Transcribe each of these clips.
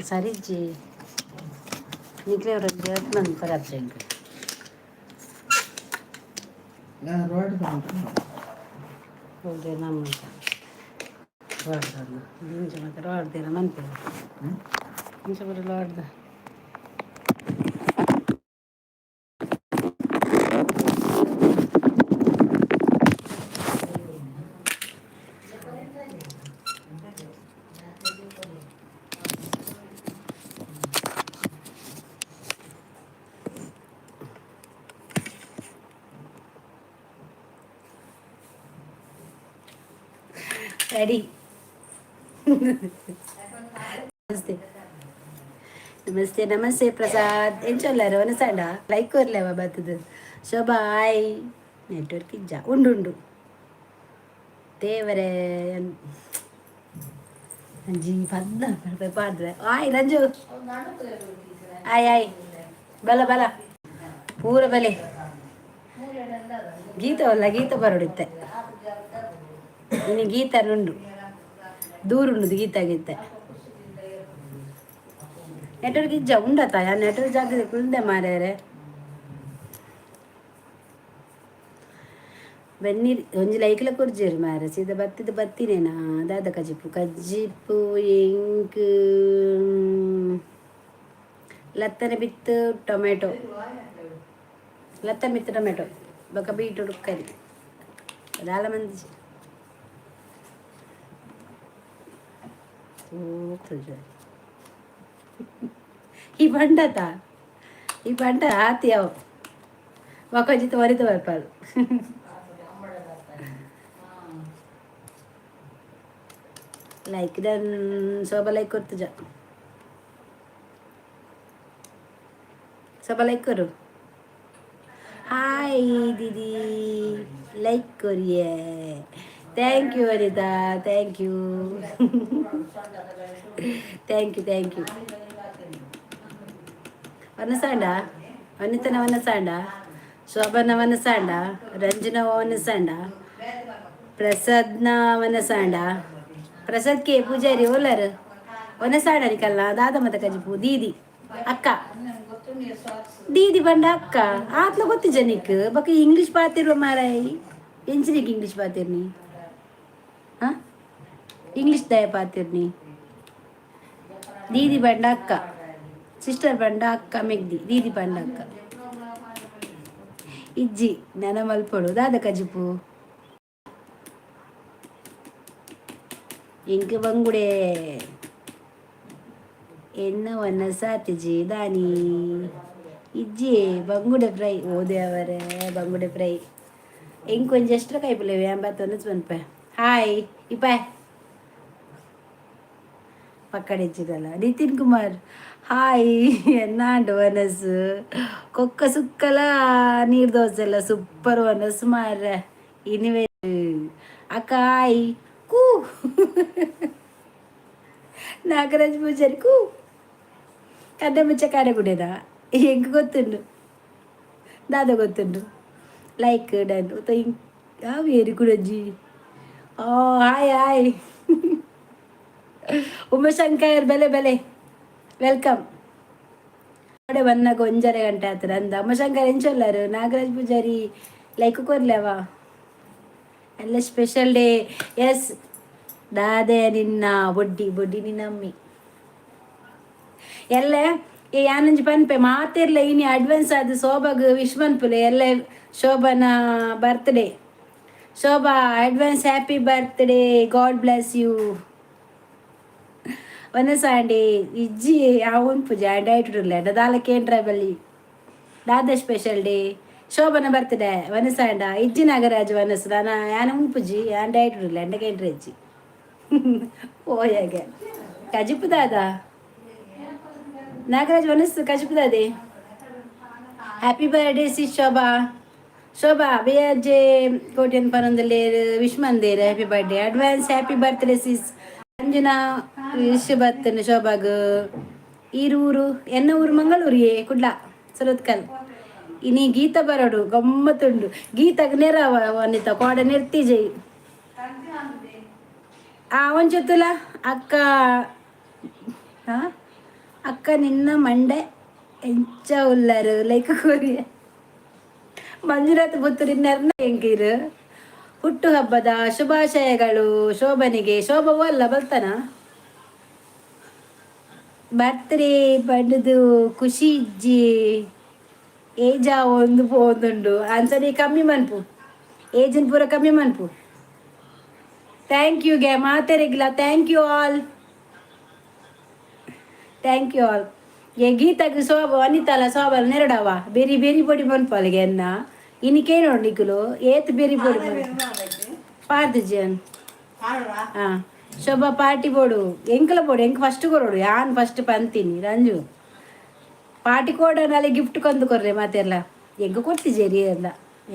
ಸರಿಜ್ಜಿ, ನಿಕ್ಲೆ ದೇವತ್ ಮನ್ಪರ ಅಬ್ಸೆಂಟ್. ನಾನು ರೋಡ್ ಹೋಗಿ ನಮ್ಮ ರೋಡ್ದ ಇಂಚ ಮತ್ತೆ ರೋಡ್ದಿರ ಮನ್ಪೆ ಇಂಚ ಬರ ರೋಡ್ದ. ರೆಡಿ. ನಮಸ್ತೆ, ನಮಸ್ತೆ, ನಮಸ್ತೆ ಪ್ರಸಾದ್. ಎಂಚೊಲ್ಲಾರ? ವನಸಾಂಡ ಲೈಕ್ ಕೊರ್ಲೆವ ಬತ್ತದ. ಶೋಭಾ, ಹಾಯ್. ನೆಟ್ವರ್ಕ್ ಇಜ್ಜ? ಉಂಡು, ಉಂಡು. ದೇವರೇ, ಅಂಜಿ ಪದ್ದ ಪಾಡ್ರೆ. Hi Ranju, hi hi. ಬಲ ಬಲ, ಪೂರ ಬಲೆ. ಗೀತ ಅಲ್ಲ, ಗೀತ ಬರೋಡಿತ್ತೆ. ಇನ್ನು ಗೀತ ಉಂಡು, ದೂರ ಉಂಡು. ಗೀತ ಗೀತೆ. ನೆಟ್ವರ್ಕ್ ಇಜ್ಜ? ಉಂಡತ? ನೆಟ್ವರ್ಕ್ ಜಾಗದ ಕುಲ್ದೆ ಮಾರ್ಯಾರೆ. ಬನ್ನೀರ್ ಒಂಜಿ ಲೈಕ್ಲ ಕೊರ್ಜೇರು ಮಾರೆ. ಸೀದಾ ಬತ್ತಿದ ಬತ್ತಿನೇನಾ? ದಾದ ಕಜಿಪು? ಕಜ್ಜಿಪು ಎಂಕ್ ಲತ್ತನೆ ಬಿತ್ತು ಟೊಮೆಟೊ, ಲತ್ತನೆ ಬಿತ್ತು ಟೊಮೆಟೊ ಬೊಕ ಬೀಟ್ರೂಟ್ ಕರಿ ದಾಲ ಮಂದಿ ತೂತುಜ. ಈ ಬಂಡತ, ಈ ಬಂಡ ಆತಿ ಅವು ಬೊಕ ವರಿತ ಬರ್ಪಾರು. Like done. ಶೋಭಾ ಲೈಕ್ ಕೊರ್ತುಜ. ಶೋಭಾ, ಲೈಕ್ करो. हाय दीदी, लाइक करिए. Thank you Anita, thank you, thank you, thank you. ವನಸಾಂಡ, ವನಿತನ ವನಸಾಂಡ, ಶೋಭನ ವನಸಾಂಡ, ರಂಜನ ವನಸಾಂಡ, ಪ್ರಸಾದ್ನ ವನಸಾಂಡ. ಪ್ರಸಾದ್ ಕೆ ಪೂಜಾರಿ ಓಲಾರು? ವನಸಾಂಡ ನಿಕಲ್ಲ. ದಾದ ಮತ ಕಜಿಪು? ದೀದಿ ಅಕ್ಕ, ದೀದಿ ಬಂಡ ಅಕ್ಕ ಆತ್ಲ ಗೊತ್ತಿಜ ನಿಕ್? ಬೊಕ ಇಂಗ್ಲೀಷ್ ಪಾತಿರುವ ಮಾರಾಯಿ. ಎಂಚಿನಿಕ್ ಇಂಗ್ಲೀಷ್ ಪಾತಿರ್ನಿ? ಹಾ, ಇಂಗ್ಲೀಷ್ ದಯ ಪಾತಿರ್ನಿ? ದೀದಿ ಬಂಡ ಅಕ್ಕ, ಸಿಸ್ಟರ್ ಬಂಡ ಅಕ್ಕ ಮೆಗ್ದಿ. ದೀದಿ ಬಂಡ ಅಕ್ಕ. ಇಜ್ಜಿ, ನೆನ ಮಲ್ಪೊಡು. ದಾದ ಕಜಿಪು? ಎಂಕ್ ಬಂಗುಡೆ. ಎನ್ನ ವನಸಾತಿಜಿ ದಾನಿ? ಇಜ್ಜಿ, ಬಂಗುಡೆ ಫ್ರೈ. ಓ ದೇವರೇ, ಬಂಗುಡೆ ಫ್ರೈ. ಎಂಕ್ ಒಂಜಿ ಎಷ್ಟ್ರ ಕೈಪುಲೆ ಎಂಬತ್ತೊಂದು ಮನ್ಪೆ. ಹಾಯ್ ಇಪ್ಪ ಪಕ್ಕಡೆಚ್ಚಿದಲ್ಲ. ನಿತಿನ್ ಕುಮಾರ್, ಹಾಯ್. ಎನ್ನಾಂಡು ವನಸು? ಕೊಕ್ಕ ಸುಕ್ಕಲ ನೀರು ದೋಸೆ ಎಲ್ಲ ಸೂಪರ್ ವನಸು ಮಾರ್ರೆ. ಇನಿವೆ ಅಕ್ಕ, ಹಾಯ್. ಕೂ ನಾಗರಾಜ್ ಪೂಜಾರಿ, ಕೂ ಕಡ್ಡೆ ಮುಚ್ಚ ಕಾರೆಗುಡೇನಾ? ಎಂಕ್ ಗೊತ್ತುಂಡು. ದಾದ ಗೊತ್ತುಂಡು? Like done. ಯಾವ ಏರಿ ಓ, ಹಾಯ್ ಹಾಯ್ ಉಮಾಶಂಕರ್, ಬೆಲೆ ಬೆಲೆ, welcome. ಕಡೆ ಬನ್ನಾಗ ಒಂಜರೆ ಗಂಟೆ ಆತದ ಅಂದ. ಉಮಾಶಂಕರ್, ಎಂಚೊಲ್ಲಾರು? ನಾಗರಾಜ್ ಪೂಜಾರಿ, ಲೈಕ್ ಕೊರ್ಲೆವಾ? ಎಲ್ಲ ಸ್ಪೆಷಲ್ ಡೇ. ಎಸ್. ದಾದೆ ನಿನ್ನ ಬೊಡ್ಡಿ ಬೊಡ್ಡಿ ನಿನ್ನಮ್ಮಿ ಎಲ್ಲ. ಏ, ಯಾನಂಜಿ ಪನ್ಪೆ ಮಾತಿರ್ಲ. ಇನಿ ಅಡ್ವಾನ್ಸ್ ಅದು ಶೋಭಾಗ್ ವಿಶ್ ಮನ್ಪುಲೆ ಎಲ್ಲ. ಶೋಭನ birthday. Shobha, advance happy birthday, God bless you. ವನಸಾಂಡಿ ಇಜ್ಜಿ ಅವನ್ ಪೂಜೆ ಡೈಟ್ ಉಲ್ಲ. ದಾಲ ಕೇಂದ್ರ ಬಲ್ಲಿ. ದಾದ ಸ್ಪೆಷಲ್ ಡೇ? ಶೋಭನ ಬರ್ತ್ಡೇ. ವನಸಾಂಡ ಇಜ್ಜಿ ನಾಗರಾಜ್ ವನಸ್ ನಾನ ಯಾನ ಉಂಪುಜಿ. ಯಾನ್ ಡೈಟ್ ಉಲ್ಲ, ಎಂಡ ಕೇಂದ್ರ ಇಜ್ಜಿ. ಪೋಯಾಗೆ ಕಜಿಪು ದಾದ ನಾಗರಾಜ್ ವನಸ್? ಕಜಿಪು ದಾದೆ? Happy birthday sis Shobha. Shobha, B R J Kotian ಪನೊಂದುಲ್ಲೇರ್, ವಿಶ್ ಮಂದೇರ್. Happy birthday, advance happy birthday sis. Anjana wish ಬತ್ತನ ಶೋಭಾಗ್. ಈರೂರು ಎನ್ನ ಊರು ಮಂಗಳೂರಿಯೇ, ಕುಡ್ಲ ಸುರತ್ಕಲ್. ಇನಿ ಗೀತ ಬರೋಡು ಗಮ್ಮತ್ತುಂಡು. ಗೀತಗ್ ನೆರ ವನಿತ ಕೋಡೆ ನಿರ್ತಿ ಜೈ. ಆ ಒಂಚೊತ್ತುಲ ಅಕ್ಕ. ಹಾ ಅಕ್ಕ, ನಿನ್ನ ಮಂಡೆ ಎಂಚ ಉಲ್ಲರು? ಲೈಕ್ ಕೊರಿಯ. ಮಂಜುನಾಥ್ ಪುತ್ತೂರಿನ ಎಂಕೀರು. ಹುಟ್ಟು ಹಬ್ಬದ ಶುಭಾಶಯಗಳು ಶೋಭನಿಗೆ. ಶೋಭವೂ ಅಲ್ಲ ಬಲ್ತನ ಬರ್ತ್ಡೇ ಪಂಡುದು ಖುಷಿ ಇಜ್ಜಿ, ಏಜ್ ಒಂದು ಪೋಂದುಂಡು ಅನ್ಸರಿ. ಕಮ್ಮಿ ಮನ್ಪು, ಏಜಿನ ಪೂರ ಕಮ್ಮಿ ಮನ್ಪು. Thank you ಗೆ ಮಾತೆರೆಗ್ಲ. Thank you all, thank you all. ಏ ಗೀತಾಗ ಶೋಭ ವನಿತಾಲ ಶೋಭಲ ನೆರಡವ. ಬೇರಿ ಬೇರಿ ಪೊಡಿ ಮನ್ಪಲ್ಗೆ ಎನ್ನ ಇನಿಕೇ ನೋಡು ನಿಕುಲು ಏತ್ ಬೇರಿ ಪೊಡಿ ಪಾರ್ದು ಜನ್. ಹಾ ಶೋಭಾ, ಪಾರ್ಟಿ ಬೋಡು ಎಂಕಲ ಬೋಡು. ಎಂಕ್ ಫಸ್ಟ್ ಕೊರೋಡು. ಯಾನ್ ಫಸ್ಟ್ ಪಂತೀನಿ. ರಂಜು, ಪಾರ್ಟಿ ಕೋಡ ನಾಳೆ ಗಿಫ್ಟ್ ಕೊಂದು ಕೊರ್ರೆ ಮಾತೆಲ್ಲ. ಎಂಕ್ ಕೊರ್ತಿಜೇರಿ ಎಲ್ಲ.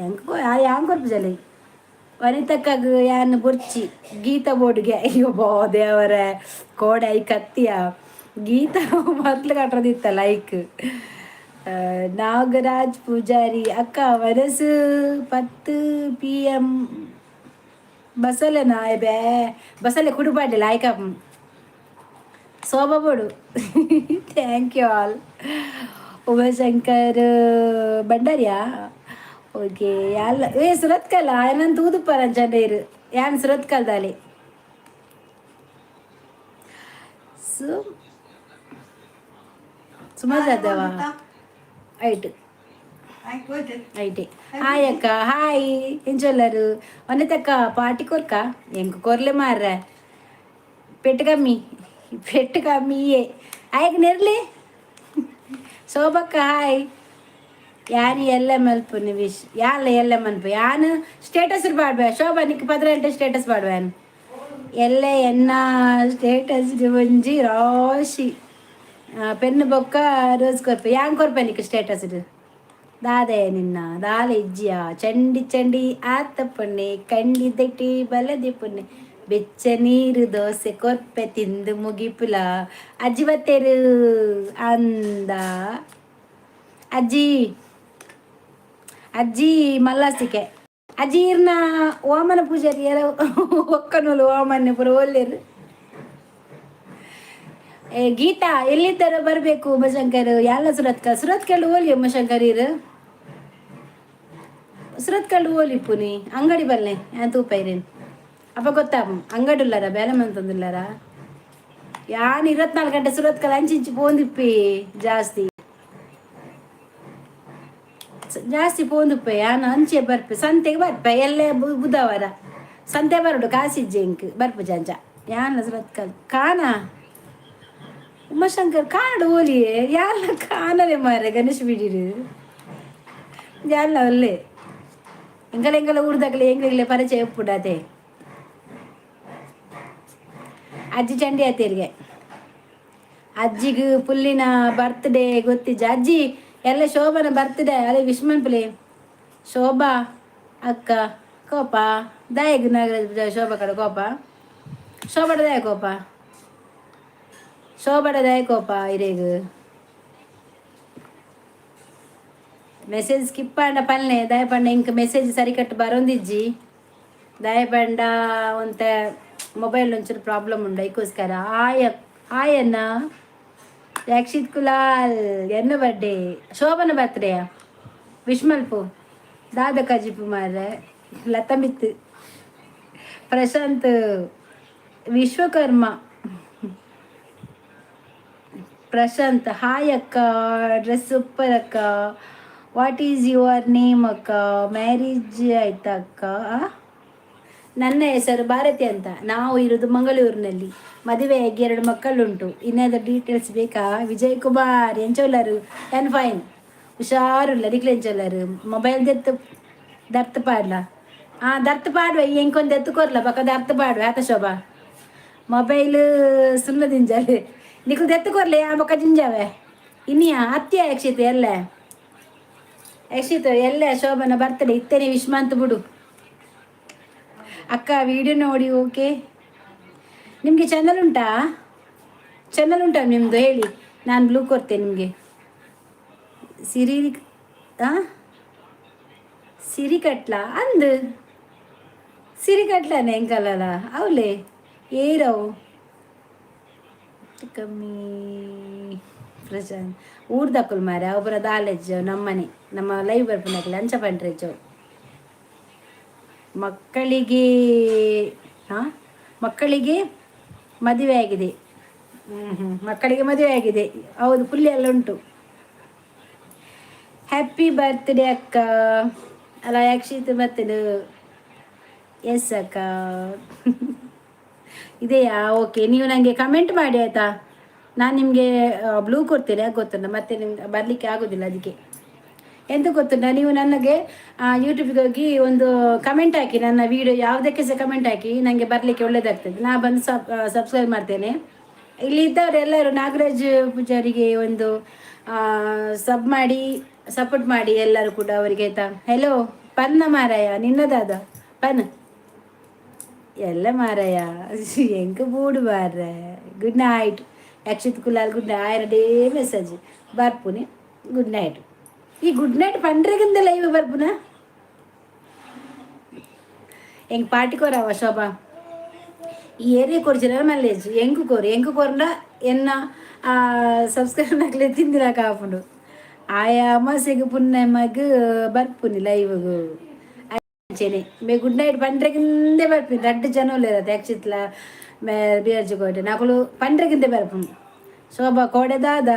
ಎಂಕ್ ಯಾನ್ ಕೊರ್ಪುಜಲೆ ವನಿತಕ್ಕಗ್ ಯಾನ್ ಬೊರ್ಚಿ. ಗೀತ ಬೋರ್ಡ್ಗೆ. ಅಯ್ಯೋ ಬೋ ದೇವರೇ, ಕೋಡೆ I ಕತ್ತಿಯ ಗೀತ ಮೊದ್ಲು ಕಟ್ಟೋದಿತ್ತ. ಲೈಕ್. ನಾಗರಾಜ್ ಪೂಜಾರಿ ಅಕ್ಕ, ವನಸು 10 PM ಬಸಲೆ ನಾಯ್ ಬೇ ಬಸಲೆ ಕುಡುಪಾಡ್ಲಿಲ್ಲ ಆಯ್ಕ ಶೋಭಾ ಬೋಡು. Thank you all. Umashankar ಭಂಡಾರಿಯಾ? Okay. ಅಲ್ಲ ಏ ಸುರತ್ಕಲ್ ಆಯನಂತ ತೂದುಪ್ಪಾರ ಚಂಡೇರು. ಯಾನ್ ಸುರತ್ಕಲ್ದಾಲೆ. ಸು ಸುಮಾರು ಅದಾವ. ಐಟ್ ಐಟೆ. ಹಾಯ್ ಅಕ್ಕ, ಹಾಯ್. ಎಂಚೊಲ್ಲರು ವನಿತಕ್ಕ? ಪಾರ್ಟಿ ಕೊರ್ಕ ಎಂಕ್ ಕೊರ್ಲೆ ಮಾರ್ರೆ. ಪೆಟ್ಟು ಕಮ್ಮಿ, ಪೆಟ್ಟು ಕಮ್ಮಿ. ಆಯ್ಕೆ ನೆರ್ಲಿ. ಶೋಭಕ್ಕ ಹಾಯ್. ಯಾನ್ ಎಲ್ಲ ಮಲ್ಪುನಿ ವಿಶ್ ಯಾಲ ಎಲ್ಲ ಮನ್ಪು. ಯಾನ್ ಸ್ಟೇಟಸ್ ಪಾಡ್ವೆ. ಶೋಭಾ, ನಿಕ್ 10 ಗಂಟೆ ಸ್ಟೇಟಸ್ ಪಾಡ್ವೆ. ಎಲ್ಲ ಎನ್ನ ಸ್ಟೇಟಸ್ ಒಂಜಿ ರಾಶಿ ಪೆನ್ನು ಬೊಕ್ಕ ರೋಸ್ ಕೊರ್ಪೆ. ಯಾನ್ ಕೊರ್ಪೆ ನಿಕ್ ಸ್ಟೇಟಸ್. ದಾದೆ ನಿನ್ನ ದಾಲ ಇಜ್ಜಿಯ? ಚಂಡಿ ಚಂಡಿ ಆತ ಪೊಣ್ಣೆ, ಕಂಡಿ ದಟ್ಟಿ ಬಲದಿ ಪೊಣ್ಣೆ, ಬೆಚ್ಚ ನೀರು ದೋಸೆ ಕೊರ್ಪೆ ತಿಂದು ಮುಗಿಪುಲ. ಅಜ್ಜಿ ಬತ್ತೇರು ಅಂದ. ಅಜ್ಜಿ, ಅಜ್ಜಿ ಮಲ್ಲಾಸಿಕೆ. ಅಜ್ಜಿ ಇರ್ನ ಓಮನ ಪೂಜಾರಿ ಎಲ್ಲ ಒಕ್ಕನೂಲು ಓಮನ್ನೆ ಪೂರ ಒಲ್ಲೇರು. ಏ ಗೀತಾ, ಎಲ್ಲಿದ್ದಾರ ಬರಬೇಕು ಉಮಾಶಂಕರ್. ಎಲ್ಲ ಸುರತ್ಕಲ್, ಸುರತ್ಕಲ್ ಓಲಿ. ಉಮಾಶಂಕರ್ ಇರು ಸುರತ್ಕಲ್ ಓಲಿ. ಪುನಿ ಅಂಗಡಿ ಬಲ್ಲೆ ತೂಪೈರೇನು ಅಪ್ಪ ಗೊತ್ತಾ? ಅಂಗಡಿ ಉಲ್ಲಾರ ಬೇಲೆ ಮಂತಂದುಲ್ಲಾರ. ಯಾನ್ 24 ಗಂಟೆ ಸುರತ್ಕಲ್ ಅಂಚಿಂಚಿ ಪೋಂದಿಪ್ಪಿ. ಜಾಸ್ತಿ ಜಾಸ್ತಿ ಪೋಂದುಪ್ಪೆ ಯಾನ್. ಅಂಚೆ ಬರ್ಪೆ, ಸಂತೆಗೆ ಬರ್ಪೆ. ಎಲ್ಲೇ ಬುಧವಾರ ಸಂತೆ ಬರಡು. ಕಾಸಿಜ್ಜೆ ಇಂಕ್ ಬರ್ಪು ಜಂಜ ಯಾನ್ ಸುರತ್ಕಲ್. ಕಾನ ಉಮಾಶಂಕರ್ ಕಾನಡು ಓಲಿಯೇ. ಯಾಲ ಕಾನಲೆ ಮಾರೆ. ಗಣೇಶ್ ಬಿಡಿರು ಯಾಲ ಒಲ್ಲೆ. ಎಂಗಲ ಎಂಗಲ ಊರ್ದಾಗಲೆ ಎಂಗ್ಲೆಗ್ಲೆ ಪರಿಚಯ ಉಪ್ಪುಡಾತೆ. ಅಜ್ಜಿ ಚಂಡಿ ಆತೇರಿಗೆ. ಅಜ್ಜಿಗೆ ಪುಲ್ಲಿನ ಬರ್ತ್ಡೇ ಗೊತ್ತಿಜ್ಜ ಅಜ್ಜಿ? ಎಲ್ಲ ಶೋಭನ ಬರ್ತ್ಡೇ ಅದೇ ವಿಶ್ ಮನ್ಪುಲೆ. ಶೋಭಾ ಅಕ್ಕ ಕೋಪ ದಾಯಗ್. ನಾಗರಾಜ್, ಶೋಭಾ ಕಡೆ ಕೋಪ? ಶೋಭಡ ದಾಯ ಕೋಪ? ಶೋಭಡ ದಾಯ ಕೋಪ ಇರೇಗ್? ಮೆಸೇಜ್ ಸ್ಕಿಪ್ ಆಂಡ ಪಲ್ನೆ. ದಾಯ ಪಂಡ ಇಂಕ್ ಮೆಸೇಜ್ ಸರಿಕಟ್ಟು ಬರೋಂದಿಜ್ಜಿ. ದಾಯ ಪಂಡ ಒಂತೆ ಮೊಬೈಲ್ ಒಂಚೂರು ಪ್ರಾಬ್ಲಮ್ ಉಂಡು, ಐಕೋಸ್ಕರ. ಹಾಯ್, ಹಾಯ್ ಅಣ್ಣ. ರಕ್ಷಿತ್ ಕುಲಾಲ್, ಎನ್ನ ಬರ್ಡೇ? ಶೋಭನ ಬರ್ತ್ಡೇ ವಿಶ್ ಮಲ್ಪು. ದಾದ ಕಜಿಪು ಮಾರ್ರೆ ಲತಮಿತ್ತು. ಪ್ರಶಾಂತ್ ವಿಶ್ವಕರ್ಮ. ಪ್ರಶಾಂತ್ ಹಾಯ್ ಅಕ್ಕ, ಡ್ರೆಸ್ ಸೂಪರ್ ಅಕ್ಕ. What is your name ಅಕ್ಕ? ಮ್ಯಾರೇಜ್ ಆಯ್ತಾ ಅಕ್ಕ? ನನ್ನ ಹೆಸರು ಭಾರತಿ ಅಂತ. ನಾವು ಇರೋದು ಮಂಗಳೂರಿನಲ್ಲಿ. ಮದುವೆಯಾಗಿ ಎರಡು ಮಕ್ಕಳುಂಟು. ಇನ್ನಾದರೂ ಡೀಟೇಲ್ಸ್ ಬೇಕಾ? ವಿಜಯ್ ಕುಮಾರ್, ಎಂಚೋಲರು? ಏನ್ ಫೈನ್, ಹುಷಾರುಲ್ಲ. ನಿಕ್ಲೆ ಎಂಚೋಲರು? ಮೊಬೈಲ್ ದೆತ್ತು ದರ್ತ್ ಪಾಡ್ಲ. ಹಾಂ, ದರ್ತ್ ಪಾಡುವ. ಎಂಕೊಂದು ಎತ್ತು ಕೊರ್ಲ ಬಕ್ಕ ದರ್ತ್ ಪಾಡುವ. ಆತ ಶೋಭಾ, ಮೊಬೈಲ್ ಸುಣ್ಣ ದಿಂಜಾಲೆ. ನಿಕ್ಲು ದೆತ್ತು ಕೊರ್ಲೆ, ಆ ಬೊಕ್ಕ ಜಿಂಜಾವೆ. ಇನ್ನಿಯಾ ಅತ್ಯ ಯಕ್ಷಿತ ಎಲ್ಲ ಯಕ್ಷಿತ ಎಲ್ಲ ಶೋಭನ ಬರ್ತಡೆ ಇತ್ತೇನೆ ವಿಶ್ಮಾಂತ ಬಿಡು. ಅಕ್ಕ, ವಿಡಿಯೋ ನೋಡಿ. ಓಕೆ, ನಿಮಗೆ ಚಾನಲ್ ಉಂಟಾ? ಚಾನಲ್ ಉಂಟಾ ನಿಮ್ಮದು? ಹೇಳಿ, ನಾನು ಬ್ಲೂ ಕೊಡ್ತೇನೆ ನಿಮಗೆ. ಸಿರಿ. ಹಾಂ. ಸಿರಿಕಟ್ಲ ಅಂದು ಸಿರಿಕಟ್ಲನೆ ಎಂಕಲಲ ಅವಲೇ ಏರವು ಕಮ್ಮಿ ಪ್ರಶಾಂತ್ ಊರ್ದಕ್ಕುಲು ಮಾರೆ ಅವು ಪೂರ ದಾಲೆಜ್ಜು ನಮ್ಮನೆ ನಮ್ಮ ಲೈವ್ ಬರ್ಪುನಕುಲು ಅಂಚ ಪಂಡ್ರೆಜ್ಜು. ಮಕ್ಕಳಿಗೆ, ಹಾಂ, ಮಕ್ಕಳಿಗೆ ಮದುವೆ ಆಗಿದೆ. ಹ್ಞೂ ಹ್ಞೂ, ಮಕ್ಕಳಿಗೆ ಮದುವೆ ಆಗಿದೆ. ಹೌದು, ಪುಲ್ಲಿ ಎಲ್ಲ ಉಂಟು. ಹ್ಯಾಪಿ ಬರ್ತ್ಡೇ ಅಕ್ಕ. ಅಲ್ಲ, ಯಕ್ಷಿತ್ ಬರ್ತಡೆ. ಎಸ್ ಅಕ್ಕ. ಇದೆಯಾ? ಓಕೆ, ನೀವು ನನಗೆ ಕಮೆಂಟ್ ಮಾಡಿ, ಆಯಿತಾ? ನಾನು ನಿಮಗೆ ಬ್ಲೂ ಕೊಡ್ತೇನೆ. ಯಾಕೆ ಗೊತ್ತುಂಟ? ಮತ್ತೆ ನಿಮ್ಗೆ ಬರಲಿಕ್ಕೆ ಆಗೋದಿಲ್ಲ ಅದಕ್ಕೆ. ಎಂತ ಗೊತ್ತುಂಟ? ನೀವು ನನಗೆ ಯೂಟ್ಯೂಬಿಗೆ ಹೋಗಿ ಒಂದು ಕಮೆಂಟ್ ಹಾಕಿ, ನನ್ನ ವೀಡಿಯೋ ಯಾವುದಕ್ಕೆ ಸಹ ಕಮೆಂಟ್ ಹಾಕಿ. ನನಗೆ ಬರಲಿಕ್ಕೆ ಒಳ್ಳೇದಾಗ್ತದೆ. ನಾ ಬಂದು ಸಬ್ಸ್ಕ್ರೈಬ್ ಮಾಡ್ತೇನೆ. ಇಲ್ಲಿ ಇದ್ದವರೆಲ್ಲರೂ ನಾಗರಾಜ್ ಪೂಜಾರಿಗೆ ಒಂದು ಸಬ್ ಮಾಡಿ, ಸಪೋರ್ಟ್ ಮಾಡಿ ಎಲ್ಲರೂ ಕೂಡ ಅವರಿಗೆ, ಆಯ್ತಾ? ಹೆಲೋ ಪನ್ನ ಮಾರಾಯ, ನಿನ್ನದಾದ ಪನ್ ಎಲ್ಲ ಮಾರಾಯ. ಎಂಕ ಬೂಡು ಮಾರ್ರೆ. Good night Yakshith Kulal, good night. Day message ಬರ್ಪುನಿ. Good night. ಈ ಗುಡ್ ನೈಟ್ ಪಂಡ್ರೆಗಿಂದ ಲೈವ್ ಬರ್ಪುನ. ಎಂಕ್ ಪಾರ್ಟಿ ಕೊರವ ಶೋಭಾ. ಈ ಏರಿಯಾ ಕೊರ್ಜಿನ ಮಲ್ಲೇಜ್ ಎಂಕು ಕೋರು, ಎಂಕು ಕೊರಂಡ ಎನ್ನ ಸಬ್ಸ್ಕ್ರೈಬ್ ನಕ್ಲೆ ತಿಂದಿನ ಕಾಪುಂಡು. ಆಯ ಅಮಾಸೆಗೆ ಪುಣ್ಣಮಗ್ ಬರ್ಪುನಿ ಲೈವ್ಗು. ಅಂಚೆನೆ May good night ಪಂಡ್ರೆಗಿಂದೆ ಬರ್ಪುನಿ. ರಡ್ಡ್ ಜನ ಉಲ್ಲೆರ್ ಯಕ್ಷಿತ್ಲ ಮೇ ಬಿಯರ್ಜಿ ಕೋಟೆ ನಕುಲು ಪಂಡ್ರೆಗಿಂದೆ ಬರ್ಪುನಿ. ಶೋಭಾ ಕೋಡೆದಾದ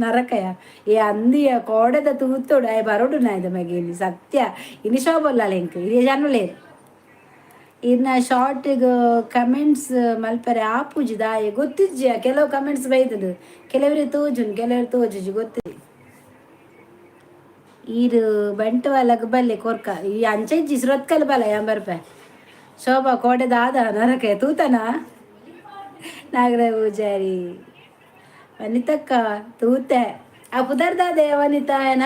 ನರಕಯ. ಏ ಅಂದಿಯ ಕೋಡೆದ ತೂತೋಡು ಆಯ್ ಬರೋಡು ನಾಯ್ದ ಮಗೇನಿ ಸತ್ಯ. ಇನಿ ಶೋಭಲ್ಲ ಎಂಕ್ ಇದೇ ಜನುಲೇರು. ಇನ್ನ ಶಾರ್ಟಿಗೆ ಕಮೆಂಟ್ಸ್ ಮಲ್ಪರೆ ಆಪುಜಿ ದಾಯೆ ಗೊತ್ತಿಜ್ಜಿಯ. ಕೆಲವು ಕಮೆಂಟ್ಸ್ ಬೈದುಂಡು, ಕೆಲವರಿಗೆ ತೋಜುಂಡು, ಕೆಲವರು ತೋಜುಜಿ, ಗೊತ್ತಿದೆ. ಈರು ಬಂಟವಾಲಗ್ ಬಲ್ಲೆ ಕೊರ್ಕ. ಈ ಅಂಚ ಇಜ್ಜಿ, ಸುರತ್ಕಲ್ ಬಲ ಯಾನ್ ಬರ್ಪೆ. ಶೋಭಾ ಕೋಡೆದಾದ ನರಕ ತೂತನ. ನಾಗರ ಪೂಜಾರಿ ವನಿತಕ್ಕ ತೂತೆ. ಆ ಪುದರ್ ದಾದೆ ವನಿತಾ ಏನ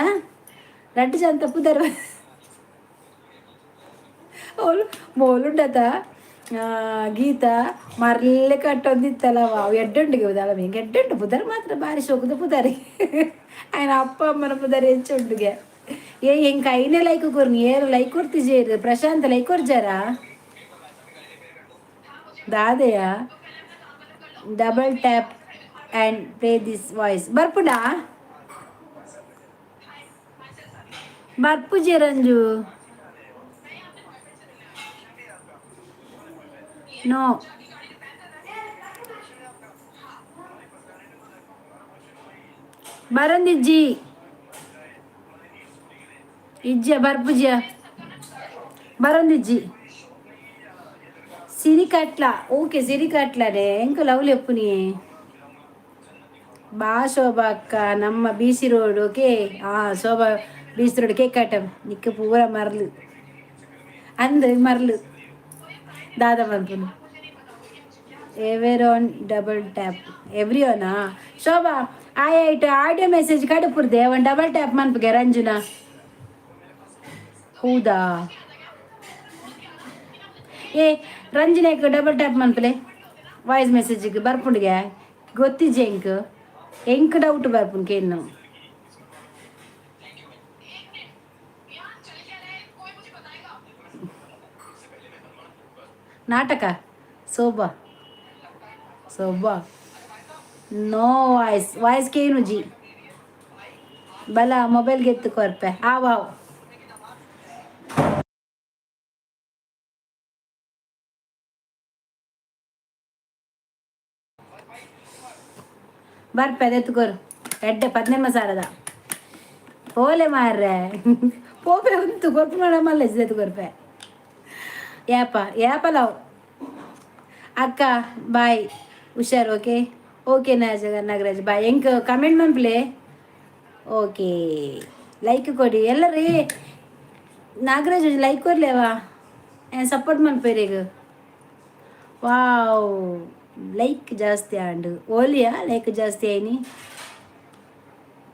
ರಡ್ಡು ಜಂತ ಪುದರ್ ಓಲು ಮೋಲುಂಡತ ಗೀತಾ ಮರ್ಲೆ ಕಟ್ಟೊಂದಿತ್ತಲ್ಲ. ವಾವ್, ಎಡ್ಡುಂಡಿಗೆ ಉದಾಳ ಹಿಂಗೆ ಎಡ್ಡುಂಡು ಪುದರ್ ಮಾತ್ರ. ಬಾರಿ ಶೋಕುದ ಪುದರಿ. ఆయన ಅಪ್ಪ ಅಮ್ಮನ ಪುದರ್ ಎಂಚುಂಡುಗೆ. ಏ ಎಂಕ ಐನೇ ಲೈಕ್ ಕೊರ್ನಿ. ಏರು ಲೈಕ್ ಕೊರ್ತಿಜೇರು? ಪ್ರಶಾಂತ್ ಲೈಕ್ ಕೊರ್ಜಾರಾ? ದಾದೆಯ? Double tap and play this voice ಬರ್ಪುಡಾ? ಬರ್ಪುಜಿ ರಂಜು. No ಬರಂದಿಜ್ಜಿ ಇಜ್ಜ ಬರ್ಪುಜ್ಯ ಬರಂದಿಜ್ಜಿ. ಸಿರಿಕಟ್ಲ, ಓಕೆ, ಸಿರಿಕಟ್ಲಡೆ ಎಂಕ ಲವ್ಲಿ ಒಪ್ಪುನಿ. ಬಾ ಶೋಭಾ ಅಕ್ಕ, ನಮ್ಮ B C road. Okay, ಹಾಂ, Shobha B C road cake ಆಟಮ್ ನಿಕ್ಕ ಪೂರ ಮರ್ಲು ಅಂದ್ ಮರ್ಲು ದಾದ ಮಲ್ಪುನು. ಎವೆರೋನ್ double tap every ಓನಾ? ಶೋಭಾ ಆಯ್ ಆಡಿಯೋ ಮೆಸೇಜ್ ಕಡುಪುರ್ದೆ ಒಂದು ಡಬಲ್ ಟ್ಯಾಪ್ ಮನ್ಪುಗೆ ರಂಜುನಾ. ಹೌದಾ? ಏ ರಂಜನೆಗ್ ಡಬಲ್ ಟ್ಯಾಪ್ ಮನ್ಪಲೆ. ವಾಯ್ಸ್ ಮೆಸೇಜಿಗೆ ಬರ್ಪುಂಡಿಗೆ ಗೊತ್ತಿಜ್ಜೆ. ಎಂಕ್ ಎಂಕ್ ಡೌಟ್ ಬರ್ಪುಂಡು ಕೇನ್ನು. ನಾಟಕ ಶೋಭಾ ಶೋಭಾ. No voice voice ಕೇನುಜಿ. ಬಲ ಮೊಬೈಲ್ಗೆ ಎತ್ತು ಕೊರ್ಪೆ. ಆ ವಾವ್ ಬರ್ಪೆ ಎತ್ತುಕೋರು. ಎಡ್ಡೆ ಪದ್ನೆಮ್ಮ ಸಾರದ ಪೋಲೆ ಮಾರ್ರೆ. ಪೋಪೆ ಉಂತು ಕೊರ್ಪು ಮಲ್ಲ ಎತ್ತುಕೊರ್ಪೆ. ಯಾಪ ಯಾಪ ಲವ್ ಅಕ್ಕ ಬಾಯ್, ಹುಷಾರು. Okay okay Nagaraj bye. ಎಂಕ್ ಕಮೆಂಟ್ ಮನ್ಪ್ಲೆ. ಓಕೆ, ಲೈಕ್ ಕೊಡಿ ಎಲ್ಲರೀ. ನಾಗರಾಜ್ ಲೈಕ್ ಕೊರ್ಲೇವಾ? ಸಪೋರ್ಟ್ ಮನ್ಪೇರಿಗ. ವಾವ್, ಲೈಕ್ ಜಾಸ್ತಿ ಆಂಡು. ಓಲಿಯಾ ಲೈಕ್ ಜಾಸ್ತಿ ಆಯ್ನಿ?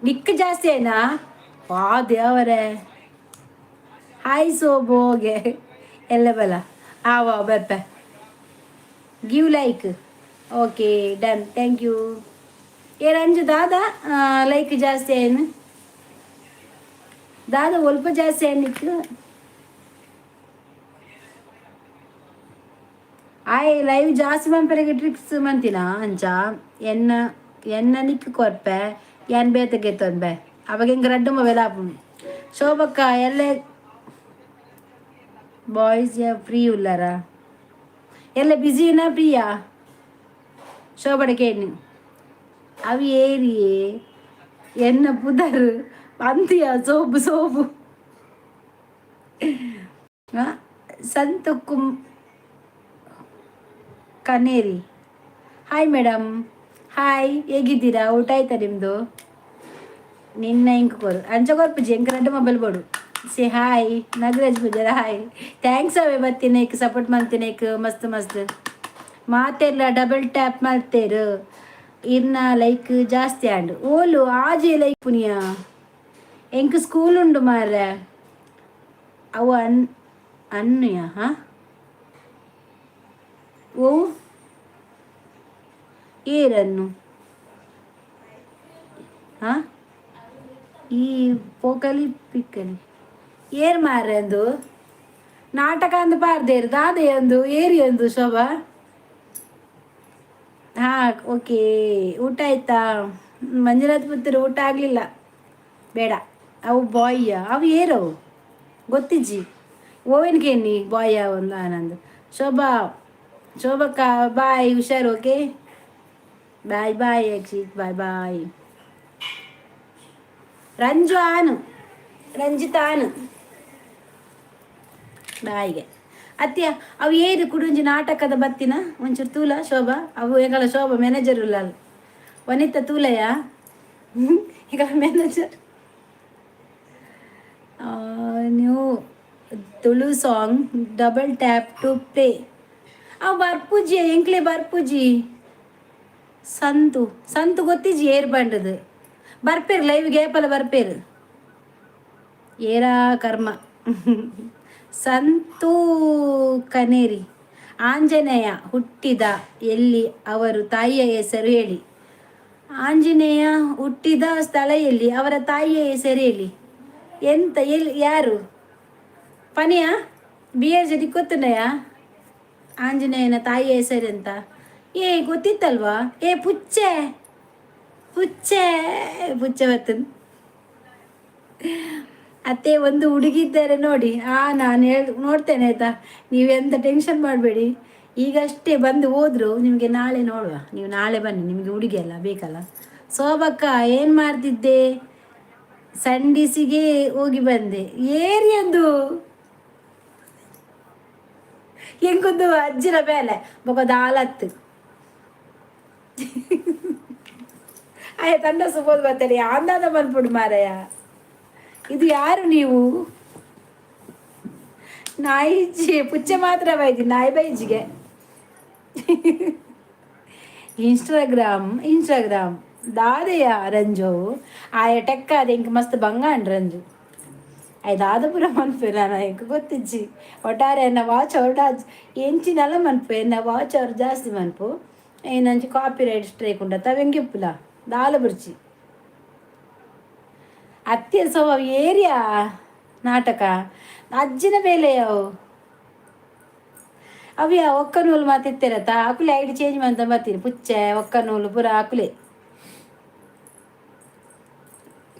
ನಿಕ್ ಜಾಸ್ತಿ ಆಯ್ನಾ? ವಾ ದೇವರೇ. ಹಾಯ್ ಸೋಬೋಗೆ ಎಲ್ಲ ಬಲ ಆವ ಬರ್ಪೆ. Give like. Okay, done, thank you. ಏ ರಂಜು ದಾದಾ ಲೈಕ್ ಜಾಸ್ತಿ ಆಯ್ನು? ದಾದಾ ಒಲ್ಪ ಜಾಸ್ತಿ ಆಯ್ನಿಕ್ಕು. ಆಯ್ ಲೈವ್ ಜಾಸ್ತಿ ಮನ್ಪೆರೆಗೆ ಟ್ರಿಕ್ಸ್ ಮಂತಿನ ಅಂಚ ಎನ್ನ ಎನ್ನ ನಿಕ್ಕು ಕೊರ್ಪೆ ಯಾನ್ ಬೇತೆ ಗೆತ್ತೊಂಬೆ ಅವಾಗ ಹಿಂಗೆ ರಡ್ಡು ಮೊಬೈಲ್ ಆಪುಂಡು. ಶೋಭಕ್ಕ, ಎಲ್ಲೆ ಬಾಯ್ಸ್ ಫ್ರೀ ಉಲ್ಲಾರ? ಎಲ್ಲ ಬ್ಯುಸಿನಾ ಫ್ರೀಯಾ? ಶೋಭಡ ಕೇಳಿ. ಅವಿ ಏರಿಯೇ ಎನ್ನ ಪುದರ್ ಪಂತಿಯ ಸೋಪು ಸೋಪು. ಸಂತು ಕುಂ ಕನೇರಿ, ಹಾಯ್ ಮೇಡಮ್. ಹಾಯ್, ಹೇಗಿದ್ದೀರಾ? ಊಟ ಆಯ್ತಾ ನಿಮ್ಮದು? ನಿನ್ನ ಇಂಕ್ ಕೊರು ಅಂಚ ಕೊರ್ಪುಜಿ, ಎಂಕ್ ರಡ್ಡು ಮೊಬೈಲ್ ಬೋಡು. Say hi Nagaraj Pujara, hi. Thanks ಅವೇ ಬತ್ತಿನೇಕ್, ಸಪೋರ್ಟ್ ಮಾಡ್ತೀನೇಕ್. ಮಸ್ತ್ ಮಸ್ತ್ ಮಾತೆಲ್ಲ ಡಬಲ್ ಟ್ಯಾಪ್ ಮಾಡ್ತೇರು. ಇರ್ನ ಲೈಕ್ ಜಾಸ್ತಿ ಆಂಡ್. ಓಲು ಆಜೆ ಲೈಕ್ ಪುನಿಯ. ಎಂಕ್ ಸ್ಕೂಲ್ ಉಂಡು ಮಾರ್ರೆ. ಅವು ಅನ್ನುಯ. ಹಾ, ಓ ಏರನ್ನು ಹಾ ಈ ಪೋಕಲಿ ಪಿಕ್ಕಲಿ ಏರ್ ಮಾರ್ರೆ ಅಂದು ನಾಟಕ ಅಂದು ಪಾರ್ದೇರು ದಾದೆ ಅಂದು ಏರಿ ಅಂದು. ಶೋಭಾ, ಹಾ ಓಕೆ. ಊಟ ಆಯ್ತಾ? ಮಂಜುನಾಥ್ ಪುತ್ತೂರು, ಊಟ ಆಗಲಿಲ್ಲ, ಬೇಡ. ಅವು ಬಾಯ್ಯ, ಅವು ಏರವು ಗೊತ್ತಿಜ್ಜಿ. ಓವೆನ್ಕೇನಿ ಬಾಯ್ ಒಂದು ಆನಂದ್. ಶೋಭಾ, ಶೋಭಕ್ಕ ಬಾಯ್, ಹುಷಾರು. Okay, bye bye Akshith, bye bye. Ranju ಆನು, ರಂಜಿತಾ ಆನು ಬಾಯಿಗೆ. ಅತ್ಯ ಅವು ಏರು ಕುಡುಂಜಿ ನಾಟಕದ ಬತ್ತಿನ ಒಂಚೂರು ತೂಲ. ಶೋಭಾ, ಅವು ಎಂಗಳ ಶೋಭಾ ಮ್ಯಾನೇಜರ್ ಉಳ್ಳಾಲ್. ವನಿತಾ ತೂಲಯ, ಈಗ manager. New Tulu song double tap to play. ಅವು ಬರ್ಪುಜಿ, ಎಂಕ್ಲೆ ಬರ್ಪುಜಿ. ಸಂತು, ಸಂತು ಗೊತ್ತಿಜ್ಜಿ ಏರ್ ಬಂಡದು. ಬರ್ಪೇರು, ಲೈವ್ ಗೇಪಲ ಬರ್ಪೇರು. ಏರಾ ಕರ್ಮ. ಸಂತೂ ಕನೇರಿ, ಆಂಜನೇಯ ಹುಟ್ಟಿದ ಎಲ್ಲಿ? ಅವರು ತಾಯಿಯ ಹೆಸರು ಹೇಳಿ. ಆಂಜನೇಯ ಹುಟ್ಟಿದ ಸ್ಥಳ ಎಲ್ಲಿ? ಅವರ ತಾಯಿಯ ಹೆಸರು ಹೇಳಿ. ಎಂತ ಎಲ್ಲಿ ಯಾರು ಪನಿಯ ಬಿ ಎರ್ ಜಡಿ ಗೊತ್ತುಂಡಯ? ಆಂಜನೇಯನ ತಾಯಿಯ ಹೆಸರು ಎಂತ? ಏ ಗೊತ್ತಿತ್ತಲ್ವಾ? ಏ ಪುಚ್ಚೆ ಪುಚ್ಚೆ ಪುಚ್ಚೆ ಬರ್ತದೆ. ಅತ್ತೆ, ಒಂದು ಹುಡುಗಿ ಇದ್ದಾರೆ ನೋಡಿ. ಆ ನಾನು ಹೇಳಿ ನೋಡ್ತೇನೆ, ಆಯ್ತಾ? ನೀವೆಂತ ಟೆನ್ಷನ್ ಮಾಡಬೇಡಿ. ಈಗಷ್ಟೇ ಬಂದು ಹೋದ್ರು. ನಿಮಗೆ ನಾಳೆ ನೋಡುವ. ನೀವು ನಾಳೆ ಬನ್ನಿ, ನಿಮಗೆ ಹುಡುಗಿ ಅಲ್ಲ ಬೇಕಲ್ಲ. ಸೋಬಕ್ಕ, ಏನು ಮಾಡ್ತಿದ್ದೆ? ಸಂಡಿಸಿಗೆ ಹೋಗಿ ಬಂದೆ. ಏರಿ ಅಂದು ಎಂಕೊಂದು ಅಜ್ಜಿನ ಮೇಲೆ ಬೊಕ ದಾಲತ್ತು ಆಯ ತಂಡ ಸುಬೋದು ಬರ್ತಾರೆ. ಅಂದಾದ ಮನ್ಪುಡು ಮಾರಯ್ಯ. ಇದು ಯಾರು ನೀವು? ನಾಯಿ ಪುಚ್ಚೆ ಮಾತ್ರ ಬೈದಿ, ನಾಯಿ ಬೈಜಿಗೆ. ಇನ್ಸ್ಟಾಗ್ರಾಮ್ ಇನ್ಸ್ಟಾಗ್ರಾಮ್ ದಾದೆಯ ರಂಜು ಆಯ ಟೆಕ್ಕ ಅದ. ಇಂಕ ಮಸ್ತ್ ಬಂಗಾಂಡ್ ರಂಜು ಆಯ್ ದಾದಪುರ ಮನ್ಪೆ. ನಾನು ಎಂಕ್ ಗೊತ್ತಿಜ್ಜಿ. ಒಟ್ಟಾರೆ ಎನ್ನ ವಾಚ್ ಅವ್ರು ಎಂಚಿನಲ ಮನ್ಪು, ಎನ್ನ ವಾಚ್ ಅವ್ರು ಜಾಸ್ತಿ ಮನ್ಪು. ಏನಂಚಿ ಕಾಪಿ ರೈಟ್ ಸ್ಟ್ರೈಕ್ ಉಂಡತ್ತ ಅವೆಂಗಿಪ್ಪುಲ ದಾಲ ಬುರ್ಚಿ. ಅತ್ಯ ಸ್ವಭಾವ ಏರಿಯಾ ನಾಟಕ ಅಜ್ಜಿನ ಬೇಲೆಯವು ಅವ್ಯ. ಒಕ್ಕ ನೂಲು ಮಾತಿತ್ತಿರತ್ತ ಅಕುಲೆ ಐಡಿ ಚೇಂಜ್ ಮಂತ ಬರ್ತೀನಿ. ಪುಚ್ಚೆ ಒಕ್ಕ ನೂಲು ಪೂರ ಅಕುಲೆ.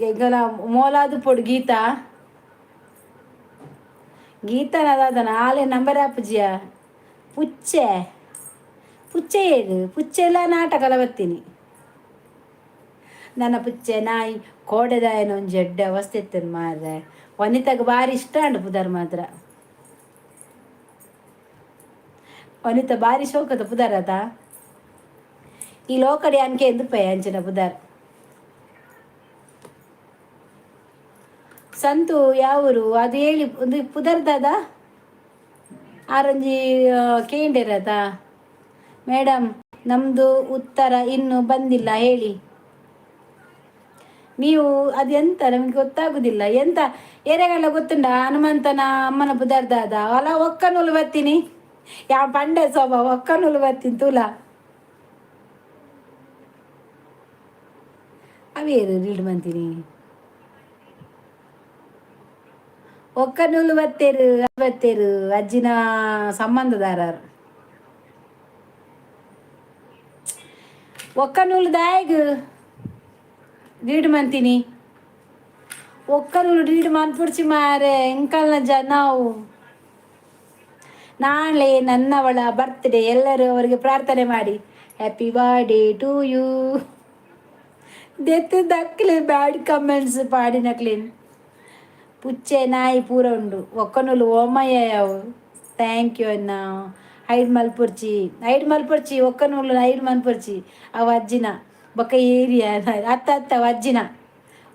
ಎಂಗಲ ಮೋಲಾದು ಪೊಡು. ಗೀತಾ, ಗೀತಾ ದಾದನ ಆಲೆ ನಂಬರ್ ಆಪುಜಿಯ. ಪುಚ್ಚೆ ಪುಚ್ಚೆ ಏರು ಪುಚ್ಚೆ ಎಲ್ಲ ನಾಟಕಲ ಬರ್ತೀನಿ. ನನ್ನ ಪುಚ್ಚೆ ನಾಯಿ ಕೋಡೆದಾಯನ ಒಂಜಿ ಎಡ್ಡೆ ಅವಸ್ಥೆ ಇತ್ತೇನು ಮಾರ್ರೆ. ವನಿತಾಗ ಭಾರಿ ಇಷ್ಟ ಅಂಡು ಪುದರ್ ಮಾತ್ರ. ವನಿತಾ ಭಾರಿ ಶೋಕದ ಪುದರ್ ಅದ. ಈ ಲೋಕಡಿ ಅನ್ಕೆ ಎಂದು ಪೇ ಅಂಚಿನ ಪುದರ್. ಸಂತು ಯಾವೂರು ಅದು ಹೇಳಿ. ಒಂದು ಪುದರ್ದಾದ ಆರೊಂಜಿ ಕೇಂಡಿರದ. ಮೇಡಮ್, ನಮ್ಮದು ಉತ್ತರ ಇನ್ನೂ ಬಂದಿಲ್ಲ, ಹೇಳಿ ನೀವು. ಅದೆಂತ ನಮಗೆ ಗೊತ್ತಾಗುದಿಲ್ಲ. ಎಂತ ಏರೆಗೆಲ್ಲ ಗೊತ್ತುಂಡ? ಹನುಮಂತನ ಅಮ್ಮನ ಪುದರ್ದಾದ ಅಲ್ಲ. ಒಕ್ಕ ನೂಲು ಬರ್ತೀನಿ ಯಾವ ಪಂಡೆ ಸ್ವಭಾವ. ಒಕ್ಕ ನೂಲು ಬರ್ತೀನಿ ತೂಲ. ಅವೇರು ರೀಡ್ ಮಂತೀನಿ. ಒಕ್ಕ ನೂಲು ಬತ್ತೇರು ಬತ್ತೇರು ಅಜ್ಜಿನ ಸಂಬಂಧದಾರರು. ಒಕ್ಕ ನೂಲು ದಾಯಗ್ ರೀಡ್ ಮಂತೀನಿ. ಒಕ್ಕ ನೂಲು ರೀಡ್ ಮನ್ಪುಡ್ಚಿ ಮಾರೆ ಎಂಕಲ್ನ ಜನವು. ನಾಳೆ ನನ್ನವಳ ಬರ್ತ್ಡೇ, ಎಲ್ಲರೂ ಅವರಿಗೆ ಪ್ರಾರ್ಥನೆ ಮಾಡಿ. Happy birthday to you. ದೆತ್ತು ದಕ್ಲೆ bad comments ಪಾಡಿನಕ್ಲೇನು. ಪುಚ್ಚೆ ನಾಯಿ ಪೂರ ಉಂಡು. ಒಕ್ಕನೂಲು ಓಮಯ್ಯವು. Thank you ಅಣ್ಣ. ಹೈಡ್ ಮಲ್ಪುರ್ಚಿ, ಹೈಡ್ ಮಲ್ಪುರ್ಚಿ. ಒಕ್ಕನೂಲು ಹೈಡ್ ಮಲ್ಪುರ್ಚಿ. ಅವು ಅಜ್ಜಿನ ಬೊಕ್ಕ ಏರಿಯಾ ಅತ್ತ ಅತ್ತ ಅಜ್ಜಿನ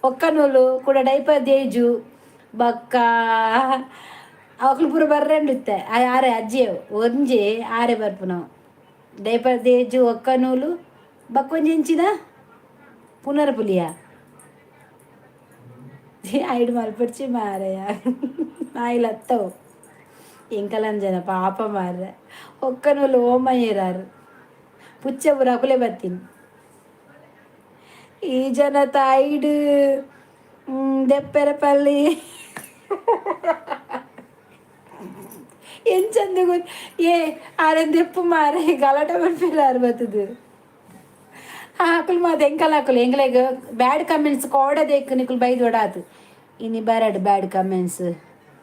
ಒಕ್ಕನೂಲು ಕೂಡ ಡೈಪರ್ ದೇಜು ಬೊಕ್ಕ ಅವಕ್ಲು ಪೂರ ಬರ್ರಂಡುತ್ತೆ. ಆರೆ ಅಜ್ಜಿ ಒಂಜಿ ಆರೆ ಬರ್ಪುನವು. ಡೈಪರ್ ದೇಜು, ಒಕ್ಕನೂಲು, ಬೊಕ್ಕ ಒಂಜಿ ಎಂಚಿನ ಪುನರ್ ಪುಲಿಯ. ಐಡ್ ಮಲ್ಪುರ್ಚಿ ಮಾರಯ್ಯ, ನಾಯಿಲತ್ತವು. ಎಂಕಲಂಜನ ಪಾಪ ಮಾರ್ರೆ. ಒಕ್ಕನೂಲು ಓಮಯ್ಯರಾರು. ಪುಚ್ಚೆ ಪೂರ ಅಕುಲೆ ಬತ್ತೀನಿ. ಈ ಜನ ತಾಯಿಡು ದೆಪ್ಪೆರಪಲ್ಲಿ ಎಂಚಂದು ಏ ಆರೆನ್ ದೆಪ್ಪು ಮಾರೆ, ಗಲಾಟೆ ಮನ್ಪಿರಾರು ಬತ್ತದು. ಆಕುಲು ಮಾತ ಎಂಕಲ್ ಆಕುಲು ಎಂಕ್ಲೆಗ್ ಬ್ಯಾಡ್ ಕಮೆಂಟ್ಸ್ ಕೋಡೆ ದೇಕ್ ನಿಕುಲು ಬೈದೊಡಾತು. ಇನಿ ಬರಡ್ ಬ್ಯಾಡ್ ಕಮೆಂಟ್ಸ್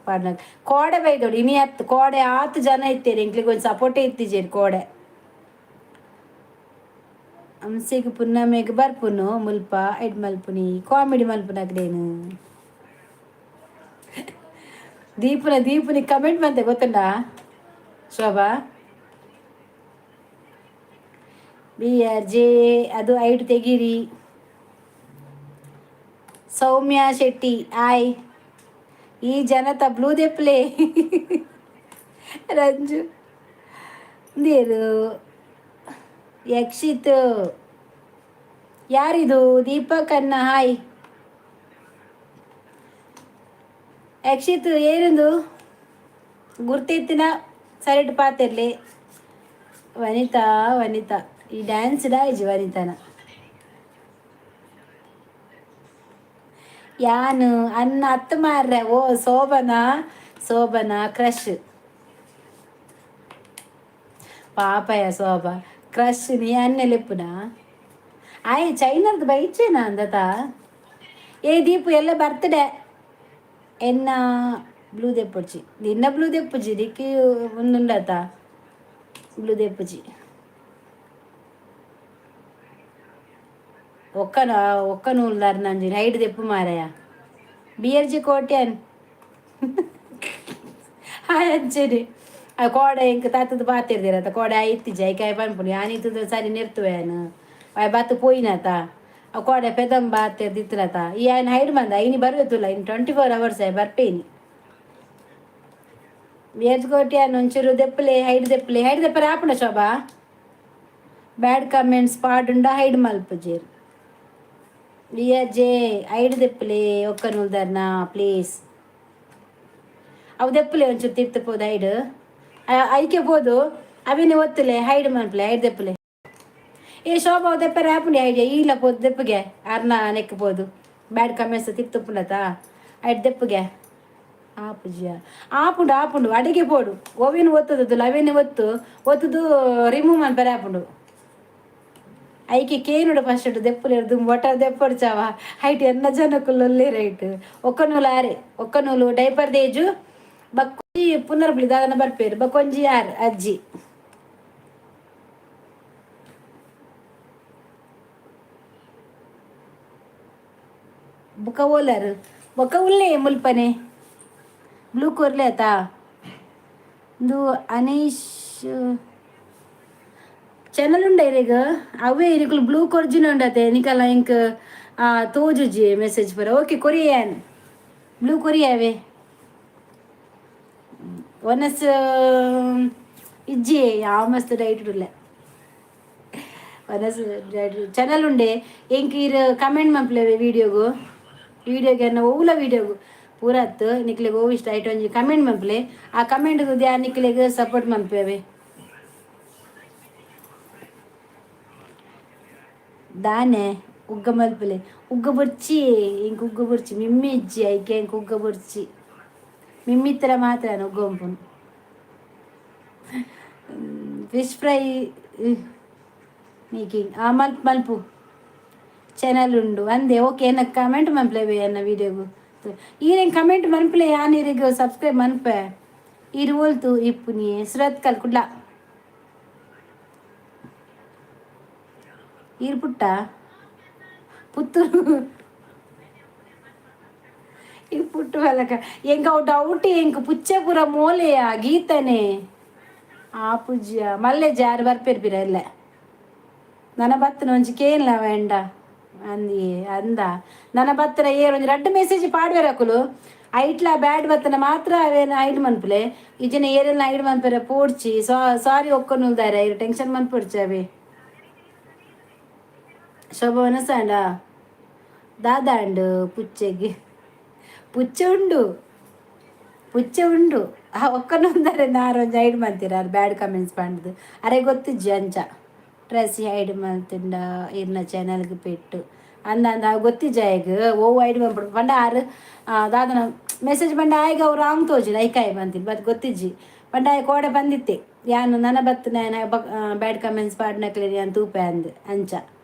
ಪಾಡ್ನಾಗ ಕೋಡೆ ಬೈದೋಡು. ಇನಿ ಅತ್ ಕೋಡೆ ಆತ್ ಜನ ಇತ್ತೇರಿ. ಎಂಕ್ಲೆಗ್ ಒಂಜಿ ಸಪೋರ್ಟೇ ಇತ್ತಿಜೇರಿ ಕೋಡೆ. ಅಂಸೆಗ್ ಪುನ್ನಮೆಗ್ ಬರ್ಪುನು ಮುಲ್ಪ ಎಡ್ ಮಲ್ಪುನಿ ಕಾಮಿಡಿ ಮಲ್ಪುನಕ್ಲೇನು. ದೀಪುನ ದೀಪುನಿ ಕಮೆಂಟ್ ಬಂತೆ ಗೊತ್ತುಂಡಾ ಶೋಭಾ? ಬಿ ಆರ್ ಜೆ ಅದು ಐಟ್ ತೆಗೀರಿ. ಸೌಮ್ಯ ಶೆಟ್ಟಿ ಆಯ್. ಈ ಜನತ ಬ್ಲೂ ದೆಪ್ಲೆ. ರಂಜು ದೇರು ಯಕ್ಷಿತ್ ಯಾರಿದು? ದೀಪಕ್ ಅನ್ನ ಹಾಯ್. ಯಕ್ಷಿತ್ ಏನದು ಗುರ್ತಿತ್ತಿನ ಸರಿಟ್ ಪಾತಿರ್ಲಿ. ವನಿತಾ ವನಿತಾ ಈ ಡ್ಯಾನ್ಸ್ ಡಾಯ್ಜ್ ವನಿತಾನ. ಯಾನು ಅನ್ನ ಅತ್ತು ಮಾರ್ರೆ. ಓ ಶೋಭನಾ, ಶೋಭನಾ ಕ್ರಶ್ ಪಾಪಯ ಶೋಭಾ ಕ್ರಶ್. ನೀ ಅನ್ನೆಲೆಪ್ಪುನ ಆಯ್ ಚೈನರ್ದು ಬೈಚೇನಾ ಅಂದತ. ಏ ದೀಪು ಎಲ್ಲ ಬರ್ತ್ಡೇ ಎನ್ನ ಬ್ಲೂ ದೆಪ್ಪುಜಿ ನಿನ್ನ ಬ್ಲೂ ದೆಪ್ಪುಜಿ ದಿಕ್ಕಿ ಒಂದುಂಡತ ಬ್ಲೂ ದೆಪ್ಪುಜಿ. ಒಕ್ಕ ಒಕ್ಕ ನೂಲ್ದಾರ್ ನಂಜಿ ಹೈಡ್ ದೆಪ್ಪು ಮಾರಯ. ಬಿ ಎರ್ ಜಿ ಕೋಟ್ಯಾನ್ ಅಂಚೆನೆ ಆ ಕೋಡೆ ಇಂಕ್ ತಾತದ ಬಾತಿರ್ದಿರತ್ತ. ಕೋಡೆ ಇತ್ತಿಜ ಐಕಾಯ್ ಪನ್ಪುನಿ ಆನಿತ್ತದ ಸರಿ ನಿರ್ತುವೇನು ಆಯ್ ಬತ್ತು ಪೋಯಿನತ. ಆ ಕೋಡೆ ಪೆದಂ ಬಾತಿರ್ದಿತ್ತನತ. ಈ ಆಯ್ನ ಹೈಡ್ ಬಂದ ಇನಿ ಬರುವೆತುಲ್ಲ. ಇನ್ನು 24 ಅವರ್ಸ್ ಆಯ್ ಬರ್ಪೇನಿ. ಬಿ ಕೋಟ್ಯಾನ್ ಒಂಚೂರು ದೆಪ್ಪಲೆ ಹೈಡ್ ದೆಪ್ಪಲೆ. ಹೈಡ್ ದೆಪ್ಪರೆ ಆಪುಂಡ ಶೋಭಾ? ಬ್ಯಾಡ್ ಕಮೆಂಟ್ಸ್ ಪಾಡುಂಡ ಹೈಡ್ ಮಲ್ಪುಜೆರ್. We are J hide ದೆಪ್ಪಲೆ ಒಕ್ಕ ನೂಲ್ದಾರ್ನ ಪ್ಲೀಸ್. ಅವು ದೆಪ್ಪಲೆ ಒಂಚೂರು ತಿರ್ತು ಪೋದು ಹೈಡ್ ಐಕೆ ಪೋದು ಅವಿನ ಒತ್ತುಲೆ ಹೈಡ್ ಮನ್ಪಲೆ ಹೈಡ್ ದೆಪ್ಪಲೆ. ಏ ಶೋಭಾ ಅವು ದೆಪ್ಪರೆ ಆಪುಂಡಿ ಐಡಿಯಾ ಈಲ ಪೋದು ದೆಪ್ಪಗೆ ಅರ್ನ ನೆಕ್ ಪೋದು ಬ್ಯಾಡ್ ಕಮೆಂಟ್ಸ್ ತಿರ್ತುಪ್ಪುಂಡತ ಐಡ್ ದೆಪ್ಪಗೆ ಆಪುಜಿಯ ಆಪುಂಡು ಆಪುಂಡು ಅಡಿಗೆ ಪೋಡು ಓವಿನ ಒತ್ತುದು ಅವೇನೆ ಒತ್ತು ಒತ್ತುದು ರಿಮೂವ್ ಮನ್ಪರೆ ಆಪುಂಡು. ಐಕೆ ಕೇನುಡು ಫಸ್ಟ್ ದೆಪ್ಪುಲೇರ್ದು ಒಟ್ಟ ದೆಪ್ಪಡ್ಚಾವ ಹೈಟ್ ಎನ್ನ ಜನಕ್ಕುಲ್ಲೇ ರೈಟ್. ಒಕ್ಕನೂಲು ಆರೆ ಒಕ್ಕನೂಲು ಡೈಪರ್ ದೇಜು ಬಕ್ಕೊಂಜಿ ಪುನರ್ಬಲಿ ದಾದನ ಬರ್ಪೇರು ಬಕ್ಕೊಂಜಿ ಯಾರ್ ಅಜ್ಜಿ. ಬುಕ್ಕ ಓಲರ್ ಬೊಕ್ಕ ಉಲ್ಲೇ ಮುಲ್ಪನೆ ಬ್ಲೂ ಕೊರ್ಲೆ ಆತಾ. ಇಂದು ಅನೀಶ್ ಚಾನಲ್ ಉಂಡ ಇರೆಗ್ ಅವೇ ಇರಿಕುಲು ಬ್ಲೂ ಕೊರ್ಜಿನ ಉಂಡತೆ ನಿಕಲ್ಲ ಇಂಕ್ ತೋಜುಜಿ ಮೆಸೇಜ್ ಪೂರ. ಓಕೆ ಕೊರಿಯನ್ ಬ್ಲೂ ಕೊರಿಯಾವೆ ಒನಸ್ ಇಜ್ಜಿ ಯಾವ ಮಸ್ತ್ ಡೈಟ್ ಉಲ್ಲ ಒನಸ್ ಚಾನಲ್ ಉಂಡೆ. ಎಂಕ್ ಇರ್ ಕಮೆಂಟ್ ಮನ್ಪುಲೆ ವೀಡಿಯೋಗು. ವೀಡಿಯೋಗೆ ಅನ್ನ ಓವುಲ ವೀಡಿಯೋಗು ಪೂರ ಅತ್ತು ನಿಕ್ಲೆಗ್ ಓವು ಇಷ್ಟ ಐಟ್ ಒಂಜಿ ಕಮೆಂಟ್ ಮನ್ಪುಲೆ. ಆ ಕಮೆಂಟ್ ದ್ಯಾ ನಿಕ್ಲೆಗ್ ಸಪೋರ್ಟ್ ಮನ್ಪುವೆ. ದಾನೆ ಉಗ್ಗ ಮಲ್ಪುಲೆ. ಉಗ್ಗ ಬೊರ್ಚಿ ಇಂಕ್ ಉಗ್ಗ ಬೊರ್ಚಿ ಮಿಮ್ಮಿ ಇಜ್ಜಿ ಐಕೆ ಇಂಕ್ ಉಗ್ಗ ಬೊರ್ಚಿ ಮಿಮ್ಮಿತ್ತರ ಮಾತ್ರ ಉಗ್ಗ ಉಂಪುನು. Fish fry Making ಆ ಮಲ್ಪು ಮಲ್ಪು ಚಾನಲ್ ಉಂಡು ಅಂದೆ. ಓಕೆ, ಏನಕ್ಕೆ ಕಮೆಂಟ್ ಮನ್ಪ್ಲೆ ಅನ್ನ ವೀಡಿಯೋಗು? ಈರೇನು ಕಮೆಂಟ್ ಮನ್ಪ್ಲೆ, ಯಾನ್ ಇರೆಗ್ ಸಬ್ಸ್ಕ್ರೈಬ್ ಮನ್ಪೆ. ಈರು ಓಲ್ತು ಇಪ್ಪುನಿ? ಸುರತ್ಕಲ್, ಕುಡ್ಲ. ಈರ್ ಪುಟ್ಟ ಪುತ್ತೂರು. ಈ ಪುಟ್ಟು ಬಲಕ ಎಂಕ ಅವು ಡೌಟ್. ಎಂಕ್ ಪುಚ್ಚೆ ಪೂರ ಮೋಲೆಯ ಗೀತನೆ ಆ ಪೂಜ್ಯ ಮಲ್ಲೆ ಜಾರು ಬರ್ಪೇರು ಪಿರ ಇಲ್ಲ. ನನ ಬತ್ತನ ಒಂಜಿ ಕೇನ್ಲ ವೇಂಡ ಅಂದಿಯೇ ಅಂದ. ನನ್ನ ಬತ್ತನ ಏರ್ ಒಂಜಿ ರಡ್ಡ್ ಮೆಸೇಜ್ ಪಾಡ್ವೇರ ಅಕುಲು. ಐಟ್ಲ ಬ್ಯಾಡ್ ಬತ್ತನ ಮಾತ್ರ ಅವೇನ ಹೈಡ್ ಮನ್ಪುಲೆ. ಇಜ್ಜಿನ ಏರೆಲ್ಲ ಹೈಡ್ ಮನ್ಪೆರೆ ಪೋಡ್ಚಿ. ಸಾರಿ ಒಕ್ಕೊನುಲ್ದಾರೆ, ಇರು ಟೆನ್ಷನ್ ಮನ್ಪೊಡ್ಚಿ ಅವೇ. ಶೋಭಾ ವನಸಾಂಡ ದಾದಾಂಡು? ಪುಚ್ಚೆಗೆ ಪುಚ್ಚೆ ಉಂಡು, ಪುಚ್ಚೆ ಉಂಡು. ಆ ಒಕ್ಕನೊಂದರೆ ನಾರೊಂಜಿ ಹೈಡ್ ಮಂತೀರ ಬ್ಯಾಡ್ ಕಮೆಂಟ್ಸ್ ಪಂಡ್ದು. ಅರೆ ಗೊತ್ತಿಜ್ಜಿ ಅಂಚ ಟ್ರೆಸಿ ಹೈಡ್ ಮಲ್ತಿಂಡ ಇರ್ನ ಚಾನಲ್ಗೆ ಪೆಟ್ಟು ಅಂದ ಅಂದ. ಗೊತ್ತಿಜ್ಜ ಆಯಗ್ ಓ ಹೈಡ್ ಮನ್ಪುಡು ಪಂಡ. ಆರು ದಾದನ ಮೆಸೇಜ್ ಪಂಡ ಆಯ್ಗ ಅವ್ರು ರಾಂಗ್ ತೋಜಿನ ಐಕಾಯ್ ಬಂತಿನಿ ಬಟ್ ಗೊತ್ತಿಜ್ಜಿ ಪಂಡ. ಆಯ್ ಕೋಡೆ ಬಂದಿತ್ತೆ ಯಾನು ನನ ಬತ್ತು ನಾನು ಬ್ಯಾಡ್ ಕಮೆಂಟ್ಸ್ ಪಾಡ್ನಕ್ಲೆ ಯಾನ್ ತೂಪೆ ಅಂದ್. ಅಂಚ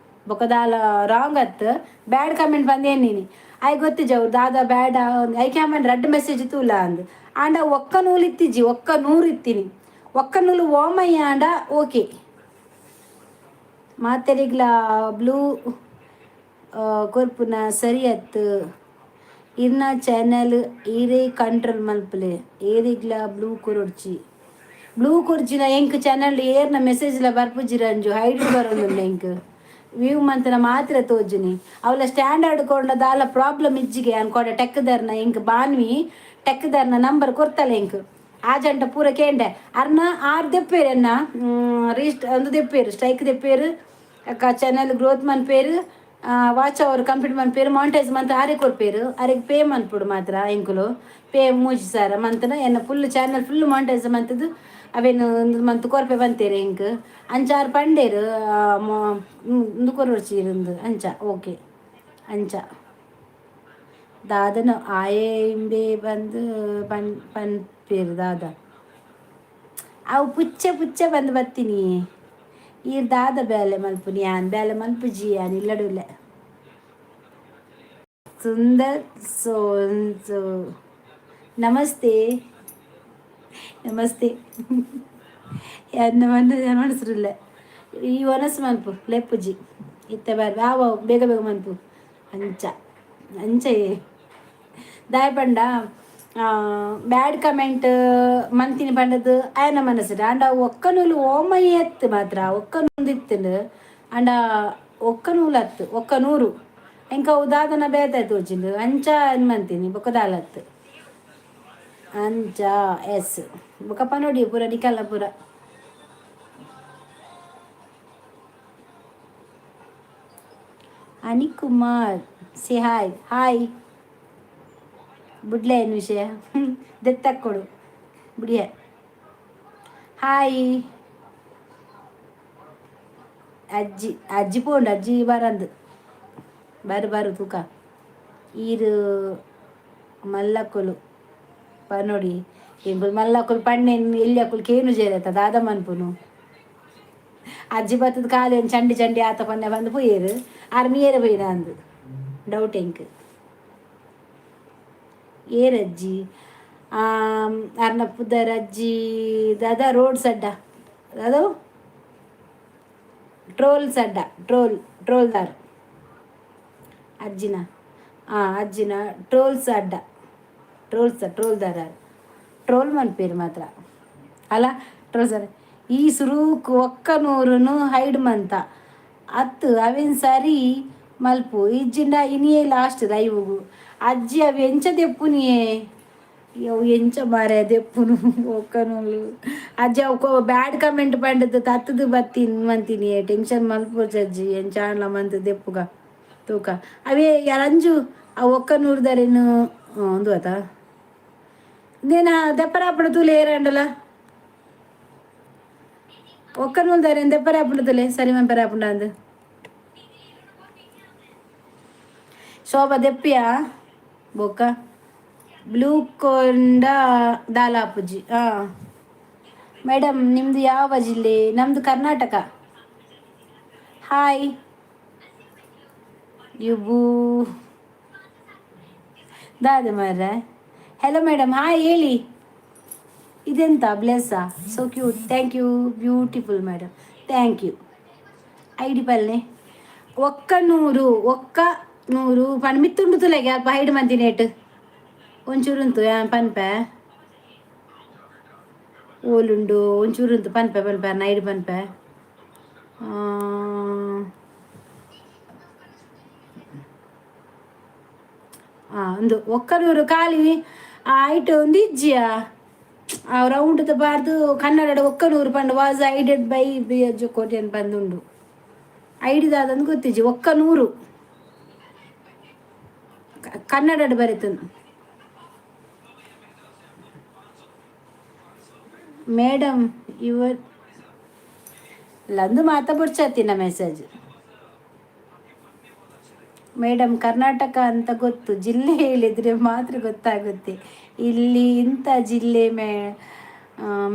ಬೊಕ ದಾಲ ರಾಂಗ್ ಅತ್ತು ಬ್ಯಾಡ್ ಕಮೆಂಟ್ ಬಂದೇನು ನೀನಿ ಆಯ್ ಗೊತ್ತಿಜ್ಜ ಅವ್ರು ದಾದ ಬ್ಯಾಡ್. ಐಕೆ ಆಮನ್ ರಡ್ಡ್ ಮೆಸೇಜ್ ತೂಲ ಅಂದ್. ಆಂಡ ಒಕ್ಕ ನೂಲು ಇತ್ತಿಜ್ಜಿ, ಒಕ್ಕ ನೂರು ಇತ್ತೀನಿ. ಒಕ್ಕ ನೂಲು ಓಮಯ್ಯ ಆಂಡ ಓಕೆ. ಮಾತೆರಿಗ್ಲ ಬ್ಲೂ ಕೊರ್ಪುನ ಸರಿ ಅತ್ತು. ಇರ್ನ ಚಾನಲ್ ಈರೇ ಕಂಟ್ರೋಲ್ ಮಲ್ಪಲೆ, ಏರಿಗ್ಲ ಬ್ಲೂ ಕೊರೊಡ್ಚಿ. ಬ್ಲೂ ಕೊರ್ಜಿನ ಎಂಕ್ ಚಾನಲ್ ಏರ್ನ ಮೆಸೇಜ್ಲ ಬರ್ಪುಜಿ ರಂಜು, ಹೈಡ್ ಬರೋದುಂಡು. ಎಂಕ್ ವ್ಯೂ ಮಂತನ ಮಾತ್ರ ತೋಜುನಿ. ಅವಲ ಸ್ಟ್ಯಾಂಡರ್ಡ್ ಕೊಂಡ ದಾಲ ಪ್ರಾಬ್ಲಮ್ ಇಜ್ಜಿಗೆ ಅನ್ಕೋಡ. ಟೆಕ್ದರ್ನ ಎಂಕ್ ಬಾನ್ವಿ ಟೆಕ್ದರ್ನ ನಂಬರ್ ಕೊರ್ತಲ್ಲ ಎಂಕ್. ಆ ಜಂಟ ಪೂರ ಕೇಂಡೆ ಅರ್ನ ಆರ್ ದೆಪ್ಪೇರು ಎನ್ನ ರೀಸ್ಟ್ ಅಂದು ದೆಪ್ಪೇರು, ಸ್ಟ್ರೈಕ್ ದೆಪ್ಪೇರು. ಅಕ್ಕ ಚಾನಲ್ ಗ್ರೋತ್ ಮನ್ಪೇರು, ವಾಚ್ ಅವರ್ ಕಂಪ್ಲೀಟ್ ಮನ್ಪೇರು, ಮಾನಿಟೈಸ್ ಮಂತ್ ಆರೆ ಕೊರ್ಪೇರು. ಅರೆಗ್ ಪೇ ಮನ್ಪುಡು ಮಾತ್ರ. ಎಂಕುಲು ಪೇ 3000 ಮಂತ್ನ ಎನ್ನ full channel full monetize ಮಂತದ್ದು ಅವೇನು ಮಂತ್ ಕೊರ್ಪೆ ಬಂತೇರು ಎಂಕ್. ಅಂಚಾರು ಪಂಡೇರು ಇಂದು ಕೊರೊಡ್ಚಿ ಇಂದು ಅಂಚ. ಓಕೆ, ಅಂಚ ದಾದನ ಆಯೆ ಇಂಬೆ ಬಂದು ಪನ್ ಪನ್ಪೇರು ದಾದ ಅವು ಪುಚ್ಚೆ ಪುಚ್ಚೆ ಬಂದು ಬತ್ತೀನಿ. ಈರ್ ದಾದ ಬೇಲೆ ಮಲ್ಪುನಿ? ಯಾನ್ ಬೇಲೆ ಮಲ್ಪುಜಿ, ಯಾನ್ ಇಲ್ಲಡುಲ್ಲೆ. ಸುಂದರ್ ಸೋನ್ಸು ನಮಸ್ತೆ, ನಮಸ್ತೆ. ಎನ್ನ ಮನಸ್ರಿಲ್ಲ. ಈ ಒನಸ್ ಮನ್ಪು ಲೆಪ್ಪುಜಿ ಇತ್ತೆ ಬಾರ್ ಆವ ಬೇಗ ಬೇಗ ಮನ್ಪು. ಅಂಚ ಅಂಚ ದಾಯ ಪಂಡ ಬ್ಯಾಡ್ ಕಮೆಂಟ್ ಮಂತಿನಿ ಪಂಡದು ಆಯನ ಮನಸ್ಸು. ಆಂಡ ಒಕ್ಕನೂಲು ಓಮಯ್ಯ ಎತ್ತು ಮಾತ್ರ ಒಕ್ಕ ಇತ್ತುಂಡು. ಆಂಡ ಒಕ್ಕ ನೂಲು ಅತ್ತು ಒಕ್ಕ ನೂರು ಎಂಕ ಅವು ದಾದನ ಬೇತೆ ತೋಜಿಂಡು. ಅಂಚ ಮಂತೀನಿ ಬೊಕ್ಕ ದಾಲತ್ತು ಅಂಚ. ಎಸ್, ಬೊಕ್ಕ ಪನೋಡಿ ಪೂರ ನಿಕಲ್ನ ಪೂರ. ಅನಿಕುಮಾರ್ ಸೆ ಹಾಯ್. ಹಾಯ್ ಬುಡ್ಲೆ, ಏನು ವಿಷಯ ದೆತ್ತಕ್ಕೊಡು ಬುಡಿಯ. ಹಾಯ್ ಅಜ್ಜಿ, ಅಜ್ಜಿ ಪೋಂಡು, ಅಜ್ಜಿ ಬರಂದು ಬಾರು ಬಾರು ತೂಕ. ಈರು ಮಲ್ಲಕ್ಕುಲು ಪನೊಡಿ. ಎಂಕುಲು ಮಲ್ಲಕ್ಕುಲು ಪಣ್ಣೆ ಎಲ್ಲಿ ಕೇನು ಜೇರತ್ತ ದಾದ ಮನ್ಪುನು? ಅಜ್ಜಿ ಬತ್ತದ ಕಾಲು ಚಂಡಿ ಚಂಡಿ ಆತ ಪನ್ನೆ ಬಂದು ಪೋಯೇರು. ಆರ್ ಮೀಯರೆ ಪೋಯಿನ ಅಂದು ಡೌಟ್ ಎಂಕ್. ಏರಜ್ಜಿ ಅರ್ನ ಪುದರ್ ಅಜ್ಜಿ ದಾದಾ? ರೋಡ್ ಅಡ್ಡ ದಾದೋ ಟ್ರೋಲ್ಸ್ ಅಡ್ಡ, ಟ್ರೋಲ್ ಟ್ರೋಲ್ದಾರ್ ಅಜ್ಜಿನ. ಹಾಂ, ಅಜ್ಜಿನ ಟ್ರೋಲ್ಸ್ ಅಡ್ಡ, ಟ್ರೋಲ್ಸ್ ಟ್ರೋಲ್ದಾರ ಟ್ರೋಲ್ ಮನ್ಪೇರು ಮಾತ್ರ ಅಲ್ಲ ಟ್ರೋಲ್ಸ್. ಈ ಸುರೂಕ್ ಒಕ್ಕ ನೂರುನು ಹೈಡ್ ಮಂತ ಅತ್ತು ಅವೇನು ಸರಿ ಮಲ್ಪು ಇಜ್ಜಿಂಡ ಇನಿಯೇ ಲಾಸ್ಟ್ ಲೈವುಗು. ಅಜ್ಜಿ ಅವು ಎಂಚ ದೆಪ್ಪುನಿಯೇ? ಅವು ಎಂಚ ಮಾರೆ ದೆಪ್ಪುನು ಒಕ್ಕನೂಲು? ಅಜ್ಜಿ ಅವು ಬ್ಯಾಡ್ ಕಮೆಂಟ್ ಪಂಡದು ತತ್ತದು ಬತ್ತೀನಿ ಮಂತೀನಿ. ಟೆನ್ಷನ್ ಮಲ್ಪೊಡ್ಚಿ ಅಜ್ಜಿ, ಎಂಚ ಆಂಡ್ಲ ಮಂತ್ ದೆಪ್ಪುಗ ತೂಕ. ಅವೇ ರಂಜು ಆ ಒಕ್ಕ ನೂರ್ದರೇನು ಒಂದು ಆತ ನೇನ ದೆಪ್ಪರಾಪುಣ ತೂಲೆ ಏರಾಂಡಲ. ಒಕ್ಕ ನೂಲ್ದಾರೇನು ದೆಪ್ಪರಾಪುಣ ತೂಲೆ ಸರಿ ಮನ್ಪೆರಾಪುಂಡ ಅಂದು. ಶೋಭಾ ದೆಪ್ಪಿಯಾ ಬೊಕ್ಕ ಬ್ಲೂ ಕೊಂಡ ದಾಲಾಪುಜಿ. ಹಾಂ ಮೇಡಮ್, ನಿಮ್ಮದು ಯಾವ ಜಿಲ್ಲೆ? ನಮ್ಮದು ಕರ್ನಾಟಕ. Hi ಯುಬೂ ದಾದ ಮಾರ್ರೆ. Hello madam, hi ಹೇಳಿ. ಇದೆಂತ ಬ್ಲೆಸ್ಸಾ? So cute, thank you. Beautiful madam, thank you. ID ಪಲ್ನೆ. ಒಕ್ಕ ನೂರು, ಒಕ್ಕ ನೂರು ಪನ್ ಮಿತ್ತುಂಡು ತುಲೆಗೆ ಅಲ್ಪ ಹೈಡ್ ಮಂತಿನೇಟ್ ಒಂಚೂರು ಉಂತು ಪನ್ಪೆ ಓಲುಂಡು ಒಂಚೂರು ಉಂತು ಪನ್ಪೆ ಪನ್ಪೆ ನೈಡ್ ಪನ್ಪೆ. ಒಂದು ಒಕ್ಕನೂರು ಖಾಲಿ ಐಟ್ ಒಂದು ಇಜ್ಜಿಯಾ ಆ ರೌಂಡ್ ಬಾರ್ದು ಕನ್ನಡ ಒಕ್ಕನೂರು ಪಂಡ was hided by B H Kotian ಬಂದುಂಡು. ಐಡಿ ದಾದಂದು ಗೊತ್ತಿಜ್ಜಿ. ಒಕ್ಕನೂರು ಕನ್ನಡ ಬರೀತನು. ಮೇಡಮ್ ಇವರ್ ಲಂದು ಮಾತ ಬುಡ್ಚತ್ತಿನ ಮೆಸೇಜ್. ಮೇಡಮ್, ಕರ್ನಾಟಕ ಅಂತ ಗೊತ್ತು, ಜಿಲ್ಲೆ ಹೇಳಿದರೆ ಮಾತ್ರ ಗೊತ್ತಾಗುತ್ತೆ. ಇಲ್ಲಿ ಇಂಥ ಜಿಲ್ಲೆ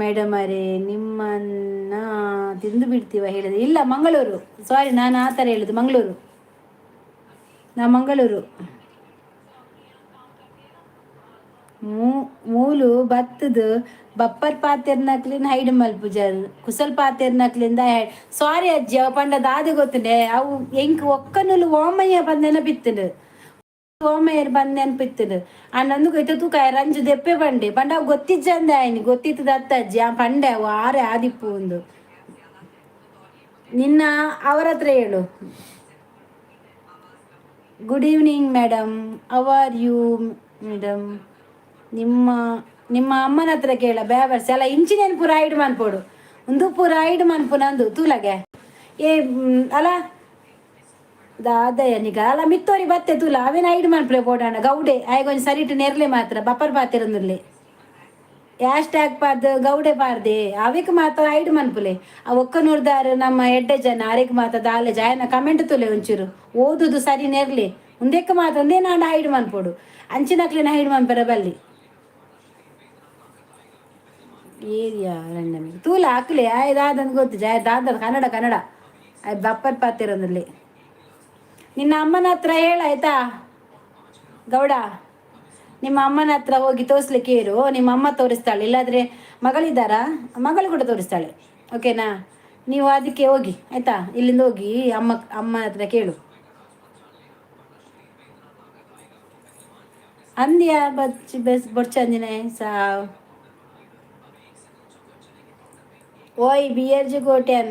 ಮೇಡಮ್ ಅರೇ, ನಿಮ್ಮನ್ನ ತಿಂದು ಬಿಡ್ತೀವ ಹೇಳಿದ್ರೆ. ಇಲ್ಲ, ಮಂಗಳೂರು. ಸಾರಿ, ನಾನು ಆ ಥರ ಹೇಳುದು. ಮಂಗಳೂರು, ನಾ ಮಂಗಳೂರು. ಮೂಲು ಬತ್ತದು ಬಪ್ಪರ್ ಪಾತೆರ್ನಕ್ಲಿನ ಹೈಡ್ ಮಲ್ಪುಜಾರ್ ಕುಸಲ್ ಪಾತೆರ್ನಕ್ಲಿಂದ. ಸಾರಿ ಅಜ್ಜಿ, ಅವು ಪಂಡ ದಾದೆ ಗೊತ್ತುಂಡೆ, ಅವು ಎಂಕ್ ಒಕ್ಕನುಲು ಓಮಯ್ಯ ಬಂದ ನೆನಪಿತ್ತುಂಡು, ಓಮಯ್ಯರ್ ಬಂದ್ ನೆನಪಿತ್ತುಂಡು. ಅಂದು ಇತ್ತ ತೂಕ ರಂಜು ದೆಪ್ಪೆ ಪಂಡೆ ಪಂಡ ಅವು ಗೊತ್ತಿಜ್ಜಂದೆ ಆಯ್ನಿ ಗೊತ್ತಿತ್ತದ ಅತ್ತ ಅಜ್ಜಿ. ಆ ಪಂಡೆ ಅವು ಆರೆ ಆದಿಪ್ಪು ಒಂದು ನಿನ್ನ ಅವರ ಹತ್ರ ಹೇಳು. Good evening madam, how are you madam? ನಿಮ್ಮ ನಿಮ್ಮ ಅಮ್ಮನ ಹತ್ರ ಕೇಳ ಬೇವರ್ಸ್ ಅಲ್ಲ. ಇಂಚಿನೇನು ಪೂರ ಐಡ್ ಮನ್ಪೋಡು, ಒಂದು ಪೂರ ಐಡ್ ಮನ್ಪು ನಂದು ತೂಲಗೆ. ಏ ಅಲ್ಲ ದಾದಯ್ಯ ನಿಗ ಅಲ್ಲ ಮಿತ್ತೋರಿ ಬತ್ತೆ ತೂಲ. ಅವೇನ ಐಡ್ ಮನ್ಪುಲೆ ಬೋಡಾಣ ಗೌಡೆ ಆಯ್ ಕೊಂಚ ಸರಿಟು ನೆರ್ಲೆ ಮಾತ್ರ ಬಪ್ಪರ್ ಪಾತಿರಂದುರ್ಲೆ ಹ್ಯಾಶ್ ಟ್ಯಾಗ್ ಪಾದ್ ಗೌಡೆ ಪಾರ್ದೆ ಅವಿಕ್ ಮಾತ್ರ ಐಡ್ ಮನ್ಪುಲೆ. ಆ ಒಕ್ಕನೂರ್ದಾರು ನಮ್ಮ ಎಡ್ಡೆ ಜನ ಅರೆಗ್ ಮಾತ್ರ ದಾಲೆ ಜಾಯನ ಕಮೆಂಟ್ ತುಲೆ ಒಂಚೂರು ಓದುದು ಸರಿ ನೆರ್ಲೆ. ಉಂದೆಕ್ಕ ಮಾತ್ರ ಒಂದೇ ನಾಂಡ ಐಡ್ ಮನ್ಪೋಡು ಅಂಚಿನಕ್ಲಿನ ಹೈಡ್ ಮನ್ಪೆರ ಬಲ್ಲಿ ಏರಿಯಾ ರಂಡಮಿಗೆ ತೂಲ ಹಾಕ್ಲಿ. ಆಯ್ ದಾದಂದು ಗೊತ್ತು ಜಾಯ್ ದಾದ ಕನ್ನಡ ಕನ್ನಡ ಆಯ್ ಬಪ್ಪರ್ ಪಾತಿರಂದ್ರಲ್ಲಿ. ನಿನ್ನ ಅಮ್ಮನ ಹತ್ರ ಹೇಳಾಯ್ತಾ ಗೌಡ? ನಿಮ್ಮ ಅಮ್ಮನ ಹತ್ರ ಹೋಗಿ ತೋರಿಸ್ಲಿಕ್ಕೆ ಇರು, ನಿಮ್ಮ ಅಮ್ಮ ತೋರಿಸ್ತಾಳೆ. ಇಲ್ಲಾದರೆ ಮಗಳಿದ್ದಾರಾ? ಮಗಳು ಕೂಡ ತೋರಿಸ್ತಾಳೆ, ಓಕೆನಾ? ನೀವು ಅದಕ್ಕೆ ಹೋಗಿ ಆಯಿತಾ? ಇಲ್ಲಿಂದ ಹೋಗಿ ಅಮ್ಮ ಅಮ್ಮನ ಹತ್ರ ಕೇಳು. ಅಂದ್ಯಾ ಬಚ್ಚಿ ಬೆಸ್ ಬೊಡ್ಚಂದಿನೇ ಸಾವ್. ಓಯ್ ಬಿಯರ್ಜಿ ಕೋಟ್ಯಾನ್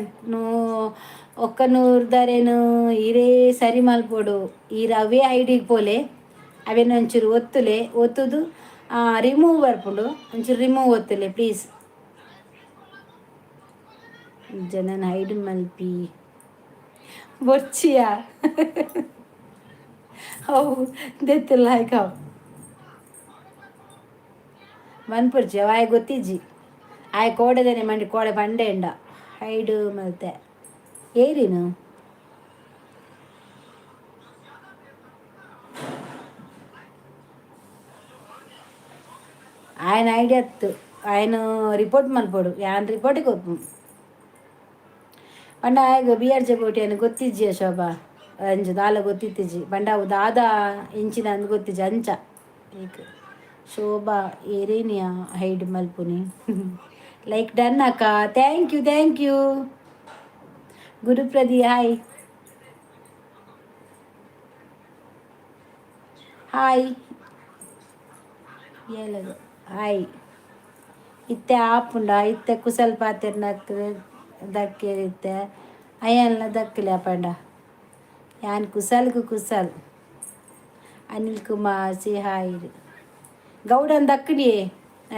ಒಕ್ಕನೂರ್ದಾರೇನು ಈರೇ ಸರಿ ಮಲ್ಪೊಡು. ಈರ್ ಅವೇ ಐಡಿಗೆ ಪೋಲೆ, ಅವೇನು ಒಂಚೂರು ಒತ್ತುಲೆ. ಒತ್ತುದು ರಿಮೂವ್ ಬರ್ಪುಂಡು, ಒಂಚೂರು ರಿಮೂವ್ ಒತ್ತುಲೆ ಪ್ಲೀಸ್. ಜನನ ಹೈಡ್ ಮಲ್ಪಿ ಬೊರ್ಚಿಯಾ ಅವು ದೆತ್ತಿಲ್ಲ. ಹಾಯ್ಕ ಮನ್ಪುರ್ಚಿ ಅವು ಆಯ್ ಗೊತ್ತಿಜ್ಜಿ. ಆಯ್ ಕೋಡೆದೇನೆ ಮಂಡಿ ಕೋಡೆ ಪಂಡೆ ಉಂಡ ಹೈಡ್ ಮಲ್ತೆ ಏರಿನು. ఆయన ಐಡಿಯಾ ಅತ್ತು ఆయన ರಿಪೋರ್ಟ್ ಮಲ್ಪೊಡು. ಯಾನ್ ರಿಪೋರ್ಟಿಗೆ ಒಪ್ಪು ಪಂಡ ಆಯಗ್ ಬಿ ಆರ್ ಜೆ ಕೋಟಿ ಗೊತ್ತಿಜ್ಜಿಯ ಶೋಭಾ ಅಂಚ ದಾಲ ಗೊತ್ತಿತ್ತಿಜಿ ಪಂಡ ಅವು ದಾದ ಇಂಚಿನ ಅಂದ್ ಗೊತ್ತಿಜ್ಜಿ ಅಂಚ. ಈಗ ಶೋಭಾ ಏರೇನಿಯ ಹೈಡ್ ಮಲ್ಪುನಿ? ಲೈಕ್ ಡನ್ ಅಕ್ಕ, thank you, thank you. ಗುರುಪ್ರದಿ hi hi ಏಲದು hi. ಇತ್ತೆ ಆಪುಂಡ ಇತ್ತೆ ಕುಸಲ್ ಪಾತೆರ್ನಕ್ ದಕ್ಕೆ ಇತ್ತೆ ಅಯ್ಯಲ್ಲ ದಕ್ಕಲೆ ಪಂಡ ಯಾನ್ ಕುಸಲ್ಗ್ ಕುಸಲ್. Anil Kumar C hi. ಗೌಡನ್ ದಕ್ಕಣಿಯೇ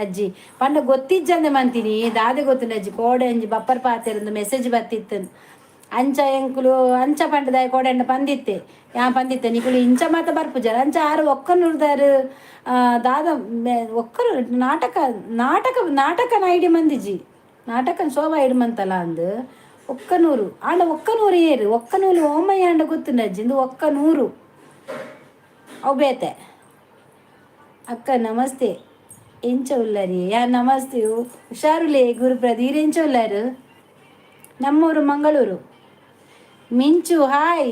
ಅಜ್ಜಿ ಪಂಡ ಗೊತ್ತಿಜ್ಜಂದೆ ಮಂತೀನಿ ದಾದೆ ಗೊತ್ತುಂಡು ಅಜ್ಜಿ. ಕೋಡೆ ಅಂಜಿ ಬಪ್ಪರ್ ಪಾತೆರಂದು ಮೆಸೇಜ್ ಬತ್ತಿತ್ತು ಅಂಚ ಎಂಕುಲು ಅಂಚ ಪಂಡದಾಯ ಕೋಡೆಂಡ ಪಂದಿತ್ತೆ ಯಾ ಪಂದಿತ್ತೆ ನಿಕುಲು ಇಂಚ ಮಾತ ಬರ್ಪುಜಾರ ಅಂಚ ಆರು ಒಕ್ಕನೂರ್ದಾರು ದಾದ ಒಕ್ಕರು ನಾಟಕ ನಾಟಕ ನಾಟಕ ಐಡಿ ಮಂದಿಜಿ ನಾಟಕ ಶೋಭಾ ಐಡಿ ಮಂತಲ್ಲ ಅಂದು ಒಕ್ಕನೂರು ಆಂಡ ಒಕ್ಕನೂರು ಏರು ಒಕ್ಕನೂರು ಓಮಯ್ಯ ಅಂಡ ಗೊತ್ತುಂಡು ಅಜ್ಜಿ ಇಂದು ಒಕ್ಕನೂರು ಅವು ಬೇತೆ. ಅಕ್ಕ ನಮಸ್ತೆ, ಎಂಚ ಉಲ್ಲರಿ? ಯಾ ನಮಸ್ತೆ, ಹುಷಾರುಲೇ ಗುರುಪ್ರದೀರ್, ಎಂಚ ಉಲ್ಲಾರು? ನಮ್ಮೂರು ಮಂಗಳೂರು. ಮಿಂಚು ಹಾಯ್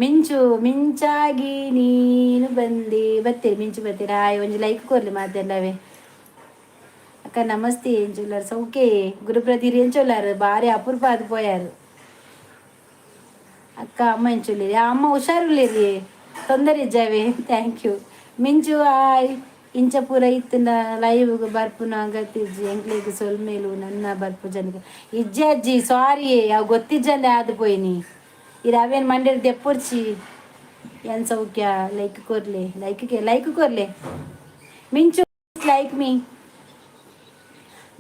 ಮಿಂಚು. ಮಿಂಚಾಗಿ ನೀನು ಬಂದಿ ಬತ್ತೀರಿ ಮಿಂಚು ಬತ್ತೀರಿ. ಹಾಯ್, ಒಂಜಿ ಲೈಕ್ ಕೊರ್ಲಿ ಮಾತೆಲ್ಲವೇ. ಅಕ್ಕ ನಮಸ್ತೆ ಎಂಚುಲ್ಲಾರ್? ಸೌಕೆ ಗುರುಪ್ರತೀರ್ ಎಂಚೊಲ್ಲಾರು? ಬಾರಿ ಅಪರೂಪ ಅದು ಪೋಯಾರು. ಅಕ್ಕ, ಅಮ್ಮ ಎಂಚುಲ್ಲೇರಿ? ಅಮ್ಮ ಹುಷಾರುಲ್ಲೇರಿ, ತೊಂದರೆ ಇಜ್ಜಾವೆ. Thank you. Minchu hi. ಇಂಚ ಪೂರ ಇತ್ತಿನ ಲೈವ್ ಬರ್ಪುನ ಅಗತ್ತಿಜ್ಜಿ ಎಂಕ್ಲೆಗ್ ಸೊಲ್ಮೆಲು. ನನ್ನ ಬರ್ಪು ಜನಕ್ಕೆ ಇಜ್ಜಿ ಅಜ್ಜಿ, ಸಾರಿ, ಅವು ಗೊತ್ತಿಜ್ಜಂದೆ ಆದ್ ಪೋಯಿನಿ. ಈ ರವೇನ್ ಮಂಡೇರ್ ದೆಪ್ಪೊರ್ಚಿ. ಏನ್ ಸೌಖ್ಯ? ಲೈಕ್ ಕೊರ್ಲೆ, ಲೈಕ್ ಲೈಕ್ ಕೊರ್ಲೆ. ಮಿಂಚು, ಲೈಕ್ ಮೀ.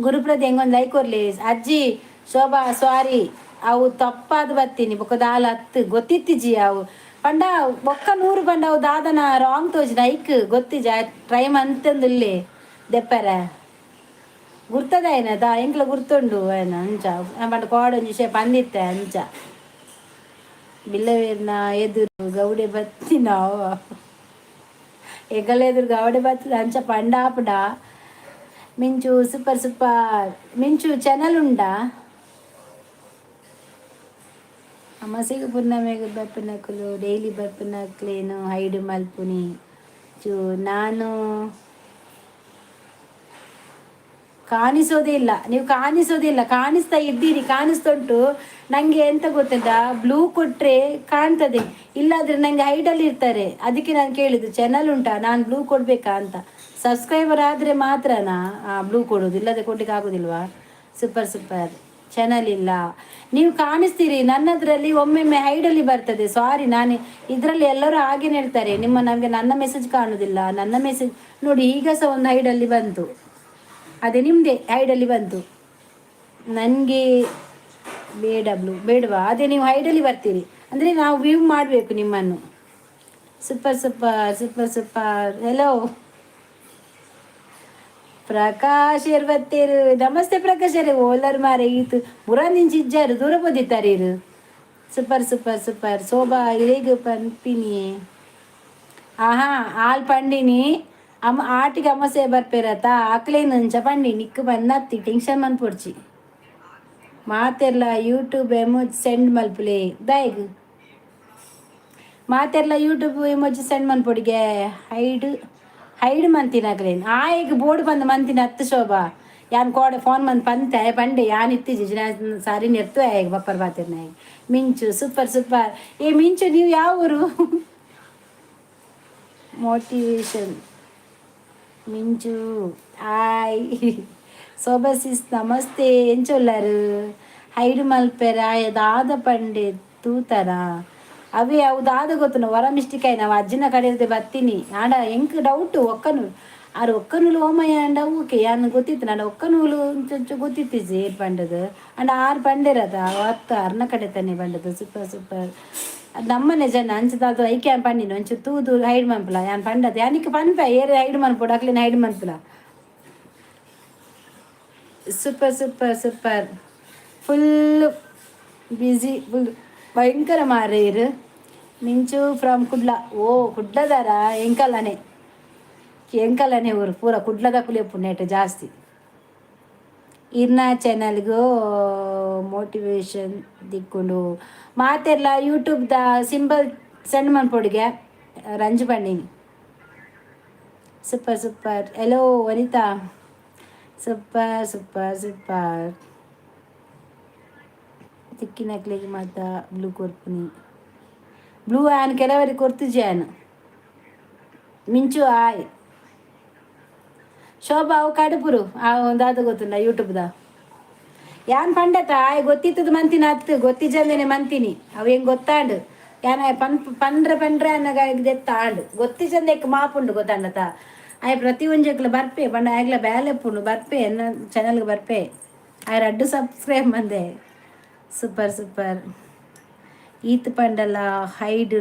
ಗುರುಪ್ರದ್ ಹೆಂಗೊಂದು ಲೈಕ್ ಕೊರ್ಲಿ. ಅಜ್ಜಿ ಶೋಭಾ, ಸಾರಿ, ಅವು ತಪ್ಪಾದ ಬತ್ತೀನಿ ಬೊಕ್ಕ ದಾಲ ಹತ್ತು ಗೊತ್ತಿತ್ತಿಜಿ. ಅವು ಪಂಡ ಬೊಕ್ಕ ನೂರು ಪಂಡ ಅವು ದಾದನ ರಾಂಗ್ ತೋಜಿನ ಐಕ್ ಗೊತ್ತಿಜ. ಟ್ರೈ ಮಂತಂದುಲ್ಲೆ ದೆಪ್ಪರ ಗುರ್ತದ ಏನ ದಾ ಎಂಕ್ಲ ಗುರ್ತುಂಡು ಏನ ಅಂಚ ಪಂಡ ಕೋಡೊಂಜಿ ವಿಷಯ ಪಂದಿತ್ತೆ ಅಂಚ. ಬಿಲ್ಲವೇರ್ನ ಎದುರು ಗೌಡೆ ಬತ್ತಿನ, ಎಗಲ ಎದುರು ಗೌಡೆ ಬತ್ತದ ಅಂಚ ಪಂಡಾಪುಡ. Minchu super super. Minchu channel ಉಂಡಾ? ಅಮಾಸೆಗೆ ಪುಣ್ಣಮೆಗ್ ಬರ್ಪಿನಕುಲು ಡೈಲಿ ಬರ್ಪಿನಕ್ಲೇನು ಹೈಡ್ ಮಲ್ಪುನಿ ಚೂ. ನಾನು ಕಾಣಿಸೋದೇ ಇಲ್ಲ, ನೀವು ಕಾಣಿಸೋದೇ ಇಲ್ಲ. ಕಾಣಿಸ್ತಾ ಇದ್ದೀರಿ, ಕಾಣಿಸ್ತುಂಟು ನನಗೆ. ಎಂತ ಗೊತ್ತುಂಟಾ? ಬ್ಲೂ ಕೊಟ್ಟರೆ ಕಾಣ್ತದೆ, ಇಲ್ಲಾದರೆ ನನಗೆ ಹೈಡಲ್ಲಿ ಇರ್ತಾರೆ. ಅದಕ್ಕೆ ನಾನು ಕೇಳಿದ್ದು ಚಾನಲ್ ಉಂಟಾ, ನಾನು ಬ್ಲೂ ಕೊಡಬೇಕಾ ಅಂತ. ಸಬ್ಸ್ಕ್ರೈಬರ್ ಆದರೆ ಮಾತ್ರನಾ ಬ್ಲೂ ಕೊಡೋದು? ಇಲ್ಲದೆ ಕೊಡ್ಲಿಕ್ಕೆ ಆಗೋದಿಲ್ವಾ? Super super. Channel ಇಲ್ಲ. ನೀವು ಕಾಣಿಸ್ತೀರಿ ನನ್ನದರಲ್ಲಿ, ಒಮ್ಮೆಮ್ಮೆ ಹೈಡಲ್ಲಿ ಬರ್ತದೆ. ಸಾರಿ, ನಾನು ಇದರಲ್ಲಿ ಎಲ್ಲರೂ ಹಾಗೇನೆ ಹೇಳ್ತಾರೆ. ನಿಮ್ಮ ನಮಗೆ ನನ್ನ ಮೆಸೇಜ್ ಕಾಣುವುದಿಲ್ಲ. ನನ್ನ ಮೆಸೇಜ್ ನೋಡಿ, ಈಗ ಸಹ ಒಂದು ಹೈಡಲ್ಲಿ ಬಂತು. ಅದೇ ನಿಮ್ಮದೇ ಹೈಡಲ್ಲಿ ಬಂತು. ನನಗೆ ಬೇಡ ಬ್ಲೂ, ಬೇಡವಾ? ಅದೇ ನೀವು ಹೈಡಲ್ಲಿ ಬರ್ತೀರಿ ಅಂದರೆ ನಾವು ವ್ಯೂ ಮಾಡಬೇಕು ನಿಮ್ಮನ್ನು. Super super super super. Hello Prakash ಇರ್ಬತ್ತೇರು. Namaste Prakash. ಓಲರ್ ಮಾರೆ ಈತು ಮುರಾನಿಂಚಿ ಇಜ್ಜಾರು ದೂರ ಪೋದಿತ್ತಾರೆ ಇರು. Super super super. Shobha ಇರೇಗ್ ಪನ್ಪಿನಿ? ಆಹಾ, ಆಲ್ ಪಂಡಿನಿ ಅಮ್ಮ ಆಟಿಗೆ ಅಮಸೆ ಬರ್ಪೇರತ ಆಕ್ಲೇನು ಅಂಚ ಪಂಡಿ. ನಿಕ್ಕು ಬಂದತ್ತಿ, ಟೆನ್ಷನ್ ಮನ್ಪೊಡ್ಚಿ. ಮಾತೆರ್ಲ YouTube emoji send ಮಲ್ಪುಲೆ ದಾಯಗ್. ಮಾತೆರ್ಲ YouTube emoji send ಮನ್ಪೊಡಿಗೆ. Hide hide ಮಂತಿನ ಅಕ್ಲೇನ್ ಆಯಗ್ ಬೋರ್ಡ್ ಬಂದು ಮಂತಿನ ಹತ್ತು. ಶೋಭಾ, ಯಾನ್ ಕೋಡೆ ಫೋನ್ ಮಂತ್ ಪಂತೆ ಪಂಡೆ ಯಾನ್ ಇತ್ತೀಚೆ ಸಾರಿ ನೆರ್ತು ಆಯಗ್ ಬಪ್ಪರ್ ಬಾತಿರ್ನ. ಮಿಂಚು ಸೂಪರ್ ಸೂಪರ್. ಏ ಮಿಂಚು, ನೀವು ಯಾವ ಊರು? ಮೋಟಿವೇಶನ್ ಮಿಂಚು ಹಾಯ್. ಶೋಭಾ ಸಿಸ್ ನಮಸ್ತೆ. ಎಂಚೊಲ್ಲಾರು? ಹೈಡ್ ಮಲ್ಪೆರ ದಾದ ಪಂಡೆ ತೂತರ ಅವೇ ಅವು ದಾದ ಗೊತ್ತುನ ವರ ಮಿಸ್ಟೇಕ್ ಆಯ್. ನಾವು ಅಜ್ಜಿನ ಕಡೆ ಬತ್ತೀನಿ ಆಂಡ ಎಂಕ್ ಡೌಟ್ ಒಕ್ಕನೂರು ಆರು ಒಕ್ಕನೂಲು ಓಮಯ್ಯ ಅಂಡ. ಓಕೆ, ಯಾನ್ ಗೊತ್ತಿತ್ತು ನಾನು ಒಕ್ಕನೂಲು ಒಂಚೊಂಚು ಗೊತ್ತಿತ್ತು ಏರ್ ಪಂಡದು ಅಂಡ ಆರು ಪಂಡೆರದ ಅತ್ತ ಅರ್ನ ಕಡೆ ತಾನೆ ಪಂಡದು. Super super. ನಮ್ಮನೆ ಜನ ಅಂಚದಾದ ಐಕೆ ಯಾನ್ ಪಂಡಿನ ಒಂಚೂರು ತೂದು ಹೈಡ್ ಮನ್ಪುಲ. ಯಾನ್ ಪಂಡದ ಯಾನಿಕ್ ಪನ್ಪೆ ಏರ್ ಹೈಡ್ ಮನ್ಪೊಡು ಅಕ್ಲೆನ hide ಮನ್ಪುಲ. Super super super. Full busy, full ಭಯಂಕರ ಮಾರೇರು. ಮಿಂಚು ಫ್ರಮ್ ಕುಡ್ಲ. ಓ, ಕುಡ್ಲದಾರ? ಎಂಕಲನೆ ಎಂಕಲನೆ ಊರು ಪೂರ ಕುಡ್ಲದ ಕುಲಿಯಪ್ಪು ನೆಟ್ ಜಾಸ್ತಿ. ಇರ್ನ ಚಾನಲ್ಗೂ ಮೋಟಿವೇಶನ್ ದಿಕ್ಕೊಂಡು. ಮಾತೆರ್ಲ ಯೂಟ್ಯೂಬ್ದ ಸಿಂಬಲ್ ಸೆಂಡ್ ಮನ್ಪೊಡಿಗೆ ರಂಜು ಪಂಡಿನಿ. Super super. Hello Vanitha. Super super super. ತಿಕ್ಕಿನಕ್ಲೆಗ್ ಮಾತ ಬ್ಲೂ ಕೊರ್ಪುನಿ. ಬ್ಲೂ ಆನ್ ಕೆಲವರಿಗೆ ಕೊರ್ತಿಜಿ ಆನ್. ಮಿಂಚು ಆಯ್. ಶೋಭಾ, ಅವು ಕಡುಪುರು ಆ ಒಂದಾದ ಗೊತ್ತುಂಡ ಯೂಟ್ಯೂಬ್ದ ಯಾನ್ ಪಂಡತ ಆಯ್ ಗೊತ್ತಿತ್ತದ ಮಂತಿನ ಹತ್ತು ಗೊತ್ತಿಜಂದೇನೆ ಮಂತಿನಿ. ಅವು ಹೆಂಗ್ ಗೊತ್ತಾಂಡು ಯಾನ ಪನ್ ಪಂಡ್ರೆ ಪಂಡ್ರೆ ಅನ್ನಗ ದೆತ್ತ ಆಂಡು ಗೊತ್ತಿಜಂದೆಕ್ ಮಾಪುಂಡು ಗೊತ್ತಾಂಡತ. ಆಯ್ ಪ್ರತಿ ಒಂಜೆಕ್ಲ ಬರ್ಪೆ ಪಂಡ ಆಯ್ಗ್ಲ ಬೇಲೆ ಪುಂಡು ಬರ್ಪೆ ಎನ್ನ ಚಾನಲ್ಗೆ ಬರ್ಪೆ. ಆಯ್ ರಡ್ಡು ಸಬ್ಸ್ಕ್ರೈಬ್ ಮಂದೆ. Super super. ಈತ್ ಪಂಡಲ ಹೈಡ್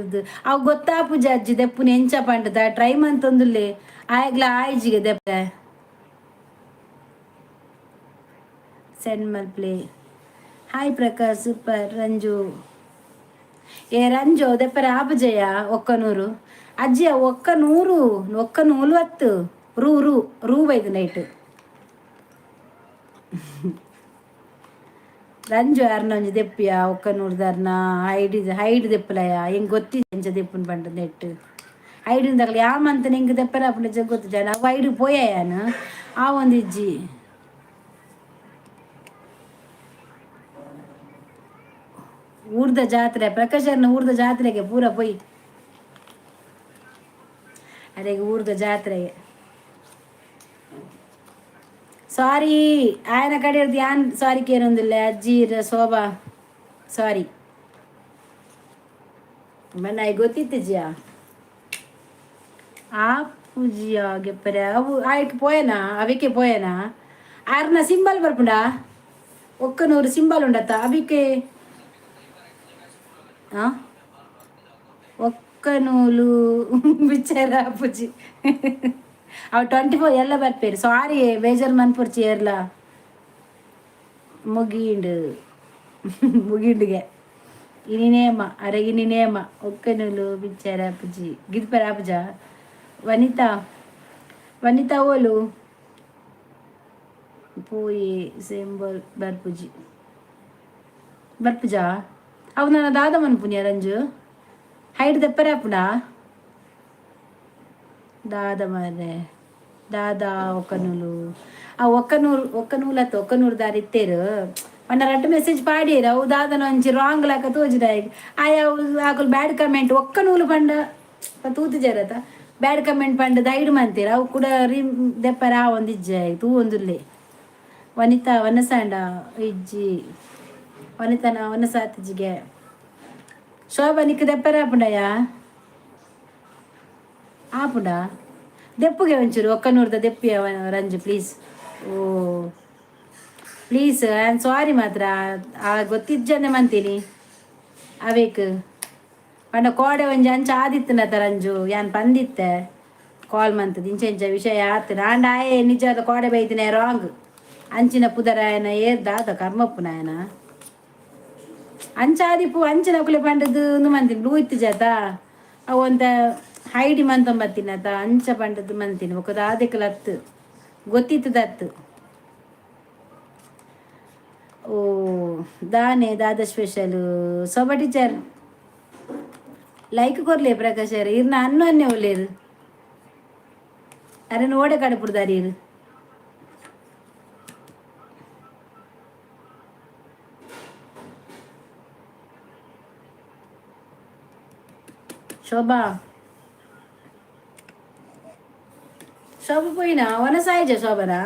ಅವು ಗೊತ್ತಾಪುಜ ಅಜ್ಜಿ ದೆಪ್ಪುನ ಎಂಚ ಪಂಡದ ಟ್ರೈ ಮಂತೊಂದುಲ್ಲೆ ಆಯ್ಗ್ಲ ಆಯ್ಜಿಗೆ ದೆಪ್ಪ ಸೆಂಡ್ ಮಲ್ಪ್ಲೆ. Hi Prakash, super. ರಂಜು, ಏ ರಂಜು, ದೆಪ್ಪರೆ ಆಪುಜಯ ಒಕ್ಕನೂರು ಅಜ್ಜಿ ಒಕ್ಕ ನೂರು ಒಕ್ಕ ನೂಲು ಹತ್ತು ರೂ ರೂ ರೂ ಬೈದು ನೈಟ್. Ranju ಅರ್ನ ಒಂಜಿ ದೆಪ್ಪಿಯ ಒಕ್ಕನೂರ್ದಾರ್ನ ಹೈಡ್ ಹೈಡ್ ದೆಪ್ಪಲಯ ಹೆಂಗೆ ಗೊತ್ತಿ ಎಂಚ ದೆಪ್ಪುನ ಪಂಡ ನೆಟ್ ಹೈಡ್ ದಕ್ಲೆ ಯಾ ಮಂತ್ ನಿಂಗೆ ದೆಪ್ಪರ ಅಪ್ಪುನ ಗೊತ್ತು ಜನ ಅವು ಹೈಡ್ ಪೋಯಾನು ಆ ಒಂದು ಇಜ್ಜಿ. ಊರ್ದ ಜಾತ್ರೆ ಪ್ರಕಾಶರ್ನ ಊರ್ದ ಜಾತ್ರೆಗೆ ಪೂರ ಪೋಯಿ ಅರೆಗೆ ಊರ್ದ ಜಾತ್ರೆಗೆ. ಸಾರಿ, ಆಯನ ಕಡೆ ಯಾನ್ ಸಾರಿ ಕೇರೊಂದಿಲ್ಲ ಅಜ್ಜಿ ಶೋಭಾ ಸಾರಿ. ಬಣ್ಣ ಗೊತ್ತಿತ್ತಿಜ್ಜಿಯಾ ಆ ಪೂಜಿಯ ಗೆಪ್ಪರೆ ಅವು ಆಯ್ಕೆ ಪೋಯನಾ ಅವಿಕೆ ಪೋಯನಾ ಆರ್ನ ಸಿಂಬಲ್ ಬರ್ಪುಂಡಾ? ಒಕ್ಕನೂರು ಸಿಂಬಲ್ ಉಂಡತ್ತ ಅವಿಕೆ? ಆ ಒಕ್ಕನೂಲು ಬಿಚಾರ ಪೂಜಿ ಅವು 24 ಎಲ್ಲ ಬರ್ಪೇರು. ಸಾರಿ, ಬೇಜಾರ್ ಮನ್ಪುರ್ಚಿ ಏರ್ಲ. ಮುಗೀಂಡು ಮುಗೀಂಡುಗೆ ಇನಿನೇಮ ಅರೆ ಇನಿನೇಮ ಒಕ್ಕನೂಲು ಬಿಚಾರ ಪೂಜಿ ಗಿದ್ಪರ ಪೂಜ. ವನಿತಾ, ವನಿತಾ ಓಲು ಪೋಯಿ? ಸಿಂಬಲ್ ಬರ್ಪುಜಿ, ಬರ್ಪುಜಾ? ಅವು ನನ್ನ ದಾದ ಮನ್ಪುನಿಯ ರಂಜು ಹೈಡ್ ದೆಪ್ಪರೆ ಅಪ್ಪುಡ ದಾದ ಮಾರ್ರೆ ದಾದಾ ಒಕ್ಕನೂಲು. ಆ ಒಕ್ಕನೂರು ಒಕ್ಕನೂಲು ಅತ್ತ ಒಕ್ಕನೂರು ದಾರಿ ಇತ್ತೇರು ಪಂಡ ರಡ್ಡ್ ಮೆಸೇಜ್ ಪಾಡಿಯರು. ಅವು ದಾದನ ಒಂಚಿ ರಾಂಗ್ ಲಾಕ ತೋಜಿದ ಆಯ ಆಕುಲು ಬ್ಯಾಡ್ ಕಮೆಂಟ್. ಒಕ್ಕನೂಲು ಪಂಡ ತೂತಿಜಾರತ? ಬ್ಯಾಡ್ ಕಮೆಂಟ್ ಪಂಡ ದೈಡ್ ಮಂತೀರ. ಅವು ಕೂಡ ರಿಮ್ ದೆಪ್ಪರ ಒಂದಿಜ್ಜೆ ತೂ ಒಂದುಲ್ಲೆ. ವನಿತಾ ವನಸಾಂಡ ಇಜ್ಜಿ, ವನಿತನ ವನಸಾತಿಜಿಗೆ. ಶೋಭಾ ನಿಕ್ ದೆಪ್ಪರ ಆಪುಂಡಯ್ಯ? ಆಪುಂಡ? ದೆಪ್ಪುಗೆ ಒಂಚೂರು ಒಕ್ಕನೂರ್ದ ದೆಪ್ಪಿಯ Ranju please. O please, I am sorry ಮಾತ್ರ. ಆ ಗೊತ್ತಿಜ್ಜಂದೆ ಮಂತೀನಿ ಅವೇಕ್ ಪಂಡ ಕೋಡೆ ಒಂಜಿ ಅಂಚ ಆದಿತ್ತನತ ರಂಜು, ಯಾನ್ ಪಂದಿತ್ತೆ ಕಾಲ್ ಮಂತದ ಇಂಚ ಇಂಚ ವಿಷಯ ಆತು ಆಂಡ ಆಯೆ ನಿಜವಾದ ಕೋಡೆ ಬೈದಿನ ರಾಂಗ್ ಅಂಚಿನ ಪುದರಾಯನ ಏರ್ ದಾದ ಕರ್ಮಪ್ಪುನಾಯನ ಅಂಚಾದಿಪ್ಪು ಅಂಚಿನ ಅಕುಲೆ ಪಂಡದು ಉಂದು ಮಂತಿನಿ. ಬ್ಲೂ ಇತ್ತು ಜಾತ ಅವು ಒಂತ ಹೈಡಿ ಮಂತೊಂಬತ್ತಿನತ ಅಂಚ ಪಂಡದು ಮಂತಿನಿ. ಬೊಕ ದಾದೆಕುಲತ್ತು ಗೊತ್ತಿತ್ತದತ್ತು. ಓ ದಾನೆ ದಾದ ಸ್ಪೆಷಲ್? ಶೋಭಾ ಟೀಚರ್ ಲೈಕ್ ಕೊರ್ಲೆ. ಪ್ರಕಾಶ್ ಇರ್ನ ಅನ್ನು ಅನ್ನೆ ಒಲ್ಲೇರು ಅರೆ ಓಡೆ ಕಡಪುಡ್ದಾರಿ ಇರು. ಶೋಭಾ, ಶೋಭಾ ಪೋಯಿನ ವನಸಾಯಿಜ ಶೋಭನಾ?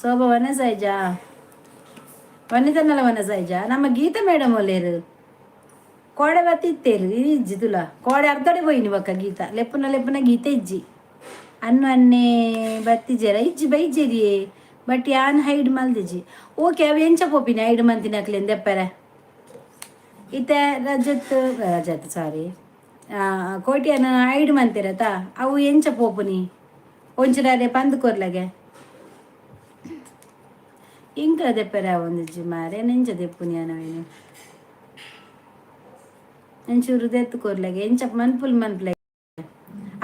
ಶೋಭಾ ವನಸಾಯಿಜ, ವನಿತನಲ ವನಸಾಯಿಜ. ನಮ್ಮ ಗೀತಾ ಮೇಡಮ್ ಒಲ್ಲೇರು? ಕೋಡೆ ಬತ್ತಿತ್ತೇರು ಇಜ್ಜಿ ತುಲ ಕೋಡೆ ಅರ್ಧಡೆ ಪೋಯಿನಿ. ಬೊಕ್ಕ ಗೀತಾ ಲೆಪ್ಪುನ ಲೆಪ್ಪುನ ಗೀತೆ ಇಜ್ಜಿ. ಅನ್ನು ಅನ್ನೆ ಬತ್ತಿಜೆರ? ಇಜ್ಜಿ ಬೈಜೆರಿಯೇ, ಬಟ್ ಯಾನ್ ಹೈಡ್ ಮಲ್ದಿಜಿ. ಓಕೆ, ಅವು ಎಂಚ ಪೋಪಿನಿ ಹೈಡ್ ಮಂತಿನ ಅಕ್ಲೆನ್ ದೆಪ್ಪರೆ? ಇತ್ತೆ ರಜತ್ ರಜತ್ ಸಾರಿ ಕೋಟಿಯನ ಹೈಡ್ ಮಂತಿರತ, ಅವು ಎಂಚ ಪೋಪುನಿ? ಒಂಚೂರು ಪಂದ್ ಕೊರ್ಲಗೆ. ಎಂಕ್ಲ ದೆಪ್ಪರೆ ಒಂದಿಜ್ಜಿ ಮಾರೆ. ನೆಂಚ ದೆಪ್ಪುನಿ ಅನವೇನು? ಒಂಚೂರು ದೆತ್ತು ಕೊರ್ಲಗೆ. ಎಂಚ ಮನ್ಪುಲ್ ಮನ್ಪುಲೆ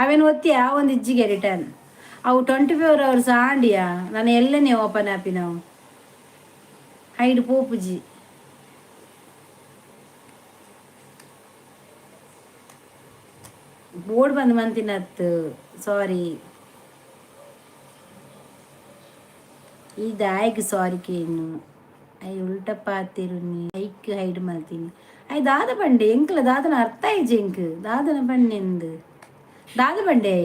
ಅವೇನು ಒತ್ತಿಯ ಒಂದು ಇಜ್ಜಿಗೆ ರಿಟರ್ನ್. ಅವು 24 ಅವರ್ಸ್ ಆಂಡಿಯಾ ನಾನು ಎಲ್ಲನೇ ಓಪನ್ ಆಪಿನವು ಹೈಡ್ ಪೋಪುಜಿ. ಬೋರ್ಡ್ ಬಂದು ಮಂತಿನತ್ತು. ಸಾರಿ, ಈ ದಾಯಿಗ್ ಸಾರಿ ಕೇನು. I ಉಲ್ಟ ಪಾತಿರುನಿ ಐಕ್ ಹೈಡ್ ಮಲ್ತೀನಿ. I ದಾದ ಪಂಡೆ? ಎಂಕ್ಲ ದಾದನ ಅರ್ಥ ಆಯ್ಜಿ ಎಂಕ್. ದಾದನ ಪಣ್ಣೆಂದು ದಾದ ಪಂಡೆ?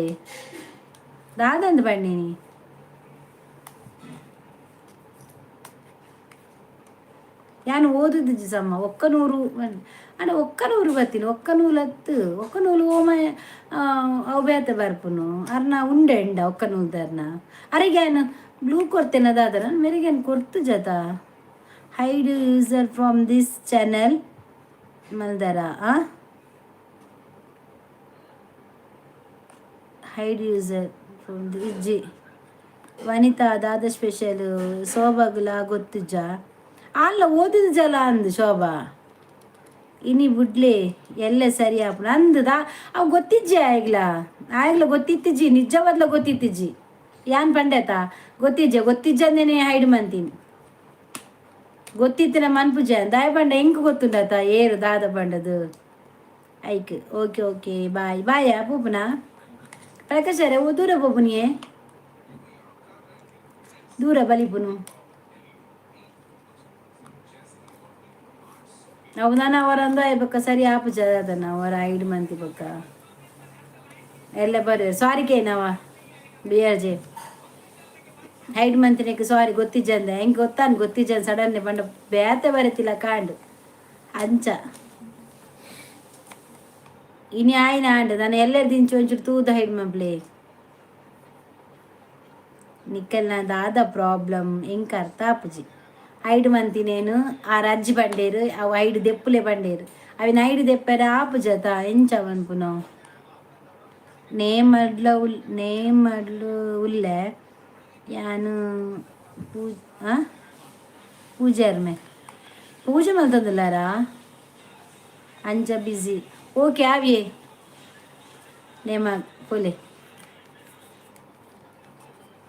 ದಾದಂದು ಪಣ್ಣೇನಿ? ಯಾನ್ ಓದುದಿಜ್ಜಿ ಸಮ್ಮ. ಒಕ್ಕನೂರು ಅಂಡ ಒಕ್ಕನೂರು ಬತ್ತೀನಿ. ಒಕ್ಕನೂಲತ್ತು ಒಕ್ಕನೂಲು ಓಮ ಅವು ಬೇತೆ ಬರ್ಪುನು. ಅರ್ನ ಉಂಡೆ ಉಂಡ ಒಕ್ಕನೂಲ್ದರ್ನ ಅರೆಗ್ಯಾನ್ ಬ್ಲೂ ಕೊಡ್ತೇನೆ ದಾದನ ಮೆರೆಗ್ಯಾನ್ ಕೊರ್ತು ಜತ. Hide user from this channel ಮಲ್ದರ? ಆ hide user from ಇಜ್ಜಿ. ವನಿತಾ ದಾದ ಸ್ಪೆಷಲ್? ಶೋಭಾಗುಲ ಗೊತ್ತುಜ್ಜ? ಅಲ್ಲ ಓದಿದ ಜಲ ಅಂದು ಶೋಭಾ. ಇನಿ ಬುಡ್ಲೆ ಎಲ್ಲ ಸರಿ ಆಪುಂಡು ಅಂದದ. ಅವು ಗೊತ್ತಿಜ್ಜಿ ಆಯ್ಗ್ಲ ಆಯ್ಗ್ಲ ಗೊತ್ತಿತ್ತಿಜ್ಜಿ, ನಿಜವಾದ್ಲ ಗೊತ್ತಿತ್ತಿಜ್ಜಿ. ಯಾನ್ ಪಂಡೇತ ಗೊತ್ತಿಜ್ಜೆ, ಗೊತ್ತಿಜ್ಜಂದೇನೆ ಹೈಡ್ ಮಂತೀನಿ. ಗೊತ್ತಿತ್ತಿನ ಮನ್ಪುಜ ದಾಯ ಪಂಡ ಎಂಕ್ ಗೊತ್ತುಂಡತ ಏರು ದಾದ ಪಂಡದು ಐಕ್. Okay okay, ಬಾಯ್ ಬಾಯ. ಪೂಪುನ ಪ್ರಕಾಶರೇ, ಓ ದೂರ ಪೋಪುನಿಯೇ, ದೂರ ಬಲಿಪುನು. ಅವು ನಾನು ಅವರಂದ ಬೊಕ್ಕ ಸರಿ ಆಪುಜ ಅದನ್ನ ಅವರ ಐಡ್ ಮಂತಿ ಬೊಕ್ಕ ಎಲ್ಲ ಬರ್ರಿ. ಸಾರಿ ಕೇನವ B R J hide ಮಂತಿನಕ್ಕೆ ಸಾರಿ ಗೊತ್ತಿಜ್ಜಂದೆ. ಹೆಂಗೆ ಗೊತ್ತಾನು ಗೊತ್ತಿಜ್ಜಂದ ಸಡನ್ ಪಂಡ ಬೇತೆ ಬರತಿಲ್ಲ ಕಾಂಡು ಅಂಚ. ಇನಿ ಆಯ್ನ ಆಂಡ್ ನಾನು ಎಲ್ಲೆರ್ ದಿಂಚಿ ಒಂಚೂರು ತೂದು ಹೈಡ್ ಮನ್ಪ್ಲೆ. ನಿಕ್ಕಲ್ನ ದಾದ ಪ್ರಾಬ್ಲಮ್ ಎಂಕ್ ಅರ್ಥ ಆಪುಜಿ. ಹೈಡ್ ಮಂತಿನೇನು ಆ ರಜ್ಜಿ ಬಂಡೇರು, ಅವು ಐಡ್ ದೆಪ್ಪುಲೆ ಬಂಡೇರು. ಅವಿನ ಐಡ್ ದೆಪ್ಪರೆ ಆಪುಜತ, ಎಂಚ ಮನ್ಪುನು? ನೇಮಡ್ಲ ಉಲ್ ನೇಮಡ್ಲು ಉಲ್ಲೆ ಯಾನು ಪೂ ಪೂಜಾರ್ಮೆ ಪೂಜೆ ಮಲ್ತೊಂದುಲ್ಲಾರಾ? ಅಂಚ ಬಿಸಿ. ಓಕೆ, ಆವಿಯೇ ನೇಮ ಪೋಲೆ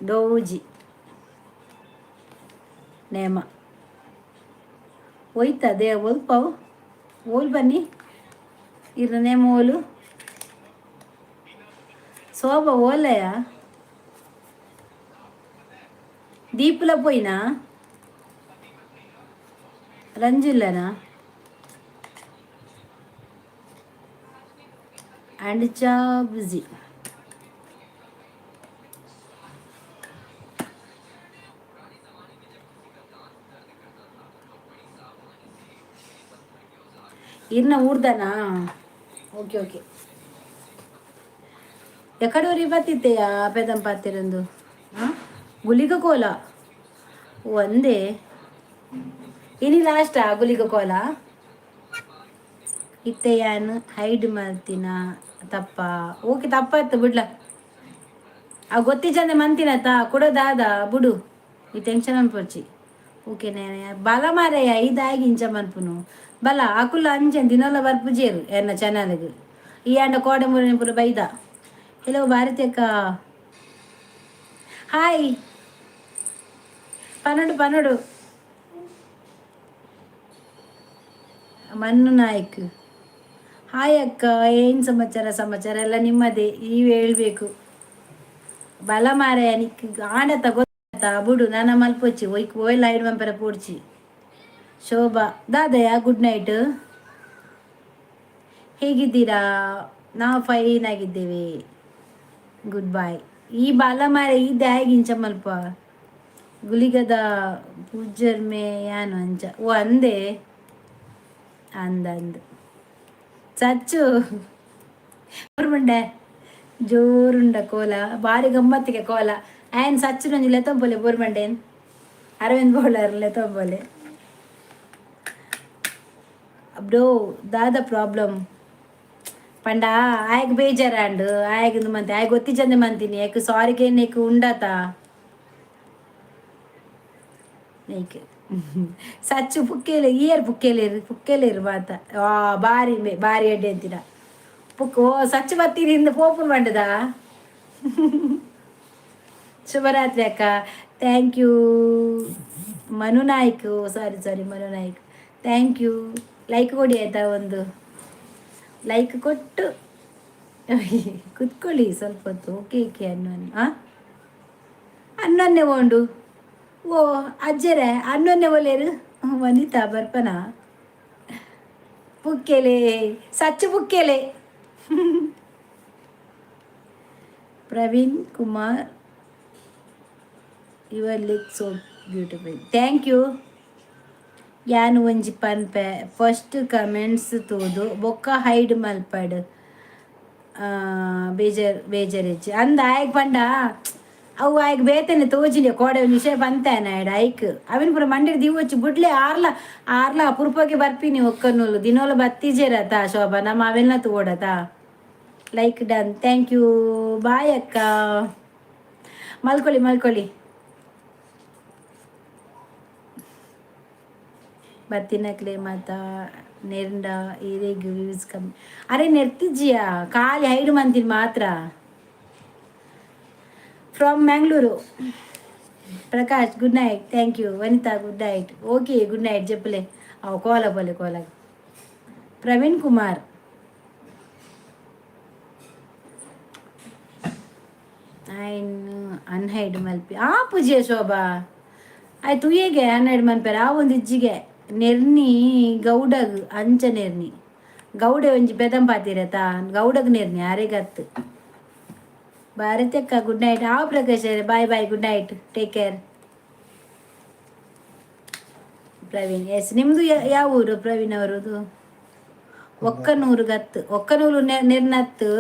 ಡೋಜಿ ನೇಮ ಹೋಯ್ತ ಅದೇ ಒಲ್ಪವು ಓಲ್ ಬನ್ನಿ ಇರ್ನ ನೇಮ ಓಲು ಶೋಭ ಓಲಯ ದೀಪುಲ ಪೋಯಿನಾ ರಂಜುಲ್ಲನಾ ಅಂಚ ಬಿಸಿ. ಇರ್ನ ಊರ್ದನಾ? Okay okay. ಎಕಡೂರಿ ಬತ್ತಿತ್ತೆಯಾ ಪೆದಂಪಾತಿರಂದು? ಹಾಂ, ಗುಲಿಗ ಕೋಲ ಒಂದೇ ಇನಿ ಲಾಸ್ಟಾ ಗುಲಿಗ ಕೋಲ. ಇತ್ತೆ ಯಾನ್ ಹೈಡ್ ಮಲ್ತಿನ ತಪ್ಪ? ಓಕೆ, ತಪ್ಪಾಯ್ತು ಬಿಡ್ಲ. ಆ ಗೊತ್ತಿಜ್ಜಂದೆ ಮಂತಿನತ್ತ ಕುಡ ದಾದ ಬುಡು, ಈ ಟೆನ್ಷನ್ ಅನ್ಪೊಚ್ಚಿ. ಓಕೆ, ನೇನೆ ಬಲ ಮಾರಯ್ಯ, ಇದಾಗಿ ಇಂಚ ಮನ್ಪುನು ಬಲ. ಅಕುಲ ಅಂಚೆ ದಿನಲ ಬರ್ಪುಜೇರು ಎನ್ನ ಚಾನಲ್ಗೆ. ಈ ಅಂಡ ಕೋಡೆ ಮುರನೆ ಪೂರ ಬೈದ. ಹಲೋ ಭಾರತಿ ಅಕ್ಕ, ಹಾಯ್. ಪನಡು ಪನಡು. ಮನ್ನು ನಾಯ್ಕ್, ಹಾಯ್ ಅಕ್ಕ, ಏನು ಸಮಾಚಾರ? ಸಮಾಚಾರ ಎಲ್ಲ ನಿಮ್ಮದೇ, ನೀವೇ ಹೇಳ್ಬೇಕು. ಬಲ ಮಾರಾಯ, ನಿಕ್ ಆಂಡತ ಗೊತ್ತ ಬುಡು, ನಾನ ಮಲ್ಪೊಚ್ಚಿ ಒಯ್ಕ್ ಓಯ್ಲ ಐಡ್ ಮಂಪರ ಪೋಡ್ಚಿ. ಶೋಭಾ ದಾದಯ್ಯ, ಗುಡ್ ನೈಟ್. ಹೇಗಿದ್ದೀರಾ? ನಾವು ಫೈನ್ ಆಗಿದ್ದೇವೆ. Good bye. ಈ ಬಾಲ ಮಾರ ಈ ದಾಯಿಗೆ ಇಂಚ ಮಲ್ಪ ಗುಲಿಗದ ಪೂಜರ್ಮೆ ಯಾನು ಅಂಚ. ಓ ಅಂದೆ ಅಂದ ಅಂದ ಚಚ್ಚು ಮಂಡೆ ಜೋರುಂಡ ಕೋಲ, ಬಾರಿ ಗಮ್ಮತ್ತಿಗೆ ಕೋಲ. ಆಯನ್ ಸಚ್ಚು ನಂಜಿ ಲೆತ್ತೊಂಪೊಲೆ ಬೋರ್ಮಂಡೇನ್ ಅರವಿಂದ್ ಬೋಳರ್ ಲೆತ್ತೊಂಪೊಲೆ. ಬ್ರೋ, ದಾದ ಪ್ರಾಬ್ಲಮ್ ಪಂಡ ಆಯಗ್ ಬೇಜಾರಾಂಡ್. ಆಯಗ್ ಮಂತೆ ಆಯಗ್ ಗೊತ್ತಿಜ್ಜಂದೆ ಮಂತೀನಿ. ಯಾಕೆ ಸಾರಿಗೆ ನೀಕು ಉಂಡತ ನೀಕ್ ಸಚ್ಚು ಪುಕ್ಕೇಲೆ ಇಯರ್ ಪುಕ್ಕೇಲೇರು ಪುಕ್ಕೇಲೇರು ಮಾತ. ಆ ಬಾರಿ ಬಾರಿ ಎಡ್ಡೆ ಅಂತೀರ ಪುಕ್. ಓ ಸಚ್ಚು ಬತ್ತೀರಿ ಇಂದ ಪೋಪುನ್ ಬಂಡದ. ಶುಭರಾತ್ರಿ ಅಕ್ಕ, thank you. Manu Naik, sorry sorry Manu Naik, thank you. Like ಕೊಡಿ ಆಯ್ತಾ? ಒಂದು ಲೈಕ್ ಕೊಟ್ಟು ಕುತ್ಕೊಳ್ಳಿ ಸ್ವಲ್ಪ ಹೊತ್ತು. ಓಕೆ ಓಕೆ, ಅನ್ನೋ ಹಾಂ ಅನ್ನೊನ್ನೆ ಓಂಡು. ಓ ಅಜ್ಜರೇ, ಅನ್ನೊನ್ನೆ ಒಲೇರು. ವನಿತಾ ಬರ್ಪನ ಪುಕ್ಕೆಲೆ Sachu ಪುಕ್ಕೆಲೆ. Praveen Kumar, your look so beautiful, thank you. ಯಾನ್ ಒಂಜಿ ಪನ್ಪೆ, ಫಸ್ಟ್ ಕಮೆಂಟ್ಸ್ ತೂದು ಬೊಕ್ಕ ಹೈಡ್ ಮಲ್ಪಡ್, ಬೇಜಾರ್ ಬೇಜಾರಿಜ್ಜಿ ಅಂದ. ಆಯಗ್ ಪಂಡ ಅವು ಆಯ್ಗ್ ಬೇತನೆ ತೋಜಿಂಡೆ ಕೋಡೆ ಒಂಜಿ ವಿಷಯ ಬಂತಾನ ಆಯ್ಡ್ ಐಕ್ ಅವಿನ ಪೂರ ಮಂಡಿಡ್ ದಿವೊಚ್ಚಿ ಬುಡ್ಲೆ. ಆರ್ಲ ಆರ್ಲ ಅಪರೂಪಕ್ಕೆ ಬರ್ಪಿನಿ ಒಕ್ಕನೂಲು, ದಿನೋಲ ಬತ್ತಿಜೇರತ ಶೋಭಾ, ನಮ್ಮ ಅವೆಲ್ಲ ತೂವೊಡತ. Like done, thank you. Bye ಅಕ್ಕ, ಮಲ್ಕೊಳ್ಳಿ ಮಲ್ಕೊಳ್ಳಿ. ಬತ್ತಿನಕ್ಲೆ ಮಾತ ನೆರ್ಂಡ ಈರೆಗ್ ವ್ಯೂಸ್ ಕಮ್ಮಿ. ಅರೆ ನೆರ್ತಿಜ್ಜಿಯಾ, ಖಾಲಿ ಹೈಡ್ ಮಂತಿನ ಮಾತ್ರ. From Mangaluru. Prakash, good night, thank you. Vanitha, good night. Okay, good night. ಜೆಪ್ಪುಲೆ. ಅವು ಕೋಲ ಪೋಲೆ ಕೋಲ. ಪ್ರವೀಣ್ ಕುಮಾರ್. ಐನ್ ಅನ್ಹೈಡ್ ಮಲ್ಪಿ ಆ ಪೂಜೆ ಶೋಭಾ ಆಯ್ತು. ಹೇಗೆ ಹನ್ನೆರಡು ಮನ್ಪೆರ ಆ ಒಂದು ಇಜ್ಜಿಗೆ ನೆರ್ನಿ ಗೌಡಗ್ ಅಂಚ ನೆರ್ನಿ ಗೌಡೆ ಒಂಜಿ ಪೆದಂಪಾತಿರತಾ ಗೌಡಗ್ ನೆರ್ನಿ ಅರೆಗತ್ತು. ಭಾರತಕ್ಕ ಗುಡ್ ನೈಟ್. ಆ Prakash, bye bye, good night, take care. Praveen, yes. ನಿಮ್ಮದು ಯಾವ ಊರು ಪ್ರವೀಣ್ ಅವರದು? ಒಕ್ಕನೂರು ಗತ್ತು. ಒಕ್ಕನೂರು ನಿರ್ನತ್ತು.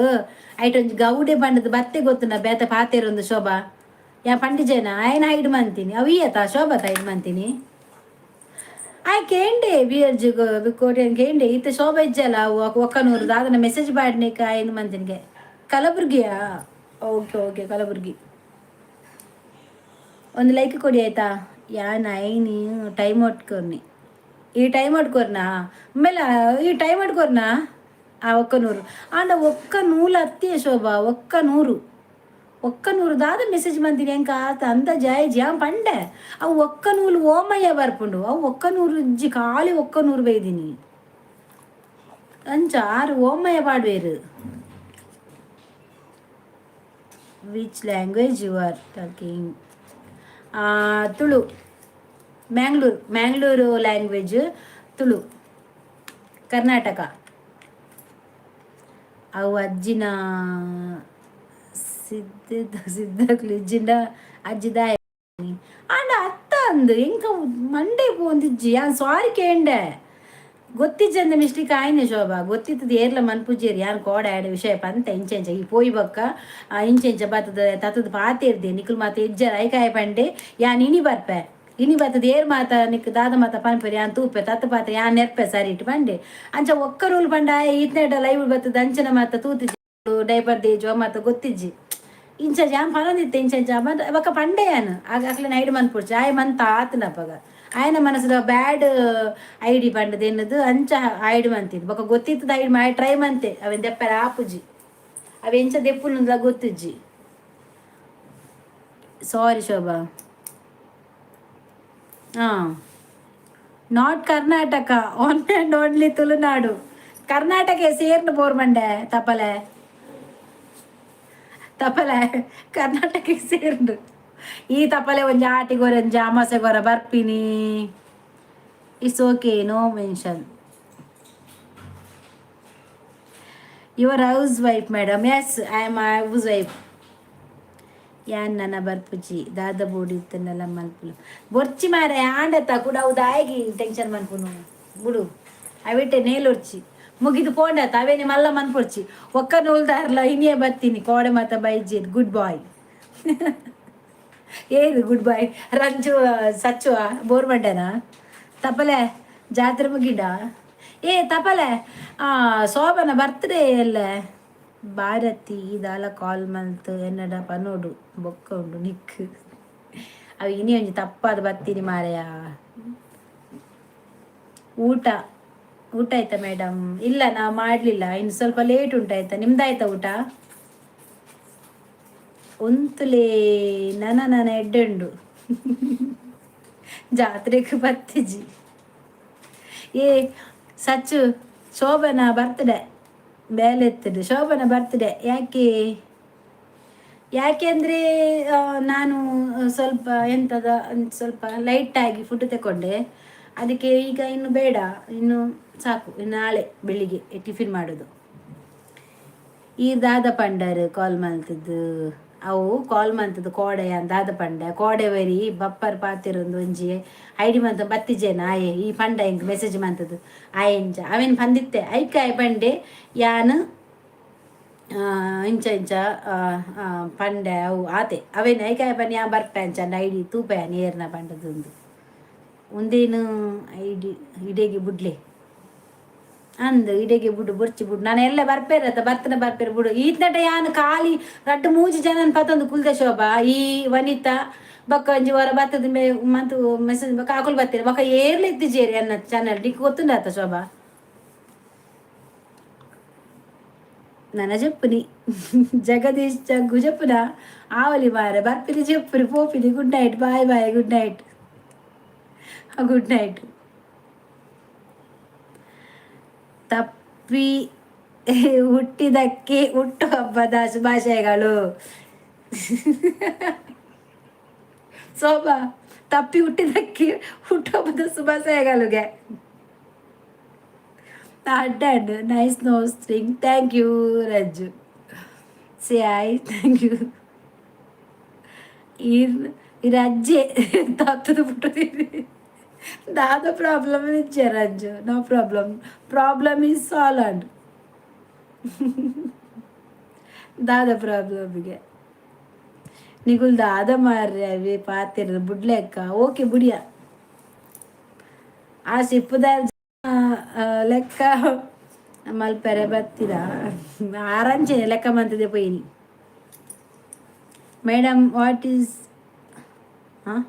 ಐಟ್ ಒಂಜಿ ಗೌಡೆ ಪಂಡದ ಬತ್ತೆ ಗೊತ್ತುಂಡ ಬೇತ ಪಾತೆರೊಂದು ಶೋಭಾ ಯಾ ಪಂಡಿಜೇನ ಆಯನ ಹೈಡ್ ಮಂತೀನಿ. ಅವು ಈಯತ ಶೋಭಾ ಹೈಡ್ ಮಂತೀನಿ. ಆಯ್ ಕೇಂಡೆ ಬಿ ಎರ್ ಜಿ ಕೋಟೆ ಕೇಂಡೆ ಇತ್ತೆ ಶೋಭಾ ಇಜ್ಜಲ್ಲ. ಅವು ಒಕ್ಕನೂರು ದಾದನ ಮೆಸೇಜ್ ಪಾಡ್ನಿಕ ಆಯ್ನ ಮಂತಿನಿಗೆ. ಕಲಬುರ್ಗಿಯಾ? Okay okay, Kalaburagi. ಒಂದು ಲೈಕ್ ಕೊಡಿ ಆಯ್ತಾ? ಯಾನ್ ಐನಿ ಟೈಮ್ ಒಟ್ಕೊರ್ನಿ. ಈ ಟೈಮ್ ಒಟ್ಕೊರ್ನಾ ಆಮೇಲೆ ಈ ಟೈಮ್ ಒಟ್ಕೊರ್ನಾ. ಆ ಒಕ್ಕನೂರು ಆಂಡ ಒಕ್ಕ ನೂಲು ಅತ್ತಿಯ ಶೋಭಾ. ಒಕ್ಕನೂರು ಒಕ್ಕನೂರು ದಾದ ಮೆಸೇಜ್ ಮಂತೀನಿ ಎಂಕ ಆತ ಅಂದ ಜಾಯ್ ಜಾಮ್ ಪಂಡೆ. ಅವು ಒಕ್ಕನೂಲು ಓಮಯ್ಯ ಬರ್ಪುಂಡು. ಅವು ಒಕ್ಕನೂರು ಇಜ್ಜಿ, ಖಾಲಿ ಒಕ್ಕನೂರು ಬೈದಿನಿ. ಅಂಚ ಆರು ಓಮಯ್ಯ ಪಾಡ್ವೇರು. Which language you are talking? Tulu. Mangalore, Mangalore language Tulu, Karnataka. ಅವು ಅಜ್ಜಿನ ಸಿದ್ದ ಸಿದ್ದಕ್ಲು ಇಜ್ಜಿಂಡ ಅಜ್ಜಿ ದಾಯ ಆಂಡ ಅತ್ತ ಅಂದು ಎಂಕ ಮಂಡೆ ಪೋಂದಿಜ್ಜಿ. ಯಾನ್ ಸಾರಿ ಕೇಂಡೆ. ಗೊತ್ತಿಜ್ಜಂದ ಮಿಸ್ಟೇಕ್ ಆಯ್ನೆ ಶೋಭಾ. ಗೊತ್ತಿತ್ತದ ಏರ್ಲ ಮನ್ಪುಜೇರಿ. ಯಾನ್ ಕೋಡ ಆಡ ವಿಷಯ ಪಂತ ಇಂಚ ಇಂಚ ಈ ಪೋಯಿ ಬೊಕ್ಕ ಇಂಚ ಇಂಚ ಬತ್ತದ ತತ್ತದ ಪಾತೆರ್ದೆ ನಿಕುಲು ಮಾತ ಇಜ್ಜರ ಐಕಾಯ ಪಂಡೆ. ಯಾನ್ ಇನಿ ಬರ್ಪೆ. ಇನಿ ಬತ್ತದ ಏರ್ ಮಾತ ನಿಕ್ ದಾದ ಮಾತ ಪನ್ಪೆರ್ ಯಾನ್ ತೂಪೆ. ತತ್ತ ಪಾತೆ ಯಾನ್ ನೆರ್ಪೆ ಸರಿ ಇಟ್ಟು ಪಂಡೆ. ಅಂಚ ಒಕ್ಕ ರೂಲ್ ಪಂಡ ಈತ್ನೇಟ ಲೈವ್ ಬತ್ತದ ಅಂಚನ ಮಾತ ತೂತಿಜ್ಜಿ. ಡೈಪರ್ ದೇಜು ಮಾತ ಗೊತ್ತಿಜ್ಜಿ. ಇಂಚ ಜಾಮ್ ಪನೊಂದಿತ್ತೆ ಇಂಚ ಇಂಚ ಬೊಕ್ಕ ಪಂಡೆ ಯಾನ್. ಆಗ ಅಕ್ಲೆನ ಐಡ್ ಮನ್ಪೊಡ್ಚಿ ಆಯೆ ಮಂತ ಆತನಪಗ ಆಯನ ಮನಸ್ಸುದ ಬ್ಯಾಡ್ ಐಡಿ ಪಂಡದ ಎನ್ನದು ಅಂಚ ಐಡ್ ಮಂತಿದ್ದು. ಬೊಕ್ಕ ಗೊತ್ತಿತ್ತದ ಐಡ್ ಆಯ್ ಟ್ರೈ ಮಂತೆ. ಅವೆನ್ ದೆಪ್ಪರ ಆಪುಜಿ. ಅವೆ ಎಂಚ ದೆಪ್ಪುನುಂದ್ಲ ಗೊತ್ತಿಜ್ಜಿ. ಸಾರಿ ಶೋಭಾ. ಹಾಂ, not Karnataka, one and only Tulunadu. Karnataka ಸೇರ್ನ bore ಮಂಡೆ ತಪಲೆ ತಪಲೆ ಕರ್ನಾಟಕ ಸೇರ್ಂಡು. ಈ ತಪಲೆ ಒಂಜಿ ಆಟಿಗೊರ ಒಂಜಿ ಅಮಾಸೆಗೊರ ಬರ್ಪಿನಿ. It's okay, no mention. Your house wife madam? Yes, I am house wife. ಯಾನ್ ನನ ಬರ್ಪುಜಿ. ದಾದ ಬೋಡಿತ್ತನ್ನೆಲ್ಲ ಮಲ್ಪುಲು ಬೊರ್ಚಿ ಮಾರೆ ಆಂಡತ್ತ ಕೂಡ. ಅವು ದಾಯಿಗಿ ಟೆನ್ಷನ್ ಮನ್ಪುನು ಬುಡು. ಅವಿಟ್ಟೆ ನೇಲೊರ್ಚಿ ಮುಗಿದು ಪೋಂಡತ್ತ ಅವೇನೆ ಮಲ್ಲ ಮನ್ಪೊರ್ಚಿ. ಒಕ್ಕ ನೂಲ್ದಾರ್ಲ ಇನಿಯೇ ಬತ್ತೀನಿ. ಕೋಡೆ ಮಾತ ಬೈಜೇರ್. ಗುಡ್ ಬಾಯ್ ಏರು? ಗುಡ್ ಬಾಯ್ ರಂಜು ಸಚ್ಚುವ ಬೋರ್ ಮಂಡನ ತಪಲೆ ಜಾತ್ರೆ ಮುಗಿಡ. ಏ ತಪಲೆ ಶೋಭನ ಬರ್ತ್ಡೇ ಎಲ್ಲ ಭಾರತಿ ದಾಲ ಕಾಲ್ ಮಲ್ತ್ ಎನ್ನಡ ಪನೋಡು ಬೊಕ್ಕ ಉಂಡು ನಿಕ್. ಅವು ಇನಿ ಒಂಜಿ ತಪ್ಪಾದ ಬತ್ತೀನಿ ಮಾರೆಯ. ಊಟ ಊಟ ಆಯ್ತಾ ಮೇಡಮ್? ಇಲ್ಲ, ನಾವು ಮಾಡಲಿಲ್ಲ ಇನ್ನು, ಸ್ವಲ್ಪ ಲೇಟ್ ಉಂಟಾಯ್ತಾ. ನಿಮ್ದಾಯ್ತಾ ಊಟ? ಉಂತುಲೇ ನನ ನನ ಎಡ್ಡೆ ಉಂಡು. ಜಾತ್ರೆಗೆ ಬತ್ತಿಜಿ. ಏ ಸಚ್ಚು, ಶೋಭನ ಬರ್ತ್ಡೇ ಬೇಲೆತ್ತದು. ಶೋಭನ ಬರ್ತ್ಡೇ ಯಾಕೆ? ಯಾಕೆಂದರೆ ನಾನು ಸ್ವಲ್ಪ ಎಂಥದ ಸ್ವಲ್ಪ ಲೈಟಾಗಿ ಫುಡ್ ತಗೊಂಡೆ. ಅದಕ್ಕೆ ಈಗ ಇನ್ನು ಬೇಡ, ಇನ್ನು ಸಾಕು. ಇನ್ನು ನಾಳೆ ಬೆಳಿಗ್ಗೆ ಟಿಫಿನ್ ಮಾಡೋದು. ಈ ದಾದ ಪಂಡರ್ ಕಾಲ್ ಮಲ್ತದ್ದು? ಅವು ಕಾಲ್ ಮಂತದ್ದು ಕೋಡೆ ದಾದ ಪಂಡ. ಕೋಡೆ ವರಿ ಬಪ್ಪರ್ ಪಾತಿರೊಂದು ಒಂಜಿ ಐಡಿ ಮಂತ ಬತ್ತಿಜೇನ ಆಯೆ ಈ ಪಂಡ ಇಂಕ್ ಮೆಸೇಜ್ ಮಂತದ್ದು ಆಯೆಂಚ ಅವೇನು ಪಂದಿತ್ತೆ ಐಕಾಯ್ ಪಂಡೆ. ಯಾನ್ ಇಂಚ ಇಂಚ ಪಂಡೆ ಅವು ಆತೆ ಅವೇನು ಐಕಾಯ್ ಪಂಡೆ. ಯಾ ಬರ್ಪೆ ಅಂಚ ಐಡಿ ತೂಪೆ ನೇರ್ನ ಪಂಡದೊಂದು ಒಂದೇನು ಐಡಿ ಇಡೆಗೆ ಬುಡ್ಲೆ ಅಂದ್ ಇಡೆಗೆ ಬುಡು ಬೊರ್ಚಿ ಬುಡು. ನಾನು ಎಲ್ಲ ಬರ್ಪೇರತ್ತ ಬರ್ತನ ಬರ್ಪೇರು ಬುಡು. ಈತ್ನಟ ಯಾನ್ ಖಾಲಿ ರಡ್ಡು ಮೂಜಿ ಜನನ್ ಪತೊಂದು ಕುಲ್ದೆ ಶೋಭಾ. ಈ ವನಿತಾ ಬೊಕ್ಕ ಒಂಜಿ ವಾರ ಬತ್ತದ ಮೇ ಮಂತು ಮೆಸೇಜ್ ಬೊಕ್ಕ ಅಕುಲು ಬತ್ತೀರಿ. ಬೊಕ್ಕ ಏರ್ಲ ಇತ್ತಿಜೇರಿ ಅನ್ನ ಚಾನಲ್ ನಿಕ್ ಗೊತ್ತುಂಡಾತ ಶೋಭಾ. ನನ್ನ ಜಪ್ಪುನಿ ಜಗದೀಶ್ ಜಗ್ಗು ಜಪ್ಪುನ ಆವಲಿ ಮಾರೆ ಬರ್ಪಿನಿ ಜಪ್ಪುನಿ ಪೋಪಿನಿ. Good night, bye bye, good night, good night. ತಪ್ಪಿ ಹುಟ್ಟಿದಕ್ಕೆ ಹುಟ್ಟುಹಬ್ಬದ ಶುಭಾಶಯಗಳು ಶೋಭಾ. ತಪ್ಪಿ ಹುಟ್ಟಿದಕ್ಕೆ ಹುಟ್ಟುಹಬ್ಬದ ಶುಭಾಶಯಗಳಿಗೆ. ಅಡ್ಡಾಡ್ nice nose ring. Thank you Rajju. Say I thank you. ಈ ರಜ್ಜೆ ತತ್ತದ ಪುಟ್ಟದಿರಿ ದಾದ problem ಇಜ್ಜೆ Ranju. No problem, problem is solve. And ದಾದ ಪ್ರಾಬ್ಲಮ್ಗೆ ನಿಗುಲ್ ದಾದ ಮಾರ್ರೆ ಅವಿ ಪಾತಿರ ಬುಡ್ಲೆಕ್ಕ. ಓಕೆ ಬುಡಿಯ ಆ ಸಿಪ್ಪುದ ಲೆಕ್ಕ ಮಲ್ಪೆರೆ ಬತ್ತಿರ ಆರಂಚೆ ಲೆಕ್ಕ ಮಂತದೆ ಪೋಯಿನಿ. Madam, what is ಹಾಂ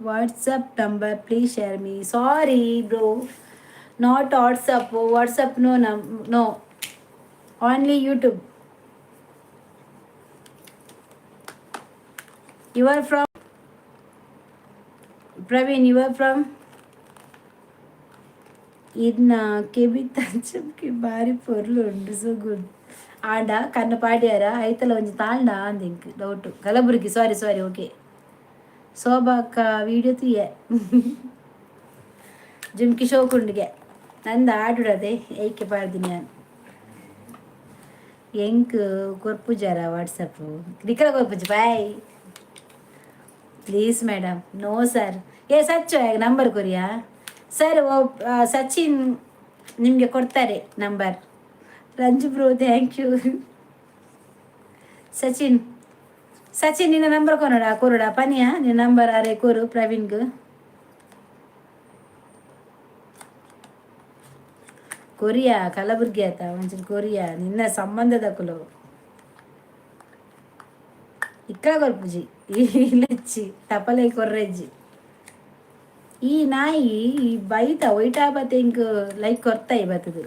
WhatsApp number? Please share me. Sorry bro, not WhatsApp. WhatsApp no, ನಮ್ no, only YouTube. You are from Praveen, you are from ಇದನ್ನ ಕೆಬಿ ತಂಚಕ್ಕೆ ಭಾರಿ ಪೊರ್ಲು ಉಂಡು. ಸೊ ಗುಡ್ ಆಂಡ ಕಣ್ಣು ಪಾಡ್ಯಾರ ಐತಲ ಒಂಜಿ ತಾಂಡ ಅಂದ್ ಇಂಕ್ doubt. Kalaburagi, sorry sorry, okay. ಶೋಭಾಕ್ಕ video ತೀಯೆ ಜುಮ್ಕಿ ಶೋಕುಂಡಿಗೆ ನಂದು ಆಡುಡದೆ ಐಕೆ ಪಾಡ್ದಿನಿ ನಾನು. ಎಂಕ್ ಕೊರ್ಪುಜಾರ ವಾಟ್ಸಪ್ಪು ನಿಖಲ ಕೊರ್ಪುಜಿ. Bye please madam. No sir. ಏ ಸಚ್ಚು ನಂಬರ್ ಕೊರಿಯಾ ಸರ್. ಓ ಸಚಿನ್ ನಿಮಗೆ ಕೊಡ್ತಾರೆ number. Ranju bro, thank you. Sachin, Sachin ನಿನ್ನ ನಂಬರ್ ಕೊನಡ ಕೊರುಡ ಪನಿಯ ನಿನ್ನ ನಂಬರ್ ಅರೆ ಕೊರು ಪ್ರವೀಣ್ಗೆ. ಕೊರಿಯಾ ಕಲಬುರ್ಗಿ ಆತ ಒಂಚೂರು ಕೊರಿಯಾ ನಿನ್ನ ಸಂಬಂಧದ ಕುಲು ಇಕ್ಕ ಕೊರ್ಪುಜಿ ಇಲ್ಲಚ್ಚಿ ತಪಲೆ ಕೊರ್ರೆಜ್ಜಿ. ಈ ನಾಯಿ ಈ ಬೈತ ಒಯ್ಟಾ ಬತ್ತೆ ಇಂಕ್ ಲೈಕ್ ಕೊರ್ತಾಯಿ ಬತ್ತದು.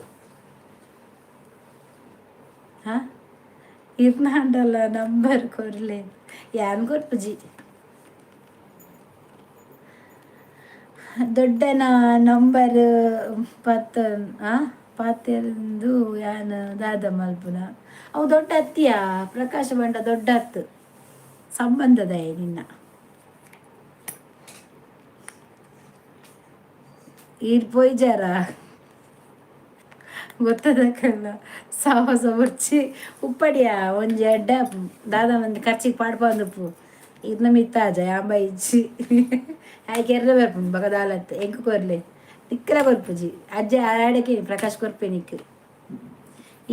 ಹಾ ಇರ್ನಾಂಡಲ್ಲ ನಂಬರ್ ಕೊರ್ಲೆ ಯಾನ್ ಕೊರ್ಪುಜಿ. ದೊಡ್ಡನ ನಂಬರ್ ಪತ್ತ ಪಾತೆಂದು ಯಾನ್ ದಾದ ಮಲ್ಪುನ. ಅವು ದೊಡ್ಡ ಅತ್ತಿಯ ಪ್ರಕಾಶ ಬಂಡ ದೊಡ್ಡ ಹತ್ತು ಸಂಬಂಧದ ನಿನ್ನ ಈರ್ ಪೋಯ್ಜಾರ ಗೊತ್ತದಕ್ಕಲ್ಲ ಸಾಹಸ ಬುರ್ಚಿ ಉಪ್ಪಡಿಯ ಒಂಜಿ ಅಡ್ಡ ದಾದ ಒಂದು ಖರ್ಚಿಗೆ ಪಾಡ್ಪಂದುಪ್ಪು ಇರ್ನ ಮಿತ್ತಾಜ ಯಾಂಬ ಇಜ್ಜಿ ಆಯ್ಕೆ ಎರ್ರ ಬರ್ಪುಂಡು ಬಗ ದಾಲತ್ ಎಂಕ್ ಕೊರ್ಲೆ ನಿಕ್ಕಲ ಕೊರ್ಪುಜಿ ಅಜ್ಜ ಆಡಕ್ಕೆ ಪ್ರಕಾಶ್ ಕೊರ್ಪೆ ನಿಕ್.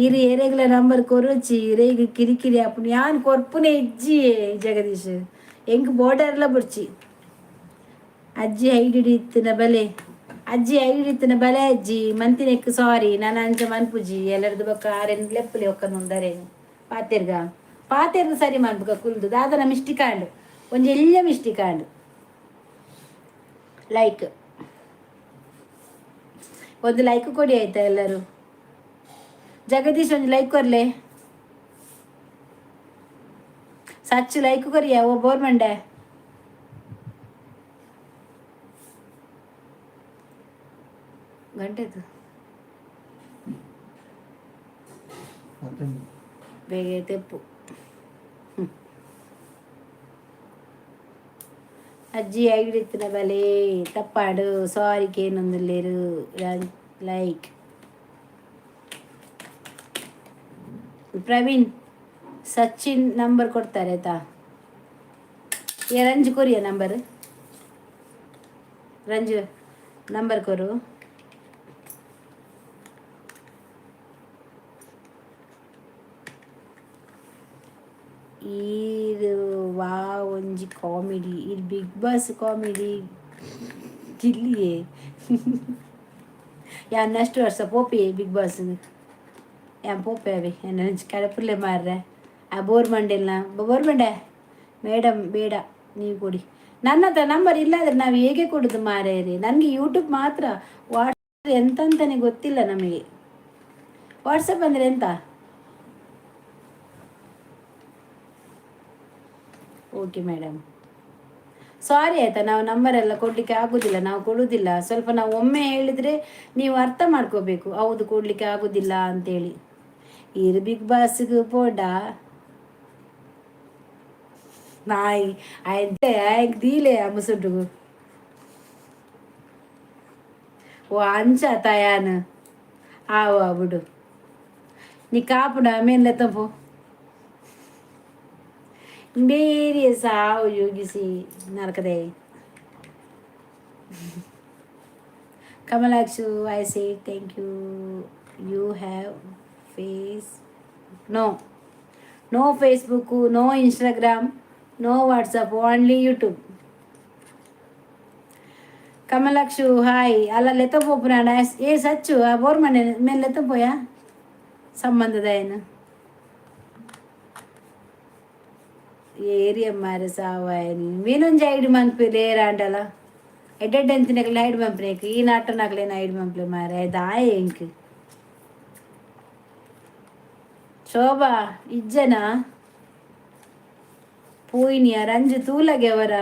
ಇರು ಏರೆಗ್ಲ ನಂಬರ್ ಕೊರುಚಿ ಇರೇಗ್ ಕಿರಿಕಿರಿ ಆಪುಂಡು ಯಾನ್ ಕೊರ್ಪುನೆ ಇಜ್ಜಿ ಜಗದೀಶ್ ಎಂಕ್ ಬೋರ್ಡರ್ಲ ಬುರ್ಚಿ. ಅಜ್ಜಿ ಐಡಿಡಿ ಇತ್ತಿನ ಬಲೆ ಅಜ್ಜಿ ಐಡಿ ಇತ್ತಿನ ಬಲೆ ಅಜ್ಜಿ ಮಂತಿನೆಕ್ ಸಾರಿ ನಾನು ಅಂಚ ಮನ್ಪುಜಿ ಎಲ್ಲರದು ಬೊಕ್ಕ ಆರೆನ್ ಲೆಪ್ಪುಲೆ ಒಕ್ಕ నుందರೆ ಪಾತೆರ್ಗ ಪಾತೆರ್ಗ ಸರಿ ಮನ್ಪುಗ ಕುಲ್ದು ದಾದನ ಮಿಸ್ಟಿಕ್ ಆಂಡ್ ಒಂಜಿ ಎಲ್ಯ ಮಿಸ್ಟಿಕ್ ಆಂಡ್. ಲೈಕ್ ಒಂದು ಲೈಕ್ ಕೊಡಿ ಆಯ್ತಾ ಎಲ್ಲರೂ. ಜಗದೀಶ್ ಒಂದು ಲೈಕ್ ಕೊರ್ಲೆ. ಸಚ್ಚು ಲೈಕ್ ಕೊರಿಯ ಓ ಬೋರ್ ಮಂಡೆ. ಗಂಟೆದು ಬೇಗ ತೆಪ್ಪು. ಅಜ್ಜಿ ಐಡಿತ್ತಿನ ಬಲೆ ತಪ್ಪಾಡು ಸಾರಿ ಕೇನೊಂದುಲ್ಲೇರು ಲೈಕ್. ಪ್ರವೀಣ್ ಸಚಿನ್ ನಂಬರ್ ಕೊಡ್ತಾರೆ ಆಯ್ತಾ. ಏ ರಂಜು ಕೊರಿಯ ನಂಬರ್. ರಂಜು ನಂಬರ್ ಕೊರು. ಈರ್ ವಾ ಒಂಜಿ ಕಾಮಿಡಿ ಈರ್ big boss comedy ಗಿಲ್ಲಿಯೇ ಯಾನ್ ನೆಕ್ಸ್ಟ್ ವರ್ಷ ಪೋಪಿ ಬಿಗ್ ಬಾಸ್ ಯಾನ್ ಪೋಪೆ ಅವೆ ಎನ್ನ ಕಡಪುರ್ಲೆ ಮಾರ್ರೆ ಆ ಬೋರ್ ಮಂಡೆಲ್ನ ಬೋರ್ ಮಂಡೆ ಮೇಡಮ್ ಬೇಡ ನೀವು ಕೊಡಿ. ನನ್ನ ಹತ್ರ ನಂಬರ್ ಇಲ್ಲ ಆದರೆ ನಾವು ಹೇಗೆ ಕೊಡೋದು ಮಾರೇರಿ. ನನಗೆ ಯೂಟ್ಯೂಬ್ ಮಾತ್ರ, ವಾಟ್ಸಪ್ ಎಂತಂತಾನೆ ಗೊತ್ತಿಲ್ಲ ನಮಗೆ. ವಾಟ್ಸಪ್ ಅಂದರೆ ಎಂತ? Okay madam, ಸಾರಿ ಆಯಿತಾ. ನಾವು ನಂಬರೆಲ್ಲ ಕೊಡಲಿಕ್ಕೆ ಆಗೋದಿಲ್ಲ, ನಾವು ಕೊಡುವುದಿಲ್ಲ. ಸ್ವಲ್ಪ ನಾವು ಒಮ್ಮೆ ಹೇಳಿದರೆ ನೀವು ಅರ್ಥ ಮಾಡ್ಕೋಬೇಕು, ಹೌದು ಕೊಡಲಿಕ್ಕೆ ಆಗೋದಿಲ್ಲ ಅಂತೇಳಿ. ಇರು ಬಿಗ್ ಬಾಸ್ಗೆ ಪೋಡ ನಾಯಿ ಆಯ್ತೆ ಆಯ್ಕೆ ದೀಲೆ ಮುಸುಟುಗು. ಓ ಅಂಚ ತಯಾನ್ ಆವ ಬಿಡು ನೀ ಕಾಪುಡ ಮೇಲೆ ತಪ್ಪು ಬೇರೆ ಸಾವು ಯೋಗಿಸಿ ನರಕದೆ. ಕಮಲಾಕ್ಷು, I say thank you. You have face? No, no Facebook, no Instagram, no WhatsApp, only YouTube. Kamalakshu hi. ಅಲ್ಲ ಲೆತ್ತ ಪೋಪುನಾಡ ಏ ಸಚ್ಚು ಆ ಬೋರ್ ಮನೆ ಮೇಲೆ ಲೆತ್ತ ಪೋಯ ಸಂಬಂಧದ ಏನು ಏರಿಯ ಮಾರೆ ಸಾವಾಯನಿ ಮೀನೊಂಜಿ ಐಡ್ ಮನ್ಪು ಲೇರಾಂಡಲ ಎಡ್ಡೆಡ್ ಎಂತಿನಕ್ಲೆ ಐಡ್ ಮಂಪ್ನೇಕ್ ಈ ನಾಟನಕ್ಲೇನ ಐಡ್ ಮಂಪ್ಲೆ ಮಾರೆ ದಾಯ ಎಂಕ್. ಶೋಭಾ ಇಜ್ಜನ ಪೋಯಿನಿಯ ರಂಜು ತೂಲಗೆವರ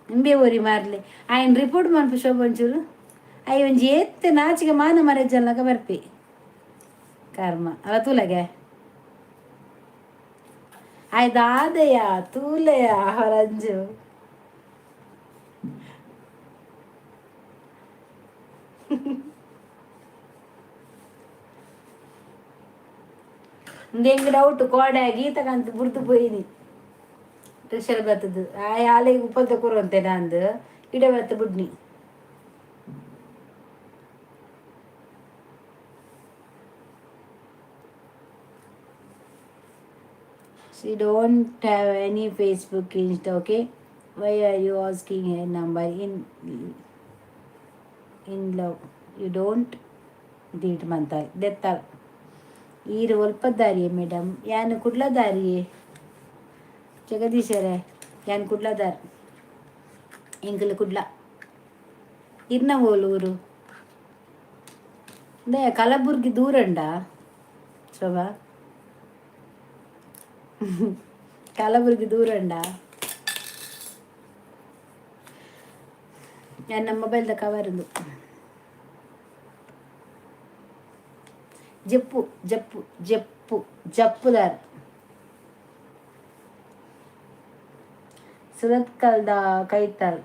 ಇಂಬೆ ಓರಿ ಮಾರ್ಲೆ ఆయన ರಿಪೋರ್ಟ್ ಮನ್ಪು ಶೋಭಂಚೂರು ಅಯ್ಯ ಒಂಜಿ ಏತ್ ನಾಚಿಗೆ ಮಾನ ಮರೆ ಜಲ್ಲಕ ಬರ್ಪಿ ಕರ್ಮ ಅಲ್ಲ ತೂಲಗೆ ಆಯ್ದಾದೆಯ ತೂಲೆಯ ರಂಜು. ಎಂಗ್ ಡೌಟ್ ಕೋಡೆ ಗೀತಕಂತ ಬುಡ್ದು ಪೋಯಿನಿ ಟ್ರಿಷಲ್ ಬರ್ತದ ಆಯ್ ಆಲೆಗ್ ಉಪ್ಪಲ್ತ ಕೂರಂತೆ ನಂದು ಇಡೆ ಬತ್ತ ಬುಡ್ನಿ. She don't have any Facebook, Insta, okay? Why are you asking her number in love? You don't delete ಮಂತಾಲ್ ದೆತ್ತಾಲ್. ಈರು ಒಲ್ಪದಾರಿಯೇ ಮೇಡಮ್? ಯಾನು ಕುಡ್ಲದಾರಿಯೇ ಜಗದೀಶರೇ, ಯಾನ್ ಕುಡ್ಲದಾರ್, ಎಂಕಲ್ ಕುಡ್ಲ. ಇರ್ನ ಓಲೂರು they Kalaburagi ದೂರಂಡ ಶೋಭಾ? ಕಲಬುರ್ಗಿ ದೂರಂಡ? ನನ್ನ ಮೊಬೈಲ್ದ ಕವರ್ ಜಪ್ಪು ಜಪ್ಪು ಜಪ್ಪು ಜಪ್ಪುದಾರ್ ಸುರತ್ಕಲ್ದ ಕೈತಲ್.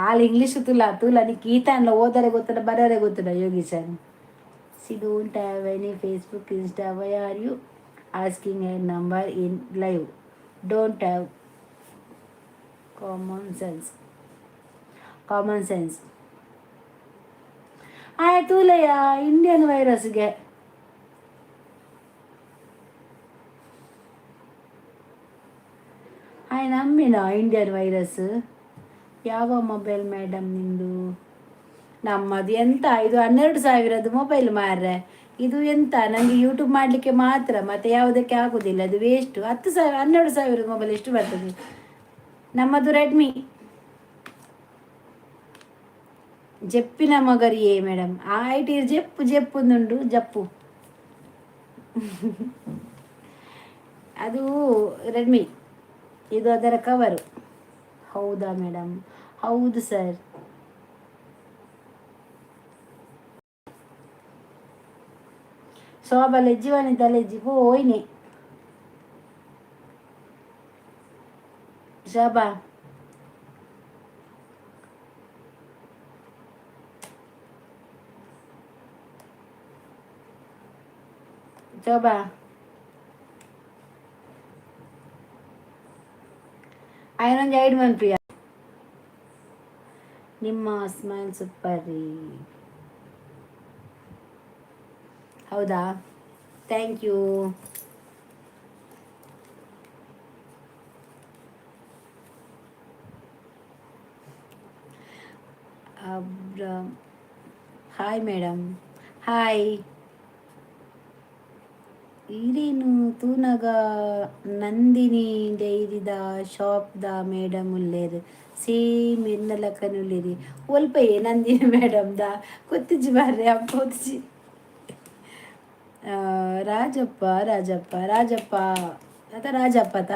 ಆಲ್ ಇಂಗ್ಲೀಷ್ ತುಲಾ ತುಲಾ ನೀ ಗೀತಾನ್ಲ ಓದರೆ ಗೊತ್ತದ ಬರರೆ ಗೊತ್ತದ ಯೋಗೀಶನ್. She don't have any Facebook, Insta. Why are you asking a number in live? Don't have common sense, common sense. ಆಯ್ತು ತೂಲಯ್ಯ ಇಂಡಿಯನ್ ವೈರಸ್ಗೆ ಆಯ್ ನಂಬಿನ ಇಂಡಿಯನ್ ವೈರಸ್. ಯಾವ ಮೊಬೈಲ್ ಮೇಡಮ್ ನಿಮ್ಮದು? ನಮ್ಮದು ಎಂತ ಇದು 12,000ದ್ದು ಮೊಬೈಲ್ ಮಾರ್ರೆ. ಇದು ಎಂತ ನನಗೆ ಯೂಟ್ಯೂಬ್ ಮಾಡಲಿಕ್ಕೆ ಮಾತ್ರ, ಮತ್ತು ಯಾವುದಕ್ಕೆ ಆಗೋದಿಲ್ಲ, ಅದು ವೇಸ್ಟು. 10,000 12,000ದ ಮೊಬೈಲ್ ಎಷ್ಟು ಬರ್ತದೆ? ನಮ್ಮದು ರೆಡ್ಮಿ. ಜಪ್ಪಿನ ಮಗರಿಯೇ ಮೇಡಮ್? ಆ IT ಜಪ್ಪು ಜಪ್ಪುಂದುಂಡು ಜಪ್ಪು. ಅದು ರೆಡ್ಮಿ, ಇದು ಅದರ ಕವರು. ಹೌದಾ ಮೇಡಮ್? ಹೌದು ಸರ್. ಶೋಭಾ ಲೆಜ್ಜಿವನಿತ ಲೆಜ್ಜಿ ಪೋಯಿನಿ ಶೋಭಾ. ಶೋಭಾ ಐನೊಂದು ಐಡ್ ಮನ್ಪ್ರಿಯ. ನಿಮ್ಮ ಸ್ಮೈಲ್ ಸೂಪರ್ ರೀ. ಹೌದಾ? Thank you. Abram hi madam. Hi. ಈರೇನು ತೂನಗ ನಂದಿನಿ ಡೈರಿದ ಶಾಪ್ದ ಮೇಡಮ್ ಉಲ್ಲೇರು, ಸೇಮ್ ಎನ್ನ ಲಕ್ಕನುಲ್ಲೇರಿ. ಒಲ್ಪಯೇ ನಂದಿನಿ ಮೇಡಮ್ದ ಗೊತ್ತಿಜ್ಜಿ ಮಾರ್ರೆ, ಅಪ್ಪ. ರಾಜಪ್ಪ ರಾಜಪ್ಪ ರಾಜಪ್ಪ ಅದ ರಾಜಪ್ಪತ.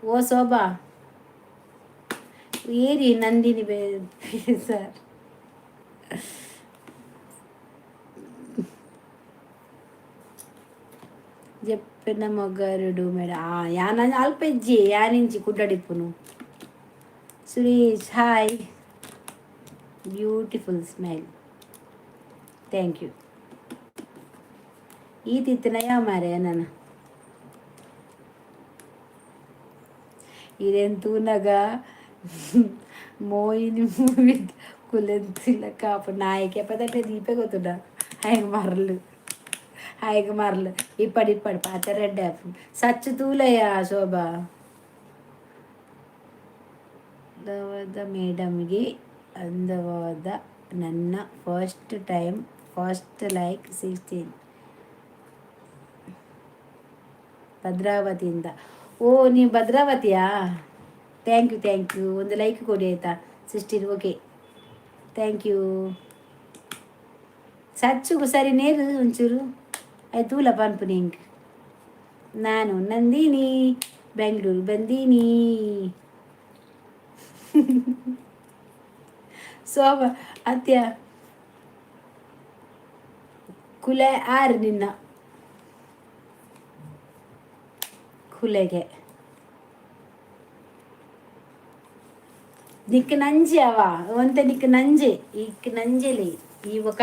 ಓ ಶೋಭಾ, ಏರಿ ನಂದಿನಿ ಬೇ ಸರ್. ಜೆಪ್ಪಿನ ಮೊಗರುಡು ಮೇಡ ಯಾನ ಅಲ್ಪ ಇಜ್ಜಿ ಯಾನಿಂಚಿ ಕುಡ್ಡಡಿಪ್ಪುನು. Suresh hi, beautiful smile, thank you. ಈ ತಿತ್ತನಯ ಮಾರೆ ನಾನು ಇರೇನು ತೂನಗ ಮೋಹಿನಿ ಮೂವಿ ಕುಲೆಂತಿಲ್ಲ ಕಾಪು ನಾಯಿಕೆ ಪದಟ್ಟೆ ದೀಪೆ ಗೊತ್ತುಂಡ ಹಾಗೆ ಮರಲು ಹಾಗೆ ಮರಲು ಇಪ್ಪಡಿ ಇಪ್ಪಡಿ ಪಾತ ರೆಡ್ಡೆ ಸಚ್ಚು ತೂಲಯ್ಯ ಶೋಭಾ ಅಂದವಾದ ಮೇಡಮ್ಗೆ ಅಂದವಾದ ನನ್ನ first time first like 16 ಭದ್ರಾವತಿಯಿಂದ. ಓ, ನೀವು ಭದ್ರಾವತಿಯಾ? Thank you, thank you. ಒಂದು ಲೈಕ್ ಕೊಡಿ ಆಯಿತಾ 16. Okay, thank you. ಸಚ್ಚುಗು ಸರಿ ನೇರು ಒಂಚೂರು ಆಯ್ತು ತೂಲ ಪನ್ಪು ನಿಂಗೆ. ನಾನು ನಂದಿನಿ, ಬೆಂಗಳೂರು ಬಂದೀನಿ. ಸೋಮ ಅತ್ಯ ಕುಲೆ ಆರ್ ನಿನ್ನ ಕುಲೆಗೆ ನಿಕ್ ನಂಜಿ ಅವ ಒಂತೆ ನಿಕ್ ನಂಜೆ ಇಕ್ ನಂಜೆಲಿ ಈ ఒక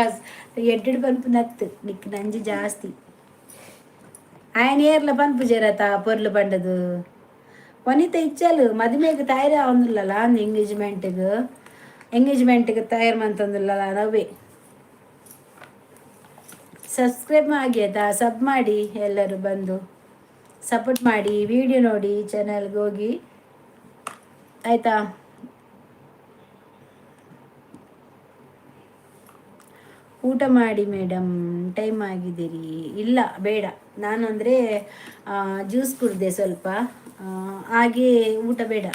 ಎಡ್ಡೆಡ್ ಪನ್ಪು ನತ್ತು ನಿಕ್ ನಂಜಿ ಜಾಸ್ತಿ. ఆయన ಏರ್ಲ ಪನ್ಪು ಜರತ ಪೊರ್ಲು ಬಂಡದು ವನಿತ ಇಚ್ಚಲು ಮದುಮೆಗೆ ತಯಾರು ಆವೊಂದುಲ್ಲಲ್ಲ ಎಂಗೇಜ್ಮೆಂಟ್ಗೆ ಎಂಗೇಜ್ಮೆಂಟ್ಗೆ ತಯಾರು ಮಂತೊಂದುಲ್ಲಲ್ಲ ನವ್ವೆ. ಸಬ್ಸ್ಕ್ರೈಬ್ ಆಗಿ ಆಯ್ತಾ, ಸಬ್ ಮಾಡಿ, ಎಲ್ಲರೂ ಬಂದು ಸಪೋರ್ಟ್ ಮಾಡಿ, ವಿಡಿಯೋ ನೋಡಿ, ಚಾನಲ್ಗೆ ಹೋಗಿ ಆಯಿತಾ. ಊಟ ಮಾಡಿ ಮೇಡಮ್, ಟೈಮ್ ಆಗಿದ್ದೀರಿ. ಇಲ್ಲ ಬೇಡ, ನಾನು ಅಂದರೆ ಜ್ಯೂಸ್ ಕುಡಿದೆ ಸ್ವಲ್ಪ, ಹಾಗೆ ಊಟ ಬೇಡ,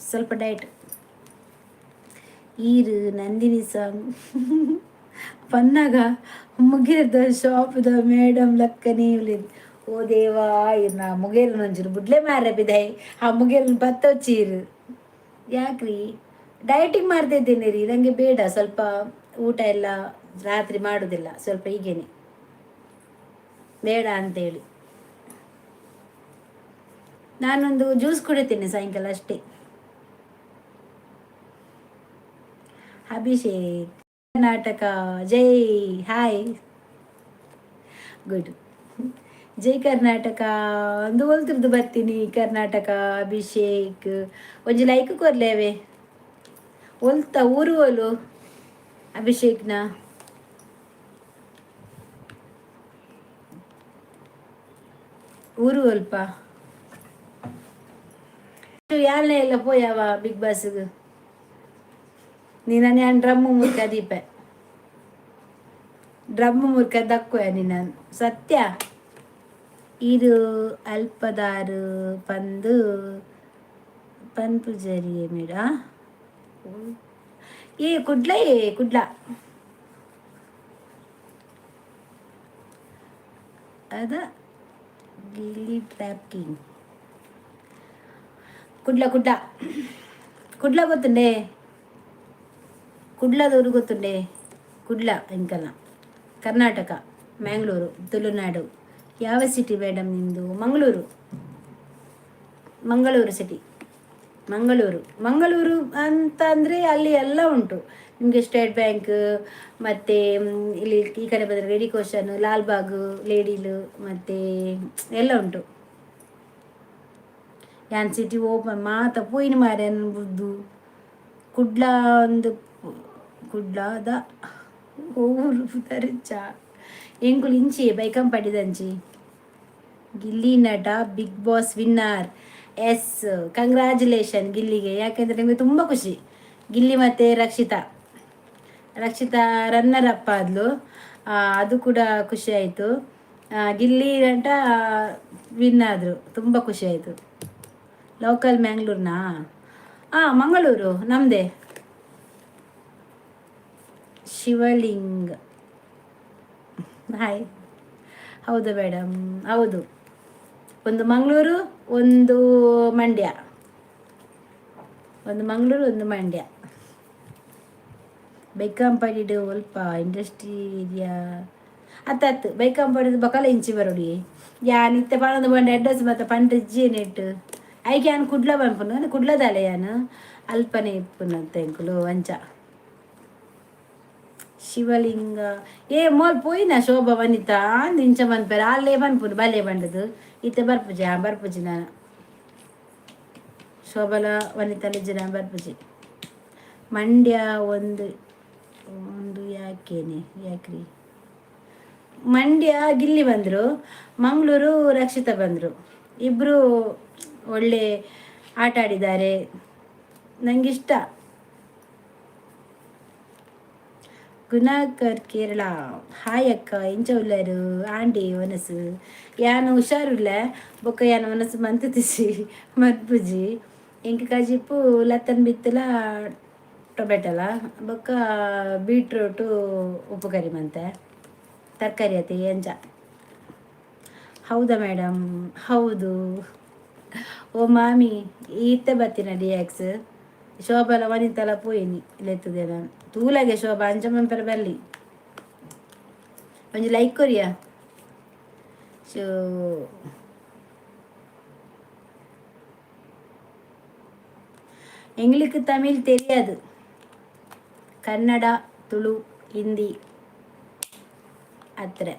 ಸ್ವಲ್ಪ ಡಯಟ್. ಈರು ನಂದಿನಿ ಸಾಂಗ್ ಪನ್ನಾಗ ಮುಗಿರದ ಶಾಪ್ದ ಮೇಡಮ್ ಲಕ್ಕನೇ. ಓ ದೇವಾ, ಇರ್ನ ಮುಗೇರು ನಂಜುರು ಬುಡ್ಲೆ ಮಾರ ಬಿದೈ ಆ ಮುಗೇರನ್ನ ಪತ್ತೊಚ್ಚೀರು. ಯಾಕ್ರಿ ಡಯಟಿಂಗ್ ಮಾಡ್ತಿದ್ದೇನೆ ರೀ, ನನಗೆ ಬೇಡ, ಸ್ವಲ್ಪ ಊಟ ಎಲ್ಲ ರಾತ್ರಿ ಮಾಡೋದಿಲ್ಲ, ಸ್ವಲ್ಪ ಹೀಗೇನೆ ಬೇಡ ಅಂತೇಳಿ. ನಾನೊಂದು ಜ್ಯೂಸ್ ಕುಡಿತೀನಿ ಸಾಯಂಕಾಲ ಅಷ್ಟೇ. ಅಭಿಷೇಕ್ ಕರ್ನಾಟಕ ಜೈ, ಹಾಯ್, ಗುಡ್, ಜೈ ಕರ್ನಾಟಕ. ಒಂದು ಒಲ್ತಿರ್ದು ಬರ್ತೀನಿ ಕರ್ನಾಟಕ. ಅಭಿಷೇಕ್ ಒಂಜಿ ಲೈಕ್ ಕೊರ್ಲೇವೆ. ಒಲ್ತ ಊರು ಒಲು ಅಭಿಷೇಕ್ನ? ಊರು ಒಲ್ಪ ಯಾರನ್ನೇ ಎಲ್ಲ ಪೋಯವ ಬಿಗ್ ಬಾಸ್ಗೆ? ನೀನು ನಾನು ಡ್ರಮ್ಮು ಮುರ್ಕ ದೀಪೆ ಡ್ರಮ್ಮು ಮುರ್ಕ ದಕ್ಕುವ ನೀನು ಸತ್ಯ. ಇರು ಅಲ್ಪದಾರು ಪಂದು ಪನ್ಪುಜರಿಯೇ ಮೇಡ. ಏ ಕುಡ್ಲ, ಏ ಕುಡ್ಲ ಅದ ಗಿಲ್ಲಿ ಟ್ರ್ಯಾಪ್ ಕಿಂಗ್. ಕುಡ್ಲ ಕುಡ್ಲ ಕುಡ್ಲ ಗೊತ್ತುಂಡೆ? ಕುಡ್ಲದವರು ಗೊತ್ತುಂಡೆ? ಕುಡ್ಲ ಎಂಕಲ್ನ ಕರ್ನಾಟಕ, ಮ್ಯಾಂಗ್ಳೂರು, ತುಳುನಾಡು. ಯಾವ ಸಿಟಿ ಮೇಡಮ್ ನಿಮ್ಮದು? ಮಂಗಳೂರು, ಮಂಗಳೂರು ಸಿಟಿ. ಮಂಗಳೂರು, ಮಂಗಳೂರು ಅಂತ ಅಂದರೆ ಅಲ್ಲಿ ಎಲ್ಲ ಉಂಟು ನಿಮಗೆ. ಸ್ಟೇಟ್ ಬ್ಯಾಂಕ್ ಮತ್ತು ಇಲ್ಲಿ ಈ ಕಡೆ ಬಂದರೆ ರೆಡಿ ಕೋಶನ್, ಲಾಲ್ಬಾಗ್, ಲೇಡಿಲು ಮತ್ತು ಎಲ್ಲ ಉಂಟು. ಯಾನ್ ಸಿಟಿ ಓಪನ್ ಮಾತ ಪೋಯಿನ ಮಾರೆ ಬುದ್ದು ಕುಡ್ಲ ಒಂದು ಕುಡ್ಲದ ಊರು ತರಿಚ ಎಂಕುಲು ಇಂಚಿ ಬೈಕಂಪಡಿದಂಚಿ. ಗಿಲ್ಲಿ ನಟ Bigg Boss winner. Yes, congratulation ಗಿಲ್ಲಿಗೆ. ಯಾಕೆಂದರೆ ನಿಮಗೆ ತುಂಬ ಖುಷಿ. ಗಿಲ್ಲಿ ಮತ್ತು ರಕ್ಷಿತಾ, ರಕ್ಷಿತಾ ರನ್ನರ್ ಅಪ್ ಆದ್ಲು, ಅದು ಕೂಡ ಖುಷಿ ಆಯಿತು. ಗಿಲ್ಲಿ ನಟ ವಿನ್ ಆದರು, ತುಂಬ ಖುಷಿ ಆಯಿತು. ಲೋಕಲ್ ಮ್ಯಾಂಗ್ಳೂರ್ನಾ? ಹಾಂ, ಮಂಗಳೂರು ನಮ್ಮದೇ. ಶಿವಲಿಂಗ ಹಾಯ್. ಹೌದು ಮೇಡಮ್, ಹೌದು. ಒಂದು ಮಂಗಳೂರು, ಒಂದು ಮಂಡ್ಯ. ಒಂದು ಮಂಗಳೂರು, ಒಂದು ಮಂಡ್ಯ. ಬೈಕಾಂಪಾಡಿಡು ಒಲ್ಪ ಇಂಡಸ್ಟ್ರಿ ಏರಿಯಾ ಅತ್ತತ್ತು. ಬೈಕಾಂಪಾಡಿದ ಬೊಕಲ ಇಂಚಿ ಬರೋಡಿ. ಯಾನ್ ಇತ್ತೆ ಪನೊಂದು ಪಂಡ ಅಡ್ರೆಸ್ ಮಾತ ಪಂಡ ಇಜ್ಜಿ ನೆಟ್. ಐಕ್ ಯಾನ್ ಕುಡ್ಲ ಪನ್ಪುನು, ಕುಡ್ಲದಾಲೆ ಯಾನ್. ಅಲ್ಪನೆ ಇಪ್ಪುನಂತೆ ಎಂಕುಲು ಅಂಚ. ಶಿವಲಿಂಗ ಏ ಮೋಲ್ ಪೋಯಿನ ಶೋಭಾ ವನಿತಾ ಅಂದ್ ಇಂಚ ಮನ್ಪೆರ್. ಆಲ್ಲೇ ಪನ್ಪುನು ಬಲೆ ಪಂಡದು. ಇತ್ತೆ ಬರ್ಪುಜಿ, ಆ ಬರ್ಪುಜಿ ನಾನು. ಶೋಭಲ ವನಿತಾ ಇಜ್ಜಿ, ನಾನು ಬರ್ಪುಜಿ. ಮಂಡ್ಯ ಒಂದು ಒಂದು ಯಾಕೇನೆ ಯಾಕ್ರಿ? ಮಂಡ್ಯ ಗಿಲ್ಲಿ ಬಂದರು, ಮಂಗಳೂರು ರಕ್ಷಿತಾ ಬಂದರು. ಇಬ್ಬರು ಒಳ್ಳೆ ಆಟ ಆಡಿದ್ದಾರೆ, ನನಗಿಷ್ಟ. ಗುಣಾಕರ್ ಕೇರಳ. ಹಾಯ್ ಅಕ್ಕ, ಎಂಚ ಉಲ್ಲರು? ಆಂಡಿ ಒನಸು ಯಾನ್ ಹುಷಾರುಲ್ಲ. ಬೊಕ್ಕ ಯಾನ್ ಒನಸು ಮಂತುದಿಜಿ, ಮನ್ಪುಜಿ. ಎಂಕ್ ಕಜಿಪು ಲತ್ತನ್ ಬಿತ್ತಲ ಟೊಮೆಟೊಲ ಬೊಕ್ಕ ಬೀಟ್ರೂಟು ಉಪ್ಪು ಕರಿ ಮಂತೆ, ತರಕಾರಿ ಅತೆ ಅಂಚ. ಹೌದಾ ಮೇಡಮ್? ಹೌದು. ಓ ಮಾಮಿ, ಇತ್ತೆ ಬತ್ತಿನ ಡಿಯಾಕ್ಸ್. ಶೋಭಲ ವನಿತಲ ಪೋಯಿನಿ ಲೆತ್ತುದೆ ನಾನು. ತೂಲಗೆ ಶೋಭಾ ಅಂಚ ಮನ್ಪೆರೆ ಬಲ್ಲಿ. ಒಂಜಿ ಲೈಕ್ ಕೊರಿಯಾ. ಸೊ எங்களுக்கு தமிழ் தெரியாது. கன்னடா, துளு, ஹிந்தி அத்திர.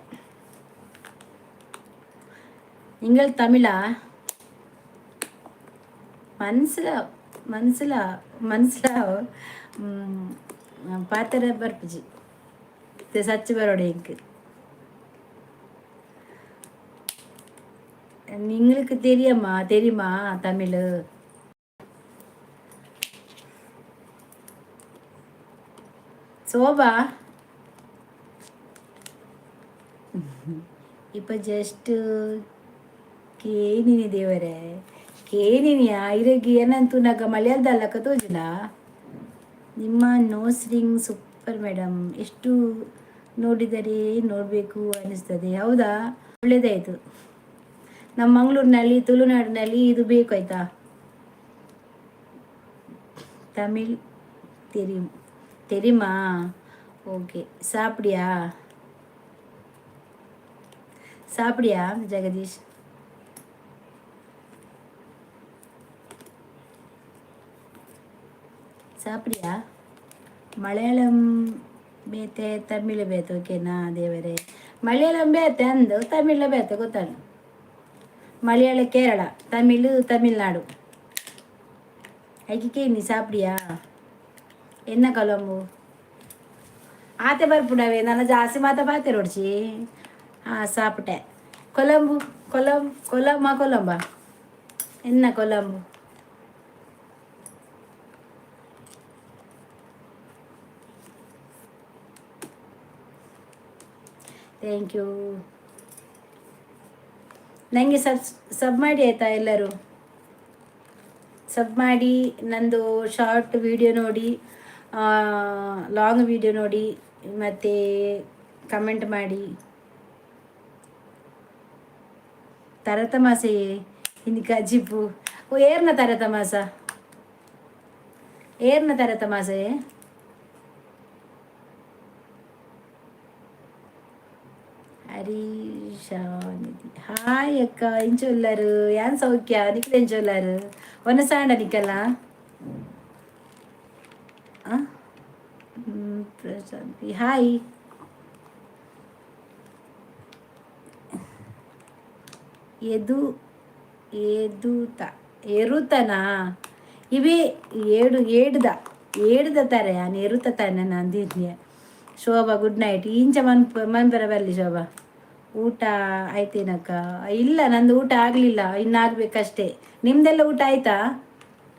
நீங்கள் தமிழா? ಮನ್ಸಲ ಮನ್ಸಲ ಮನ್ಸಲ ಪಾತೆರ ಬರ್ಪುಜಿ. ಸಚ್ಚ ಬರೋಡು ಎಂಕ್. നിങ്ങൾക്ക് தெரியுமா? தெரியுமா தமிழ்? ಶೋಭಾ, ಇಪ್ಪ ಜಸ್ಟ್ ಕೇನಿನಿ ದೇವರೇ, ಕೇನಿನಿಯಾ? ಇರೆಗ್ ಏನಂತೂನಗ ಮಲಯಾಳದಲ್ಲಕ ತೋಜುನಾ? ನಿಮ್ಮ ನೋಸ್ ರಿಂಗ್ ಸೂಪರ್ ಮೇಡಮ್. ಎಷ್ಟು ನೋಡಿದರೆ ನೋಡಬೇಕು ಅನ್ನಿಸ್ತದೆ. ಹೌದಾ? ಒಳ್ಳೇದಾಯಿತು. ನಮ್ಮ ಮಂಗಳೂರಿನಲ್ಲಿ, ತುಳುನಾಡಿನಲ್ಲಿ ಇದು ಬೇಕು, ಆಯ್ತಾ? தமிழ் தெரியும். தெரியுமா? ஓகே. சாப்பிடியா? சாப்பிடியா ஜெகதீஷ்? ಸಾಪ್ಡಿಯಾ? ಮಲಯಾಳಂ ಬೇತೆ, ತಮಿಳು ಬೇತೆ, ಓಕೆನಾ ದೇವರೇ? ಮಲಯಾಳಂ ಬೇತೆ ಅಂದು, ತಮಿಳು ಬೇತೆ, ಗೊತ್ತಲ್ಲ? ಮಲಯಾಳ ಕೇರಳ, ತಮಿಳು ತಮಿಳ್ನಾಡು. ಐಕೆ ನೀ ಸಾಪ್ಡಿಯಾ? ಎನ್ನ ಕೊಲಂಬು ಆತೆ ಬರ್ಪುಡವೆ. ನನ್ನ ಜಾಸ್ತಿ ಮಾತ ಪಾತೆ ರೋಡ್ಚಿ. ಹಾಂ, ಸಾಪಟೆ. ಕೊಲಂಬು ಕೊಲಂ ಕೊಲಂಬ ಕೊಲಂಬ ಎನ್ನ ಕೊಲಂಬು? Thank you. ನನಗೆ ಸಬ್ ಸಬ್ ಮಾಡಿ, ಆಯಿತಾ? ಎಲ್ಲರೂ ಸಬ್ ಮಾಡಿ. ನಂದು ಶಾರ್ಟ್ ವಿಡಿಯೋ ನೋಡಿ, ಲಾಂಗ್ ವಿಡಿಯೋ ನೋಡಿ ಮತ್ತು ಕಮೆಂಟ್ ಮಾಡಿ. ತರತಮಾಸೆ ಇನ್ನು ಕಜಿಪು. ಓ, ಏರ್ನ ತರತಮಾಸ? ಏರ್ನ ತರತಮಾಸೆ? ಹರೀಶಾನಿಧಿ, ಹಾಯ್ ಅಕ್ಕ, ಎಂಚೊಲ್ಲಾರು? ಯಾನ್ ಸೌಖ್ಯ, ನಿಕ್ಲು ಎಂಚೊಲ್ಲಾರು? ಒನಸಾಂಡ ನಿಕಲ್ಲ? ಪ್ರಶಾಂತಿ, ಹಾಯ್. ಎದು ಎದುತ ಎರುತನಾ? ಇವೆ ಏಡು ಏಡ್ದ ಏಡ್ದ ತಾರೆ. ಯಾನ್ ಎರುತ ತಾನೆ ನಂದಿದ್ನೆ. ಶೋಭಾ, ಗುಡ್ ನೈಟ್. ಇಂಚ ಮನ್ಪ ಮನ್ಪೆರ ಬರಲಿ. ಶೋಭಾ, ಊಟ ಆಯ್ತೇನಕ್ಕ? ಇಲ್ಲ, ನಂದು ಊಟ ಆಗಲಿಲ್ಲ, ಇನ್ನಾಗಬೇಕಷ್ಟೇ. ನಿಮ್ದೆಲ್ಲ ಊಟ ಆಯ್ತಾ?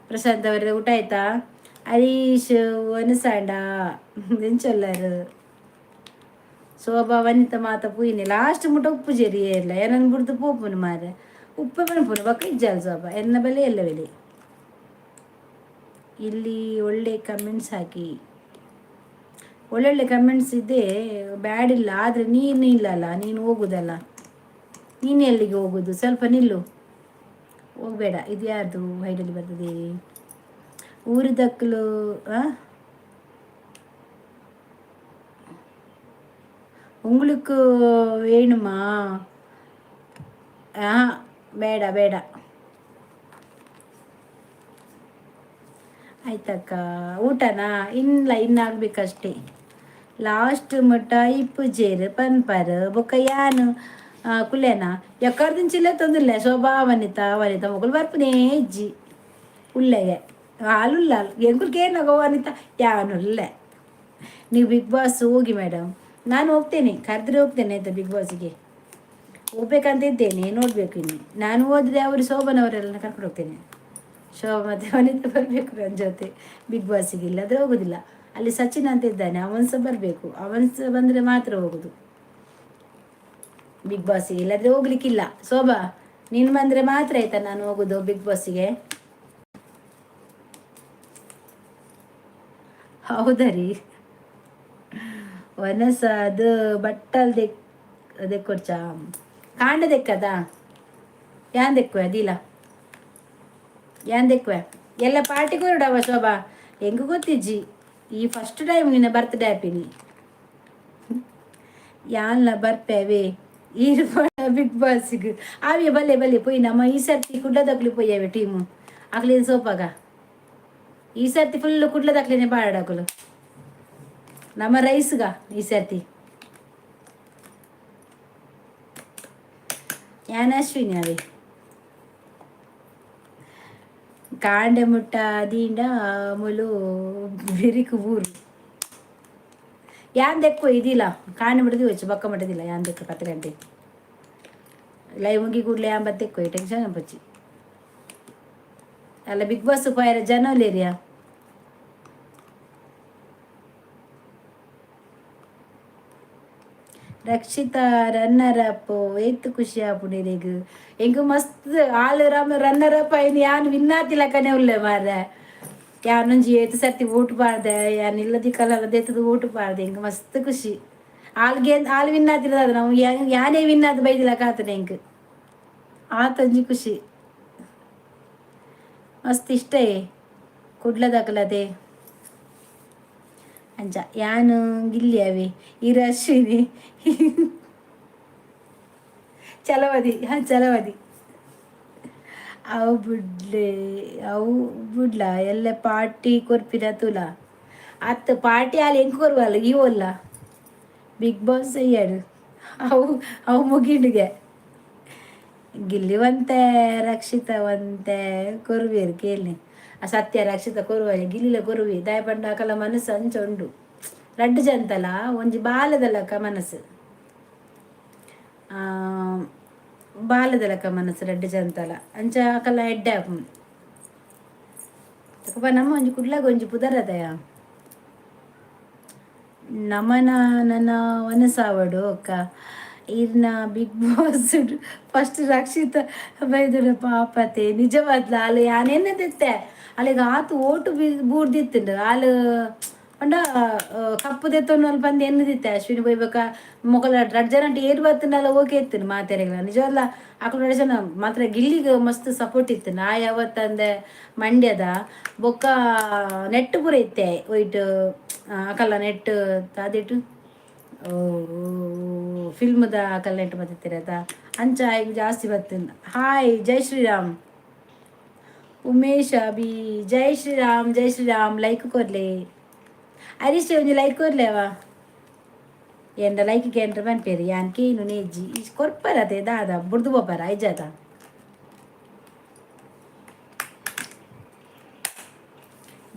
ಪ್ರಶಾಂತ್ ಅವರದ್ದು ಊಟ ಆಯ್ತಾ? ಹರೀಶ್, ಒನಸಾಂಡ ಎಂಚೊಲ್ಲಾರು? ಶೋಭಾ, ವನಿತ ಮಾತ ಪೂಯಿನಿ. ಲಾಸ್ಟ್ ಮುಟ ಉಪ್ಪು ಜರಿ ಇಲ್ಲ. ಏನನ್ ಬುಡ್ದು ಪೋಪುನು ಮಾರೆ. ಉಪ್ಪು ಪನ್ಪುನು ಬೊಕ್ಕ ಇಜ್ಜಾಲ್. ಶೋಭಾ, ಎನ್ನ ಬೆಲೆ ಎಲ್ಲ ಬೆಲೆ. ಇಲ್ಲಿ ಒಳ್ಳೆ ಕಮೆಂಟ್ಸ್ ಹಾಕಿ. ಒಳ್ಳೊಳ್ಳೆ ಕಮೆಂಟ್ಸ್ ಇದೆ, ಬ್ಯಾಡ್ ಇಲ್ಲ. ಆದರೆ ನೀನು ಇಲ್ಲಲ್ಲ, ನೀನು ಹೋಗುದಲ್ಲ, ನೀನು ಎಲ್ಲಿಗೆ ಹೋಗುದು? ಸ್ವಲ್ಪ ನಿಲ್ಲು, ಹೋಗಬೇಡ. ಇದು ಯಾರ್ದು ಹೈಡಲ್ಲಿ ಬರ್ತದೆ? ಊರಿದಕ್ಕಲು. உங்களுக்கு வேணுமா? ಆ ಬೇಡ ಬೇಡ. ಆಯ್ತಕ್ಕ, ಊಟನಾ? ಇಲ್ಲ, ಇನ್ನಾಗಬೇಕಷ್ಟೇ. ಲಾಸ್ಟ್ ಮುಟ್ಟ ಇಪ್ಪುಜೇರು ಪನ್ಪರ್ ಬೊಕ್ಕ ಯಾನು ಕುಲ್ಲೇನಾ ಎಕ್ಕರ್ದಿಂಚಿಲ್ಲ ತೊಂದಿಲ್ಲ. ಶೋಭಾ, ವನಿತಾ, ವನಿತಾ ಮೊಗಲು ಬರ್ಪುನೇ ಇಜ್ಜಿ ಉಲ್ಲೆಗೆ ಹಾಲುಲ್ಲ. ಎಂಕುಲ್ಕೇನಾಗ ವನಿತಾ ಯಾನುಲ್ಲೆ. ನೀವು ಬಿಗ್ ಬಾಸ್ ಹೋಗಿ ಮೇಡಮ್. ನಾನು ಹೋಗ್ತೇನೆ, ಕರೆದ್ರೆ ಹೋಗ್ತೇನೆ, ಆಯಿತಾ? ಬಿಗ್ ಬಾಸಿಗೆ ಹೋಗ್ಬೇಕಂತ ಇದ್ದೇನೆ, ನೋಡಬೇಕು ಇನ್ನು. ನಾನು ಹೋದರೆ ಅವರು ಶೋಭನವರೆಲ್ಲ ಕರ್ಕೊಂಡು ಹೋಗ್ತೇನೆ. ಶೋಭಾ ಮತ್ತು ವನಿತಾ ಬರಬೇಕು ನನ್ನ ಜೊತೆ ಬಿಗ್ ಬಾಸಿಗೆ, ಇಲ್ಲಾದರೆ ಹೋಗೋದಿಲ್ಲ. ಅಲ್ಲಿ ಸಚಿನ್ ಅಂತ ಇದ್ದಾನೆ, ಅವನು ಸಹ ಬರಬೇಕು. ಅವನು ಸಹ ಬಂದರೆ ಮಾತ್ರ ಹೋಗೋದು ಬಿಗ್ ಬಾಸಿಗೆ, ಇಲ್ಲಾದರೆ ಹೋಗ್ಲಿಕ್ಕಿಲ್ಲ. ಶೋಭಾ, ನೀನು ಬಂದರೆ ಮಾತ್ರ ಆಯ್ತಾ ನಾನು ಹೋಗೋದು ಬಿಗ್ ಬಾಸಿಗೆ. ಹೌದಾ ರೀ? ವನಸ ಅದು ಬಟ್ಟಲ್ ದೆಕ್ ದೆಕ್ಕೊಡ್ಚ ಕಾಂಡ ದೆಕ್ಕದ ಯಾನ್ ದೆಕ್ಕುವೆ ಅದಿಲ್ಲ, ಯಾನ್ ದೆಕ್ಕುವೆ. ಎಲ್ಲ ಪಾರ್ಟಿ ಕೊರಡವ ಶೋಭಾ, ಹೆಂಗ ಗೊತ್ತಿಜ್ಜಿ. ಈ ಫಸ್ಟ್ ಟೈಮ್ ನಿನ್ನ ಬರ್ತ್ಡೇ ಹ್ಯಾಪಿನಿ. ಯಾನ್ಲ ಬರ್ಪೇವೆ ಈರು ಬಿಗ್ ಬಾಸಿಗೆ. ಆವೆ ಬಲ್ಲೆ ಬಲ್ಲೆ ಪೋಯಿ. ನಮ್ಮ ಈ ಸರ್ತಿ ಕುಡ್ಲದಕ್ಲಿ ಪೋಯವೆ ಟೀಮು ಅಕ್ಲೇನು ಸೋಪಾಗ. ಈ ಸರ್ತಿ ಫುಲ್ ಕುಡ್ಲದಕ್ಲೇನೆ ಪಾಡಾಕಲು ನಮ್ಮ ರೈಸ್ಗ ಈ ಸರ್ತಿ. ಯಾನ್ ಅಶ್ವಿನಿ ಅವೆ. ಕಾಂಡೆ ಮುಟ್ಟ ದಿಂಡ ಮುಲು ಬಿರಿಕು ಊರು ಯಾನ್ ದೆಕ್ಕು ಇದಿಲ್ಲ. ಕಾಂಡೆ ಮುಟ್ಟದಿ వచ్చి ಬೊಕ್ಕ ಮಟ್ಟದಿಲ್ಲ. ಯಾನ್ ದೆಕ್ಕು 10 ಗಂಟೆ ಲೈವ್ ಮುಗಿ ಕೂಡಲೇ ಯಾನ್ ಬತ್ತೆಕ್ಕು, ಟೆನ್ಷನ್ ಬಚ್ಚಿ ಅಲ್ಲ. ಬಿಗ್ ಬಾಸ್ ಪೋಯರ ಜನೋಲೇರಿಯಾ. ರಕ್ಷಿತಾ ರನ್ನರ್ ಅಪ್, ಏತ್ ಖುಷಿ ಆಪುಂಡು ಎಂಕ್ ಮಸ್ತ್. ಆಲ್ ರಮ ರನ್ನರ್ ಅಪ್ ಆಯ್ನ ಯಾನ್ ವಿನ್ನಾತಿಲಕನೆ ಉಲ್ಲೆ ಮಾರ್ರೆ. ಯಾನೊಂಜಿ ಏತ್ ಸರ್ತಿ ಓಟು ಪಾಡ್ದೆ, ಯಾನ್ ಇಲ್ಲದಿಕ್ಕಲ್ಲ ದೇತದ ಓಟು ಪಾಡ್ದೆ. ಎಂಕ್ ಮಸ್ತ್ ಖುಷಿ. ಆಲ್ಗೆ ಆಲ್ ವಿನ್ ಆತಿರದ ನಾವು ಯಾನೇ ವಿನ್ ಆದ್ ಬೈದಿಲಕ ಆತನೆ ಎಂಕ್ ಆತೊಂಜಿ ಖುಷಿ. ಮಸ್ತ್ ಇಷ್ಟ ಕುಡ್ಲದಕಲದೆ ಅಂಚ. ಯಾನ್ ಗಿಲ್ಲಿ ಅವೆ, ಇರು ಅಶ್ವಿನಿ. ಚಲವದಿ, ಹಾಂ ಚಲವದಿ. ಅವು ಬುಡ್ಲೆ, ಅವು ಬುಡ್ಲ. ಎಲ್ಲ ಪಾರ್ಟಿ ಕೊರ್ಪಿನ ತುಲ ಅತ್ತ ಪಾರ್ಟಿ ಅಲ್ಲಿ ಎಂಕ್ ಕೊರ್ವಲ್ಲ ಇವಲ್ಲ. ಬಿಗ್ ಬಾಸ್ ಅಯ್ಯಾಡು ಅವು ಅವು ಮುಗಿಂಡಿಗೆ ಗಿಲ್ಲಿವಂತೆ ರಕ್ಷಿತವಂತೆ ಕೊರುವೇರು ಕೇಳಿ. ಆ ಸತ್ಯ ರಕ್ಷಿತ ಕೊರುವ ಗಿಲ್ಲಿಲ ಕೊರುವಿ ದಾಯ ಪಂಡ ಅಕಲ ಮನಸ್ಸು ಅಂಚ ಉಂಡು. ರಡ್ಡು ಜಂತಲ ಒಂಜಿ ಬಾಲದಲಕ ಮನಸ್ಸು, ಬಾಲದಲಕ ಮನಸ್ಸು ರಡ್ಡು ಜಂತಲ ಅಂಚ ಅಕಲ ಎಡ್ಡೆ ಆಪುಂಡು. ನಮ್ಮ ಒಂಜಿ ಕುಡ್ಲಾಗ ಒಂಜಿ ಪುದರದಯ ನಮನ ನನ್ನ ವನಸಾವಡು ಅಕ್ಕ. ಇರ್ನ big boss first Rakshita ಬೈದುಡ ಪಾಪತೆ. ನಿಜವಾದ್ಲ ಅಲ್ಲ, ಯಾನೇನ ದೆತ್ತೆ ಅಲ್ಲಿಗೆ ಆತು ಓಟು ಬಿ ಬೂರ್ದಿತ್ತುಂಡು. ಆಲ್ ಪಂಡ ಕಪ್ಪು ದೆತ್ತೊಂದು ಅಲ್ಪ ಪಂದ್ ಎನ್ನದಿತ್ತೆ ಅಶ್ವಿನಿ ಬೊಯ್ಬೇಕ. ಮೊಕಲ ರಡ್ಡ್ ಜನ ಏರ್ ಬತ್ತುಂಡಲ ಓಕೆ ಇತ್ತು ಮಾತೆರೆಗ್ಲ. ನಿಜವಲ್ಲ, ಅಕುಲು ರಡ್ಡ್ ಜನ ಮಾತ್ರ ಗಿಲ್ಲಿಗೆ ಮಸ್ತ್ ಸಪೋರ್ಟ್ ಇತ್ತು. ನಾ ಯಾವತ್ತಂದೆ ಮಂಡ್ಯದ ಬೊಕ್ಕ ನೆಟ್ ಪೂರ ಇತ್ತೆ ಒಯ್ಟ್ ಅಕಲ್ಲ ನೆಟ್ ತಾದಿಟ್ಟು ಫಿಲ್ಮ್ದ ಅಕಲ್ ನೆಟ್ ಬತ್ತಿತ್ತಿರತ ಅಂಚ ಈಗ ಜಾಸ್ತಿ ಬತ್ತಿನ. ಹಾಯ್, ಜೈ ಶ್ರೀರಾಮ್ ಉಮೇಶ್ ಅಬಿ, ಜೈ ಶ್ರೀರಾಮ್, ಜೈ ಶ್ರೀರಾಮ್. ಲೈಕ್ ಕೊರ್ಲೆ ಹರೀಶ್, ಒಂಜಿ ಲೈಕ್ ಕೊರ್ಲೆವಾ. ಎಂಡ ಲೈಕ್ ಕೇಂದ್ರ ಪನ್ಪೇರು ಯಾನ್ ಕೇನು ನೇಜಿ ಕೊರ್ಪರತೆ ದಾದ ಬುಡ್ದು ಪೋಪರ ಐಜಾತ.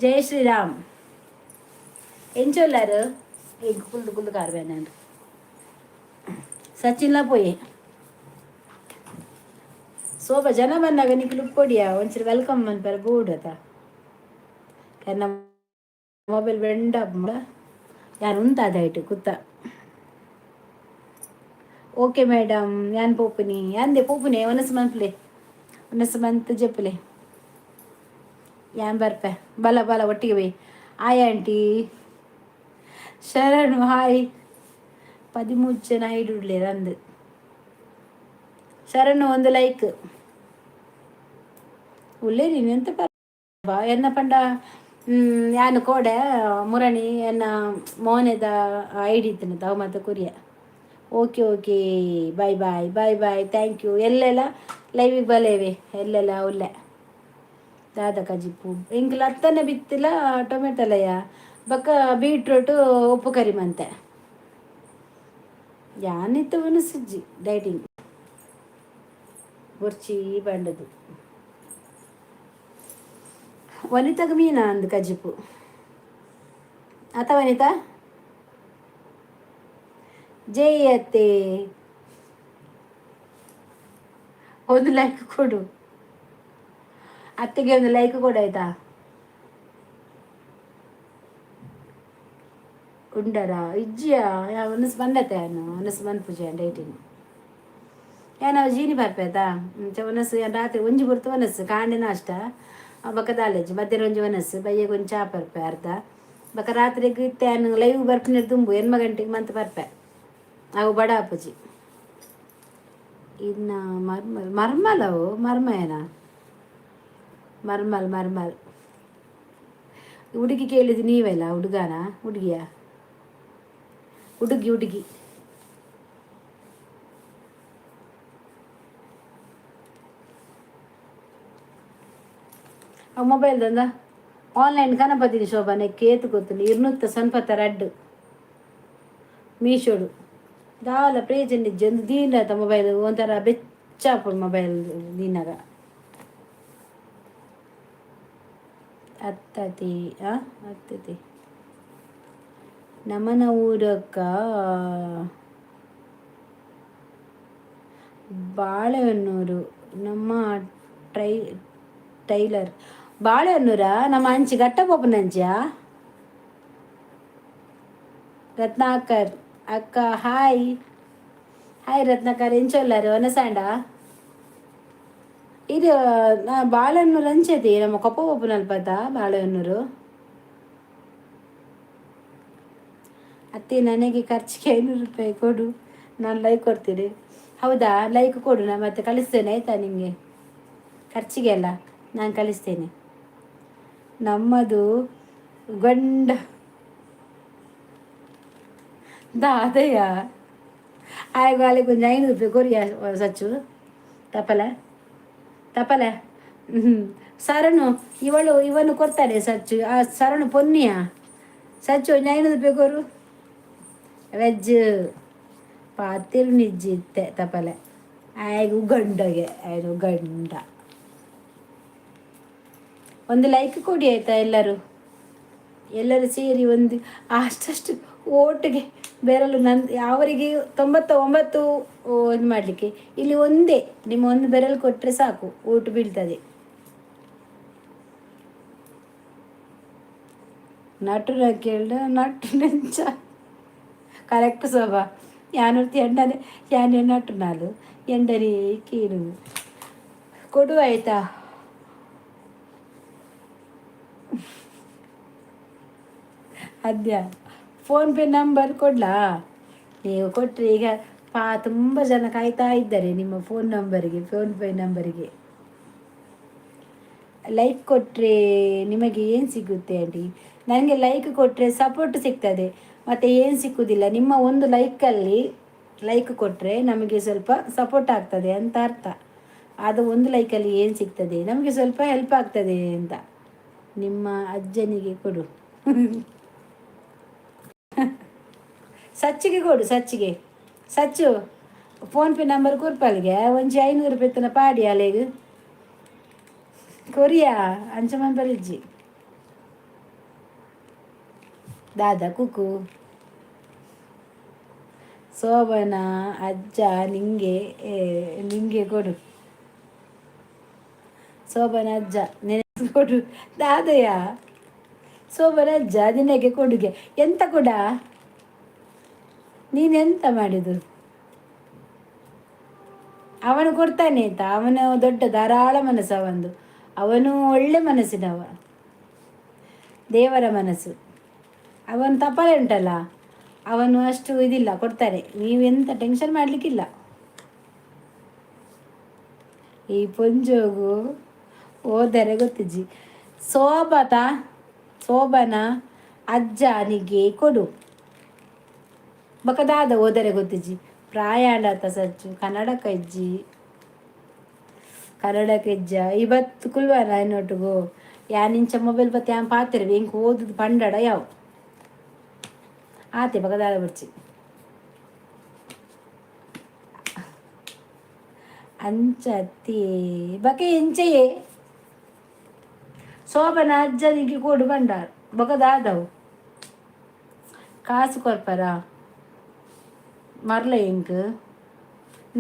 ಜೈ ಶ್ರೀರಾಮ್. ಎಂಚೊಲ್ಲಾರು? ಎಂಕ್ ಕುಲ್ದು ಕುಲ್ದು ಕಾರ್ಬೇನಾಂಡ್. ಸಚಿನ್ಲ ಪೋಯೆ. ಸೋಬ ಜನ ಬಂದಾಗ ನಿಕ್ಲು ಉಪ್ಪೊಡಿಯ ಒಂಚೂರು welcome ಮನ್ಪೆರೆ ಬೋಡು ಅತ. ಎನ್ನ ಮೊಬೈಲ್ ಬೆಂಡ ಯಾನ್ ಉಂತಾದ ಐಟ್ ಕುತ್ತ. ಓಕೆ ಮೇಡಮ್, ಯಾನ್ ಪೋಪುನಿ ಅಂದೆ ಪೋಪುನಿ. ಒನಸ್ ಮನ್ಪುಲೆ, ಒನಸ್ ಮಂತ್ ಜೆಪ್ಪುಲೆ. ಯಾನ್ ಬರ್ಪೆ, ಬಲ ಬಲ ಒಟ್ಟಿಗೆ ಬೈ. ಆಯ್ ಆಂಟಿ. ಶರಣು ಹಾಯ್. 13 ಜನ ಐಡುಡ್ಲೇರ್ ಅಂದು. ಶರಣು, ಒಂದು ಲೈಕ್. ಉಲ್ಲೆ ನೀನು ಎಂತ ಬಾ ಎನ್ನ ಪಂಡ ಯಾನು ಕೋಡೆ ಮುರಣಿ ಎನ್ನ ಮೋನೆದ ಐಡಿ ಇತ್ತಿನ ಅವು ಮತ್ತೆ ಕುರಿಯ. Okay okay, bye bye bye bye, thank you. ಎಲ್ಲೆಲ್ಲ ಲೈವಿಗೆ ಬಲೇವೆ ಎಲ್ಲೆಲ್ಲ ಉಲ್ಲೆ. ದಾದ ಕಜಿಪ್ಪು ಎಂಕ್ಲ ಅತ್ತನೆ ಬಿತ್ತಿಲ್ಲ ಟೊಮೆಟೊಲಯ್ಯ ಬೊಕ್ಕ ಬೀಟ್ರೂಟ್ ಉಪ್ಪು ಕರಿ ಮಂತೆ. ಯಾನಿತ್ತ ಸುಜ್ಜಿ ಡೈಟಿಂಗ್ ಬೊರ್ಚಿ ಬಂಡದು. ವನಿತಾಗ ಮೀನಾ ಅಂದ್ ಕಜಿಪು ಅತ ವನಿತಾ. ಜೈ ಅತ್ತೆ. ಒಂದು ಲೈಕ್ ಕೊಡು ಅತ್ತೆಗೆ, ಒಂದು ಲೈಕ್ ಕೊಡು ಆಯ್ತಾ? ಉಂಡರ ಇಜ್ಜಿಯಾ? ಒನಸ್ ಬಂದತೆ ಯಾನು ಒನಸ್ ಮನ್ಪುಜಿ ಡೈಟಿಂಗ್. ಯಾನ್ ಅವು ಜೀನಿ ಬರ್ಪೇತಾ ಇಂಚ ಒನಸ್. ರಾತ್ರಿ ಒಂಜಿ ಪೊರ್ತು ಒನಸ್, ಕಾಂಡೆ ನಾಷ್ಟ, ಬೊಕ ದಾಲೇಜಿ, ಮಧ್ಯಾಹ್ನ ಒಂಜಿ ಒನಸ್, ಬಯ್ಯಗ್ ಒಂಜಿ ಚಾ ಪರ್ಪೆ ಅರ್ಧ. ಬೊಕ ರಾತ್ರೆಗ್ ಇತ್ತೆ ಯಾನ್ ಲೈವ್ ಬರ್ಪಿನ ದುಂಬು 8 ಗಂಟೆಗೆ ಮಂತ್ ಬರ್ಪೆ. ಅವು ಬಡ ಆಪುಜಿ. ಇನ್ನ ಮರ್ಮಲ್ ಮರ್ಮಲ್ ಅವು ಮರ್ಮಯನ ಮರ್ಮಲ್ ಮರ್ಮಲ್. ಹುಡುಗಿ ಕೇಳಿದ್ದು ನೀವೆಲ್ಲ ಹುಡುಗನ ಹುಡುಗಿಯ ಹುಡುಗಿ ಹುಡುಗಿ. ಆ ಮೊಬೈಲ್ ದಂದ ಆನ್ಲೈನ್ ಕನಪತಿನಿ ಶೋಭಾನೆ ಕೇತು ಗೊತ್ತುಂಡು. ಇರ್ನೂತ್ತ ಸನ್ಪತ್ತ ರಡ್ಡು ಮೀಶೋಡು. ದಾಲ ಪ್ರಯೋಜನ ಇಜ್ಜಿ. ಒಂದು ದೀನದ ಮೊಬೈಲ್ ಒಂಥರ ಬೆಚ್ಚಾಪುಂಡು ಮೊಬೈಲ್ ದೀನಾಗ. ಅತ್ತತಿ ಆ ಅತ್ತತಿ ನಮನ ಊರಕ್ಕ ಬಾಳೆಹೊನ್ನೂರು ನಮ್ಮ ಟ್ರೈ ಟೈಲರ್. ಬಾಳೆಹೊನ್ನೂರ ನಮ್ಮ ಅಂಚಿ ಘಟ್ಟ ಪೋಪುನಂಚಿಯ. ರತ್ನಾಕರ್ ಅಕ್ಕ ಹಾಯ್ ಹಾಯ್. ರತ್ನಾಕರ್ ಎಂಚೊಲ್ಲಾರು ಒನಸಾಂಡ? ಇದು ಬಾಳೆಹೊನ್ನೂರು ಅಂಚೆತಿ ನಮ್ಮ ಕೊಪ್ಪ ಪೋಪುನಲ್ಪತ ಬಾಳೆಹೊನ್ನೂರು. ಅತ್ತೆ, ನನಗೆ ಖರ್ಚಿಗೆ 500 ರೂಪಾಯಿ ಕೊಡು, ನಾನು ಲೈಕ್ ಕೊಡ್ತೀನಿ. ಹೌದಾ? ಲೈಕ್ ಕೊಡು, ನಾನು ಮತ್ತೆ ಕಳಿಸ್ತೇನೆ ಆಯಿತಾ? ನಿಮಗೆ ಖರ್ಚಿಗೆ ಅಲ್ಲ, ನಾನು ಕಳಿಸ್ತೇನೆ. ನಮ್ಮದು ಗಂಡ ದಾದಯ್ಯ ಆಯ್ಗು ಅಲ್ಲಿ ಕೊಂಚ 500 ರೂಪಾಯಿ ಕೊರಿಯ ಸಚ್ಚು ತಪಲ ತಪಲ. ಹ್ಞೂ ಸರಣು ಇವಳು ಇವನು ಕೊಡ್ತಾನೆ ಸಚ್ಚು. ಆ ಸರಣು ಪೊನ್ನಿಯ ಸಚ್ಚು ಒಂಜಿ 500 ರೂಪಾಯಿ ಕೊರು. ವೆಜ್ ಪಾತಿರು ನಿಜ್ಜಿ ಇತ್ತೆ ತಪಲೆ ಆಯ್ಗು ಗಂಡಗೆ ಆಯ್ತು ಗಂಡ. ಒಂದು ಲೈಕ್ ಕೊಡಿ ಆಯಿತಾ ಎಲ್ಲರೂ? ಎಲ್ಲರೂ ಸೇರಿ ಒಂದು ಅಷ್ಟಷ್ಟು ಓಟಿಗೆ ಬೆರಳು ನನ್ನ ಅವರಿಗೆ 99 ಇದು ಮಾಡಲಿಕ್ಕೆ ಇಲ್ಲಿ ಒಂದೇ ನಿಮ್ಮ ಒಂದು ಬೆರಳು ಕೊಟ್ಟರೆ ಸಾಕು, ಓಟು ಬೀಳ್ತದೆ. ನಟುನ ಕೇಳ್ದ ನಟು ನೆಂಚ ಕರೆಕ್ಟ್ ಶೋಭಾ. ಯಾನೊರ್ತಿ ಎಂಡನೆ ಯಾನೆ ನಟುನಾಲು ಎಂಡನೇ ಕೇಳು ಕೊಡು ಆಯಿತಾ? ಅದ್ಯಾ ಫೋನ್ಪೇ ನಂಬರ್ ಕೊಡಲಾ? ನೀವು ಕೊಟ್ಟರೆ ಈಗ ಪಾ ತುಂಬ ಜನ ಕಾಯ್ತಾ ಇದ್ದಾರೆ ನಿಮ್ಮ ಫೋನ್ ನಂಬರಿಗೆ, ಫೋನ್ಪೇ ನಂಬರಿಗೆ. ಲೈಕ್ ಕೊಟ್ಟರೆ ನಿಮಗೆ ಏನು ಸಿಗುತ್ತೆ ಆಂಟಿ? ನನಗೆ ಲೈಕ್ ಕೊಟ್ಟರೆ ಸಪೋರ್ಟ್ ಸಿಗ್ತದೆ, ಮತ್ತು ಏನು ಸಿಕ್ಕುವುದಿಲ್ಲ. ನಿಮ್ಮ ಒಂದು ಲೈಕಲ್ಲಿ ಲೈಕ್ ಕೊಟ್ಟರೆ ನಮಗೆ ಸ್ವಲ್ಪ ಸಪೋರ್ಟ್ ಆಗ್ತದೆ ಅಂತ ಅರ್ಥ. ಅದು ಒಂದು ಲೈಕಲ್ಲಿ ಏನು ಸಿಗ್ತದೆ ನಮಗೆ? ಸ್ವಲ್ಪ ಹೆಲ್ಪ್ ಆಗ್ತದೆ ಅಂತ. ನಿಮ್ಮ ಅಜ್ಜನಿಗೆ ಕೊಡು, ಸಚ್ಚಿಗೆ ಕೊಡು, ಸಚ್ಚಿಗೆ. ಸಚ್ಚು ಫೋನ್ಪೇ ನಂಬರ್ ಕೊರ್ಪಲ್ಗೆ ಒಂಜಿ 500 ರೂಪಾಯಿ ತನ ಪಾಡಿ ಅಲೆಗ್ ಕೊರಿಯಾ ಅಂಚ ಮನ್ಪರಿಜ್ಜಿ. ದಾದಾ ಕುಕು ಶೋಭನ ಅಜ್ಜ ನಿಂಗೆ ನಿಂಗೆ ಕೊಡು. ಶೋಭನ ಅಜ್ಜ ನಿನಗೆ ಕೊಡು. ದಾದಯ್ಯ ಶೋಭನ ಅಜ್ಜ ನಿನಗೆ ಕೊಡುಗೆ. ಎಂತ ಕೊಡ? ನೀನೆಂತ ಮಾಡಿದು? ಅವನು ಕೊಡ್ತಾನೆ ಆಯ್ತಾ? ಅವನು ದೊಡ್ಡ ಧಾರಾಳ ಮನಸ್ಸು ಅವಂದು. ಅವನು ಒಳ್ಳೆ ಮನಸ್ಸಿನವ, ದೇವರ ಮನಸ್ಸು. ಅವನು ತಪಾಲೆ ಉಂಟಲ್ಲ, ಅವನು ಅಷ್ಟು ಇದಿಲ್ಲ, ಕೊಡ್ತಾರೆ. ನೀವೆಂತ ಟೆನ್ಷನ್ ಮಾಡಲಿಕ್ಕಿಲ್ಲ. ಈ ಪೊಂಜೋಗು ಓದರೆ ಗೊತ್ತಿಜ್ಜಿ. ಸೋಬತ ಸೋಬನ ಅಜ್ಜನಿಗೆ ಕೊಡು. ಬಕದಾದ ಓದರೆ ಗೊತ್ತಿಜ್ಜಿ. ಪ್ರಾಯಾಂಡತ ಸಚ್ಚು ಕನ್ನಡಕ ಇಜ್ಜಿ, ಕನ್ನಡಕ ಇಜ್ಜ. ಇವತ್ತು ಕುಲ್ವಾನ ಇನ್ನೊಟ್ಟಿಗೂ ಯಾನಿಂಚ ಮೊಬೈಲ್ ಬತ್ತೆ ಯಾನ್ ಪಾತಿರ್ವಿ ಇಂಕ್ ಓದುದು ಪಂಡಡ ಯಾವ ಆತೆ ಬಕದಾದ ಬಡ್ಚಿ. ಅಂಚತ್ತಿ ಬಕೆ ಎಂಚೆಯೇ ಶೋಭನ ಅಜ್ಜನಿಗೆ ಕೊಡು ಬಂಡಾರ ಬೊಕದಾದವು ಕಾಸು ಕೊರ್ಪರ ಮರ್ಲ ಎಂಕ್.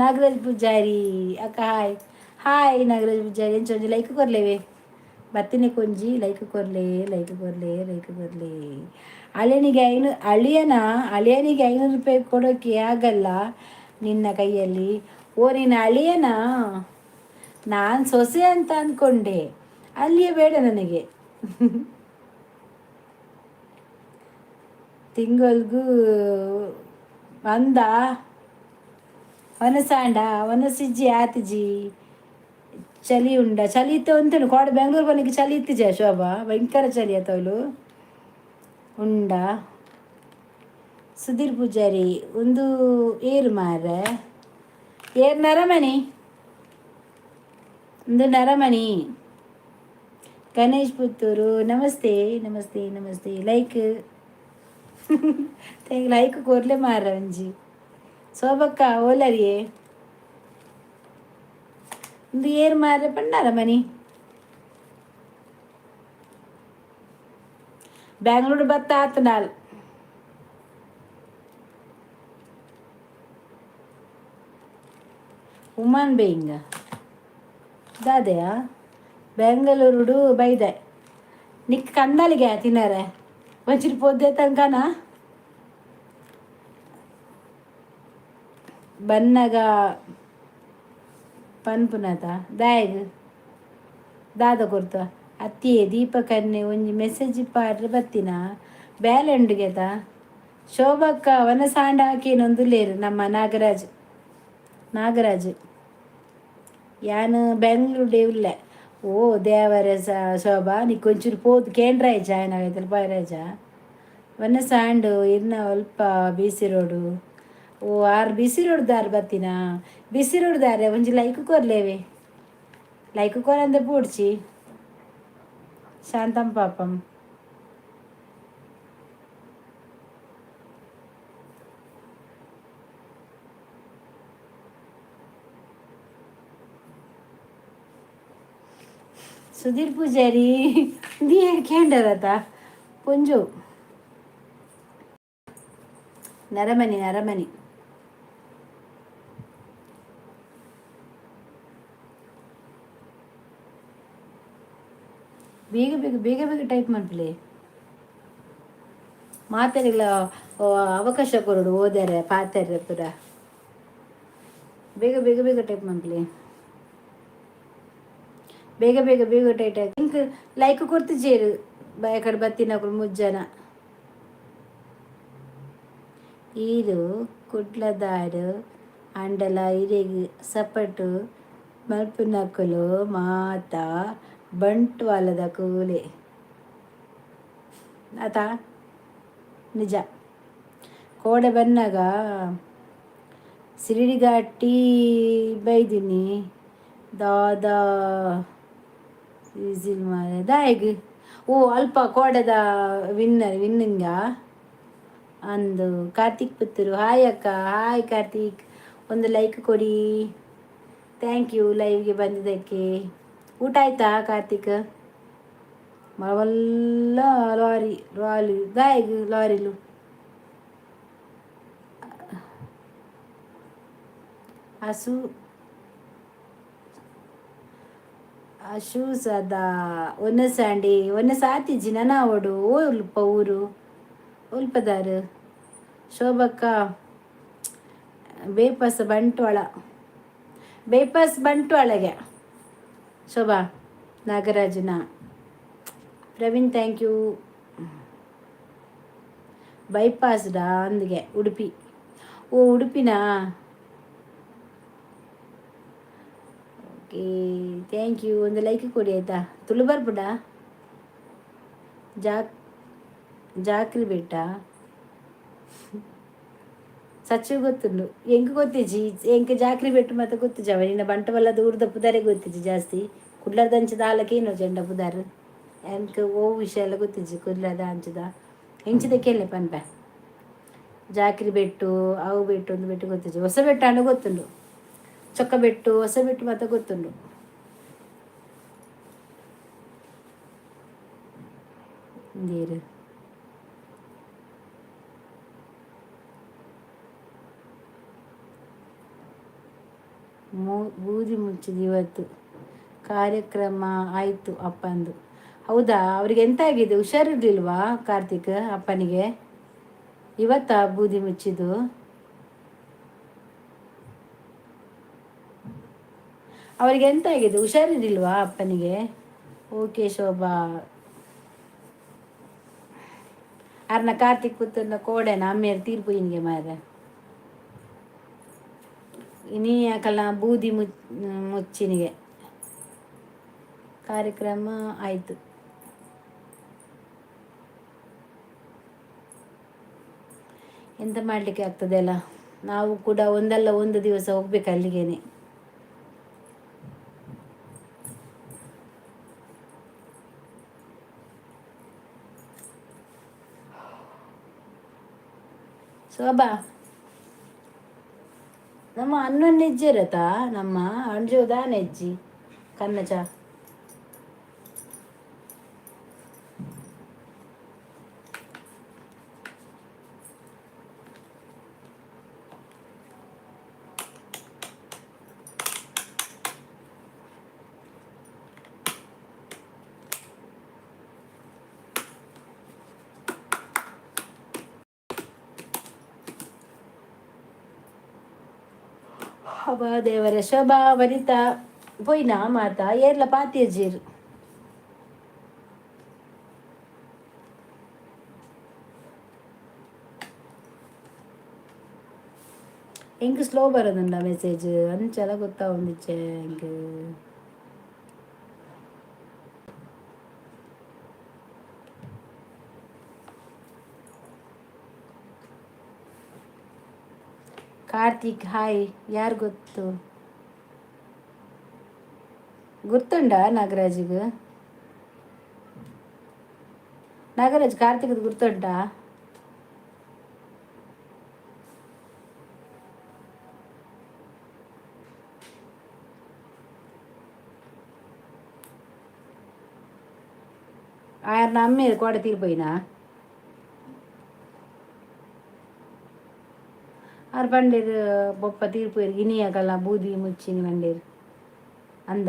ನಾಗರಾಜ್ ಪೂಜಾರಿ ಅಕ್ಕ ಹಾಯ್ ಹಾಯ್. ನಾಗರಾಜ್ ಪೂಜಾರಿ ಎಂಚ ಒಂಜಿ ಲೈಕ್ ಕೊರ್ಲೇವೆ. ಬತ್ತಿನ ಕೊಂಜಿ ಲೈಕ್ ಕೊರ್ಲೆ, ಲೈಕ್ ಕೊರ್ಲೆ, ಲೈಕ್ ಕೊರ್ಲೆ. ಅಳಿಯನಿಗೆ ಅಳಿಯನ ಅಳಿಯನಿಗೆ 500 ರೂಪಾಯಿ ಕೊಡೋಕೆ ಆಗಲ್ಲ ನಿನ್ನ ಕೈಯಲ್ಲಿ. ಓ, ನೀನು ಅಳಿಯನ? ನಾನು ಸೊಸೆ ಅಂತ ಅಂದ್ಕೊಂಡೆ. ಅಲ್ಲಿಯೇ ಬೇಡ ನನಗೆ. ತಿಂಗಳಿಗೂ ಅಂದ ವನಸಾಂಡ ವನಸಿಜ್ಜಿ ಆತಿಜಿ. ಚಳಿ ಉಂಡ? ಚಳಿ ಇತ್ತು ಅಂತೇಳಿ ಕೋಡೆ ಬೆಂಗ್ಳೂರು ಬನ್ನಿಗೆ ಚಳಿ ಇತ್ತಿಜ ಶೋಭಾ? ಭಯಂಕರ ಚಳಿ ಆತವಳು ಉಂಡ. ಸುಧೀರ್ ಪೂಜಾರಿ ಒಂದು ಏರು ಮಾರ್ರೆ, ಏರ್ ನರಮಣಿ, ಒಂದು ನರಮಣಿ. ಗಣೇಶ್ ಪುತ್ತೂರು ನಮಸ್ತೆ, ನಮಸ್ತೆ, ನಮಸ್ತೆ. ಲೈಕ್ ಲೈಕ್ ಕೊರ್ಲೆ ಮಾರ ಒಂಜಿ. ಶೋಭಕ್ಕ ಓಲರಿಯೇ? ಒಂದು ಏರ್ ಮಾರ್ರೆ ಪಂಡಾರ ಮನಿ. ಬ್ಯಾಂಗ್ಳೂರು ಬತ್ತ ಆತು ನಾಲ್. ಉಮಾನ್ ಬೇಯಿಂಗ ದಾದೆಯಾ? ಬೆಂಗಳೂರುಡು ಬೈದೆ ನಿಕ್ ಕಂದಲಿಗೆ ತಿನ್ನರೆ ಒಂಚೂರು ಪೊದ್ದೆ ತನಕನ ಬನ್ನಗ ಪನ್ಪುನತ ದಾಯಗ್ ದಾದ ಕೊರ್ತ ಅತ್ತಿಯೇ ದೀಪಕನ್ನೆ ಒಂಜಿ ಮೆಸೇಜ್ ಪಾಡ್ರೆ ಬತ್ತಿನ ಬೇಲೆ ಉಂಡುಗೆತ. ಶೋಭಕ್ಕ ವನಸಾಂಡ ಹಾಕಿನೊಂದುಲ್ಲೇರು ನಮ್ಮ ನಾಗರಾಜ್. ನಾಗರಾಜ್ ಯಾನ್ ಬೆಂಗ್ಳೂರು ಉಲ್ಲೆ. ಓ ದೇವರ ಶೋಭಾ, ನೀ ಕೊಂಚೂರು ಪೋದು ಕೇಂದ್ರ ಜಾಯ್ನ್ ಆಗೈತಲ್ಲ ಬಾಯರಾಜ ವನಸಾಂಡು ಇರ್ನ ಅಲ್ಪ B C road. ಓ ಆರು ಬಿಸಿ ರೋಡ್ ದಾರ್ ಬತ್ತಿನ? ಬಿಸಿ ರೋಡ್ ದಾರೆ ಒಂಜಿ ಲೈಕ್ ಕೊರ್ಲೇವೆ. ಲೈಕ್ ಕೊರಂದೆ ಪೂಡ್ಚಿ. ಶಾಂತಂ ಪಾಪಂ. ಸುಧೀರ್ ಪೂಜಾರಿ ದಿಯೇ ಕೇಂಡರತ ಪೊಂಜು. ನರಮನಿ ನರಮನಿ. ಬೇಗ ಬೇಗ ಬೇಗ ಬೇಗ ಟೈಪ್ ಮನ್ಪುಲೆ. ಮಾತೆರೆಗ್ಲ ಅವಕಾಶ ಕೊರಡು ಓದರೆ ಪಾತೆರೆ ಪೂರ. ಬೇಗ ಬೇಗ ಬೇಗ ಟೈಪ್ ಮನ್ಪುಲೆ. ಬೇಗ ಬೇಗ ಬೇಗ ಟೈಟ್. ಇಂಕ್ ಲೈಕ್ ಕೊರ್ತಿಜೇರು ಕಡೆ ಬತ್ತಿನಕುಲು ಮುಜ್ಜನ. ಈರು ಕುಡ್ಲದಾರು ಅಂಡಲ ಇರೆಗ್ ಸಪಟು ಮಲ್ಪುನಕುಲು ಮಾತ ಬಂಟ್ವಾಳದ ಕೂಲೆ ಆತ. ನಿಜ. ಕೋಡೆ ಬನ್ನಾಗ ಸಿರಿಡಿಘಾಟಿ ಬೈದಿನಿ ದಾದಾ ವಿಸಿಲ್ ಮಾರೆ ದಾಯಗ್. ಓ ಅಲ್ಪ ಕೋಡೆದ ವಿನ್ನರ್ ವಿನ್ನಿಂಗ ಅಂದು. ಕಾರ್ತಿಕ್ ಪುತ್ತೂರು ಹಾಯ್ ಅಕ್ಕ. ಹಾಯ್ ಕಾರ್ತಿಕ್, ಒಂದು ಲೈಕ್ ಕೊಡಿ. Thank you ಲೈವ್ಗೆ ಬಂದಿದ್ದಕ್ಕೆ. ಊಟ ಆಯ್ತಾ ಕಾರ್ತಿಕ್? ಮಲ್ಲ ಲಾರಿ ಲಾರಿ ದಾಯಗ್ ಲಾರಿಲು ಹಸು ಅಶು ಸದಾ ಒನ್ನಸಾಂಡಿ ಒನ್ನಸ ಆತಿಜ್ಜಿ ನನ ಅವಡು ಉಲ್ಪ ಊರು ಉಲ್ಪದಾರು. ಶೋಭಕ್ಕ ಬೇಪಸ್ ಬಂಟ್ವಾಳ, ಬೇಪಸ್ ಬಂಟ್ವಾಳಗೆ ಶೋಭಾ. ನಾಗರಾಜನ ಪ್ರವೀಣ್ thank you. ಬೈಪಾಸ್ಡಾ ಅಂದ್ಗೆ ಉಡುಪಿ. ಓ ಉಡುಪಿನಾ? Okay, thank you. ಒಂದು ಲೈಕ್ ಕೊಡಿ ಆಯಿತಾ? ತುಳು ಬರ್ಪುಡ ಜಾಕ್ ಜಾಕ್ರಿ ಬೆಟ್ಟ ಸಚ್ಚು ಗೊತ್ತುಂಡು ಎಂಕ್ ಗೊತ್ತಿಜ್ಜಿ. ಎಂಕ್ ಜಾಕ್ರಿ ಬೆಟ್ಟು ಮತ್ತೆ ಗೊತ್ತಿಜ್ಜವ. ನಿನ್ನ ಬಂಟವಲ್ಲ ದೂರದ ಪುದಾರೆ ಗೊತ್ತಿಜ್ಜಿ ಜಾಸ್ತಿ. ಕುಡ್ಲದಂಚದ ಆಲಕೇನು ಜೆಂಡ ಪುದಾರ್ ಎಂಕ್ ಓ ವಿಷಯ ಎಲ್ಲ ಗೊತ್ತಿಜ್ಜಿ. ಕುಡ್ಲದ ಅಂಚದ ಎಂಚಿದ ಕೇಳಿ ಪನ್ಪೆ. ಜಾಕ್ರಿ ಬೆಟ್ಟು ಅವು ಬೆಟ್ಟು ಒಂದು ಬೆಟ್ಟು ಗೊತ್ತಿಜ್ಜಿ. ಹೊಸ ಬೆಟ್ಟ ಅಂಡ ಗೊತ್ತುಂಡು, ಚೊಕ್ಕ ಬೆಟ್ಟು ಹೊಸ ಬೆಟ್ಟು ಮತ್ತೆ ಗೊತ್ತುಂಡು. ನೀರು ಬೂದಿ ಮುಚ್ಚಿದ ಇವತ್ತು ಕಾರ್ಯಕ್ರಮ ಆಯಿತು ಅಪ್ಪಂದು. ಹೌದಾ? ಅವ್ರಿಗೆ ಎಂತ ಆಗಿದೆ? ಹುಷಾರಿರ್ಲಿಲ್ವಾ ಕಾರ್ತಿಕ್ ಅಪ್ಪನಿಗೆ? ಇವತ್ತಾ ಬೂದಿ ಮುಚ್ಚಿದ್ದು? ಅವರಿಗೆ ಎಂತ ಆಗಿದೆ? ಹುಷಾರಿರ್ಲಿಲ್ವಾ ಅಪ್ಪನಿಗೆ? ಓಕೆ ಶೋಭಾ. ಅರ್ನ ಕಾರ್ತಿಕ್ ಪುತ್ತೂರ್ನ ಕೋಡೆನ ಅಮ್ಮೇರು ತೀರ್ಪು ಹಿಂಗೆ ಮಾರ್ರೆ. ಇನಿ ಯಾಕಲ್ಲ ಬೂದಿ ಮುಚ್ಚಿನಿಗೆ ಕಾರ್ಯಕ್ರಮ ಆಯಿತು. ಎಂತ ಮಾಡಲಿಕ್ಕೆ ಆಗ್ತದೆ ಅಲ್ಲ, ನಾವು ಕೂಡ ಒಂದಲ್ಲ ಒಂದು ದಿವಸ ಹೋಗ್ಬೇಕು ಅಲ್ಲಿಗೇನೆ. ಶೋಭಾ, ನಮ್ಮ ಅಣ್ಣನ ನಮ್ಮ ಅಂಜುದಾನೆಜ್ಜಿ ಕನ್ನಚ. ಅಬ್ಬ ದೇವರ. ಶೋಭಾ, ವನಿತಾ ಪೋಯಿನಾ ಮಾತಾ ಏರ್ಲ ಪಾತಿಯಜ್ಜೀರು. ಎಂಕ್ ಸ್ಲೋ ಬರೋದುಂಡ ಮೆಸೇಜ್ ಅಂಚಲ ಗೊತ್ತಾವೊಂದಿಚ್ಚೆ ಎಂಕ್. ಕಾರ್ತಿಕ್ ಹಾಯ್. ಯಾರು ಗೊತ್ತು? ಗುರ್ತುಂಡ ನಾಗರಾಜಿಗೆ? ನಾಗರಾಜ್, ಕಾರ್ತಿಕ್ದು ಗುರ್ತುಂಟಾ? ఆయన అమ్మేది కూడా తీరిపోయినా ಆರು ಬಂಡೇರು ಬೊಪ್ಪ ತೀರ್ಪೋಯೆರ್ ಇನಿಯಗಲ ಬೂದಿ ಮುಚ್ಚಿನಿ ಬಂಡೇರು ಅಂದ.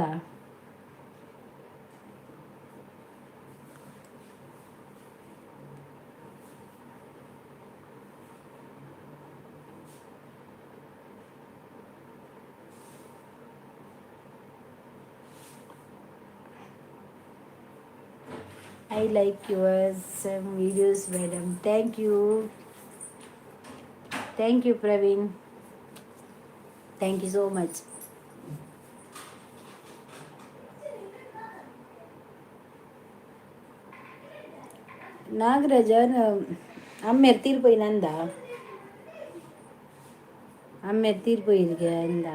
I like your some videos, madam. Thank you. Thank you, Praveen. Thank you so much. Nagaraj ಅಮ್ಮೆರ್ ತೀರ್ಪೋಯಿನಂದ? ಅಮ್ಮೆರ್ ತೀರ್ಪೋಯಿರಿಗೆ ಅಂದ.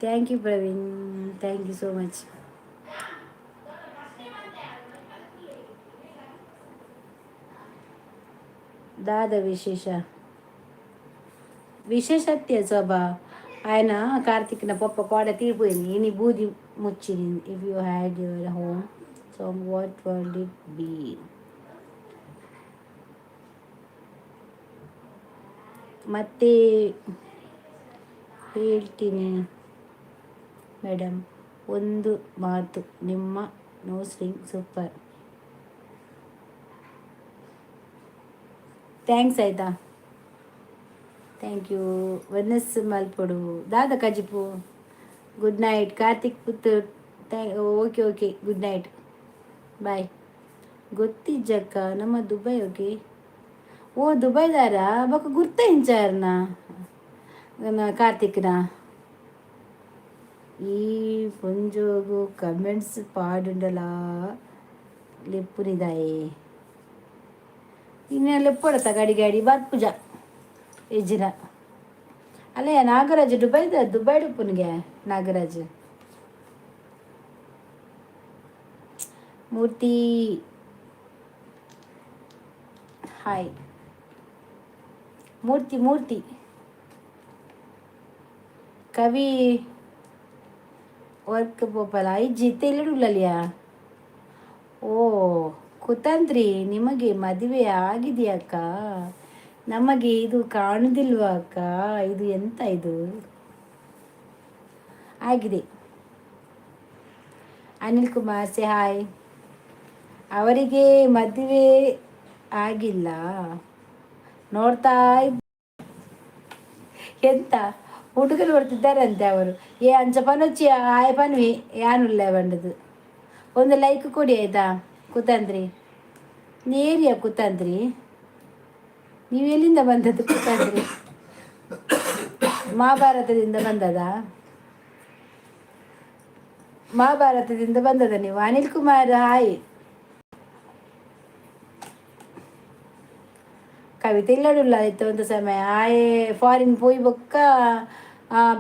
Thank you Praveen, thank you so much. ದಾದ ವಿಶೇಷ? ವಿಶೇಷತ್ಯ ಶೋಭಾ, ఆయన ಕಾರ್ತಿಕ್ನ ಪೊಪ್ಪ ಕೋಡೆ ತೀರ್ಪೋಯಿನಿ ಇನಿ ಬೂದಿ ಮುಚ್ಚಿನಿ. If you had your home so what would it be? ಮತ್ತೆ ಹೇಳ್ತೀನಿ ಮೇಡಮ್. ಒಂದು ಮಾತು, ನಿಮ್ಮ ನೋಸ್ ರಿಂಗ್ ಸೂಪರ್. Thanks ಆಯ್ತಾ, thank you. ಒನಸ್ ಮಲ್ಪೊಡು ದಾದ ಕಜಿಪು. Good night Karthik Puttur. Okay okay, good night, bye. ಗೊತ್ತಿಜ್ಜಕ್ಕ, ನಮ್ಮ ದುಬೈ. ಓಕೆ, ಓ ದುಬೈದಾರ ಬೊಕ ಗುರ್ತ ಇಂಚಾರ್ನ ಕಾರ್ತಿಕ್ನ. ಈ ಪೊಂಜೋಗು ಕಮೆಂಟ್ಸ್ ಪಾಡುಂಡಲ ಲೆಪ್ಪುನಿದಾಯೆ. ಇನ್ನು ಲೆಪ್ಪೊಡತ ಗಡಿ ಗಡಿ ಬರ್ಪುಜ ಇಜ್ಜಿನ ಅಲ್ಲೇ. ನಾಗರಾಜ್ ದುಬೈದ, ದುಬೈಡ್ ಉಪ್ಪುನಿಗೆ ನಾಗರಾಜ್. ಮೂರ್ತಿ ಹಾಯ್. ಮೂರ್ತಿ ಮೂರ್ತಿ ಕವಿ ವರ್ಕ್ ಪೋಪಲ ಇಜ್ಜಿ ಇತ್ತೆ. ಓ ಕುತಂತ್ರಿ, ನಿಮಗೆ ಮದುವೆ ಆಗಿದೆಯಕ್ಕ? ನಮಗೆ ಇದು ಕಾಣುದಿಲ್ವಾ ಅಕ್ಕ? ಇದು ಎಂತ ಇದು? ಆಗಿದೆ. ಅನಿಲ್ ಕುಮಾರ್ ಸೆ ಹಾಯ್. ಅವರಿಗೆ ಮದುವೆ ಆಗಿಲ್ಲ, ನೋಡ್ತಾ ಎಂತ ಹುಡುಗರು ಬರ್ತಿದ್ದಾರಂತೆ ಅವರು. ಏ ಅಂಚ ಪನೊಚ್ಚಿ ಆಯ ಪನ್ವಿ ಯಾನುಲ್ಲ ಬಂಡದು. ಒಂದು ಲೈಕ್ ಕೊಡಿ ಆಯ್ತಾ. ಕುತಂತ್ರಿ ನೇರಿಯ ಕುತಂತ್ರಿ, ನೀವು ಎಲ್ಲಿಂದ ಬಂದದ್ದು ಕುತಂತ್ರಿ? ಮಹಾಭಾರತದಿಂದ ಬಂದದ? ಮಹಾಭಾರತದಿಂದ ಬಂದದ ನೀವು? ಅನಿಲ್ ಕುಮಾರ್ ಹಾಯ್. ಕವಿತೆ ಇಲ್ಲಡುಲ್ಲ ಇತ್ತು ಒಂದು ಸಮಯ. ಆಯೆ ಫಾರಿನ್ ಪೋಯಿ ಬೊಕ್ಕ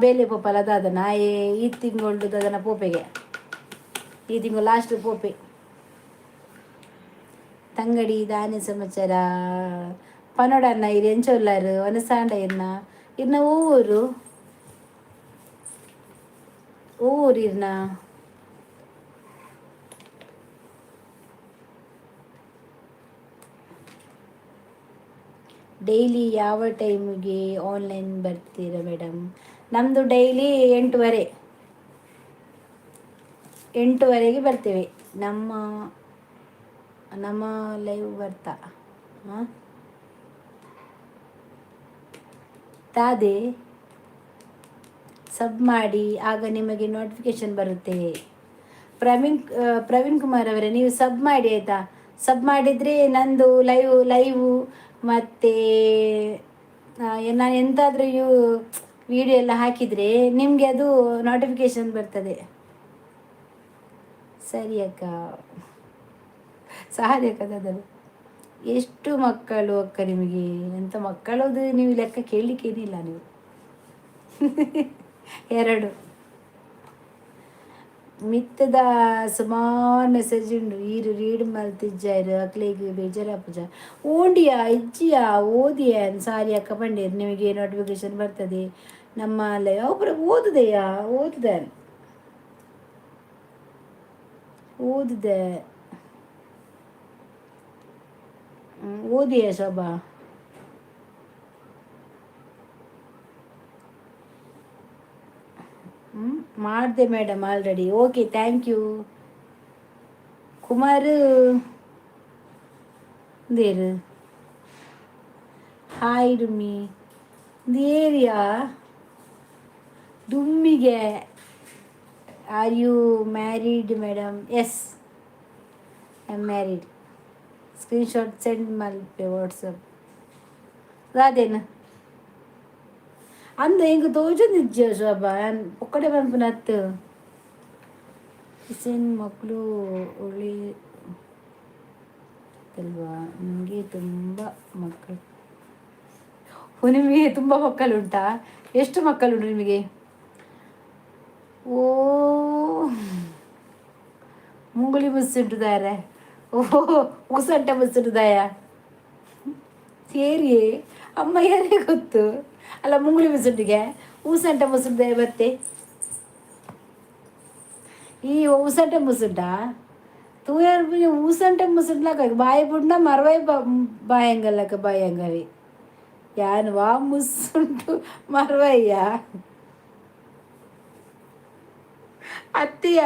ಬೇಲೆ ಪೋಪಲ ದಾದನ. ಆಯೆ ಈ ತಿಂಗಳು ದಾದನ ಪೋಪೆಗೆ, ಈ ತಿಂಗಳು ಲಾಸ್ಟ್ ಪೋಪೆ. ತಂಗಡಿ ದಾನೆ ಸಮಾಚಾರ ಪನೋಡನ್ನ ಇರು ಎಂಚೊಲ್ಲಾರು ಒನಸಾಂಡ ಇರ್ನ ಇರ್ನ ಊರು ಊರು ಇರ್ನ. ಡೈಲಿ ಯಾವ ಟೈಮಿಗೆ ಆನ್ಲೈನ್ ಬರ್ತೀರಾ ಮೇಡಮ್? ನಮ್ಮದು ಡೈಲಿ 8:30, 8:30ಗೆ ಬರ್ತೇವೆ. ನಮ್ಮ ನಮ್ಮ ಲೈವ್ ಬರ್ತಾ ಹಾಂ ತಾದೆ ಸಬ್ ಮಾಡಿ, ಆಗ ನಿಮಗೆ ನೋಟಿಫಿಕೇಶನ್ ಬರುತ್ತೆ. ಪ್ರವೀಣ್ ಪ್ರವೀಣ್ ಕುಮಾರ್ ಅವರೇ, ನೀವು ಸಬ್ ಮಾಡಿ ಆಯಿತಾ. ಸಬ್ ಮಾಡಿದರೆ ನಂದು ಲೈವ್ ಲೈವು ಮತ್ತು ನಾನು ಎಂತಾದರೂ you video ಎಲ್ಲ ಹಾಕಿದರೆ ನಿಮಗೆ ಅದು ನೋಟಿಫಿಕೇಶನ್ ಬರ್ತದೆ. ಸರಿ ಅಕ್ಕ, ಸಾರಿ ಅಕ್ಕ. ಅದನ್ನು ಎಷ್ಟು ಮಕ್ಕಳು ಅಕ್ಕ ನಿಮಗೆ? ಎಂಥ ಮಕ್ಕಳದು ನೀವು ಲೆಕ್ಕ ಕೇಳಲಿಕ್ಕೇನಿಲ್ಲ ನೀವು. ಎರಡು ಮಿತ್ತದ ಸುಮಾರು ಮೆಸೇಜ್ ಉಂಡು. ಈರು ರೀಡ್ ಮಲ್ತಿಜ್ಜಾರು, ಅಕ್ಲೆಗ್ ಬೇಜಾರಾಪುಜ ಓಂಡಿಯಾ ಇಜ್ಜಿಯಾ ಓದಿಯ. ಸಾರಿ ಅಕ್ಕ ಪಂಡೇರು, ನಿಮಗೆ ನೋಟಿಫಿಕೇಶನ್ ಬರ್ತದೆ. ನಮ್ಮ ಒಬ್ಬರು ಓದುದೆಯಾ? ಓದಿದೆ ಓದಿದೆ. ಓದಿಯಾ ಶೋಭಾ? ಮಾಡಿದೆ madam already. Okay, thank you Kumar. There hi ಡುಮ್ಮಿ area ಡುಮ್ಮಿಗೆ. Are you married madam? Yes, I am married. Screenshot send Malpe WhatsApp ಅದೇನು ಅಂದ ಎಂಕ್ ತೋಜೊಂದಿಜ್ಜ ಶೋಭಾ ಪೊಕ್ಕಡೆ ಪನ್ಪುನತ್ತು. ಕಿಸನ್ ಮಕ್ಕಳು ಒಳ್ಳೆ ಅಲ್ವಾ ನಿಮಗೆ? ತುಂಬ ಮಕ್ಕಳು ನಿಮಗೆ? ತುಂಬ ಮಕ್ಕಳುಂಟಾ? ಎಷ್ಟು ಮಕ್ಕಳುಂಟು ನಿಮಗೆ? ಓ ಮುಂಗುಳಿ ಮುಸ್ಸುಂಟುದಾರೆ. ಓ ಉಸಂಟ ಮುಸ್ಸುಂಟುದಾಯ ಸೇರಿಯೇ ಅಮ್ಮ ಯಾರೇ ಗೊತ್ತು ಅಲ್ಲ. ಮುಂಗುಳಿ ಮುಸುಂಟಿಗೆ ಊಸಂಟ ಮುಸುಂಟೆ ಬತ್ತೆ. ಈ ಊಸಂಟೆ ಮುಸುಂಟ ತೂಯರ್ ಊಸಂಟೆ ಮುಸುಂಟ್ಲಾಕ ಬಾಯಿ ಬುಡ್ನ ಮರವೈ ಬಾಯಂಗಲ್ಲಕ ಬಾಯಂಗವಿ ಯಾನ್ ವಾ ಮುಸುಂಟು ಮರವಯ್ಯ ಅತ್ತೆಯ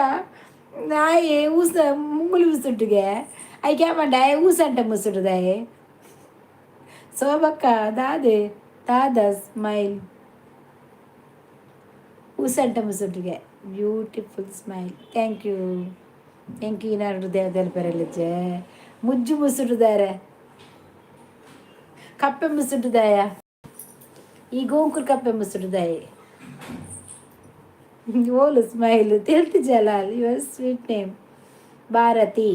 ನಾಯಿ ಊಸ ಮುಂಗುಳಿ ಮುಸುಂಟಿಗೆ ಐಕ್ಯಾ ಮಂಡ ಊಸಂಟೆ ಮುಸುಂಟುದಾಯೆ. ಶೋಭಕ್ಕ ದಾದೆ ದಾದ smile ಉಸಂಟ ಮುಸುಟಿಗೆ beautiful smile. Thank you, thank you. ಏನಾರು ಹೃದಯದಲ್ಲಿ ಬರಲಿಜ್ಜೆ ಮುಜ್ಜು ಮುಸುಟುದಾರೆ ಕಪ್ಪೆ ಮುಸುಟುದಾಯ ಈ ಗೋಂಕುರ್ ಕಪ್ಪೆ ಮುಸುಟುದಾಯ ಓಲು smile ತಿಳ್ತಿ Jalal. Your sweet name Bharathi,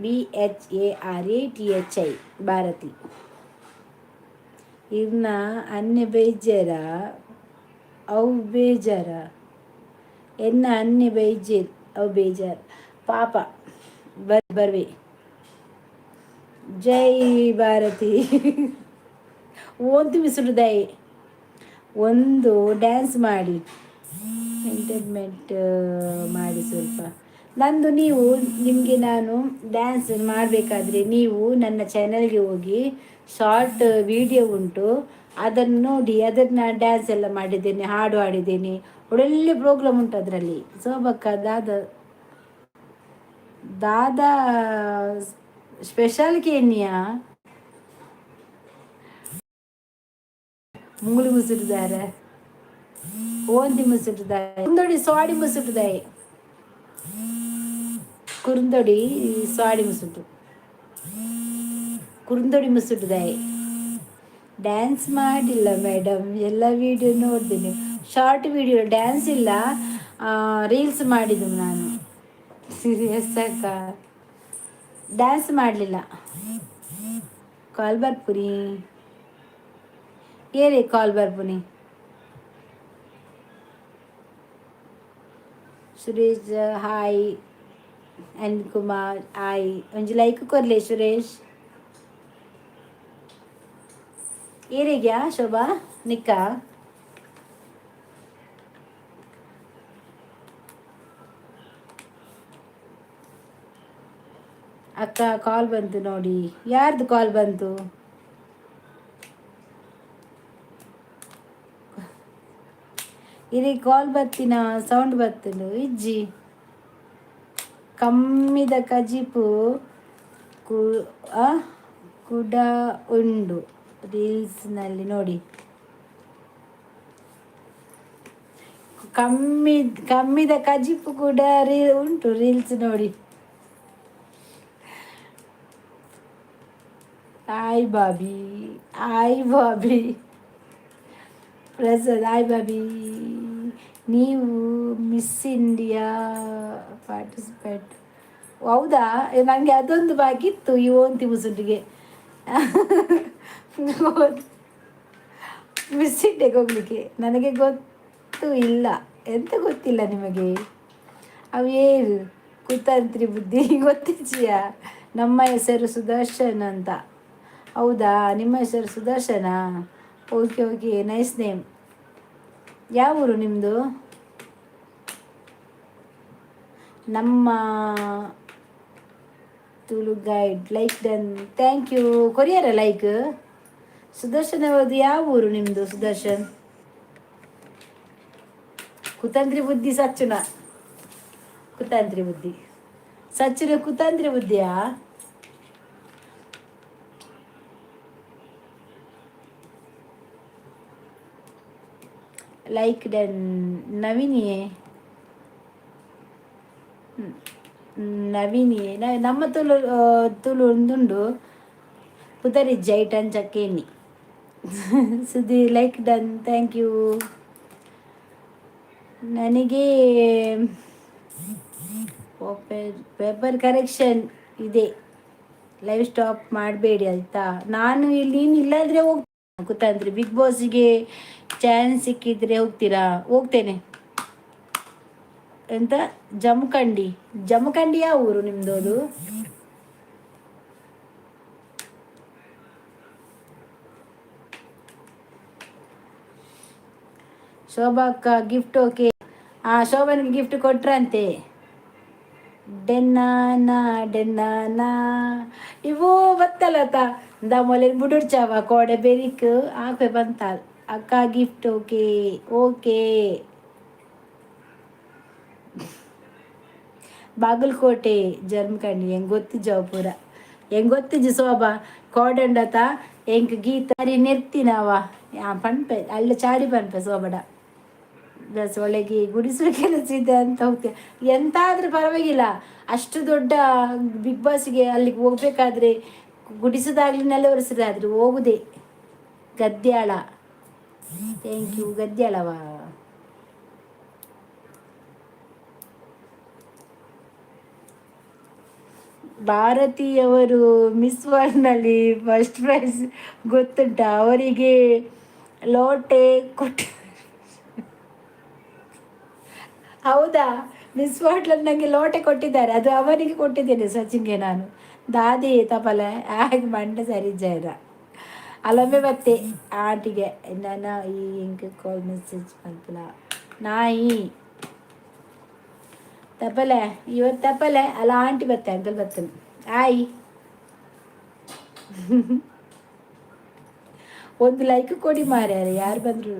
BHARATHI, Bharathi. ಇರ್ನ ಅನ್ನೆ ಬೇಜಾರ ಅವು ಬೇಜಾರ ಎನ್ನ ಅನ್ನೆ ಬೈಜೇರ್ ಅವು ಬೇಜಾರು ಪಾಪ ಬರ್ವಿ. ಜೈ ಭಾರತಿ. ಓಂತಿ ಮಿಸುಡುದಾಯಿ ಒಂದು ಡ್ಯಾನ್ಸ್ ಮಾಡಿ ಎಂಟರ್ಟೈನ್ಮೆಂಟ್ ಮಾಡಿ ಸ್ವಲ್ಪ ನಂದು. ನೀವು ನಿಮಗೆ ನಾನು ಡ್ಯಾನ್ಸ್ ಮಾಡಬೇಕಾದ್ರೆ ನೀವು ನನ್ನ ಚಾನಲ್ಗೆ ಹೋಗಿ ಶಾರ್ಟ್ ವಿಡಿಯೋ ಉಂಟು, ಅದನ್ನು ನೋಡಿ. ಅದನ್ನು ಡ್ಯಾನ್ಸ್ ಎಲ್ಲ ಮಾಡಿದ್ದೇನೆ, ಹಾಡು ಹಾಡಿದ್ದೇನೆ, ಒಳ್ಳೊಳ್ಳೆ ಪ್ರೋಗ್ರಾಮ್ ಉಂಟು ಅದರಲ್ಲಿ. ಸೋಬಕ್ಕ ದಾದ ದಾದಾ ಸ್ಪೆಷಲ್ ಕೇನಿಯಾ ಮುಂಗುಳಿ ಮುಸುಟಿದ್ದಾರೆ ಓಂತಿ ಮುಸುಟಿದ್ದಾರೆ ಕುಂದೊಡಿ ಸ್ವಾಡಿ ಮುಸುಟಿದಾಯಿ ಕುರುಂದೊಡಿ ಸ್ವಾಡಿ ಮುಸುಟು ಕುರುಂದೊಡಿ ಮುಸುಟಿದಾಯಿ. ಡ್ಯಾನ್ಸ್ ಮಾಡಿಲ್ಲ ಮೇಡಮ್, ಎಲ್ಲ ವಿಡಿಯೋ ನೋಡ್ತೀನಿ. Short video dance ಇಲ್ಲ, ರೀಲ್ಸ್ ಮಾಡಿದ್ದು ನಾನು. ಸೀರಿಯಸ್ ಅಕ್ಕ, ಡ್ಯಾನ್ಸ್ ಮಾಡಲಿಲ್ಲ. ಕಾಲ್ ಬರ್ಪುನಿ ಏರಿ ಕಾಲ್ ಬರ್ಪುನಿ. Suresh hi, Anil Kumar hi. ಒಂಜಿ ಲೈಕ್ ಕೊರ್ಲೆ ಸುರೇಶ್. ಏರಿಗ್ಯಾ ಶೋಭಾ ನಿಕ್ಕ? ಅಕ್ಕ ಕಾಲ್ ಬಂತು ನೋಡಿ. ಯಾರ್ದು ಕಾಲ್ ಬಂತು? ಇಲ್ಲಿ ಕಾಲ್ ಬರ್ತೀನ ಸೌಂಡ್ ಬರ್ತುಂಡು ಇಜ್ಜಿ. ಕಮ್ಮಿದ ಕಜಿಪು ಕುಡ ಉಂಡು ರೀಲ್ಸ್ನಲ್ಲಿ ನೋಡಿ. ಕಮ್ಮಿ ಕಮ್ಮಿದ ಕಜಿಪು ಕೂಡ ರೀ ಉಂಟು ರೀಲ್ಸ್ ನೋಡಿ. Hi Bobby, hi Bobby Prasad, hi Bobby. ನೀವು miss India participate ಹೌದಾ? ನನಗೆ ಅದೊಂದು ಬಾಕಿ ಇತ್ತು ಈ ಓಂತಿ ಮುಸುಟಿಗೆ. ಮಿಸ್ ಇಂಡಿಯಾಗೆ ಹೋಗ್ಲಿಕ್ಕೆ ನನಗೆ ಗೊತ್ತು ಇಲ್ಲ. ಎಂತ ಗೊತ್ತಿಲ್ಲ ನಿಮಗೆ? ಅವೇನು ಕುತಂತ್ರಿ ಬುದ್ಧಿ ಗೊತ್ತಿದೆಯಾ? ನಮ್ಮ ಹೆಸರು ಸುದರ್ಶನ್ ಅಂತ. ಹೌದಾ? ನಿಮ್ಮ ಹೆಸರು ಸುದರ್ಶನಾ? Okay okay, nice name. ಯಾವ ಊರು ನಿಮ್ಮದು? ನಮ್ಮ Tulu guide like done, thank you. Courier like. Sudarshan ಅವ್ರದ್ದು ಯಾವ ಊರು ನಿಮ್ಮದು ಸುದರ್ಶನ್? ಕುತಂತ್ರಿ ಬುದ್ಧಿ ಸಚ್ಚುನ, ಕುತಂತ್ರಿ ಬುದ್ಧಿ ಸಚ್ಚುನ, ಕುತಂತ್ರಿ ಬುದ್ಧಿಯಾ? Like done. ನವೀನಿಯೇ ನವೀನಿಯೇ ನಮ್ಮ ತುಳು ತುಳು ಒಂದುಂಡು ಪುದರಿ ಜೈಟನ್ ಚಕ್ಕೇನಿ. Sudhi like done, thank you. ನನಗೆ ಪೇಪರ್ ಕರೆಕ್ಷನ್ ಇದೆ, ಲೈವ್ ಸ್ಟಾಪ್ ಮಾಡಬೇಡಿ ಆಯಿತಾ? ನಾನು ಇಲ್ಲಿ ನೀನು ಇಲ್ಲಾಂದರೆ ಹೋಗ್ತೀನಿ ಕೂತಂದ್ರೆ. ಬಿಗ್ ಬಾಸಿಗೆ ಚಾನ್ಸ್ ಸಿಕ್ಕಿದ್ರೆ ಹೋಗ್ತೀರಾ? ಹೋಗ್ತೇನೆ. ಎಂತ ಜಮಖಂಡಿ? ಜಮಖಂಡಿ ಯಾವ ಊರು ನಿಮ್ಮದು ಅದು? ಶೋಭಾಕ್ಕ ಗಿಫ್ಟ್ ಓಕೆ. ಆ ಶೋಭನಿಗೆ ಗಿಫ್ಟ್ ಕೊಟ್ರಂತೆ. ಡೆನ್ನಾನ ಡೆನ್ನಾನ ಇವು ಬತ್ತಲತ ದಮೊಲೆ ಬುಡುರ್ಚಾವ ಕೋಡೆ ಬೆರಿಕ್ ಆಪೆ ಬಂತಾಲ್. ಅಕ್ಕ gift okay okay. Bagalkote Jamkhandi ಹೆಂಗೆ ಗೊತ್ತು? ಜವಪುರ ಹೆಂಗೆ ಗೊತ್ತಿಜ್ಜಿ ಶೋಭಾ ಕೋಡಂಡತ ಎಂಕ್ ಗೀತಾರಿ ನೆರ್ತಿನವ ಪನ್ಪೆ ಅಲ್ಲ ಚಾಡಿ ಪನ್ಪೆ ಸೋಬಡ ಬಸ್ ಒಳಗೆ ಗುಡಿಸುವ ಕೆಲಸ ಇದೆ ಅಂತ ಹೋಗ್ತೇವೆ. ಎಂತಾದರೂ ಪರವಾಗಿಲ್ಲ, ಅಷ್ಟು ದೊಡ್ಡ ಬಿಗ್ ಬಾಸ್ಗೆ ಅಲ್ಲಿಗೆ ಹೋಗ್ಬೇಕಾದ್ರೆ ಗುಡಿಸೋದಾಗ್ಲಿ ನೆಲ ಒರೆಸೋದಾದ್ರೂ ಹೋಗುದೇ. ಗದ್ಯಾಳ, thank you ಗದ್ಯಾಳವ. ಭಾರತೀಯವರು ಮಿಸ್ ವರ್ಲ್ಡ್ನಲ್ಲಿ ಫಸ್ಟ್ ಪ್ರೈಸ್ ಗೊತ್ತುಂಟ? ಅವರಿಗೆ ಲೋಟೆ ಕೊಟ್ಟು. ಹೌದಾ? ಮಿಸ್ ವರ್ಲ್ಡ್ ನನಗೆ ಲೋಟೆ ಕೊಟ್ಟಿದ್ದಾರೆ, ಅದು ಅವನಿಗೆ ಕೊಟ್ಟಿದ್ದೇನೆ, ಸಚಿನ್ಗೆ ನಾನು. ದಾದಿ ತಪಲೆ ಆಗ ಮಂಡ ಸರಿ ಜಯರ ಅಲೊಮ್ಮೆ ಬತ್ತೆ ಆಂಟಿಗೆ. ನಾನು ಈ ಇಂಕ್ ಕಾಲ್ ಮೆಸೇಜ್ ಮಲ್ಪಲ ನಾಯಿ ತಪ್ಪಲೆ ಇವತ್ತು ತಪ್ಪಲೆ ಅಲ್ಲ ಆಂಟಿ ಬತ್ತೆ, ಅಂಕಲ್ ಬತ್ತನೆ. ಆಯ್ ಒಂದು ಲೈಕ್ ಕೊಡಿ ಮಾರ್ಯಾರ, ಯಾರು ಬಂದರು.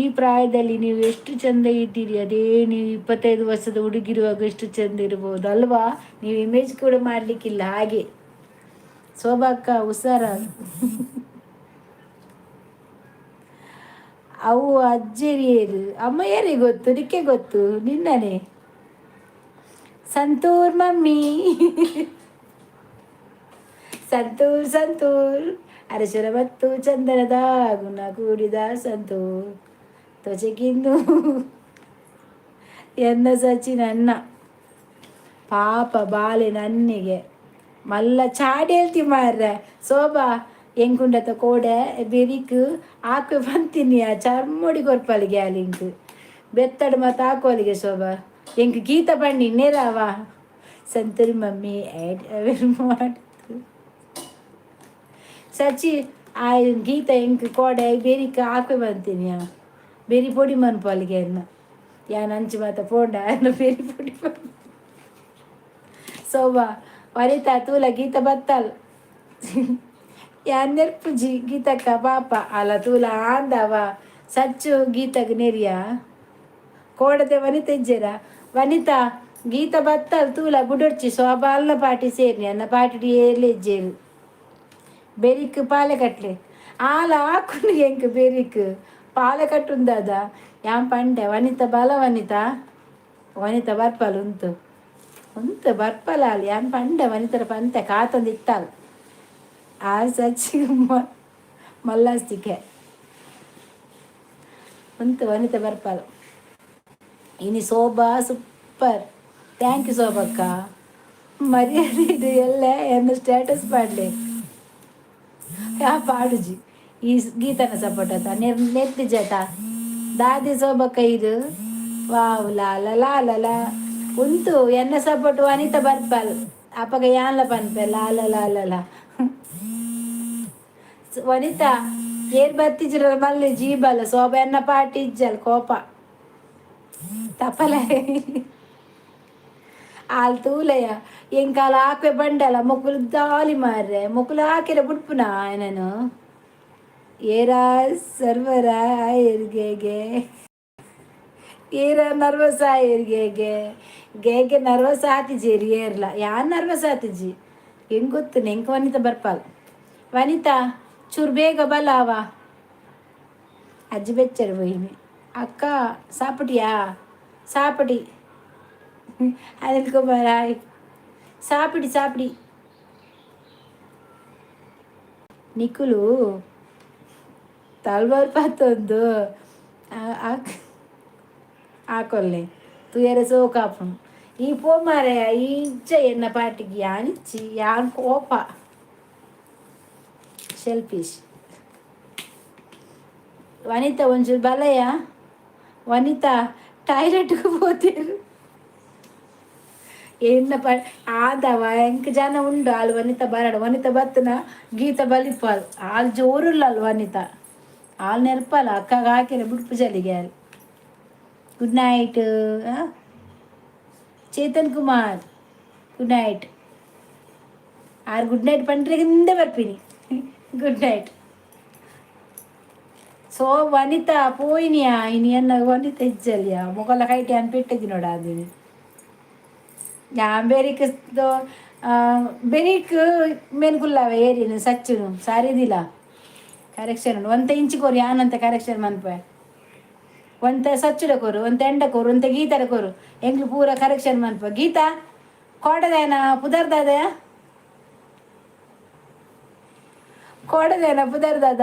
ಈ ಪ್ರಾಯದಲ್ಲಿ ನೀವು ಎಷ್ಟು ಚಂದ ಇದ್ದೀರಿ, ಅದೇ ನೀವು 25 ವರ್ಷದ ಹುಡುಗಿರುವಾಗ ಎಷ್ಟು ಚಂದ ಇರ್ಬೋದು ಅಲ್ವಾ? ನೀವು ಇಮೇಜ್ ಕೂಡ ಮಾಡಲಿಕ್ಕಿಲ್ಲ ಹಾಗೆ. ಶೋಭಾಕ್ಕ ಹುಷಾರ. ಅವು ಅಜ್ಜೇರಿಯರು ಅಮ್ಮ ಯಾರಿಗೆ ಗೊತ್ತು? ನಿಕ್ಕೆ ಗೊತ್ತು ನಿನ್ನನೆ. ಸಂತೂರ್ ಮಮ್ಮಿ, ಸಂತೂರ್ ಸಂತೂರ್, ಅರಶರ ಮತ್ತು ಚಂದನದ ಗುಣ ಕೂಡಿದ ಸಂತೂರ್ ತ್ವಚೆಗಿಂದು ಎನ್ನ ಸಚಿನನ್ನ ಪಾಪ ಬಾಲೆ ನನ್ನಿಗೆ ಮಲ್ಲ ಚಾಡಿ ಹೇಳ್ತಿ ಮಾರ್ರೆ. ಶೋಭಾ ಎಂಕುಂಡತ ಕೋಡೆ ಬೆರಿಕ್ ಆಕ್ವೆ ಬಂತೀನಿ ಆ ಚರ್ಮೋಡಿ ಕೊರ್ಪಲಿಗೆ ಅಲಿಂಕ್ ಬೆತ್ತಡು ಮತ್ತು ಹಾಕೋಲಿಗೆ. ಶೋಭಾ ಎಂಕ್ ಗೀತ ಬಣ್ಣಿ ನೇರವ ಸಂತೂರ್ ಮಮ್ಮಿ ಮಾಡ್ತು. ಸಚಿ ಆ ಗೀತ ಎಂಕ್ ಕೋಡೆ ಬೆರಿಕ್ ಆಕ್ವೆ ಬಂತೀನಿ ಆ ಬೆರಿ ಪೊಡಿ ಮನ್ಪೊಲಿಗೆ ಅನ್ನ ಯಾನ್ ಅಂಚು ಮಾತ ಪೋಂಡ ಅನ್ನ ಬೆರಿ ಪೊಡಿ. ಶೋಭಾ ವನಿತಾ ತೂಲ ಗೀತ ಬತ್ತಲ್ ಯಾನ್ ನೆರ್ಪುಜಿ ಗೀತಕ್ಕ ಪಾಪ ಅಲ್ಲ ತೂಲ ಆಂದವ. ಸಚ್ಚು ಗೀತಗ್ ನೆರಿಯ ಕೋಡದೆ ವನಿತ ಇಜ್ಜೆರ? ವನಿತಾ ಗೀತ ಬತ್ತಲ್ ತೂಲ ಬುಡೊಡ್ಚಿ. ಶೋಭಾ ಅಲ್ಲ ಪಾಟಿ ಸೇರ್ನಿ ಅನ್ನ ಪಾಟಿ ಏರ್ಲೆ ಇಜ್ಜೇರು. ಬೆರಿಕ್ ಪಾಲೆ ಕಟ್ಲೆ ಆಲ ಆಕುನು ಎಂಕ್ ಬೆರಿಕ್ ಪಾಲೆ ಕಟ್ಟುಂದಾದ ಯಾನ್ ಪಂಡೆ. ವನಿತಾ ಬಲ ವನಿತಾ, ವನಿತಾ ಬರ್ಪಲ್ ಉಂತು ಉಂತು ಬರ್ಪಲ ಆಲ್. ಯಾನ್ ಪಂಡೆ ವನಿತರ ಪಂತೆ ಕಾತೊಂದು ಇತ್ತಾಲ್ ಆ ಸಚ್ಚಿ ಮಲ್ಲಾಸ್ತಿಕೆ ಉಂತು ವನಿತಾ ಬರ್ಪಲ್ ಇನಿ. ಶೋಭಾ super, thank you ಶೋಭಕ್ಕ. ಮರ್ಯಾದೆ ಇದು ಎಲ್ಲ ಎನ್ನ ಸ್ಟೇಟಸ್ ಪಾಡ್ಲೆ ಯಾ ಪಾಡುಜಿ. ಈ ಗೀತನ ಸಪೋರ್ಟ್ ಆತ ನೆತ್ತಿ ಜತ ದಾದಿ ಶೋಭಕ್ಕ ಇದು ವಾವ್ ಲಾಲ ಲಾಲ ಲಾ ಉಂತು ಎನ್ನ ಸಪೋರ್ಟ್ ವನಿತಾ ಬರ್ಪಲ್ ಅಪಗ ಯಾನ್ಲ ಪನ್ಪೆ ಲಾಲ ಲಾಲ ಲಾ. ವನಿತಾ ಏರ್ ಬತ್ತಿಜ್ರ ಮಲ್ಲೆ ಜೀಬಲ್ಲ ಶೋಭ ಎನ್ನ ಪಾಟಿ ಇಜ್ಜಲ್ ಕೋಪ ತಪ್ಪಲೆ ಆಲ್ ತೂಲಯ್ಯ ಎಂಕಾಲ ಆಕ್ವೆ ಬಂಡಲ ಮೊಕುಲು ದಾಲಿ ಮಾರ್ರೆ ಮೊಕುಲು ಹಾಕಿರ ಬುಡ್ಪುನ ನಾನು ಏರ ಸರ್ವರ ಏರ್ಗೆಗೆ ಏರ ನರ್ವಸ್ ಆಯರ್ಗೆಗೆ ಗೇಗೆ ನರ್ವಸ್ ಆತಿಜಿ ಏರ್ಲ ಯಾನ್ ನರ್ವಸ್ ಆತಿಜಿ ಹೆಂಗ್ ಗೊತ್ತು ನೆಂಕ್. ವನಿತಾ ಬರ್ಪಾಲ್. ವನಿತಾ ಚೂರು ಬೇಗ ಬಲಾವ ಅಜ್ಜಿ ಬೆಚ್ಚರು పోయింది. ಅಕ್ಕ ಸಾಪಟಿಯಾ? ಸಾಪಟಿ ಅನಿಲ್ ಕುಮಾರ್ ಹಾಯ್. ಸಾಪಿಡಿ ಸಾಪಿಡಿ. ನಿಕುಲು ತಲ್ವಾರ್ ಪತ್ತೊಂದು ಆಕೊಲ್ಲೆ ತುಯರೆ ಸೋಕಾಪುಂಡು ಈ ಪೋ ಮಾರಾಯ. ಈ ಇಜ್ಜ ಎನ್ನ ಪಾಟಿಗೆ ಯಾನಿಚ್ಚಿ ಯಾನ್ ಕೋಪ ಶೆಲ್ಫಿಶ್. ವನಿತಾ ಒಂಚೂರು ಬಲಯ. ವನಿತಾ ಟಾಯ್ಲೆಟ್ಗೆ ಪೋತೇರು ಎನ್ನ ಪ ಆದವ ಎಂಕ್ ಜನ ಉಂಡು ಆಲ್ ವನಿತಾ ಬರಡ. ವನಿತಾ ಬತ್ತನ ಗೀತ ಬಲಿಪಾಲ್ ಆಲ್ ಜೋರುಲ್ಲ ಅಲ್ ವನಿತಾ ಆಲ್ ನೆರ್ಪಲ್ಲ ಅಕ್ಕಗ ಹಾಕಿರ ಬುಡ್ಪು ಜಲಿಗೆ all. Good night Chetan Kumar, good night. Or good night ಪಂಡ್ರೆ ಹಿಂದೆ ಬರ್ತೀನಿ. Good night. ಸೊ ವನಿತಾ ಪೋಯಿನಿಯಾ ಇನಿ ಎನ್ನ ವನಿತಾ ಇಜ್ಜಲಿಯಾ ಮೊಕಲ ಕೈಟಿ ಅನ್ ಪೆಟ್ಟೆದಿ ನೋಡ ಅಂದಿನಿ ಯಾನ್ ಬೆರಿಕ್ ಬೆರಿಕ್ ಮೇನ್ಕುಲ್ಲವೆ ಏರಿನ ಸಚ್ಚುನು ಸಾರಿದಿಲ್ಲ ಕರೆಕ್ಷನ್ ಒಂತೆ ಇಂಚು ಕೋರು ಯಾನಂತ ಕರೆಕ್ಷನ್ ಮನ್ಪೆ ಒಂತೆ ಸಚ್ಚುಡ ಕೋರು ಒಂತೆ ಎಂಡ ಕೋರು ಒಂತೆ ಗೀತರ ಕೋರು ಎಂಗ್ಲು ಪೂರ ಕರೆಕ್ಷನ್ ಮನ್ಪ. ಗೀತಾ ಕೋಡದೇನ ಪುದರ್ದಾದಯ ಕೋಡದೇನ ಪುದರ್ದಾದ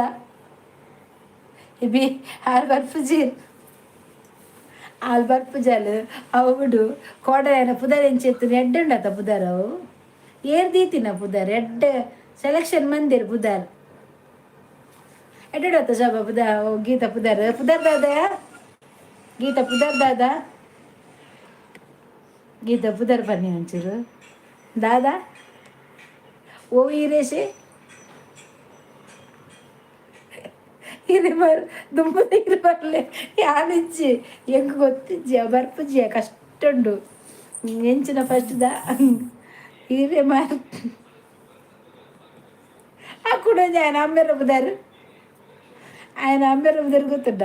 ಬಿ ಆರ್ ಬರ್ಪುಜೀರ್ ಆಲ್ ಬರ್ಪುಜಲ್ ಅವು ಬಿಡು. ಕೋಡದೇನ ಪುದರ್ ಎಂಚೆತ್ತು ಎಡ್ಡೆ ಉಂಡತ ಪುದರ್ ಅವು ಏರ್ ದೀತಿನ ಪುದರ್ ಎಡ್ಡೆ ಸೆಲೆಕ್ಷನ್ ಮಂದಿರ್ ಪುದರ್ ಎಡ್ಡೆ ಶೋಭಾ ಪುದ ಗೀತಾ ಪುದರ್ ಪುದರ್ ದಾದಯ ಗೀತಾ ಪುದರ್ ದಾದ ಗೀತಾ ಪುದರ್ ಬನ್ನಿ ಒಂಚೂರು ದಾದಾ ಓ ಈರೇಶೆ ಇರು ದುಂಬುದ ಇರು ಬರ್ಲೆ ಯಾನಿಜ್ಜಿ ಎಂಕ್ ಗೊತ್ತಿಜ್ಜಿ ಅವು ಬರ್ಪುಜ್ಜಿ ಕಷ್ಟ ಉಂಡು ಎಂಚಿನ ಫಸ್ಟ್ ದ ಹಿರೇ ಮಾರ್ ಆ ಕುಡೊಂಜಿ ఆయన ಅಮ್ಮೆರ ಪುದರ್ ఆయన ಅಮ್ಮೆರ ಪುದರ್ ಗೊತ್ತುಂಡ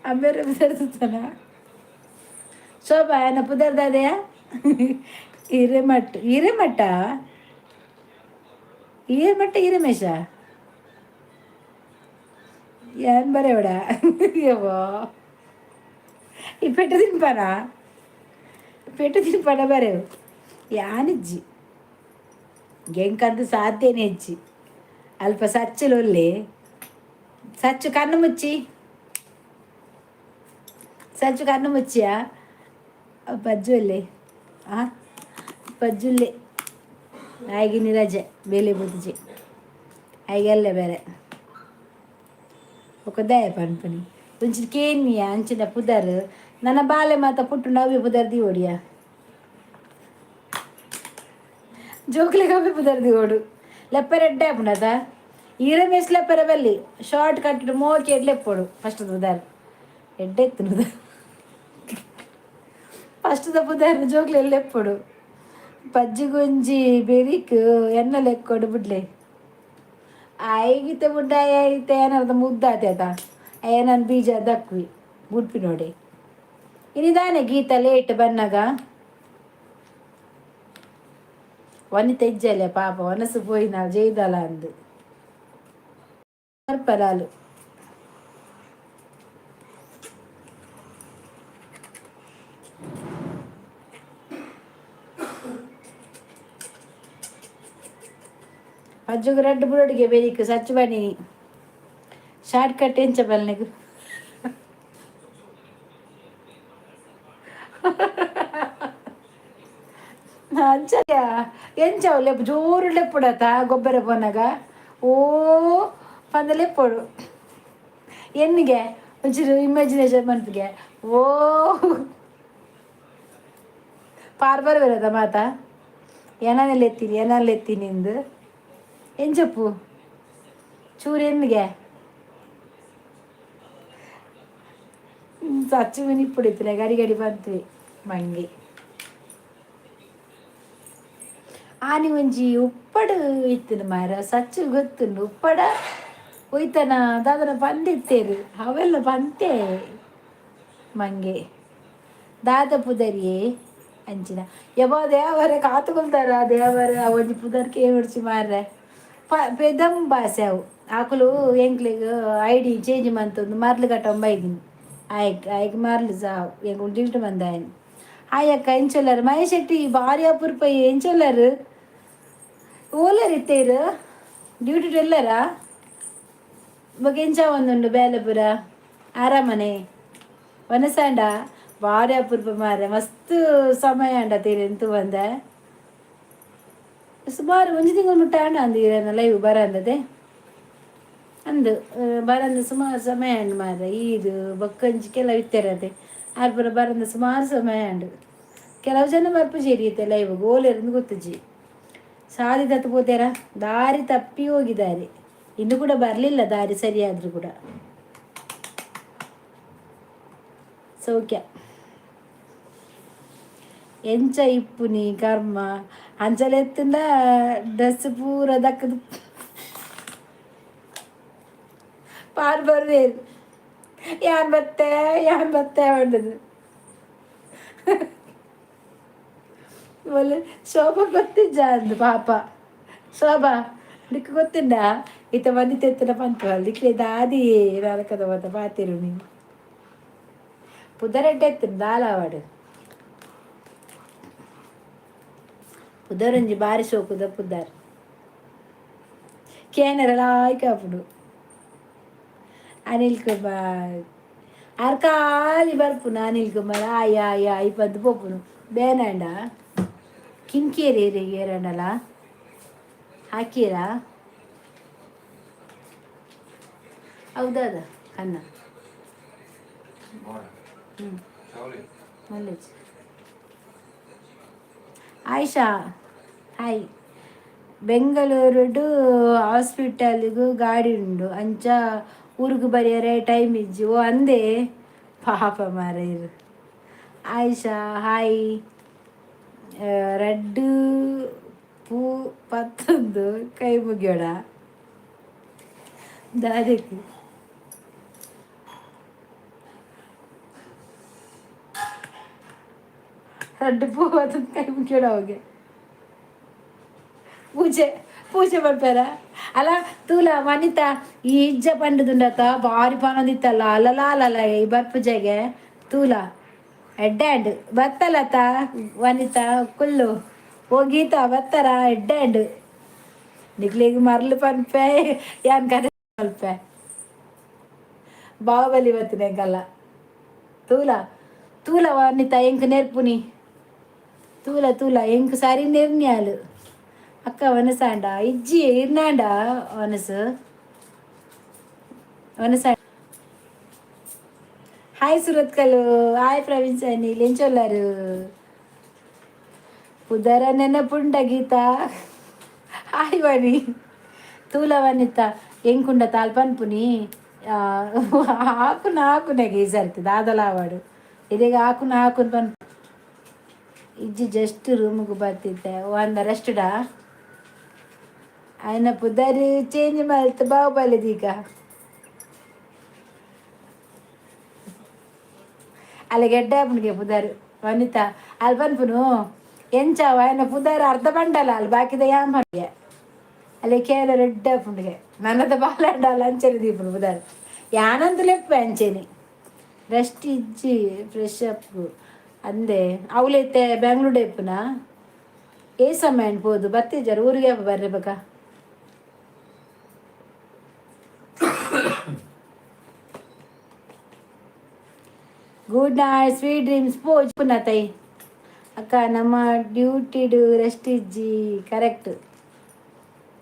ಅಮ್ಮೆರ ಪುದರ್ ತುತ್ತನ ಶೋಭಾ ఆయన ಪುದರ್ ದಾದೆಯ ಹಿರೇಮಠ ಹಿರೇಮಠ ಹಿರೇಮಠ ಹಿರೇಮೇಶ ಏನ್ ಬರೆಯವಡ ಯವ್ವ ಈ ಪೆಟ್ಟು ತಿನ್ಪಾನ ಪೆಟ್ಟು ತಿನ್ಪಾನ ಬರೆವು ಯಾನಿಜ್ಜಿ ಎಂಕಂತ ಸಾಧ್ಯನೇ ಇಜ್ಜಿ ಅಲ್ಪ ಸಚ್ಚುಲೊಲ್ಲೆ ಸಚ್ಚು ಕಣ್ಣು ಮುಚ್ಚಿ ಸಚ್ಚು ಕಣ್ಣು ಮುಚ್ಚಿಯಾ ಪಜ್ಜುಲ್ಲೆ ಆ ಪಜ್ಜುಲ್ಲೆ ಆಯ್ಗಿನಿ ರಜೆ ಬೇಲೆ ಬುದ್ಜಿ ಆಯ್ಗೆಲ್ಲ ಬೇರೆ ఒక ದಯ ಪನ್ಪುನಿ ಒಂಚಿ ಕೇನ್ಮಿಯ ಅಂಚಿನ ಪುದರ್ ನನ್ನ ಬಾಲೆ ಮಾತ ಪುಟ್ಟು ನವ್ಯ ಪುದರ್ ದಿವೋಡಿಯ ಜೋಕ್ಲಿಗೆ ಅವಿ ಪುದರ್ ದಿವೋಡು ಲೆಪ್ಪರೆ ಎಡ್ಡೆ ಆಪುಂಡತ ಈರ ಮೇಸ್ ಲೆಪ್ಪರೆ ಬಲ್ಲಿ ಶಾರ್ಟ್ ಕಟ್ ಮೋಕಿ ಎಡ್ಲೆಪ್ಪೋಡು ಫಸ್ಟ್ ಪುದರ್ ಎಡ್ಡೆ ಎತ್ತುನು ಫಸ್ಟ್ the ಪುದರ್ ಜೋಕ್ಲೆ ಎಲ್ಲೆಪ್ಪೋಡು ಪಜ್ಜಿ ಗುಂಜಿ ಬೆರಿಕ್ ಎನ್ನ ಲೆಕ್ಕೊಡು ಬಿಡ್ಲೆ ಆಯ್ಗಿತ್ತೆ ಬುಡ್ಡ ಐತೆ ಏನರ್ಧ ಮುದ್ದಾತೆ ಏನನ್ ಬೀಜ ದಕ್ವಿ ಬುಡ್ಪಿ ನೋಡಿ ಇನಿದಾನೆ ಗೀತ ಲೇಟ್ ಬನ್ನಾಗ ವನಿತ ಇಜ್ಜಲೆ ಪಾಪ ವನಸು ಪೋಯಿನ ಜೈದಲ ಅಂದು ಪರ್ಪಲಾಲು ಪಜ್ಜುಗು ರಡ್ಡು ಬುಡೋಡಿಗೆ ಬೆರಿಕ್ ಸಚ್ಚು ಬನ್ನಿ ಶಾರ್ಟ್ ಕಟ್ ಎಂಚ ಬಲ್ನೆಗು ಅಂಚ ಎಂಚವು ಲೆಪ್ಪು ಜೋರು ಲೆಪ್ಪುಡತ ಗೊಬ್ಬರ ಪೋನಾಗ ಓ ಪಂದ ಲೆಪ್ಪೋಡು ಎನ್ನಿಗೆ ಒಂಚೂರು ಇಮ್ಯಾಜಿನೇಷನ್ ಮನ್ಪಿಗೆ ಓ ಪಾರ್ ಬರಬೇರದ ಮಾತಾ ಏನಾನೆಲ್ಲ ಎತ್ತೀನಿ ಏನಾನೆಲ್ಲ ಎತ್ತೀನಿ ಇಂದು ಎಂಚಪ್ಪು ಚೂರು ಎನ್ನಿಗೆ ಸಚ್ಚು ಮಿನಿ ಗಡಿ ಗಡಿ ಬಂತ್ವಿ ಮಂಗಿ ಆನಿ ಒಂಜಿ ಉಪ್ಪಡು ಇತ್ತಿನ ಮಾರ ಸಚ್ಚು ಗೊತ್ತುಂಡು ಉಪ್ಪಡ ಒಯ್ತನ ದಾದನ ಪಂದಿತ್ತೇರು ಅವೆಲ್ಲ ಪಂತೆ ಮಂಗೆ ದಾದ ಪುದರಿಯೇ ಅಂಚಿನ ಯಬೋ ದೇವರ ಕಾತುಕೊಳ್ತಾರ ದೇವರ ಒಂಜಿ ಪುದರ್ಕೆ ಹೊಡ್ಚಿ ಮಾರ್ರೆ ಪೆದಂ ಬಾಸೆ ಅವು ಆಕುಲು ಎಂಕ್ಲೆಗ್ ಐಡಿ ಚೇಂಜ್ ಮಂತೊಂದು ಮರ್ಲು ಕಟ್ಟೊಂಬ ಬೈದಿನಿ ಆಯ್ಕ್ ಆಯ್ಕ್ ಮರ್ಲು ಸಾವು ಎಂಕುಲು ಡಿಲ್ಟ್ ಮಂದಾಯನ್ ಆಯಕ್ಕ ಎಂಚೊಲ್ಲರು ಮಹೇಶ್ ಶೆಟ್ಟಿ ಭಾರಿ ಅಪರೂಪ ಎಂಚೊಲ್ಲರು ಓಲರ್ ಇತ್ತೇರು ಡ್ಯೂಟಿ ಎಲ್ಲರಾ ಬೊಕ ಎಂಚ ಒಂದುಂಡು ಬೇಲೆಪುರ ಆರಾಮನೆ ವನಸಾಂಡ ಭಾರಿ ಅಪರೂಪ ಮಾರ್ರೆ ಮಸ್ತ್ ಸಮಯ ಅಂಡ ತೀರ ಎಂತು ಬಂದೆ ಸುಮಾರು ಒಂಜಿ ತಿಂಗಳು ಮುಟ್ಟ ಅಂಡ ಅಂದು ಲೈವ್ ಬರಂದದೆ ಅಂದು ಬರಂದ ಸುಮಾರು ಸಮಯ ಅಂಡು ಮಾರ್ರೆ ಈದು ಬೊಕ್ಕಂಜಿ ಕೆಲವು ಇತ್ತೆರದೆ ಆರ್ ಪೂರ ಬರಂದ ಸುಮಾರು ಸಮಯ ಅಂಡು ಕೆಲವು ಜನ ಬರ್ಪುಜೆರ್ ಲೈವ್ ಗೋಲೆರಂದು ಗೊತ್ತುಜಿ ಸಾದಿ ತತ್ತು ಪೋತೇರ ದಾರಿ ತಪ್ಪಿ ಹೋಗಿದ್ದಾರೆ ಇನ್ನು ಕೂಡ ಬರಲಿಲ್ಲ ದಾರಿ ಸರಿಯಾದರೂ ಕೂಡ ಸೌಖ್ಯ ಎಂಚ ಇಪ್ಪುನಿ ಕರ್ಮ ಅಂಚಲೆತ್ತುಂಡ ಡ್ರೆಸ್ ಪೂರ ದಕ್ಕದು ಪಾರ್ ಬರ್ವೇರು ಯಾನ್ ಬತ್ತೆ ಯಾನ್ ಬತ್ತೆ ಪಂಡದು ಒಲ್ಲೆ ಶೋಭಾ ಗೊತ್ತಿಜ್ಜ ಅಂದು ಪಾಪ. ಶೋಭಾ ನಿಕ್ಕ್ ಗೊತ್ತುಂಡ ಇತ್ತ ಬಂದಿತ್ತೆತ್ತನ ಪನ್ಪುವಲ್ ನಿಕ್ಲೆ ದಾದಿ ನರಕದ ಮಾತ ಪಾತೆರುನಿ ಪುದರೆಡ್ಡೆ ಇತ್ತುಂಡು ದಾಲ ಆವಡ್ ಪುದರೊಂಜಿ ಬಾರಿ ಶೋಕುದ ಪುದರ್ ಕೇನರೆ ಲಾಯ್ಕ್ ಆಪುಂಡು. ಅನಿಲ್ ಕುಮಾರ್ ಆರ್ ಖಾಲಿ ಬರ್ಪುನು. ಅನಿಲ್ ಕುಮಾರ್ ಆಯ್ ಆಯ್ ಆಯ್ ಪಂದ್ ಪೋಪುನು ಬೇನಾಂಡ ಕಿನ್ಕಿಯರ್ ಏರಾಂಡಲ ಹಾಕಿಯರಾ? ಹೌದಾದ ಕನ್ನ. ಹ್ಞೂ ಮಲ್ಲೇಜ್. ಆಯಿಷಾ ಹಾಯ್. ಬೆಂಗಳೂರುಡು ಹಾಸ್ಪಿಟಲ್ಗು ಗಾಡಿ ಉಂಡು ಅಂಚ ಊರುಗು ಬರಿಯರೆ ಟೈಮ್ ಇಜ್ಜಿ. ಓ ಅಂದೇ ಪಾಪ ಮಾರಾಯೆರ್. ಆಯಿಷಾ ಹಾಯ್. ರಡ್ಡ್ ಪೂ ಪತ್ತೊಂದು ಕೈ ಮುಗಿಯೋಡ ದಾದೆಕ್ ರಡ್ಡ್ ಪೂ ಪತ್ತೊಂದು ಕೈ ಮುಗಿಯೋಡ ಅವುಗೆ ಪೂಜೆ ಪೂಜೆ ಮಲ್ಪೆರ ಅಲ್ಲ ತೂಲ ವನಿತಾ ಈ ಇಜ್ಜ ಪಂಡುದುಂಡತ ಬಾರಿ ಪನೊಂದಿತ್ತಲ್ಲ ಅಲ್ಲಲ ಅಲ್ಲಲ್ಲ ಈ ಬರ್ಪುಜೆಗೆ ತೂಲ ಎಡ್ಡೆ ಆಂಡ್ ಬತ್ತಲತ ವನಿತಾ ಕುಲ್ಲು ಓ ಗೀತಾ ಬತ್ತರ ಎಡ್ಡೆ ಆಂಡ್ ನಿಕ್ಲೆಗ್ ಮರ್ಲು ಪನ್ಪೆ ಯಾನ್ ಕತೆ ಮಲ್ಪೆ ಬಾಹುಬಲಿ ಬತ್ತಿನ ಎಂಕಲ್ಲ ತೂಲ ತೂಲ ವನಿತಾ ಎಂಕ್ ನೆರ್ಪುನಿ ತೂಲ ತೂಲ ಎಂಕ್ ಸರಿ ನೆರ್ನ್ಯಾಲ್. ಅಕ್ಕ ವನಸಾಂಡ ಇಜ್ಜಿ ಇರ್ನಾಂಡ ವನಸು ವನಸ. ಹಾಯ್ ಸುರತ್ಕಲ್ಲು, ಹಾಯ್ ಪ್ರವೀಣ್ ಸನಿ ಎಂಚೊಲ್ಲಾರು? ಪುದರ ನೆನಪುಂಡ ಗೀತಾ? ಹಾಯ್ ವಾಣಿ. ತೂಲ ವನಿತಾ ಎಂಕುಂಡ ತಾಲ್ ಪನ್ಪುನಿ ಆಕುನ ಆಕುನೆಗೆ ಈ ಸರ್ತಿ ದಾದಲ ಆವಡು ಇದೀಗ ಆಕುನ ಆಕುನ್ ಪನ್ಪು ಇಜ್ಜಿ ಜಸ್ಟ್ ರೂಮಿಗೆ ಬರ್ತಿದ್ದೆ ಒಂದ ರೆಸ್ಟುಡಾ ಆಯ್ನ ಪುದರ್ ಚೇಂಜ್ ಮಲ್ತ್ ಬಾಹುಬಲಿ ದೀಗ ಅಲ್ಲಿಗೆ ಎಡ್ಡೆ ಆಪುಂಡುಗೆ ಪುದರ್ ವನಿತಾ ಅಲ್ ಪನ್ಪುನು ಎಂಚ ಆಯ್ನ ಪುದರ್ ಅರ್ಧ ಬಂಡಲ ಅಲ್ಲಿ ಬಾಕಿದ ಯಾನ್ ಪನ್ಪೆ ಅಲ್ಲಿ ಕೇಲ ಎಡ್ಡೆ ಆಪುಂಡುಗೆ ನನ್ನದ ಬಾಲಂಡಲ ಅಂಚನೆ ದೀಪುನು ಪುದರ್ ಯಾನಂತ ಲೆಪ್ಪೆ ಅಂಚೆನೆ ರೆಸ್ಟ್ ಇಜ್ಜಿ ಫ್ರೆಶ್ ಅಪ್ ಅಂದೆ ಅವಲೈತೆ ಬೆಂಗ್ಳೂರು ಇಪ್ಪುನ ಏ ಸಮಯ ಪೋದು ಬತ್ತಿಜಾರ ಊರಿಗೆ ಬರ್ರೆ ಬಕ. Good night, sweet dreams. ಪೋಜ್ ತೈ ಅಕ್ಕ ನಮ್ಮ ಡ್ಯೂಟಿಡ್ ರೆಸ್ಟ್ ಇಜ್ಜಿ ಕರೆಕ್ಟ್.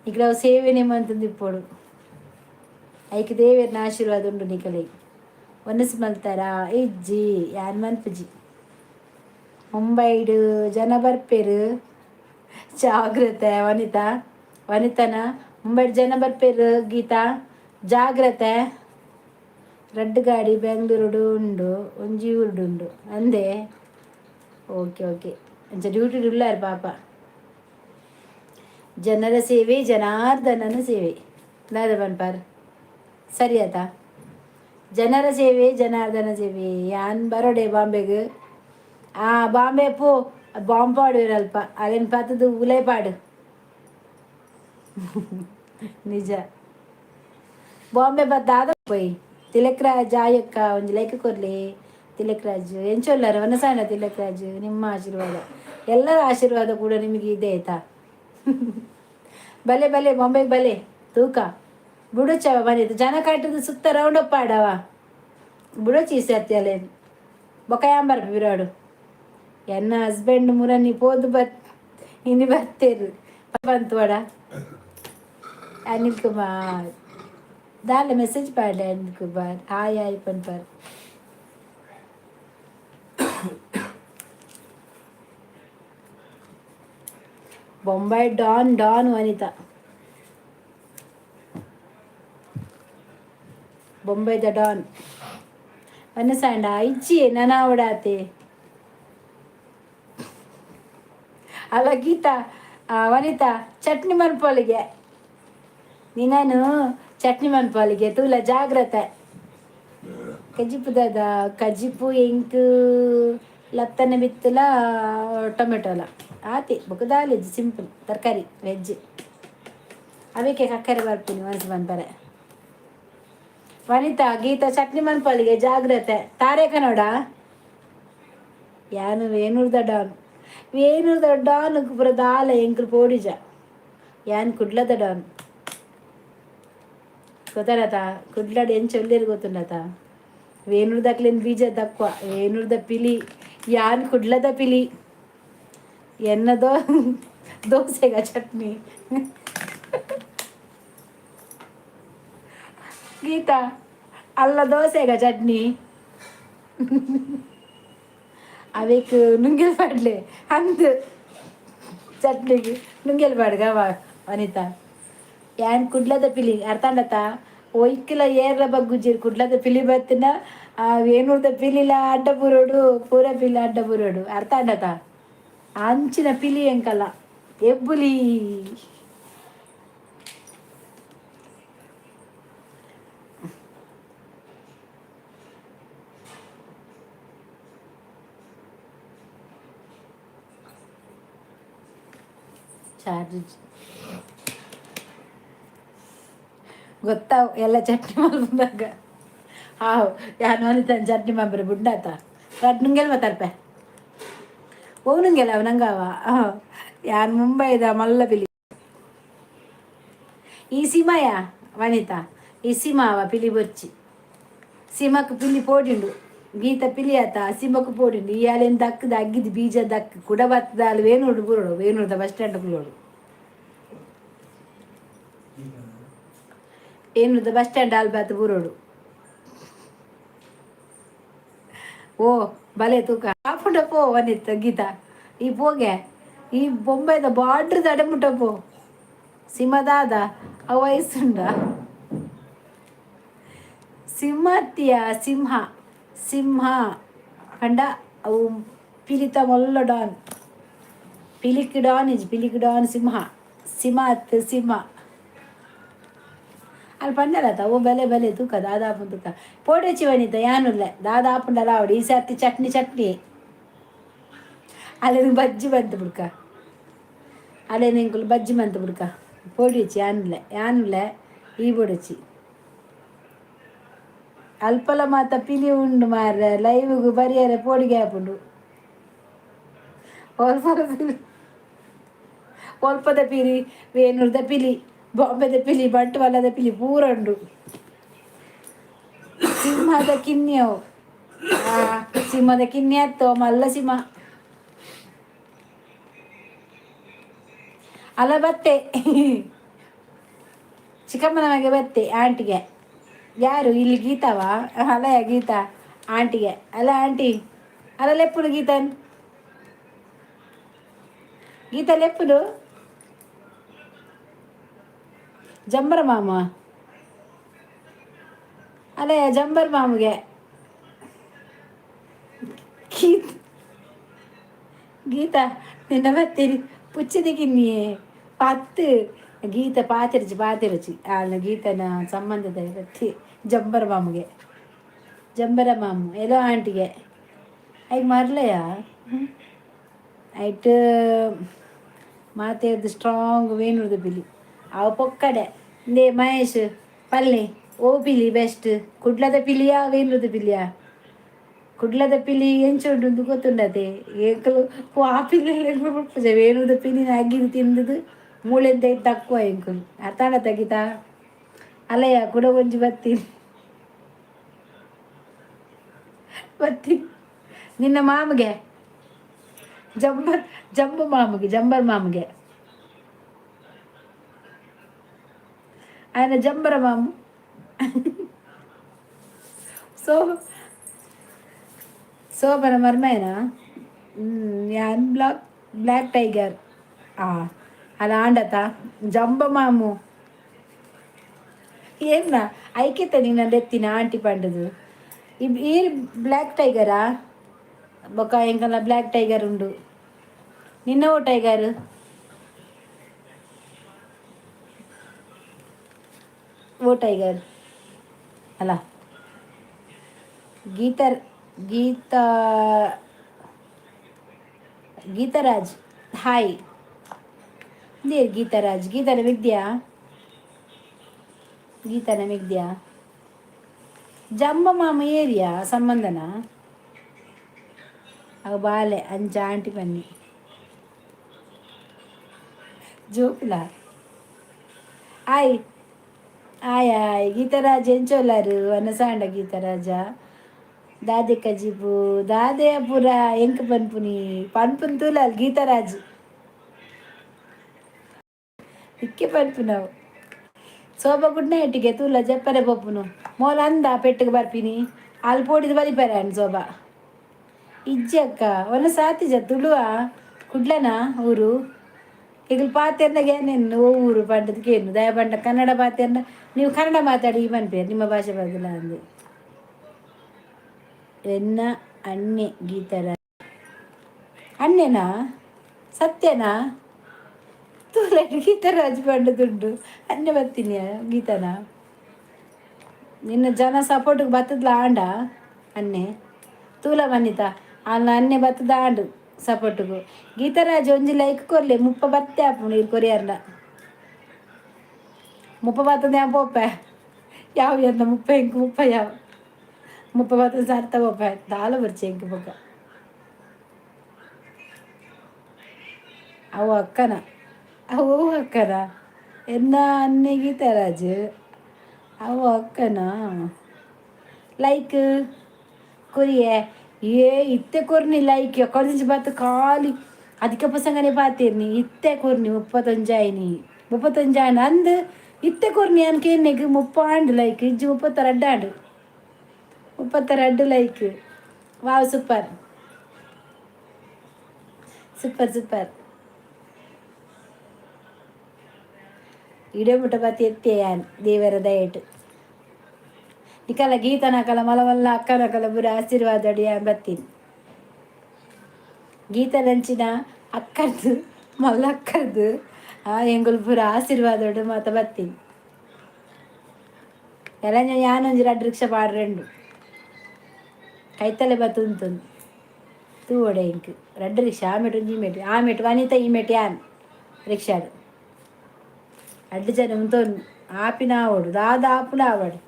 ఇక్కడ ಸೇವೆನೆ ಮಂತುಂದು ಇಪ್ಪೊಡು ಐಕ್ ದೇವೆರ್ನ ಆಶೀರ್ವಾದ ಉಂಡು ನಿಕಲೆ. ಒನಸ್ ಮಲ್ತಾರ ಇಜ್ಜಿ ಯಾನ್ ಮನ್ಪುಜಿ. ಮುಂಬೈಡ್ ಜನ ಬರ್ಪೆರ್ ಜಾಗ್ರತೆ ವನಿತಾ ವನಿತನ ಮುಂಬೈಡ್ ಜನ ಬರ್ಪೆರ್ ಗೀತಾ ಜಾಗ್ರತೆ. ರಡ್ಡ್ ಗಾಡಿ ಬೆಂಗಳೂರುಡು ಉಂಡು ಒಂಜಿ ಊರುಡು ಉಂಡು ಅಂದೆ. ಓಕೆ ಓಕೆ ಅಂಚ ಡ್ಯೂಟಿ ಉಲ್ಲಾರ್ ಪಾಪ. ಜನರ ಸೇವೆ ಜನಾರ್ದನನ ಸೇವೆ ದಾದ ಪನ್ಪಾರ್ ಸರಿ ಆತಾ? ಜನರ ಸೇವೆ ಜನಾರ್ದನ ಸೇವೆ. ಯಾನ್ ಬರೋಡೆ ಬಾಂಬೆಗ್ ಆ ಬಾಂಬೆ ಪೋ ಬಾಂಬ್ ಪಾಡುವೆರ್ ಅಲ್ಪ ಅಲೆನ್ ಪತ್ತುದು ಉಲೈ ಪಾಡು ನಿಜ. ಬಾಂಬೆ ಬತ್ತ ಪೋಯ್ ತಿಲಕ್ ರಾಜ್ ಆಯಕ್ಕ ಒಂಜಿ ಲೈಕ್ ಕೊರ್ಲಿ. ತಿಲಕ್ ರಾಜ್ ಎಂಚೊಲ್ಲಾರ ವನಸಾಣ ತಿಲಕ್ ರಾಜ್ ನಿಮ್ಮ ಆಶೀರ್ವಾದ ಎಲ್ಲರ ಆಶೀರ್ವಾದ ಕೂಡ ನಿಮಗೆ ಇದೆ ಆಯ್ತಾ. ಬಲೆ ಬಲೆ ಬಾಂಬೆಗೆ ಬಲೆ ತೂಕ ಬುಡೋಚವ ಬನ್ನಿ ಜನ ಕಟ್ಟದ ಸುತ್ತ ರೌಂಡ್ ಅಪ್ ಆಡವ ಬುಡೋಚಿ ಈ ಸರ್ತಿ ಅಲ್ಲೇನು ಬೊಕ ಯಾನ್ ಬರ್ಪೆ ಬಿರಾಡು ಎನ್ನ ಹಸ್ಬೆಂಡ್ ಮುರನಿ ಪೋದು ಬತ್ ಇನಿ ಬತ್ತೇರು ಬಂತುವಡ. ಅನಿಲ್ ಕುಮಾರ್ ದಾಲ ಮೆಸೇಜ್ ಪಾಡ್ಲೆ. ಅನಿಲ್ ಕುಮಾರ್ ಹಾಯ್ ಹಾಯ್ ಪನ್ಪರ್. Bombay don don Vanita ಬೊಂಬೈದ Don ವನಸಾಂಡ ಇಜ್ಜಿ ನನ ಆವಡಾತೆ. ಅಲ್ಲ ಗೀತಾ ವನಿತಾ ಚಟ್ನಿ ಮನ್ಪೊಲಿಗೆ ನಿನ್ನನು Chutney ಮನ್ಪಾಲಿಗೆ ತೂಲ ಜಾಗ್ರತೆ. ಕಜಿಪು ದಾದ? ಕಜಿಪು ಎಂಕ್ ಲತ್ತನೆ ಬಿತ್ತಲ ಟೊಮೆಟೊಲ ಆತಿ, ಬೊಕ ದಾಲ ಸಿಂಪಲ್ ತರಕಾರಿ ವೆಜ್. ಅವಿಕೆ ಕಕ್ಕರೆ ಬರ್ತೀನಿ ಮನಸ್ಸು ಮನ್ಪರೆ. ವನಿತಾ, ಗೀತಾ, ಚಟ್ನಿ ಮನ್ಪಾಲಿಗೆ ಜಾಗ್ರತೆ. ತಾರೇಕ ನೋಡ ಯಾನು ವೇಣೂರ್ದ ಡಾನ್. ವೇಣೂರ್ದ ಡಾನ್ ಪೂರ ದಾಲ ಎಂಕುಲು ಪೋಡಿಜ. ಯಾನ್ ಕುಡ್ಲದ ಡಾನ್, ಗೊತ್ತಾಡತ? ಕುಡ್ಲಡ್ ಎಂಚ ಉಲ್ಲೆರ್ ಗೊತ್ತುಂಡತ? ವೇಣೂರ್ದಕ್ಲೆನ್ ಬೀಜ ದಕ್ವ. ವೇಣೂರ್ದ ಪಿಲಿ ಯಾನ್, ಕುಡ್ಲದ ಪಿಲಿ. ಎನ್ನದೋ ದೋಸೆಗ ಚಟ್ನಿ. ಗೀತಾ ಅಲ್ಲ, ದೋಸೆಗ ಚಟ್ನಿ. ಅವೇಕ್ ನುಂಗೆಲ್ ಪಾಡ್ಲೆ ಅಂದ್, ಚಟ್ನಿಗೆ ನುಂಗೆಲ್ ಪಾಡ್ಗ. ವನಿತಾ, ಯಾನ್ ಕುಡ್ಲದ ಪಿಲಿ, ಅರ್ಥಾಂಡತ? ಒಯ್ಕಿಲ ಏರ್ಲ ಬಗ್ಗುಜೀರ್. ಕುಡ್ಲದ ಪಿಲಿ ಬತ್ತಿನ ವೇಣೂರ್ದ ಪಿಲಿಲ ಅಡ್ಡ ಬುರೋಡು, ಪೂರ ಪಿಲಿ ಅಡ್ಡ ಬುರೋಡು, ಅರ್ಥ ಆಂಡತ? ಅಂಚಿನ ಪಿಲಿ ಎಂಕಲ್ಲ ಎಬ್ಬುಲಿ. ಚಾರ್ಜ್ ಗೊತ್ತಾವ್ ಎಲ್ಲ ಚಟ್ನಿ ಮಲ್ಪುನಾಗ. ಹಾವು ಯಾನು ವನಿತನ ಚಟ್ನಿ ಮಲ್ಪರೆ ಬುಡ್ಡಾತ. ರಡ್ಡ್ ನುಂಗೆಲ್ ಮಾತಾಡ್ಪೆ. ಓ ನುಂಗೆಲ್ಲ ಅವು ನಂಗಾವ. ಯಾನ್ ಮುಂಬೈದ ಮಲ್ಲ ಪಿಲಿ. ಈ ಸೀಮಾಯ ವನಿತಾ, ಈ ಸೀಮಾವ ಪಿಲಿ ಬೊಚ್ಚಿ. ಸೀಮಕ್ ಪಿಲಿ ಪೋಡಿಂಡು. ಗೀತ ಪಿಲಿ ಆತ, ಸೀಮಕ್ ಪೋಡಿಂಡು. ಈ ಆಲೆನ್ ದಕ್ಕದ ಅಗ್ಗಿದ ಬೀಜ ದಕ್ ಕುಡ ಬತ್ತದ. ವೇಣೂರ್ಡು ಬುರೋಡು, ವೇಣೂರ್ದ ಬಸ್ ಸ್ಟ್ಯಾಂಡ್ ಕುಲೋಡು. ವೇಣೂರ್ದ ಬಸ್ ಸ್ಟ್ಯಾಂಡ್ ಆಲ್ ಬಾತ್ ಬುರೋಡು. ಓ ಬಲೆ ತೂಕ ಆಪುಂಡ ಪೋ ವನಿತ. ಗೀತಾ, ಈ ಪೋಗೆ ಈ ಬೊಂಬೈದ ಬಾರ್ಡ್ರ್ ದಡೆ ಮುಟ್ಟ ಪೋ. ಸಿಂಹದಾದ ಅವ ವಯಸ್ಸುಂಡ ಸಿಂಹತ್ಯ. ಸಿಂಹ ಸಿಂಹ ಪಂಡ ಅವು ಪಿಲಿತ ಮಲ್ಲ ಡಾನ್. ಪಿಲಿಕ್ ಡಾನ್ ಇಜ್ಜಿ, ಪಿಲಿಕ್ ಡಾನ್ ಸಿಂಹ. ಸಿಂಹ ಅತ್ ಸಿಂಹ ಅಲ್ಲಿ ಪಂಡಲತ್ತ. ಓ ಬಲೆ ಬಲೆ ತೂಕ ದಾದಾಪುಂಡು ತೂಕ. ಪೋಡೇಚಿ ವನಿತ, ಯಾನುಲ್ಲೆ. ದಾದಾಪುಂಡಲ ಆವಡ್, ಈ ಸರ್ತಿ ಚಟ್ನಿ ಚಟ್ನಿ. ಅಲ್ಲೇನು ಬಜ್ಜಿ ಬಂತು ಬುಡ್ಕ, ಅಲ್ಲೇನು ಎಂಕುಲು ಬಜ್ಜಿ ಮಂತ್ ಬುಡ್ಕ. ಪೋಡಿಚಿ ಯಾನುಲ್ಲೆ, ಯಾನುಲ್ಲೆ. ಈ ಬೊಡಚಿ ಅಲ್ಪಲ ಮಾತ ಪಿಲಿ ಉಂಡು ಮಾರ್ರೆ. ಲೈವ್ಗು ಬರಿಯರೆ ಪೋಡಿಗೆ ಆಪುಂಡು. ಒಲ್ಪದ ಪಿಲಿ, ಒಲ್ಪದ ಪಿಲಿ, ವೇಣೂರ್ದ ಪಿಲಿ, ಬಾಂಬೆದ ಪಿಲಿ, ಬಂಟ್ವಾಳದ ಪಿಲಿ ಪೂರ ಉಂಡು. ಸಿಂಹದ ಕಿನ್ಯವು, ಸಿಂಹದ ಕಿನ್ನಿ ಅತ್ತೋ ಮಲ್ಲ ಸಿಂಹ ಅಲ್ಲ. ಬತ್ತೆ ಚಿಕ್ಕಮ್ಮನ ಮಗೆ ಬತ್ತೆ ಆಂಟಿಗೆ. ಯಾರು ಇಲ್ಲಿ? ಗೀತಾವಾ? ಅಲ್ಲ ಗೀತಾ ಆಂಟಿಗೆ. ಅಲ್ಲ ಆಂಟಿ, ಅಲ್ಲ ಲೆಪ್ಪುಡು ಗೀತನ್. ಗೀತಾ ಲೆಪ್ಪುಡು. ಜಂಬರ ಮಾಮ ಅಲ್ಲ, ಜಂಬರ್ ಮಾಮಗೆ. ಗೀತ ಗೀತಾ ನಿನ್ನ ಬತ್ತೀರಿ ಪುಚ್ಚದಿಗಿನ್ನಿಯೇ ಪತ್ತು. ಗೀತ ಪಾತಿರ್ಚಿ ಪಾತಿರ್ಚಿ ಅಲ್ಲ, ಗೀತನ ಸಂಬಂಧದ ಬತ್ತಿ ಜಂಬರ ಮಾಮಗೆ. ಜಂಬರ ಮಾಮು ಎಲ್ಲೋ ಆಂಟಿಗೆ ಐಕ್ ಮರ್ಲೆಯ ಐಟ್ ಮಾತೆರ್ದು ಸ್ಟ್ರಾಂಗ್ ವೇಣುರ್ದು ಪಿಲಿ ಅವು ಪೊಕ್ಕಡೆ. ಇಂದೇ ಮಹೇಶ್ ಪಲ್ಲೆ, ಓ ಪಿಲಿ ಬೆಸ್ಟ್, ಕುಡ್ಲದ ಪಿಲಿಯಾ ವೇಣುರ್ದ ಪಿಲಿಯಾ? ಕುಡ್ಲದ ಪಿಲಿ ಎಂಚ ಉಂಡು ಗೊತ್ತುಂಡತೆ? ಎಂಕಲು ಆ ಪಿಲಿ ವೇಣುರ್ದ ಪಿಲಿನ ಅಗ್ಗಿದು ತಿಂದದು ಮೂಳೆಂತ ತక్కుವ ಎಂಕುಲು, ಅರ್ಥಾಂಡ ತಗಿತಾ? ಅಲ್ಲಯ್ಯ ಕುಡ ಒಂಜಿ ಬತ್ತಿ ಬತ್ತಿ ನಿನ್ನ ಮಾಮಗೆ. ಜಂಬರ್ ಜಂಬು ಮಾಮಗೆ, ಜಂಬರ್ ಮಾಮಗೆ. ఆయన జంబర మాము. సో ಸೋಬನ ಮರ್ಮಯನ ಯಾನ್ black black tiger. ಅಲ್ಲ ಆಂಡತ ಜಂಬ ಮಾಮು ಏನ ಐಕ್ಯತೆ ನಿನ್ನ ಎತ್ತಿನ ಆಂಟಿ ಪಂಡದು. ಈ ಬ್ಲ್ಯಾಕ್ ಟೈಗರಾ? ಬೊಕ್ಕ ಎಂಕಲ್ಲ ಬ್ಲ್ಯಾಕ್ ಟೈಗರ್ ಉಂಡು. ನಿನ್ನ ಓ ಟೈಗರ್? ಓ ಟೈಗರ್ ಅಲ್ಲ. ಗೀತಾ, ಗೀತಾ, ಗೀತಾರಾಜ್, ಹಾಯ್. ನೀರು ಗೀತಾರಾಜ್. ಗೀತಾ ನಮಿಗ್ದ್ಯಾ? ಗೀತಾ ನಮಿಗ್ದ್ಯಾ? ಜಂಬ ಮಾಮ ಏರಿಯಾ ಸಂಬಂಧನ ಅವ ಬಾಲೆ ಅಂಚ ಆಂಟಿ ಬನ್ನಿ ಜೋಕುಲ. ಆಯ್ ಆಯ್ ಆಯ್. ಗೀತರಾಜ್ ಎಂಚೊಲ್ಲಾರು ಅನಸಾಂಡ? ಗೀತರಾಜ ದಾದೆ ಕಜಿಪು ದಾದೆ ಪುರ ಎಂಕ್ ಪನ್ಪುನಿ ಪನ್ಪುನ್ ತೂಲಾಲ್. ಗೀತರಾಜ್ ಇಕ್ಕೆ ಪನ್ಪುನವು. ಸೋಬ ಗುಡ್ ನೈಟಿಗೆ ತೂಲ ಜಪ್ಪರೆ ಪೊಪ್ಪುನು ಮೋಲ ಅಂದ ಪೆಟ್ಟಿಗೆ ಬರ್ಪಿನಿ ಅಲ್ಲಿ ಪೋಡಿದ ಬಲಿಪರೆ ಅನ್ ಸೋಬ ಇಜ್ಜಿ ಅಕ್ಕ ಒನ್ನ ಸಾತಿಜ ತುಳುವ ಕುಡ್ಲನ ಊರು ಈಗಲು ಪಾತೆರ್ನಾಗ ಏನೇನು ಓ ಊರು ಪಂಡದಕ್ಕೆ ಏನು ದಯ ಪಂಡ ಕನ್ನಡ ಪಾತೆರ್ನ ನೀವು ಕನ್ನಡ ಮಾತಾಡಿ ಈ ಪನ್ಪೇರು ನಿಮ್ಮ ಭಾಷೆ ಬದಲ ಅಂದು. ಎನ್ನ ಅಣ್ಣೆ ಗೀತರ ಅಣ್ಣೆನಾ? ಸತ್ಯನಾ? ತೂಲ ಗೀತರಾಜ್ ಪಂಡದುಂಡು ಅಣ್ಣೆ ಬರ್ತೀನಿ ಗೀತನ. ನಿನ್ನ ಜನ ಸಪೋರ್ಟ್ಗೆ ಬತ್ತದ್ಲ ಆಂಡ ಅನ್ನೆ ತೂಲ ಬನ್ನಿತ ಅಲ್ಲ ಅನ್ನೆ ಬತ್ತದ ಆಂಡು ಸಪೋರ್ಟ್ಗು. ಗೀತರಾಜ್ ಒಂಜಿ ಲೈಕ್ ಕೊರ್ಲೆ. 30 ಬತ್ತೆ ಆಪುಂಡು ಇರ್ ಕೊರಿಯರ್ನ. 30 ಬತ್ತದ ಪೋಪೆ ಯಾವ ಎನ್ನ 30 ಇಂಕ್ 30 ಯಾವ 30 ಬತ್ತದ ಸರ್ತ ಪೋಪೆ ದಾಲ ಬರ್ಚೆ ಇಂಕ್ ಬೊಕ್ಕ ಅವು ಅಕ್ಕನ ಅವು ಅಕ್ಕನ ಎನ್ನ ಅನ್ನೆ ಗೀತರಾಜ್ ಅವು ಅಕ್ಕನ. ಲೈಕ್ ಕೊರಿಯೆ. ಏ ಇತ್ತೆ ಕೊರ್ನಿ ಲೈಕ್ ಎಕ್ಕದಿಂಚ ಬತ್ತ ಖಾಲಿ ಅಧಿಕ ಪ್ರಸಂಗನೇ ಪಾತಿರ್ನಿ. ಇತ್ತೆ ಕೊರ್ನಿ 31 ಆಯ್ನಿ. 31 ಆಂಡ್ ಅಂದ್ ಇತ್ತೆ ಕೊರ್ನಿ ಅನ್ಕೇನೆಗ್ 30 ಆಂಡ್ ಲೈಕ್ ಇಜ್ಜಿ 32 ಆಂಡ್. 32 like. Wow, super super super. ಇಡೇ ಮುಟ್ಟ ಬತ್ತಿ ಎತ್ತೆ ಯಾನ್ ದೇವರ ದಯೆಟ್. ನಿಕಲ ಗೀತನಕಲ ಮಲವಲ್ಲ ಅಕ್ಕನಕಲ ಬುರ ಆಶೀರ್ವಾದ ಯಾನ್ ಬತ್ತೀನಿ. ಗೀತನಂಚಿನ ಅಕ್ಕರ್ದು ಮಲ್ಲ ಅಕ್ಕರ್ದು ಆ ಎಂಗುಲ್ ಪೂರ ಆಶೀರ್ವಾದ ಮಾತ ಬತ್ತೀನಿ. ಎಲ್ಲ ಯಾನೊಂಜಿ ರಡ್ಡ್ ರಿಕ್ಷಾ ಪಾಡ್ರೆಂಡು ಕೈತಲೆ ಬತ್ತುಂತುಂದು ತೂವಡೆ ಇಂಕ್ ರಡ್ಡ್ ರಿಕ್ಷಾ ಆ ಮೇಟ್ ಒಂಜಿ ಈ ಮೇಟ್ ಆ ಮೇಟ್ ವನಿತಾ ಈ ಮೇಟ್ ಯಾನ್ ರಿಕ್ಷಾಡ್ ರಡ್ಡ್ ಜನ ಉಂತೊಂದು ಆಪಿನ ಆವಡು ದಾದ ಆಪುನ ಆವಡು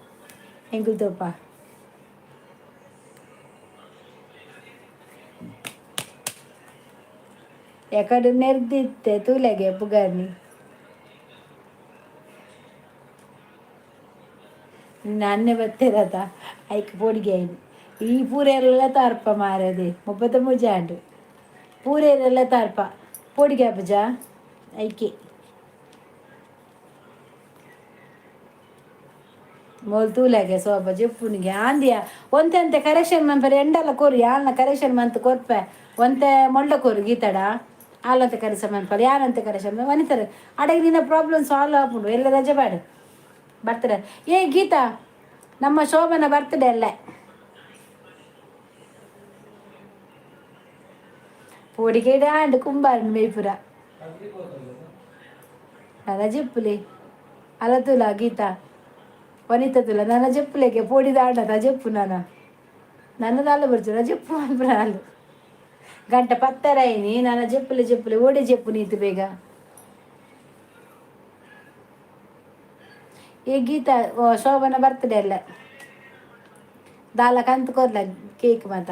ಎಂಕುಲು ತೂಪ. ಎಕಡೆ ನೆರ್ದಿತ್ತೆ ತೂಲೆಗೆ ಪುಗರ್ನಿ ನಾನೇ ಬತ್ತೇರತ ಐಕ್ ಪೋಡಿಗೆ ಆಯ್ತು. ಈ ಪೂರೆಲ್ಲ ತಾರ್ಪ ಮಾರದೆ 33 ಆಂಡು ಪೂರೆಲ್ಲ ತಾರ್ಪ ಪೋಡಿಗೆ ಆಪುಜ ಐಕೆ ಮೋಲ್ ತೂಲೆಗೆ ಸೋಪ ಜೆಪ್ಪುನಿಗೆ ಆಂದಿಯ ಒಂತೆ ಅಂತೆ ಕರೆಕ್ಷನ್ ಮನ್ಪರೆ ಎಂಡಲ ಕೊರು ಯಾಲ್ನ ಕರೆಕ್ಷನ್ ಮಂತ್ ಕೊರ್ಪೆ ಒಂತೆ ಮೊಳ್ಳ ಕೊರು ಗೀತಡ ಆಲಂತೆ ಕರೆಕ್ಷನ್ ಮನ್ಪರೆ ಯಾರಂತೆ ಕರೆಕ್ಷನ್ ವನಿತಾರೆ ಅಡಗೆ ನಿನ್ನ ಪ್ರಾಬ್ಲಮ್ ಸಾಲ್ವ್ ಆಪುಂಡು. ಎಲ್ಲ ರಜೆ ಬಾಡು ಬರ್ತಾರೆ. ಏ ಗೀತಾ, ನಮ್ಮ ಶೋಭನ ಬರ್ತ್ಡೇ ಅಲ್ಲ ಪೋಡಿಗೇಡ ಆಂಡ್ ಕುಂಬಾರನ್ ಮೇಪುರ ನನ್ನ ಜೆಪ್ಪುಲೆ ಅಲ ಗೀತಾ ವನಿತಾ ತುಲ ನನ್ನ ಜೆಪ್ಪುಲೆಗೆ ಪೋಡಿದ ಆಂಡದ ಜೆಪ್ಪು ನಾನು ನನ್ನ ದಾಲ ಬರ್ಚು ಜೆಪ್ಪು ಮನ್ಪುನ ಗಂಟೆ ಪತ್ತರೈನಿ ನನ್ನ ಜೆಪ್ಪುಲೆ ಜೆಪ್ಪುಲೆ ಓಡಿ ಜೆಪ್ಪು ನೀತು ಬೇಗ. ಏ ಗೀತಾ, ಶೋಭನ ಬರ್ತ್ಡೇ ಅಲ್ಲ ದಾಲ ಕಂತು ಕೊರ್ಲ ಕೇಕ್ ಮಾತ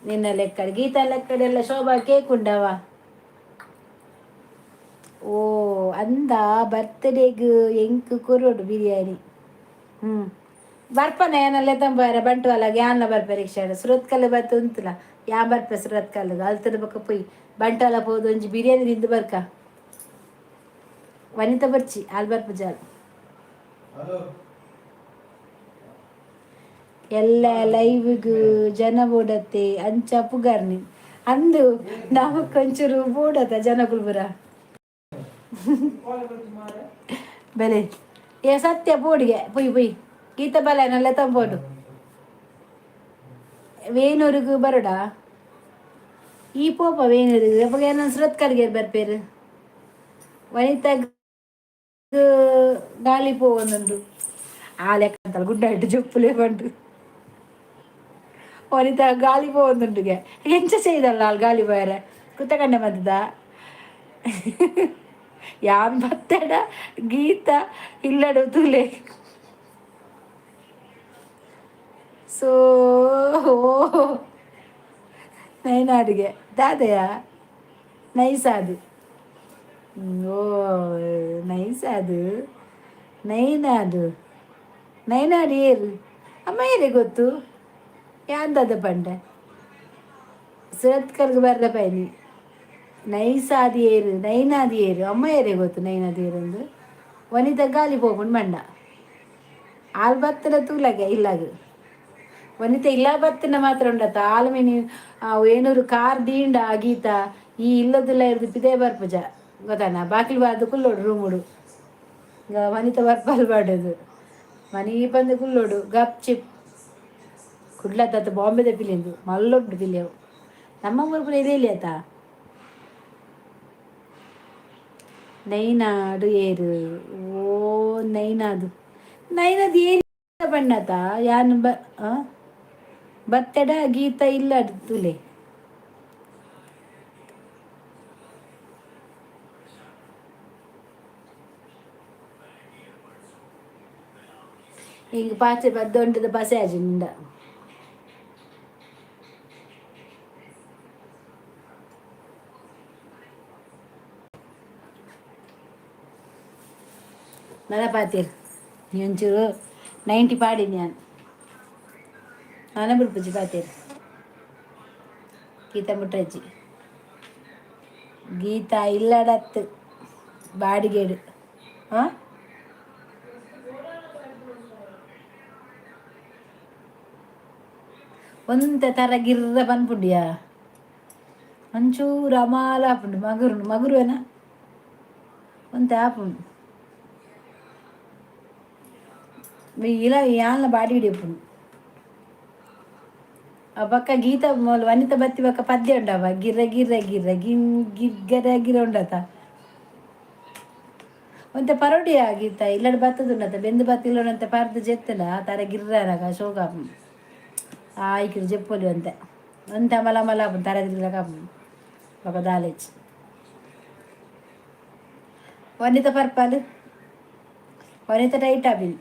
ನಿನ್ನ ಲೆಕ್ಕಡೆ ಗೀತಾ ಲೆಕ್ಕಡೆಲ್ಲ ಶೋಭಾ ಕೇಕ್ ಉಂಡವ. ಓ ಅಂದ ಬರ್ತ್ಡೇಗ್ ಎಂಕ್ ಕೊರೊಡು ಬಿರಿಯಾನಿ. ಹ್ಞೂ ಬರ್ಪನ ಏನಲ್ಲೇ ತಂಬಾರ ಬಂಟ್ವಾಲಾಗ ಯಾನ್ಲ ಬರ್ಪೆ ರಿಕ್ಷಾಡ್ ಸುರತ್ಕಲ್ ಬತ್ತು ಉಂತುಲ ಯಾ ಬರ್ಪೆ ಸುರತ್ಕಲ್ಗ್ ಅಲ್ತದ ಬೊಕ ಪೊಯ್ ಬಂಟ್ವಾಲ ಪೋದು ಒಂಜಿ ಬಿರಿಯಾನಿ ತಿಂದು ಬರ್ಕ. ವನಿತಾ ಬರ್ಚಿ ಆಲ್ ಬರ್ಪುಜಾಲ್. ಎಲ್ಲ ಲೈವ್ಗ್ ಜನ ಬೋಡತ್ತೆ ಅಂಚ ಪುಗರ್ನಿ ಅಂದು ನಮಕ್ ಒಂಚೂರು ಬೋಡತ್ತ ಜನಕುಲು ಪೂರ ಬೆಲೆ. ಏ ಸತ್ಯ ಪೋಡಿಗೆ ಪೊಯ್ ಪೊಯ್ ಗೀತ ಬಲೆ ನಲ್ಲ ತಂಬೋಡು ವೇಣೂರಿಗೆ ಬರೋಡಾ ಈ ಪೋಪ ವೇಣೂರಿಗೆ ಅವಾಗ ಏನೋ ಸುರತ್ಕಲ್ಗೆ ಬರ್ಪೇರು ವನಿತಾ. ಗಾಳಿ ಪೋವೊಂದುಂಡು ಆ ಲೆಕ್ಕ ಗುಡ್ಡ ಇಟ್ಟು ಜೊಪ್ಪುಲೇಪಂಡು ವನಿತ ಗಾಳಿ ಪೋವೊಂದುಂಡುಗೆ ಎಂಚ ചെയ്തಲ್ಲ ಆಲ್ ಗಾಳಿ ಪೋಯರೆ ಕುತ್ತಕಂಡೆ ಮದ್ದದ ಯಾನ್ ಬತ್ತೆಡ ಗೀತ ಇಲ್ಲಡು ತೂಲೆ. ಸೊ ನೈನಾಡಿಗೆ ದಾದೆಯ ನೈಸ್ ಅದು. ಓ ನೈಸ್ ಅದು. ನೈನಾಡು ನೈನಾಡು ಏರು ಅಮ್ಮ ಏರೆ ಗೊತ್ತು ಯಾಂದದ ಪಂಡೆ ಸುರತ್ಕಲ್ಗೆ ಬರ್ರ ಪೈನಿ ನೈಸ್ ಆದಿ ಏರು ನೈನಾದಿ ಏರು ಅಮ್ಮ ಏರೆ ಗೊತ್ತು ನೈನಾದಿ ಏರಂದು ವನಿತ ಗಾಲಿ ಪೋಪುಂಡು ಮಂಡ ಆಲ್ ಬತ್ತನ ತೂಲಗೆ ಇಲ್ಲಾಗ ವನಿತ ಇಲ್ಲ ಬತ್ತನ ಮಾತ್ರ ಉಂಡತ್ತ ಆಲ್ ಮಿನಿ ಏನೂರು ಕಾರ್ ದೀಂಡ ಗೀತ ಈ ಇಲ್ಲದಿಲ್ಲ ಇರ್ದು ಪಿದೇ ಬರ್ಪುಜ ಗೊತ್ತಾನ ಬಾಕಿಲ್ ಬಾರ್ದು ಕುಲ್ಲೋಡು ರೂಮುಡು ವನಿತ ಬರ್ಪಲ್ ಬಾಡೋದು ಮನಿ ಬಂದು ಕುಲ್ಲೋಡು ಗಪ್ ಚಿಪ್ ಕುಡ್ಲತ್ತ ಬಾಂಬೆದ ಪಿಲಿಂದು ಮಲ್ಲೊಡ್ಡು ಪಿಲಿಯವು ನಮ್ಮ ಊರು ಇದೆ ಆತ. ನೈನಾಡು ಏರು ಓ ನೈನಾದು ನೈನಾದು ಏನು ಬಣ್ಣತ ಯಾನ್ ಬ ಬತ್ತೆಡ ಗೀತ ಇಲ್ಲ ತುಲೆ. ಹಿಂಗೆ ಪಾಚೆ ಬದ್ದೊಂಟದ ಪಸೆ ಆಜಿಂದ ನನ ಪಾತೀರ್ ನೀ ಒಂಚೂರು 90 ಪಾಡಿ ನಾನು ನಾನ ಬಿಡ್ಪುಜಿ ಪಾತೀರ್ ಗೀತಾ ಮುಟ್ರಜ್ಜಿ ಗೀತಾ ಇಲ್ಲಡತ್ತು ಬಾಡಿಗೇಡು. ಹಾಂ ಒಂತೆ ತರ ಗಿರ್ರ ಪನ್ಪುಂಡಿಯಾ ಒಂಚೂರು ಅಮಾಲ ಆಪುಂಡು ಮಗುರು ಮಗುರುವೇನ ಒಂತೆ ಆಪುಂಡು ఇలా ಯಾನ್ಲ ಬಾಡಿ ಹಿಡಿಪುಂಡು. ಆ ಬಕ್ಕ ಗೀತ ಮೂಲು ವನಿತ ಬತ್ತಿ ಬಕ್ಕ ಪದ್ಯ ಉಂಡವ ಗಿರ್ರ ಗಿರ್ರ ಗಿರ್ರ ಗಿನ್ ಗಿಗ್ಗರ ಗಿರ ಉಂಡತ ಒಂತೆ ಪರೋಡಿಯ ಗೀತ ಇಲ್ಲಡ್ ಬತ್ತದುಂಡತ ಬೆಂದು ಬತ್ತಿ ಇಲ್ಲೊಂತೆ ಪರ್ದು ಜೆತ್ತಲ ತರ ಗಿರ್ರನಾಗ ಶೋಕ ಆ ಇಕ್ಕಿಡು ಜೆಪ್ಪೊಲಿ ಒಂತೆ ಒಂತೆ ಅಮಲ ಅಮಲ ಆಪುಂಡು ತರ ತಿರ್ಗಲಕ ಆಪುಂಡು ಬೊಕ ದಾಲೆಚ್ ವನಿತ ಪರ್ಪಲ್ ವನಿತ ಟೈಟ್ ಆಪಿನಿ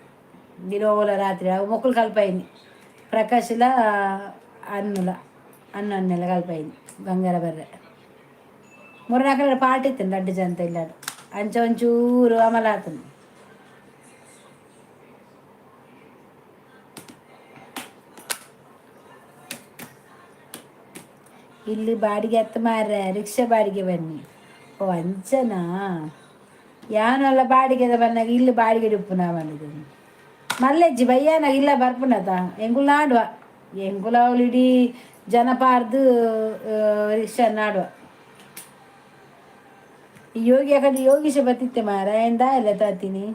ದಿನೋಲ ರಾತ್ರಿ ಅವು ಮೊಕ್ಕಲು ಕಲ್ಪಾಯಿನಿ ಪ್ರಕಾಶ್ಲ ಅನ್ನುಲ ಅನ್ನ ಅನ್ನೆಲ್ಲ ಕಲ್ಪಾಯಿನಿ ಗಂಗರ ಬರ್ರೆ ಮೂರು ಪಾರ್ಟಿ ಇತ್ತು ದಡ್ಡ ಜಂತ ಇಲ್ಲ ಅಂಚ ಒಂಚೂರು ಅಮಲ ಆತನು. ಇಲ್ಲಿ ಬಾಡಿಗೆ ಹತ್ತು ಮಾರ್ರೆ ರಿಕ್ಷಾ ಬಾಡಿಗೆ ಬನ್ನಿ. ಓ ಅಂಚನಾ ಯಾನಲ್ಲ ಬಾಡಿಗೆದ ಬನ್ನಾಗ ಇಲ್ಲಿ ಬಾಡಿಗೆ ಡಿಪ್ಪು ನಾವನ್ನದು ಮಲ್ಲೆಜ್ಜಿ ಬಯ್ಯಾನಾಗ ಇಲ್ಲ ಬರ್ಪುನತ ಎಂಕುಲು ನಾಡುವ ಎಂಕುಲು ಅವಳು ಇಡೀ ಜನ ಪಾರ್ದು ರಿಕ್ಷಾ ನಾಡುವ. ಈ ಯೋಗಿ ಯಾಕಂದ್ರೆ ಯೋಗೀಶ ಬತ್ತಿತ್ತೆ ಮಾರ ಎಂದ ಇಲ್ಲ ತಾತೀನಿ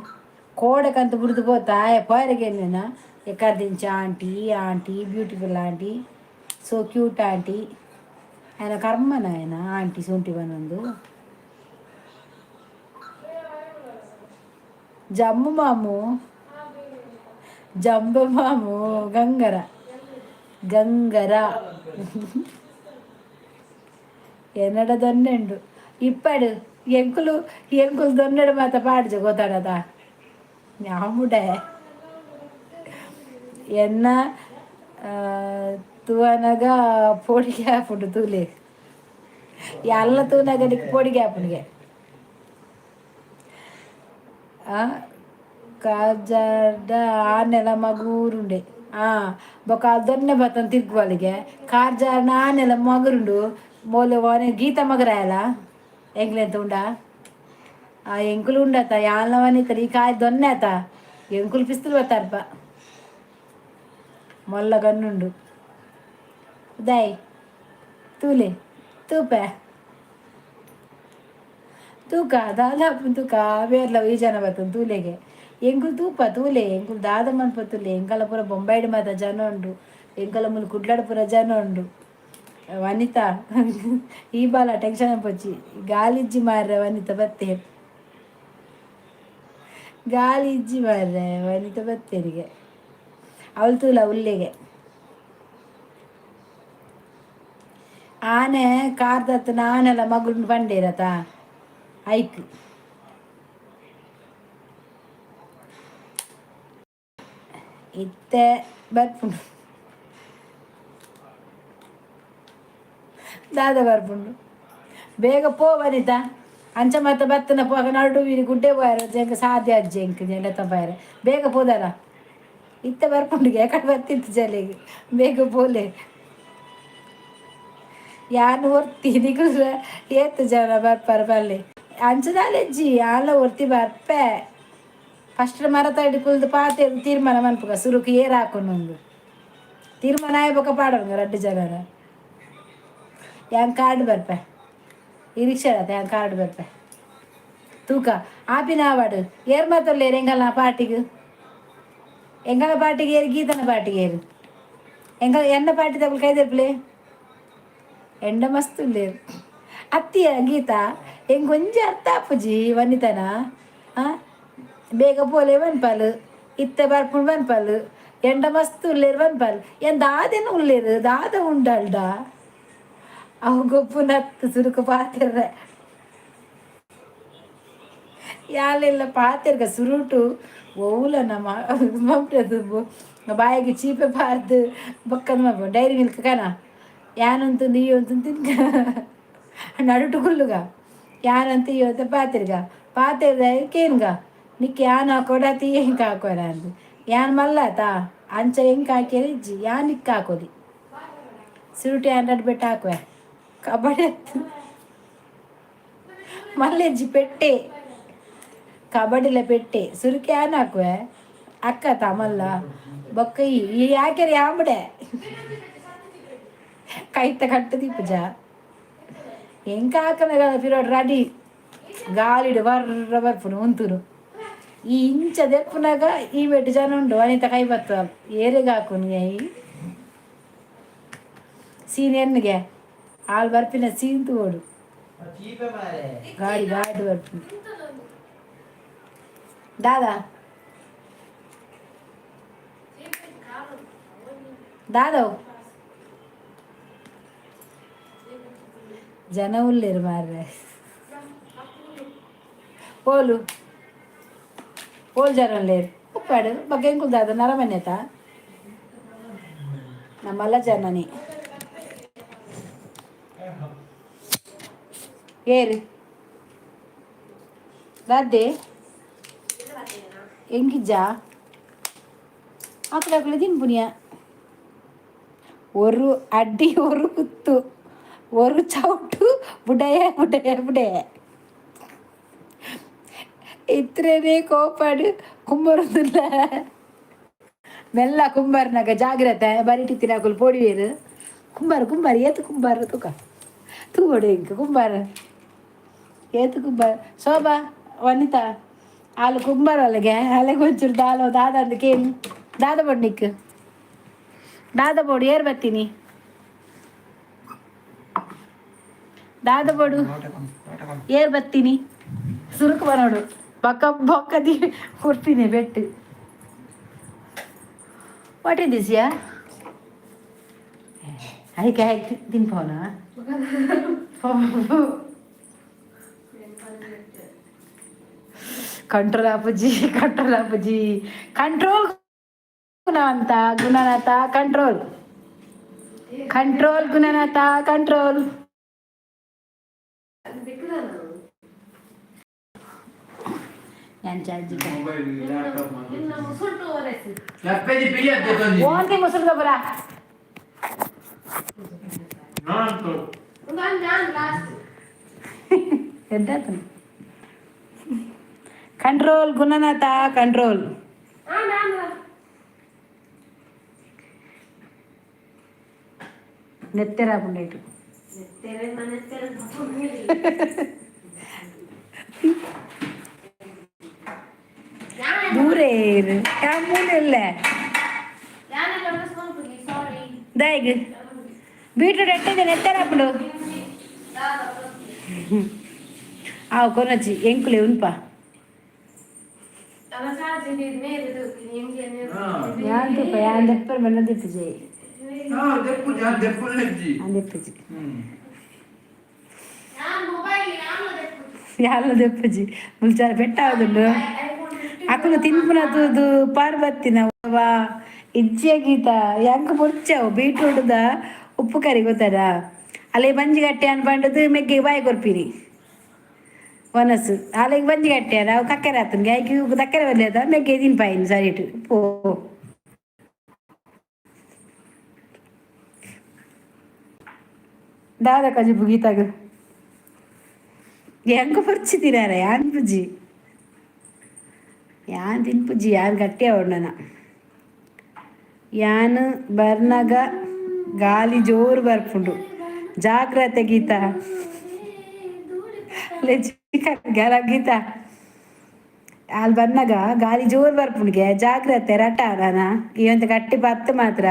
ಕೋಡಕಂತ ಬುಡ್ದು ಪೋತಾ ಪೋಯರಿಗೆ ಎಕ್ಕರ್ದಿಂಚ aunty aunty beautiful aunty so cute aunty ఆయన ಕರ್ಮನ ఆయన ಆಂಟಿ ಸೊಂಟಿ ಬಂದೊಂದು ಜಮ್ಮು ಮಾಮು ಜಂಬ ಮಾಮು ಗಂಗರ ಗಂಗರ ಎನ್ನಡ ದೊನ್ನೆಂಡು ಇಪ್ಪಡು ಎಂಕುಲು ಎಂಕುಲು ದೊನ್ನೆಡು ಮಾತ ಪಾಡ್ಜ ಗೊತ್ತಾಡದ ஞாமுಡೆ ಎನ್ನ ತೂವನಗ ಪೋಡಿಗೆ ಆಪುಂಡು ತೂಲೆ ಎಲ್ಲ ತೂನಗ ನಿಕ್ ಪೋಡಿಗೆ ಆಪುಂಡಿಗೆ ಕಾಜಾರ್ಡ ಆ ನೆಲ ಮಗೂರುಂಡೆ ಬೊಕ ದೊನ್ನೆ ಬತ್ತನ್ ತಿರ್ಗುವಳಿಗೆ ಕಾರ್ಜಾರ್ನ ಆ ನೆಲ ಮಗುರುಂಡು ಮೋಲೆ ವಾನೆ ಗೀತ ಮಗರಾಯಲ ಎಂಕ್ಲೆಂತ ಉಂಡಾ ಆ ಎಂಕುಲು ಉಂಡತ ಯಾಲ್ನವನಿತರು ಈ ಕಾಯಿ ದೊನ್ನೆ ಆತ ಎಂಕುಲು ಪಿಸ್ತುಲು ಬತ್ತಾರಪ್ಪ ಮೊಲ್ಲ ಗನ್ನುಂಡು ಉದಾಯ್ ತೂಲೆ ತೂಪೆ ತೂಕ ದಾದ ತೂಕ ಬೇರ್ಲ ಈ ಜನ ಬರ್ತದೆ ತೂಲೆಗೆ ಎಂಕುಲು ತೂಪ ತೂಲೆ ಎಂಕುಲು ದಾದ ಮನ್ಪ ತೂಲೆ ಎಂಕಲ ಪೂರ ಬೊಂಬಾಯಿಡ್ ಮಾತ ಜನ ಉಂಡು ಎಂಕಲ ಮುಲು ಕುಡ್ಲಾಡ್ ಪೂರ ಜನ ಉಂಡು. ವನಿತಾ ಈ ಬಾಲ ಟೆನ್ಷನ್ ಪೊಚ್ಚಿ ಗಾಲಿಜ್ಜಿ ಮಾರ್ರೆ ವನಿತಾ ಬತ್ತೆ. ಗಾಳಿ ಇಜ್ಜಿ ಮಾರ್ರೆ. ವನಿತ ಬತ್ತೇರಿಗೆ ಅವಳು ತೂಲ ಉಲ್ಲೆಗೆ ಆನೆ ಕಾರ್ದತ್ತ ನಾನೆಲ್ಲ ಮಗುಂಡು ಬಂಡೇರತ ಐಕ್ ಇತ್ತೆ ಬರ್ಪುಂಡು ದಾದ ಬರ್ಪುಂಡು ಬೇಗ ಪೋ ವನಿತಾ. ಅಂಚ ಮತ್ತೆ ಬತ್ತನ ಪೋಗ ನಡು ವೀರಿ ಗುಡ್ಡೆ ಪೋಯಾರ ಜಂಕ ಸಾಧ್ಯ ಅಜ್ಜಿ ಎಂಕ್ ಜೆಂಡ ಪೋಯಾರ ಬೇಗ ಪೋದಾರ. ಇತ್ತೆ ಬರ್ಪುಂಡು ಎಕಡೆ ಬತ್ತಿತ್ತು ಜಲೆಗೆ ಬೇಗ ಪೋಲೆ. ಯಾನ್ ಒರ್ತಿ ನಿಕುಲು ಏತ್ ಜನ ಬರ್ಪಾರ ಬಲ್ಲೆ ಅಂಚದಾಲೆಜ್ಜಿ ಆಲ ಒರ್ತಿ ಬರ್ಪೆ. ಫಸ್ಟ್ ಮರತಡಿ ಕುಲ್ದು ಪಾತೆ ತೀರ್ಮಾನ ಮನ್ಪುಗ ಸುರುಕು ಏರ್ ಹಾಕೊಂಡು ತೀರ್ಮಾನ ಆಯ್ ಬೊಕ ಪಾಡೊಂಗ ರಡ್ಡ್ ಜನರ. ಯಾನ್ ಕಾರ್ಡ್ ಬರ್ಪೆ ಈ ರಿಕ್ಷಾ ಯಾನ್ ಕಾರ್ಡ್ ಬರ್ಪೆ ತೂಕ ಆಪಿನ ಆವಾಡು ಏರ್ ಮಾತೊಲ್ಲೇರ್ ಎಂಕಲ್ನ ಪಾರ್ಟಿಗ್ ಎಂಕಲ್ನ ಪಾರ್ಟಿಗ್ ಏರ್ ಗೀತನ ಪಾರ್ಟಿಗ್ ಏರ್ ಎಂಕಲ್ ಎನ್ನ ಪಾರ್ಟಿ ಕೈ ದೆರ್ಪುಲೆ ಎಂಡ ಮಸ್ತ್ ಉಲ್ಲೇರ್ ಅತ್ತಿಯ ಗೀತಾ ಎಂಕ್ ಒಂಜಿ ಅರ್ಥ ಆಪುಜಿ ವನಿತನ ಬೇಗ ಪೋಲೆ ಪನ್ಪಲ್ ಇತ್ತೆ ಬರ್ಪುಂಡು ಪನ್ಪಲ್ ಎಂಡ ಮಸ್ತ್ ಉಲ್ಲೇರ್ ಪನ್ಪಲ್ ಏನ್ ದಾದೆನ ಉಲ್ಲೇರ್ ದಾದ ಉಂಡಲ್ಡ ಅವು ಗೊಬ್ಬುನತ್ತು ಸುರುಕು ಪಾತೆರ್ರೆ ಯಾಲೆಲ್ಲ ಪಾತೆರ್ಗ ಸುರುಟು ಒವ್ಲ ನಮ್ಮ ಬಾಯಿಗೆ ಚೀಪೆ ಪಾರ್ದು ಬೊಕ್ಕದ ಮಲ್ಪ ಡೈರಿ ಮಿಲ್ಕ್ ಕನ ಯಾನಂತು ನೀಯೊಂತು ತಿನ್ಕ ನಡುಟು ಕುಲ್ಲುಗ ಯಾನಂತ ಈ ಪಾತೆರ್ಗ ಪಾತೆರ್ದ ಕೇನ್ಗ ನಿಕ್ ಯಾನ್ ಹಾಕೋಡ ತಿ ಎಂಕ್ ಹಾಕೋಡ ಅಂದ್ ಯಾನ್ ಮಲ್ಲಾತ ಅಂಚ ಎಂಕ್ ಹಾಕ್ಯರೆ ಇಜ್ಜಿ ಯಾನ್ ನಿಕ್ ಹಾಕೋಲಿ ಸುರುಟು ಯಾನ್ ರಡ್ಡ್ ಬೆಟ್ಟ ಹಾಕುವೆ ಕಬಡ್ಡಿ ಅತ್ತು ಮಲ್ಲೆಜ್ಜಿ ಪೆಟ್ಟೆ ಕಬಡ್ಡಿಲ ಪೆಟ್ಟೆ ಸುರುಕು ಯಾನ್ ಹಾಕುವೆ ಅಕ್ಕ ತಮಲ್ಲ ಬೊಕ್ಕ ಈ ಯಾಕೆರೆ ಯಾಂಬಡೆ ಕೈತ ಕಟ್ಟು ದೀಪುಜ ಎಂಕ್ ಹಾಕನಗ ಪಿರೋಡ್ ರೆಡಿ ಗಾಳಿಡ್ ಬರ್ರ ಬರ್ಪುನು ಉಂತುನು ಈ ಇಂಚ ದೆಪ್ಪುನಗ ಈ ಬೆಟ್ಟು ಜನ ಉಂಡು ವನಿತ ಕೈ ಬತ್ತು ಏರೆಗ್ ಹಾಕುನು ಈ ಸೀನ್ ಎನ್ನುಗೆ ಆಲ್ ಬರ್ಪಿನ ಸೀನ್ ತೂವೊಡು ಗಾಡಿ ಗಾಡಿ ಬರ್ಪುನು ದಾದಾ ದಾದವ್ ಜನ ಉಲ್ಲೇರು ಮಾರ್ರೆ ಪೋಲು ಪೋಲ್ ಜನ ಉಲ್ಲೇರು ಉಪ್ಪಾಡು ಬೊಕ್ಕ ಎಂಕುಲು ದಾದ ನರಮನೆತ ನಮ್ಮಲ್ಲ ಜನನಿ ಏರು ದಾದೆ ಎಂಕಿಜ್ಜಾ ಅಕುಲು ಅಕುಲು ತಿನ್ಪುನಿಯ ஒரு ಅಡ್ಡಿ ஒரு குத்து ஒரு ಚೌಟು ಬುಡಯ ಬುಡಯ ಬುಡಯ ಇತ್ರೇನೆ ಕೋಪಾಡು ಕುಂಬರೊಂದುಲ್ಲ ಮೆಲ್ಲ ಕುಂಬಾರನಾಗ ಜಾಗ್ರತೆ ಬರಿಟಿತ್ತಿನ ಅಕುಲು ಪೋಡಿವೇರು ಕುಂಬಾರ ಕುಂಬಾರ ಏತು ಕುಂಬಾರ ತೂಕ ತೂವೊಡು ಎಂಕ್ ಕುಂಬಾರ ಏತು ಕುಂಬಾರ ಶೋಭಾ ವನಿತಾ ಆಲು ಕುಂಬಾರ ಅಲ್ಲಿಗೆ ಅಲೆಗ್ ಒಂಚೂರು ದಾಲ ದಾದ ಅಂದ್ ಕೇನ್ ದಾದ ಬೋಡು ನಿಕ್ ದಾದ ಬೋಡು ಏರ್ ಬತ್ತೀನಿ ದಾದ ಬೋಡು ಏರ್ ಬತ್ತೀನಿ ಸುರುಕು ಬರೋಡು ಬೊಕ್ಕ ಬೊಕ್ಕದಿ ಕೊಡ್ತೀನಿ ಬೆಟ್ಟು. What is this yeah? ಐಕೆ ಹಾಕಿ ತಿನ್ಪೋನಾ? ಕಂಟ್ರೋಲ್ ಅಪ್ಪುಜಿ ಕಂಟ್ರೋಲ್ ಅಪ್ಪುಜಿ ಕಂಟ್ರೋಲ್ ಗುಣವಂತ ಗುಣನಾಥ ಕಂಟ್ರೋಲ್ ಕಂಟ್ರೋಲ್ ಗುಣನಾಥ ಕಂಟ್ರೋಲ್. ಓಂತಿ ಮುಸುರು ಗೊಬ್ಬರ ಎಂತ ಕಂಟ್ರೋಲ್ ಗುಣನಾಥ ಕಂಟ್ರೋಲ್. ನೆತ್ತೆರಾಪುಂಡೈಟು ದೂರ ಮೂಲೆಲ್ಲ ದಾಯಿಗ್ ಬೀಟ್ರೂಟ್ ಎಟ್ಟಿದೆ ನೆತ್ತೆರಾಪುಂಡು ಆವು ಕೊನಚ್ಚಿ ಎಂಕುಲೆ ಉನ್ಪ. ಯಾನ್ ತೂಪ, ಯಾನ್ ದೆಪ್ಪರ್ ಬಣ್ಣ ದಿಪ್ಪುಜೆ. ಹಾ, ದೆಪ್ಪುಜಿ, ಆ ದೆಪ್ಪುಜಿ. ಯಾನ್ ದೆಪ್ಪುಜಿ. ಯಾನ್ಲ ದೆಪ್ಪುಜಿ. ಮುಲ್ಚಾರ ಪೆಟ್ಟಾವುದುಂಡು. ಅಕುಲು ತಿನ್ಪುನ ತೂದು ಪಾರ್ಬತ್ತಿನ ವಾ ಇಜ್ಜೆ ಗೀತ, ಯಾಂಕ್ ಬೊರ್ಚವು ಬೀಟ್ರೂಟ್ದ ಉಪ್ಪು ಕರಿ ಗೊತ್ತದ. ಅಲ್ಲೇ ಬಂಜಿ ಗಟ್ಟಿ ಅನ್ಪಂಡದು ಮೆಗ್ಗೆ ಬಾಯಿ ಕೊರ್ಪಿನಿ ವನಸು. ಅಲೆಗ್ ಬಂಜಿ ಗಟ್ಟಿ ಅವು ಕಕ್ಕರೆ ಆತನ್ಗೆ ಐಕ್ ತಕ್ಕರೆ ಬರ್ಲೇದ ಮೆಗ್ಗೆ ತಿನ್ಪಾಯಿನಿ ಸರಿಟ್ ಪೋ. ದಾದ ಕಜಿಪು ಗೀತಾಗ? ಎಂಕ್ ಬೊರ್ಚಿ ತಿನಾರೆ. ಯಾನ್ ಪುಜಿ, ಯಾನ್ ತಿನ್ಪುಜಿ. ಯಾನ್ ಗಟ್ಟಿ ಅವಣ್ಣನ. ಯಾನ್ ಬರ್ನಗ ಗಾಲಿ ಜೋರು ಬರ್ಪುಂಡು, ಜಾಗ್ರತೆ ಗೀತಾ. ಚಿಕನ್ ಗೀತಾ, ಅಲ್ಲಿ ಬರ್ನಾಗ ಗಾಲಿ ಜೋರು ಬರ್ಪುಂಡಿಗೆ, ಜಾಗ್ರತೆ ರಟ. ನಾನ ಈ ಒಂದು ಗಟ್ಟಿ ಪತ್ತು ಮಾತ್ರ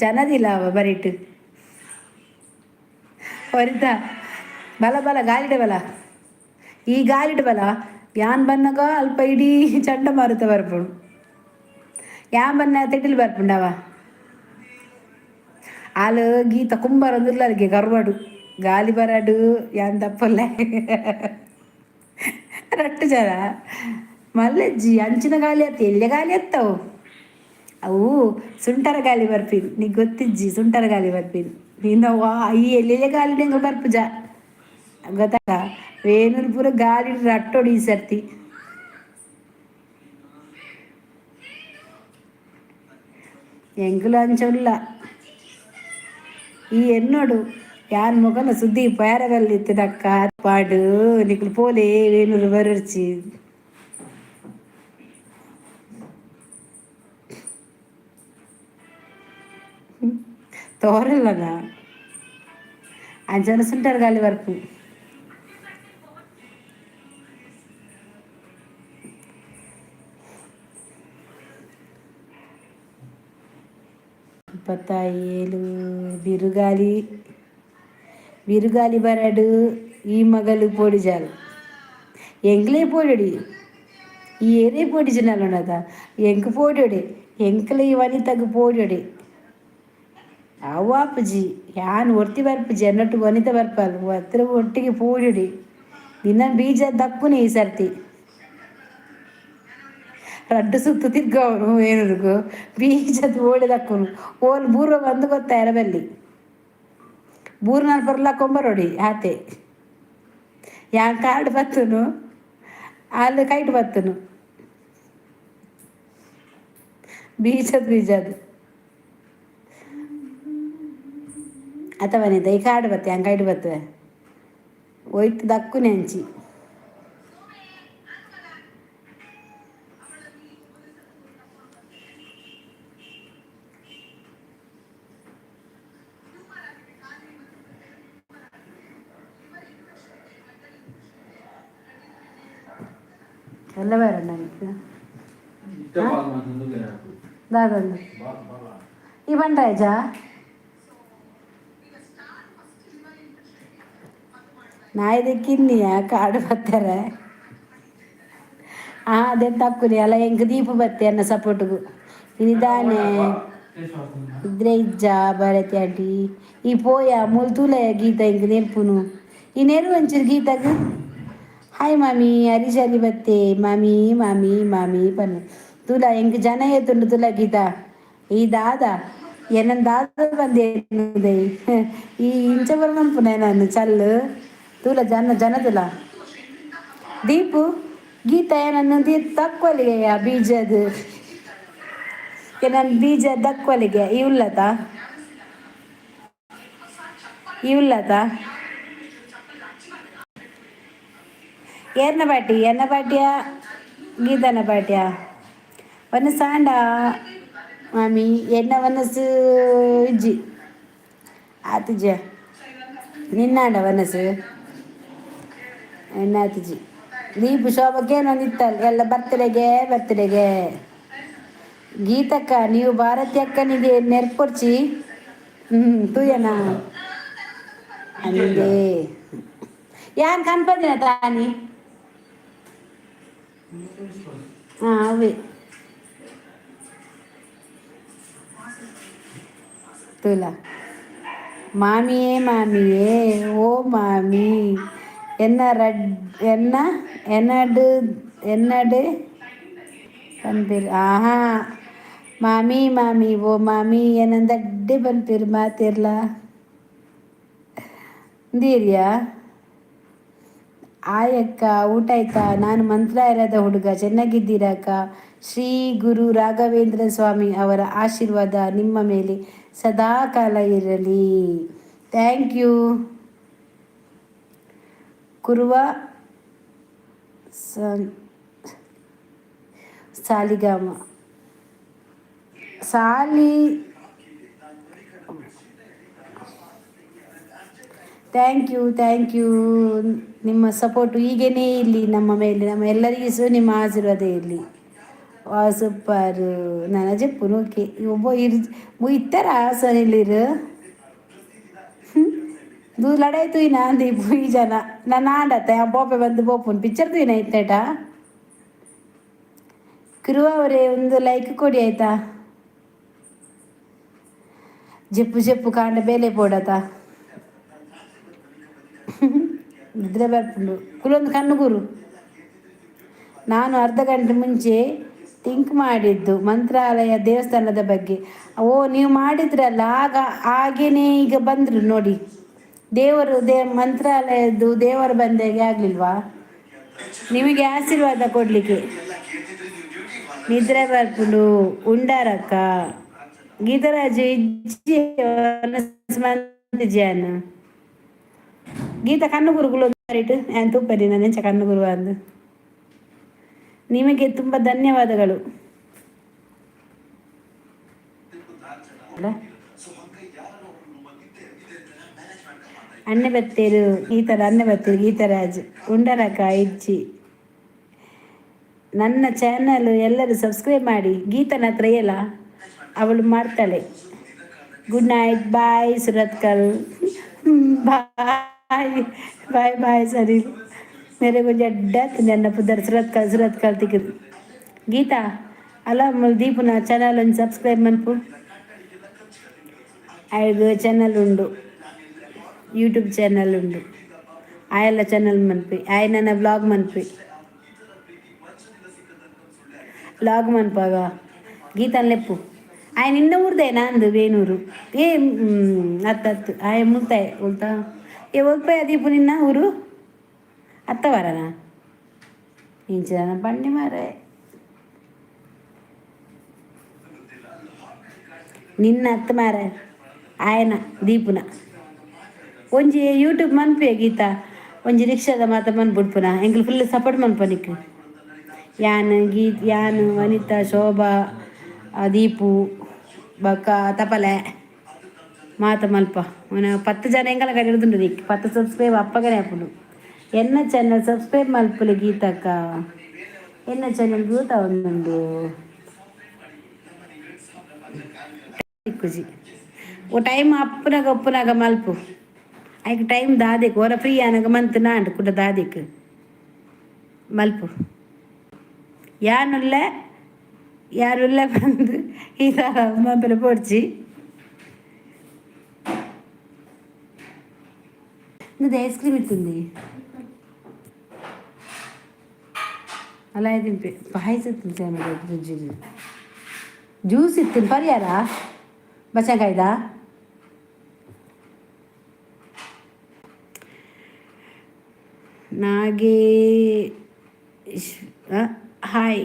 ಜನದಿಲ್ಲ ಅವ ಬರಿಟ್ ಹೊರಿತ. ಬಲ ಬಲ ಗಾಲಿಡ ಬಲ, ಈ ಗಾಲಿಡ ಬಲ. ಯಾನ್ ಬನ್ನಗ ಅಲ್ಪ ಇಡೀ ಚಂಡಮಾರುತ ಬರ್ಪುಂಡು. ಯಾನ್ ಬನ್ನ ತೆಟಿಲ್ ಬರ್ಪುಂಡವ. ಆಲು ಗೀತ ಕುಂಬಾರ ಒಂದುಲ್ಲರಿಗೆ ಗರ್ವಡು ಗಾಲಿ ಬರಡು. ಯಾನ್ ತಪ್ಪಲ್ಲ ರಟ್ಟು ಜನ ಮಲ್ಲೆಜ್ಜಿ. ಅಂಚಿನ ಗಾಲಿ ಅತ್ತ, ಎಲ್ಯ ಗಾಲಿ ಅತ್ತವು ಅವು? ಸುಂಟರ ಗಾಲಿ ಬರ್ಪಿನ್, ನೀ ಗೊತ್ತಿಜ್ಜಿ. ಸುಂಟರ ಗಾಲಿ ಬರ್ಪಿನ್ ನೀನು. ಈ ಎಲ್ಲೆಲ್ಲ ಗಾಲಿ ನಿಂಗೆ ಬರ್ಪುಜ ಗೊತ್ತಾ? ವೇಣೂರು ಪೂರ ಗಾಲಿ ರಟ್ಟೋಡು ಈ ಸರ್ತಿ. ಎಂಕುಲು ಅಂಚ ಉಲ್ಲ. ಈ ಎನ್ನೋಡು ಯಾನ್ ಮೊಗಲ ಸುದ್ದಿ ಪೇರ ಬಲ್ಲಿತ್ತದಕ್ಕ ಪಾಡು. ನಿಕುಲು ಪೋಲೆ, ವೇಣೂರು ಬರರ್ಚಿ. ತೋರಲ್ಲನ ಅಂಚನ ಸುಂಟರ್ ಗಾಲಿ ಬರ್ಪು. 27 ಬಿರುಗಾಲಿ, ಬಿರುಗಾಲಿ ಬರಡು. ಈ ಮಗಲು ಪೋಡಿಜಾಲು, ಎಂಕ್ಲೇ ಪೋಡೊಡಿ. ಈ ಏರೇ ಪೋಡಿಜನಲ್ಲದ ಎಂಕ್ ಪೋಡೊಡಿ. ಎಂಕ್ಲ ಈ ವನಿತಗ್ ಪೋಡೊಡಿ. ಅವು ಆಪುಜಿ. ಯಾನ್ ಒರ್ತಿ ಬರ್ಪುಜಿ ಅನ್ನೊಟ್ಟು ವನಿತ ಬರ್ಪಲ್. ಒತ್ರ ಒಟ್ಟಿಗೆ ಪೋಡೊಡಿ. ನಿನ್ನ ಬೀಜ ದಕ್ಕುನೆ ಈ ಸರ್ತಿ. ರಡ್ಡು ಸುತ್ತು ತಿರ್ಗವನು ಏನುರ್ಗು ಬೀಜದ ಓಡಿ ದಕ್ಕುನು. ಓಲ್ ಬೂರ್ವ ಬಂದು ಗೊತ್ತಾಯರ ಬಲ್ಲಿ ಬೂರ್ ನಾನು ಬರ್ಲ ಕೊಂಬರೋಡಿ ಆತೆ. ಯಾನ್ ಕಾರ್ಡ್ ಬತ್ತುನು, ಅಲ್ಲಿ ಕೈಟ್ ಬತ್ತುನು ಬೀಜದ ಬೀಜದ. ಅಥವಾ ಈ ಕಾರ್ಡ್ ಬತ್ತೆ, ಹಂಗೆ ಕೈಟ್ ಬತ್ತುವೆ. ಒಯ್ತು ದಕ್ಕುನೆ ಅಂಚಿ. ಎಲ್ಲ ಬೇಡ ನನಗೆ. ದಾದಂದು ಈ ಬಂಡಾಯಜ ನಾಯಿದ ಕಿನ್ನಿಯ ಕಾಡು ಬತ್ತಾರೆ. ಆ ಅದೇ ತಕ್ಕುನಿ ಅಲ್ಲ. ಎಂಕ್ ದೀಪ ಬತ್ತೆ ಅನ್ನ ಸಪೋರ್ಟ್ಗು ಇನಿದಾನೆ ಇದ್ರೆ ಇಜ್ಜ ಭಾರತಿ ಆಂಟಿ. ಈ ಪೋಯ ಮೂಲು ತೂಲಯ ಗೀತ ಇಂಕ್ ನೆರ್ಪುನು. ಈ ನೆರು ಒಂಚೂರು ಗೀತಾಗ. ಹಾಯ್ ಮಾಮಿ, ಹರೀಶ್ ಹರಿ ಬತ್ತೆ. ಮಾಮಿ ಮಾಮಿ ಮಾಮಿ ಪನ್ನು ತುಲಾ. ಎಂಕ್ ಜನ ಏತುಂಡು ತುಲಾ ಗೀತಾ. ಈ ದಾದ ಎನ್ನನ್ ದಾದ ಬಂದೆ ಈ ಇಂಚ ಬರ ನಾನು ಚಲ್ಲು ತೂಲ ಜನ ಜನ ತುಲ. ದೀಪು ಗೀತಾ ಏನನ್ನು ದೀ ತಕ್ವಲಿಗೆ ಬೀಜದ ನನ್ನ ಬೀಜ ದಕ್ವಲಿಗೆ. ಈ ಉಲ್ಲತ, ಈ ಉಲ್ಲತ. ಏರ್ನ ಪಾಟಿ, ಎನ್ನ ಪಾಟ್ಯ, ಗೀತನ ಪಾಟ್ಯ ವನಸಾಂಡ ಮಾಮಿ. ಎನ್ನ ವನಸು ಇಜ್ಜಿ ಆತುಜ. ನಿನ್ನಾಂಡ ವನಸು ಎನ್ನ ಆತುಜಿ. ದೀಪು ಶೋಭಕ್ಕೆ ನಿತ್ತಲ್ ಎಲ್ಲ ಬರ್ತಡೆಗೆ ಬರ್ತಡೆಗೆ. ಗೀತಕ್ಕ, ನೀವು ಭಾರತಿ ಅಕ್ಕನಿಗೆ ನೆರ್ಪೊರ್ಚಿ. ಹ್ಞೂ ತೂಯನ ಅಂದೇ. ಯಾನ್ ಕನ್ಪದಿನ ತಾನಿ. ಹಾಂ, ಅವೇ ತುಲ. ಮಾಮಿಯೇ, ಮಾಮಿಯೇ, ಓ ಮಾಮಿ, ಎನ್ನ ರಡ್ ಎನ್ನ ಎನ್ನಡು ಎನ್ನಡೆ ಪನ್ಪೆರ್. ಆಹಾ, ಮಾಮಿ ಮಾಮಿ, ಓ ಮಾಮಿ, ಎನಂದಡ್ಡೆ ಪನ್ಪೆರ್ ಮಾತೆರ್ಲ. ಇಂದೀರ್ಯಾ? ಆಯಕ್ಕ, ಊಟ ಆಯ್ತಾ? ನಾನು ಮಂತ್ರಾಲಯದ ಹುಡುಗ. ಚೆನ್ನಾಗಿದ್ದೀರಾ ಅಕ್ಕ? ಶ್ರೀ ಗುರು ರಾಘವೇಂದ್ರ ಸ್ವಾಮಿ ಅವರ ಆಶೀರ್ವಾದ ನಿಮ್ಮ ಮೇಲೆ ಸದಾ ಕಾಲ ಇರಲಿ. Thank you. Kuruva Saligama ಸಾಲಿ. Thank you, thank you. ನಿಮ್ಮ ಸಪೋರ್ಟು ಹೀಗೇನೇ ಇರಲಿ ನಮ್ಮ ಮೇಲೆ. ನಮ್ಮ ಎಲ್ಲರಿಗೂ ಸಹ ನಿಮ್ಮ ಆಶೀರ್ವಾದ ಇರಲಿ. ವಾ, ಸೂಪರ್. ನನ್ನ ಜೆಪ್ಪುನು ಓಕೆ. ಒಬ್ಬ ಇರ್ ಇತ್ತರ ಸನಿಲಿರು ದೂ ಲಡಾಯಿ ತೂಯಿನ ಅಂದೀಪು ಈ ಜನ. ನನ್ನ ಆಂಡತ್ತ ಬೋಪೆ ಬಂದು ಬೋಪುನ್ ಪಿಕ್ಚರ್ ತೂಯಿನ ಇತ್ತೇಟ. ಕುರುವ ಅವರೇ, ಒಂದು ಲೈಕ್ ಕೊಡಿ, ಆಯ್ತಾ? ಜೆಪ್ಪು ಜೆಪ್ಪು ಕಾಂಡ ಬೇಲೆ ಪೋಡತ. ನಿದ್ರೆ ಬರ್ಪುಂಡು. ಕುಲೊಂದು ಕಣ್ಣು ಗುರು. ನಾನು ಅರ್ಧ ಗಂಟೆ ಮುಂಚೆ ಥಿಂಕ್ ಮಾಡಿದ್ದು ಮಂತ್ರಾಲಯ ದೇವಸ್ಥಾನದ ಬಗ್ಗೆ. ಓ, ನೀವು ಮಾಡಿದ್ರಲ್ಲ ಆಗ, ಹಾಗೇನೇ ಈಗ ಬಂದರು ನೋಡಿ ದೇವರು. ಮಂತ್ರಾಲಯದ್ದು ದೇವರು ಬಂದಾಗೆ ಆಗಲಿಲ್ವಾ ನಿಮಗೆ ಆಶೀರ್ವಾದ ಕೊಡಲಿಕ್ಕೆ? ನಿದ್ರೆ ಬರ್ಪುಂಡು. ಉಂಡಾರಕ್ಕ? ಗೀತರಾಜು ಇಜ್ಜಿ ಜಾನ್. ಗೀತ ಕಣ್ಣು ಗುರುಗಳು ನಾನು ತೂಪರಿ ನಾನು ಕಣ್ಣು ಗುರು ಅಂದು. ನಿಮಗೆ ತುಂಬ ಧನ್ಯವಾದಗಳು. ಅಣ್ಣೆ ಬತ್ತೇರು ಗೀತರ, ಅಣ್ಣೆ ಬತ್ತೇರು. ಗೀತರಾಜ್ ಉಂಡರಕ? ಇಜ್ಜಿ. ನನ್ನ ಚಾನಲ್ ಎಲ್ಲರೂ ಸಬ್ಸ್ಕ್ರೈಬ್ ಮಾಡಿ. ಗೀತನ ಹತ್ರ ಎಲ್ಲ ಅವಳು ಮಾಡ್ತಾಳೆ. Good night, bye Surathkal, bye bye bye. ಸರಿ, ಮೇರೆ ಕೊಂಚ ಅಡ್ಡ ನನ್ನ ಪುದರ್ ಸುರತ್ಕಲ್, ಸುರತ್ಕಲ್ ತಿಕ್ಕದು. ಗೀತಾ ಅಲ್ಲ, ದೀಪುನ ಚಾನಲ್ ಒಂದು ಸಬ್ಸ್ಕ್ರೈಬ್ ಮನ್ಪು. ಐದು ಚಾನಲ್ ಉಂಡು, ಯೂಟ್ಯೂಬ್ ಚಾನಲ್ ಉಂಡು. ಆಯಲ್ಲ ಚಾನಲ್ ಮನ್ಪಿ, ಆಯನ ಬ್ಲಾಗ್ ಮನ್ಪಿ, ಬ್ಲಾಗ್ ಮನ್ಪಾಗ. ಗೀತನ್ ಲೆಪ್ಪು. ಆಯ್ ನಿನ್ನ ಊರ್ದೇನಾ ಅಂದು ವೇಣೂರು. ಏ, ಅತ್ತು ಅತ್ತು, ಆಯ ಮುಲ್ತಾಯ್ ಉಲ್ತಾ. ಏ, ಒಲ್ಪಾಯ ದೀಪು, ನಿನ್ನ ಊರು? ಅತ್ತವರನ ಇಂಚಿನ ಬಂಡಿ ಮಾರೆ. ನಿನ್ನ ಅತ್ತ ಮಾರೆ, ಆಯನ ದೀಪುನ ಒಂಜಿ ಯೂಟ್ಯೂಬ್ ಮನ್ಪೆ ಗೀತಾ. ಒಂಜಿ ರಿಕ್ಷಾದ ಮಾತ ಮನ್ಪುಡ್ಪುನ. ಎಂಕ್ಲು ಫುಲ್ ಸಪೋರ್ಟ್ ಮನ್ಪ ನಿಕ್. ಯಾನ್ ಗೀತ್, ಯಾನ್, ವನಿತಾ, ಶೋಭಾ, ದೀಪು ಬೊಕ್ಕ ತಪಲೆ ಮಾತ ಮಲ್ಪ. 10 ಜನ ಎಂಕಲ ಕಡೆ ಹಿಡ್ದುಂಡು ನಿಕ್. 10 ಸಬ್ಸ್ಕ್ರೈಬ್ ಅಪ್ಪಗನೆ ಆಪುಂಡು. ಎನ್ನ ಚಾನಲ್ ಸಬ್ಸ್ಕ್ರೈಬ್ ಮಲ್ಪುಲೆ ಗೀತಕ್ಕ. ಎನ್ನ ಚಾನಲ್ ಗೂತ ಒಂದುಂಡು ತಿಕ್ಕುಜಿ. ಓ, ಟೈಮ್ ಅಪ್ಪನಾಗ ಒಪ್ಪುನಾಗ ಮಲ್ಪು. ಐಕ್ ಟೈಮ್ ದಾದಿಕ್ ಒರ ಫ್ರೀ ಆನಗ ಮಂತ್ ನಾಂಡ್ ಕುಡ ದಾದಿಕ್ ಮಲ್ಪು. ಯಾನುಲ್ಲ ಯಾರುಲ್ಲ ಬಂದು ಈ ಮಲ್ಪೆರೆ ಪೋಡ್ಚಿ. ಇದು ಐಸ್ ಕ್ರೀಮ್ ಇತ್ತುಂದಿ ಅಲ್ಲ ತಿನ್ಪೆ. ಪಾಯಸ ತಿಂತೆ. ಜ್ಯೂಸ್ ಇತ್ತು ಪರಿಯಾರ ಬಚ್ಚಂಕಾಯ್ದ. ನಾಗೇಶ್ ಹಾಯ್.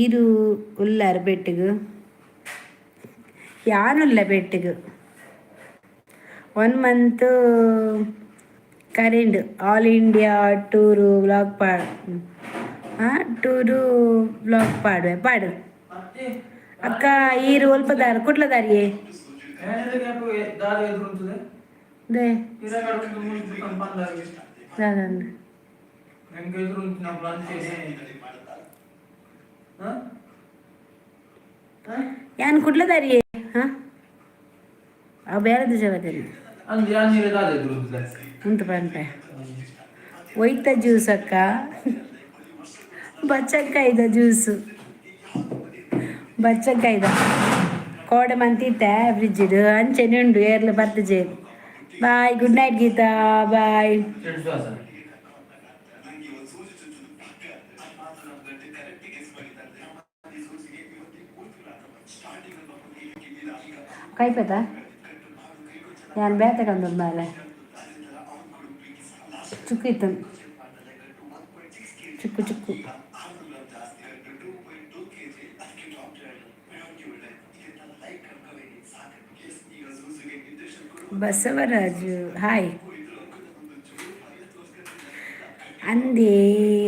ಈರು ಉಲ್ಲಾರ್ ಬೆಟ್ಟಿಗೆ? ಯಾನುಲ್ಲ ಬೆಟ್ಟಿಗೆ. One month current all India tour vlog ಪಾಡು. ಟೂರು ವ್ಲಾಗ್ ಪಾಡುವೆ, ಪಾಡು ಅಕ್ಕ. ಈರು ಒಲ್ಪ ದಾರ ಕುಟ್ಲ ದಾರಿಯೇ they ದಾದಂದು. ಯಾನ್ ಕುಟ್ಲ ದಾರಿಯೇ? ಹಾಂ, ಅವು ಬೇರೆ ದಿವಸ ಉಂಟು ಪನ್ಪೆ. ಒಯ್ತ ಜ್ಯೂಸ್ ಅಕ್ಕ? ಬಚ್ಚಕಾಯ್ದ ಜ್ಯೂಸು ಬಚ್ಚಕಾಯ್ದ ಕೋಡೆ ಮಂತಿತ್ತೆ ಫ್ರಿಜ್ಜಿಡ್ ಅಂಚೆನೆ ಉಂಡು ಏರ್ಲ ಬರ್ತಜೆ. Bye, good night Geetha, bye. ಕೈಪೆತ ನಾನು ಬೇತೆ ಕಂದೊಂದಾಲೆ ಚುಕ್ಕು ಇತ್ತು, ಚುಕ್ಕು ಚುಕ್ಕು. ಬಸವರಾಜು ಹಾಯ್ ಅಂದೇ.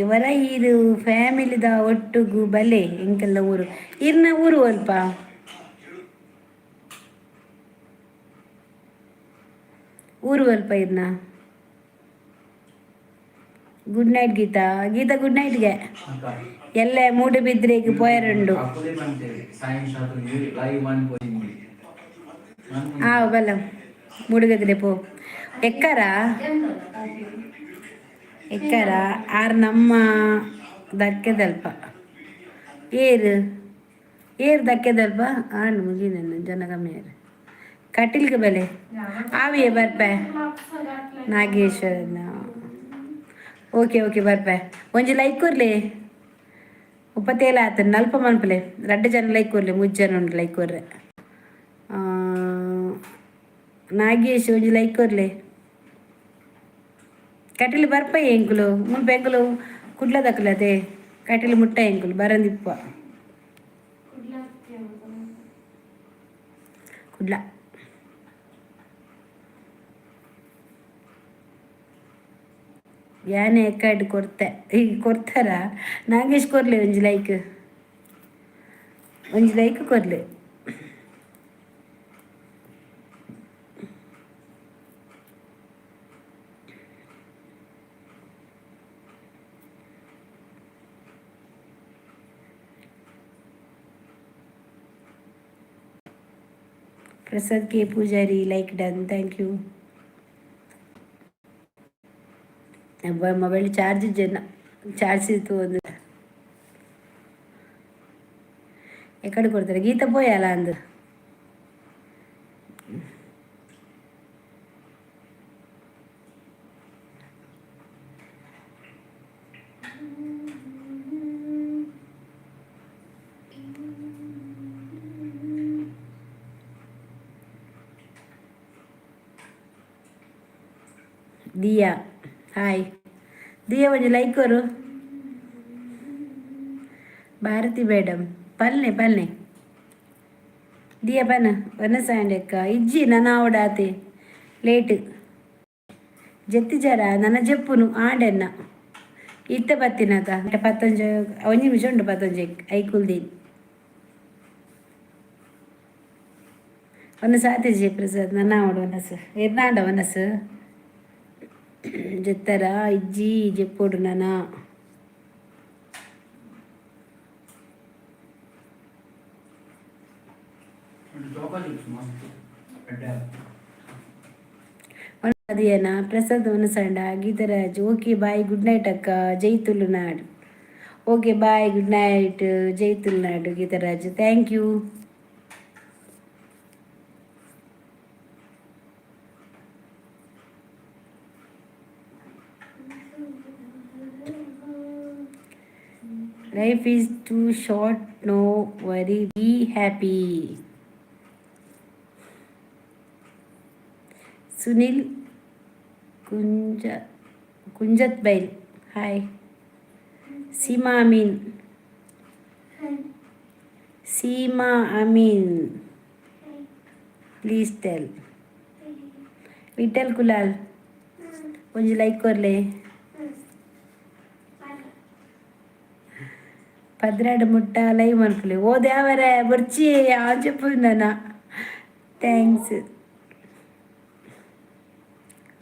ವರ ಈರು ಫ್ಯಾಮಿಲಿದ ಒಟ್ಟುಗು ಬಲೆ ಎಂಕೆಲ್ಲ ಊರು ಇರ್ನ ಊರು ಅಲ್ಪ ಊರು ಅಲ್ಪ ಇರ್ನ. Good night Geetha. Geetha, good ನೈಟ್ಗೆ. ಎಲ್ಲೆ ಮೂಡುಬಿದ್ರೆಗ್ ಪೋಯರುಂಡು. ಆ ಬಲ್ಲ ಮೂಡುಬಿದ್ರೆ ಪೋ. ಎಕ್ಕರ ಎಕ್ಕರ ಆರ್ ನಮ್ಮ ದಕ್ಕೆದಲ್ಪ ಏರು ಏರು ದಕ್ಕೆದಲ್ಪ ಆಂಡ್ ಮುಗಿನ ಜನ ಕಮ್ಮಿ. ಕಟಿಲ್ಗೆ ಬಲೆ ಆವಿಯೇ ಬರ್ಪೆ ನಾಗೇಶ್ವರನ. ಓಕೆ ಓಕೆ, ಬರ್ಪೆ. ಒಂಜಿ ಲೈಕ್ ಕೊರ್ಲೆ. 37 ಆತ, ನಲ್ಪ ಮನ್ಪಲೆ. ರಡ್ಡು ಜನ ಲೈಕ್ ಕೊರ್ಲೆ, ಮೂಜಿ ಜನ ಉಂಡು ಲೈಕ್ ಕೊರ್ರೆ. ನಾಗೇಶ್, ಒಂಜಿ ಲೈಕ್ ಕೊರ್ಲೆ. ಕಟೀಲು ಬರ್ಪ ಎಂಕುಲು ಮುಲ್ಪ. ಎಂಕುಲು ಕುಡ್ಲದಕುಲು ಅದೇ ಕಟೀಲು ಮುಟ್ಟ ಎಂಕುಲು ಬರಂದಿಪ್ಪ. ಕುಡ್ಲ ಯಾನೆ ಎಕ್ಕಾಡ್ ಕೊರ್ತೆ ಈಗ ಕೊರ್ತಾರ. ನಾಗೇಶ್, ಕೊರ್ಲೆ ಒಂಜಿ ಲೈಕ್, ಒಂಜಿ like ಕೊರ್ಲೆ. Prasad K Pujari, like done, thank you. Mobile charge ಜನ ಚಾರ್ಜ್ ಇತ್ತು ಒಂದು ಎಕ್ಕಡೆ ಕೊಡ್ತಾರೆ. ಗೀತ ಪೋಯಲ್ಲ ಅಂದು. ದಿಯಾ ಹಾಯ್. ದಿಯಾ, ಒಂಜಿ ಲೈಕ್ ಕೊರು. ಭಾರತಿ ಮೇಡಮ್, ಪಲ್ನೆ ಪಲ್ನೆ. ದಿಯಾ ಪನ ವನಸಾಂಡೆಕ್ಕ ಇಜ್ಜಿ ನನ ಆವಡಾತೆ ಲೇಟ್ ಜತ್ತಿ ಜರ ನನ್ನ ಜಪ್ಪುನು ಆಂಡೆನ್ನ ಇತ್ತ ಬತ್ತಿನತ ಪತ್ತೊಂಜ ಒಂಜಿ ನಿಮಿಷ ಉಂಟು. ಪತ್ತೊಂಜೆ ಐಕುಲ್ದೀನ್ ಒಂದು ಸಾತಿ ಪ್ರಸಾದ್ ನನ್ನ ಆವಡು ವನಸು ಎರ್ನಾಂಡ ವನಸು ಜತ್ತರ ಇಜ್ಜಿ ಜೆಪ್ಪೊಡು ನನ. ಅದೇನಾ Prasad ವನಸಂಡ. Geetharaj, okay bye, good night ಅಕ್ಕ, ಜೈ Tulunadu. Okay bye, good night, Jai Tulunadu Geetharaj, thank you. Life is too short, no worry, be happy. Sunil Kunja Kunjath Bail hi. Seema Amin, Seema Amin, please tell. Vittal Kulal, ಒಂಜಿ like ಕೊರ್ಲೆ. 12 ಮುಟ್ಟ live ಮನ್ಪುಲೆ. ಓ ದೇವರೇ, ಬೊರ್ಚಿ ಆಂಚೆಪ್ಪು ನನ. Thanks.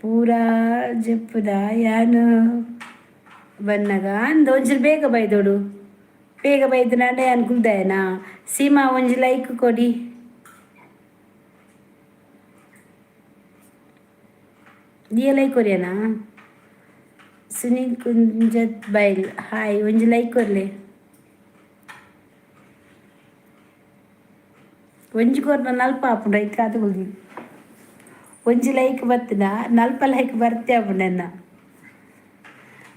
ಪೂರಾ ಜೆಪ್ಪುದ ಯಾನು ಬನ್ನಗ ಅಂದ ಒಂಚೂರು ಬೇಗ ಬೈದೋಡು. ಬೇಗ ಬೈದನಾಂಡ ಯಾನ್ ಕುಲ್ದಾಯನಾ. ಸೀಮಾ, ಒಂಜಿ ಲೈಕ್ ಕೊಡಿ. ದಿಯ ಲೈಕ್ ಕೊರಿಯನಾ. ಸುನೀಲ್ ಕುಂಜತ್ ಬೈಲ್, ಹಾಯ್. ಒಂಜಿ ಲೈಕ್ ಕೊರ್ಲೆ. ಒಂಜಿ ಕೊರ್ನ ನಲ್ಪ ಆಪುಂಡು. ಐಕ್ ಆತ್ ಕುಲ್ದಿ ಒಂಜಿ ಲೈಕ್ ಬತ್ತಿನ ನಲ್ಪ ಲೈಕ್ ಬರ್ತೆ ಆಪುಂಡು ಎನ್ನ.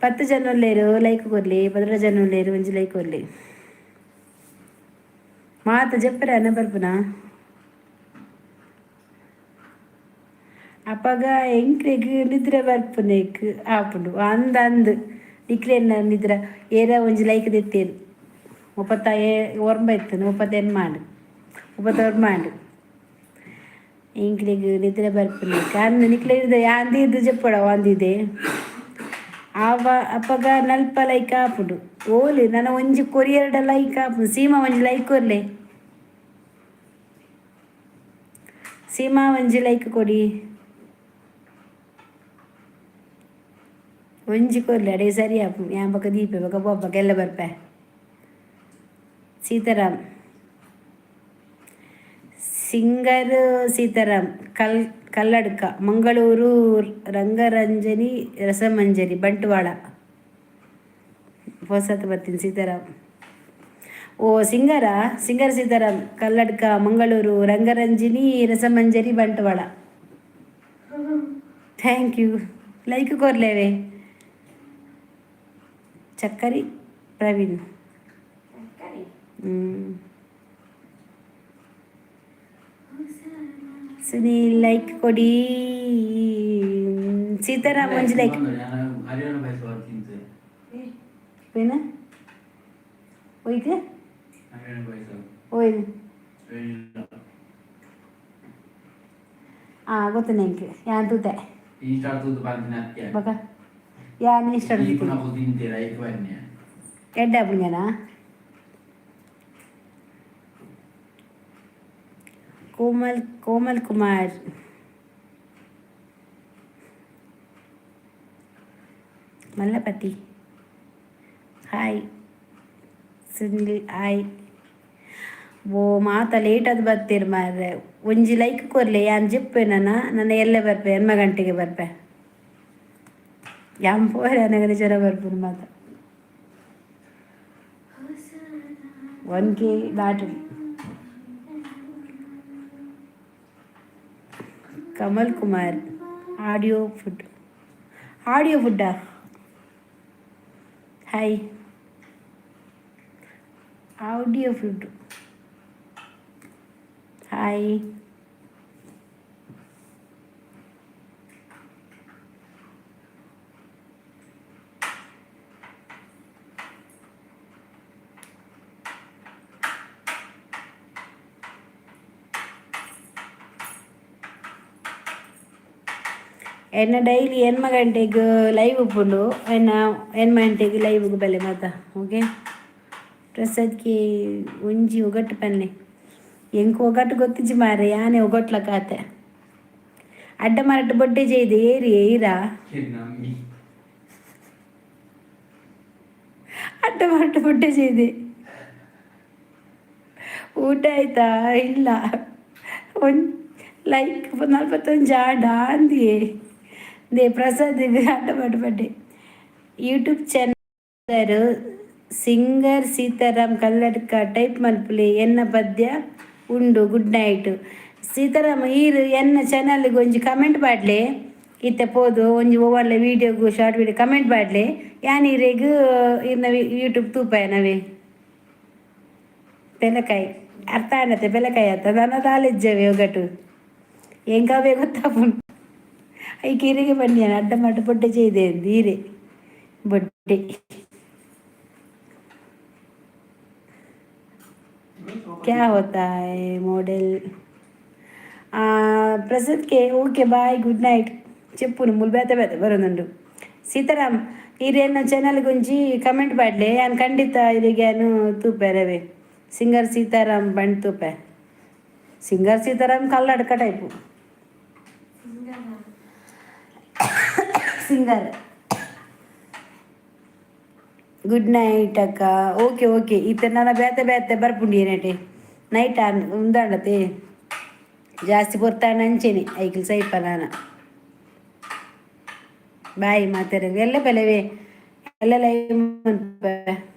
10 ಜನ ಉಲ್ಲೇರು, ಲೈಕ್ ಕೊರ್ಲಿ. 12 ಜನ ಉಲ್ಲೇರು, ಒಂಜಿ ಲೈಕ್ ಕೊರ್ಲಿ. ಮಾತ ಜಪ್ಪರೆ ಅನ್ನ ಬರ್ಪುನ. ಅಪಗ ಎಂಕ್ಲೆಗ್ ನಿದ್ರೆ ಬರ್ಪುನೆಕ್ ಆಪುಂಡು. ಅಂದ್ ಅಂದ್, ನಿಕ್ಲೆನ ನಿದ್ರೆ ಏರ ಒಂಜಿ ಲೈಕ್ ದೆತ್ತೇರು. 39 ಇತ್ತು, 38 ಆಂಡ್, 39 ಆಂಡ್. ಎಂಕ್ಲೆಗ್ ನಿದ್ರೆ ಬರ್ಪುನೆಕ್ ಅಂದ್. ನಿಕ್ಲೆ ಅಂದ್ ಇದು ಜಪ್ಪಡ ಅಂದಿದೆ ಆವ. ಅಪಗ ನಲ್ಪ ಲೈಕ್ ಆಪುಂಡು. ಓಲಿ ನನ ಒಂಜಿ ಕೊರಿಯರ್ಡ ಲೈಕ್ ಆಪುಂಡು. ಸೀಮಾ, ಒಂಜಿ ಲೈಕ್ ಕೊರ್ಲೆ. ಸೀಮಾ, ಒಂಜಿ ಲೈಕ್ ಕೊಡಿ. ಒಂಜಿ ಕೊರ್ಲೆ, ಅಡೆ ಸರಿ ಆಪುಂಡು. ಯಾನ್ ಬೊಕ ದೀಪೆ, ಬೊಕ ಪೋಪಕ ಎಲ್ಲ ಬರ್ಪೆ. ಸೀತಾರಾಮ್ ಸಿಂಗರ್, ಸೀತಾರಾಮ್ ಕಲ್ಲಡ್ಕ, ಮಂಗಳೂರು, ರಂಗರಂಜನಿ ರಸಮಂಜರಿ, ಬಂಟ್ವಾಳ. ಹೊಸತು ಬರ್ತೀನಿ. ಸೀತಾರಾಮ್, ಓ ಸಿಂಗರ, singer Sitaram Kalladka, Mangaluru, Rangaranjini Rasamanjari, Bantwal. Thank you. Like ಕೊರ್ಲೇವೆ. ಚಕ್ಕರಿ ಪ್ರವೀಣ್. ಸುನೀಲ್, ಲೈಕ್ ಕೊಡಿ. ಸೀತಾರಾಮ್, ಒಂಜಿ ಲೈಕ್. ಹರಿಯಾಣ ಬಯಸುವ ತಿಂತೆ. ಏನ ಒಯ್ಕ್? ಹರಿಯಾಣ ಬಯಸುವ. ಓಯ್ ಆ ಗೊತ್ತು ಎಂಕ್, ಯಾನ್ ತೂತೆ. ಇನ್ಸ್ಟಾ ತೂದು ಬಂದಿನ ಅತ್ಯ. ಬೊಕ ಯಾನ್ ಇಷ್ಟ. ಈ ಪುನಃ ತಿಂತೀರ ಐಕ್ ಬನ್ನಿ. ಎಡ್ಡೆ ಆಪುಂಜನಾ? ಕೋಮಲ್, ಕೋಮಲ್ ಕುಮಾರ್ ಮಲ್ಲಪತಿ, ಹಾಯ್. ಸುನಿಲ್, ಹಾಯ್. ಓ ಮಾತ ಲೇಟ್ ಆದ್ ಬತ್ತೀರ್ ಮಾರ್ರೆ. ಒಂಜಿ ಲೈಕ್ ಕೊರ್ಲೆ. ಯಾನ್ ಜೆಪ್ಪೆ ನನ. ನನ ಎಲ್ಲೆ ಬರ್ಪೆ, 8 ಗಂಟೆಗೆ ಬರ್ಪೆ. ಯಾನ್ ಪೋರೆ ಅನಗನೆ ಜ್ವರ ಬರ್ಪುಂಡು ಮಾತ. 1K ದಾಟುಂಡು. Kamal Kumar, audio food, audio ಫುಡ್ಡಾ? ಹಾಯ್ audio food, hi. ಎನ್ನ ಡೈಲಿ 8 ಗಂಟೆಗೆ ಲೈವ್ ಉಪ್ಪುಂಡು. ಎನ್ನ 8 ಗಂಟೆಗೆ ಲೈವ್ಗೆ ಬಲೆ ಮಾತ. ಓಕೆ. ಪ್ರಸಾದ್ಗೆ ಒಂಜಿ ಒಗಟ್ಟು ಪನ್ನೆ. ಎಂಕ್ ಒಗಟ್ಟು ಗೊತ್ತಿಜ್ಜಿ ಮಾರೆ, ಯಾನೆ ಒಗಟ್ಲಕಾತೆ. ಅಡ್ಡ ಮರಟ್ ಬೊಡ್ಡೆ ಜೈದೆ ಏರಿ ಏರಾ? ನಮ್ಮಿ. ಅಡ್ಡ ಮರಟ್ ಬೊಡ್ಡೆ ಜೈದೆ. ಊಟ ಆಯ್ತಾ? ಇಲ್ಲ. ಒಂದು ಲೈಕ್ 41 ಆಂಡ್ ಆಂದಿಯೇ they. Prasad ಅಡ್ಡ ಮರಟ್ ಬಡ್ಡೆ. YouTube channel singer Sitaram Kalladka type ಮಲ್ಪುಲೆ, ಎನ್ನ ಪದ್ಯ ಉಂಡು. Good night Sitarama. ಈರ್ ಎನ್ನ ಚಾನಲ್ಗೆ ಒಂಜಿ ಕಮೆಂಟ್ ಪಾಡ್ಲೆ. ಇತ್ತೆ ಪೋದು ಒಂಜಿ ಒವ್ವಲ್ಲ ವೀಡಿಯೋಗು, ಶಾರ್ಟ್ ವೀಡಿಯೋ ಕಮೆಂಟ್ ಪಾಡ್ಲೆ. ಯಾನ್ ಇರೆಗ್ ಇರ್ನ ಯೂಟ್ಯೂಬ್ ತೂಪಾಯ ನವೇ. ಪೆಲಕಾಯಿ ಅರ್ಥ ಆಂಡತೆ? ಪೆಲಕಾಯಿ ಅತ್ತ ನನ ದಾಲಿಜ್ಜವೆ ಒಗಟು ಎಂಕಾವೇ ಗೊತ್ತಾಪುಂಡು. ಐಕ್ ಇರೆಗೆ ಬನ್ನಿ. ಅಡ್ಡ ಮಟ್ಟ ಬೊಡ್ಡೆ ചെയ്ದೆ ಈರೆ ಬೊಡ್ಡೆ. क्या होता है model? Prasad K, okay, bye, good night. చెప్పును ములు ಬೇತೆ ಬೇತೆ ಬರೋದುಂಡು. ಸೀತಾರಾಮ್, ಈರೇನ ಚಾನಲ್ ಗುಂಜಿ ಕಮೆಂಟ್ ಪಾಡ್ಲೆ. ಯಾನ್ ಖಂಡಿತ ಇರೆಗ್ ಯಾನು ತೂಪೆ ರವೆ. ಸಿಂಗರ್ ಸೀತಾರಾಮ್ ಬಂಡ್ ತೂಪೆ. Singer Sitaram Kalladka type. Singer. Good night ಅಕ್ಕ. Okay okay. ಇತ್ತೆ ನನ ಬೇತೆ ಬೇತೆ ಬರ್ಪುಂಡು. ಏನೇಟೆ ನೈಟ್ ಆನ್ ಉಂದಾಂಡತೆ ಜಾಸ್ತಿ ಪೊರ್ತಾಂಡ ಅಂಚೆನೆ ಐಕ್ಲ್ ಸೈಪ ನಾನ. ಬಾಯ್ ಮಾತೆರೆಗ್. ಎಲ್ಲ ಬೆಲೆವೆ ಎಲ್ಲ ಲೈವ್ ಮನ್ಪೆ.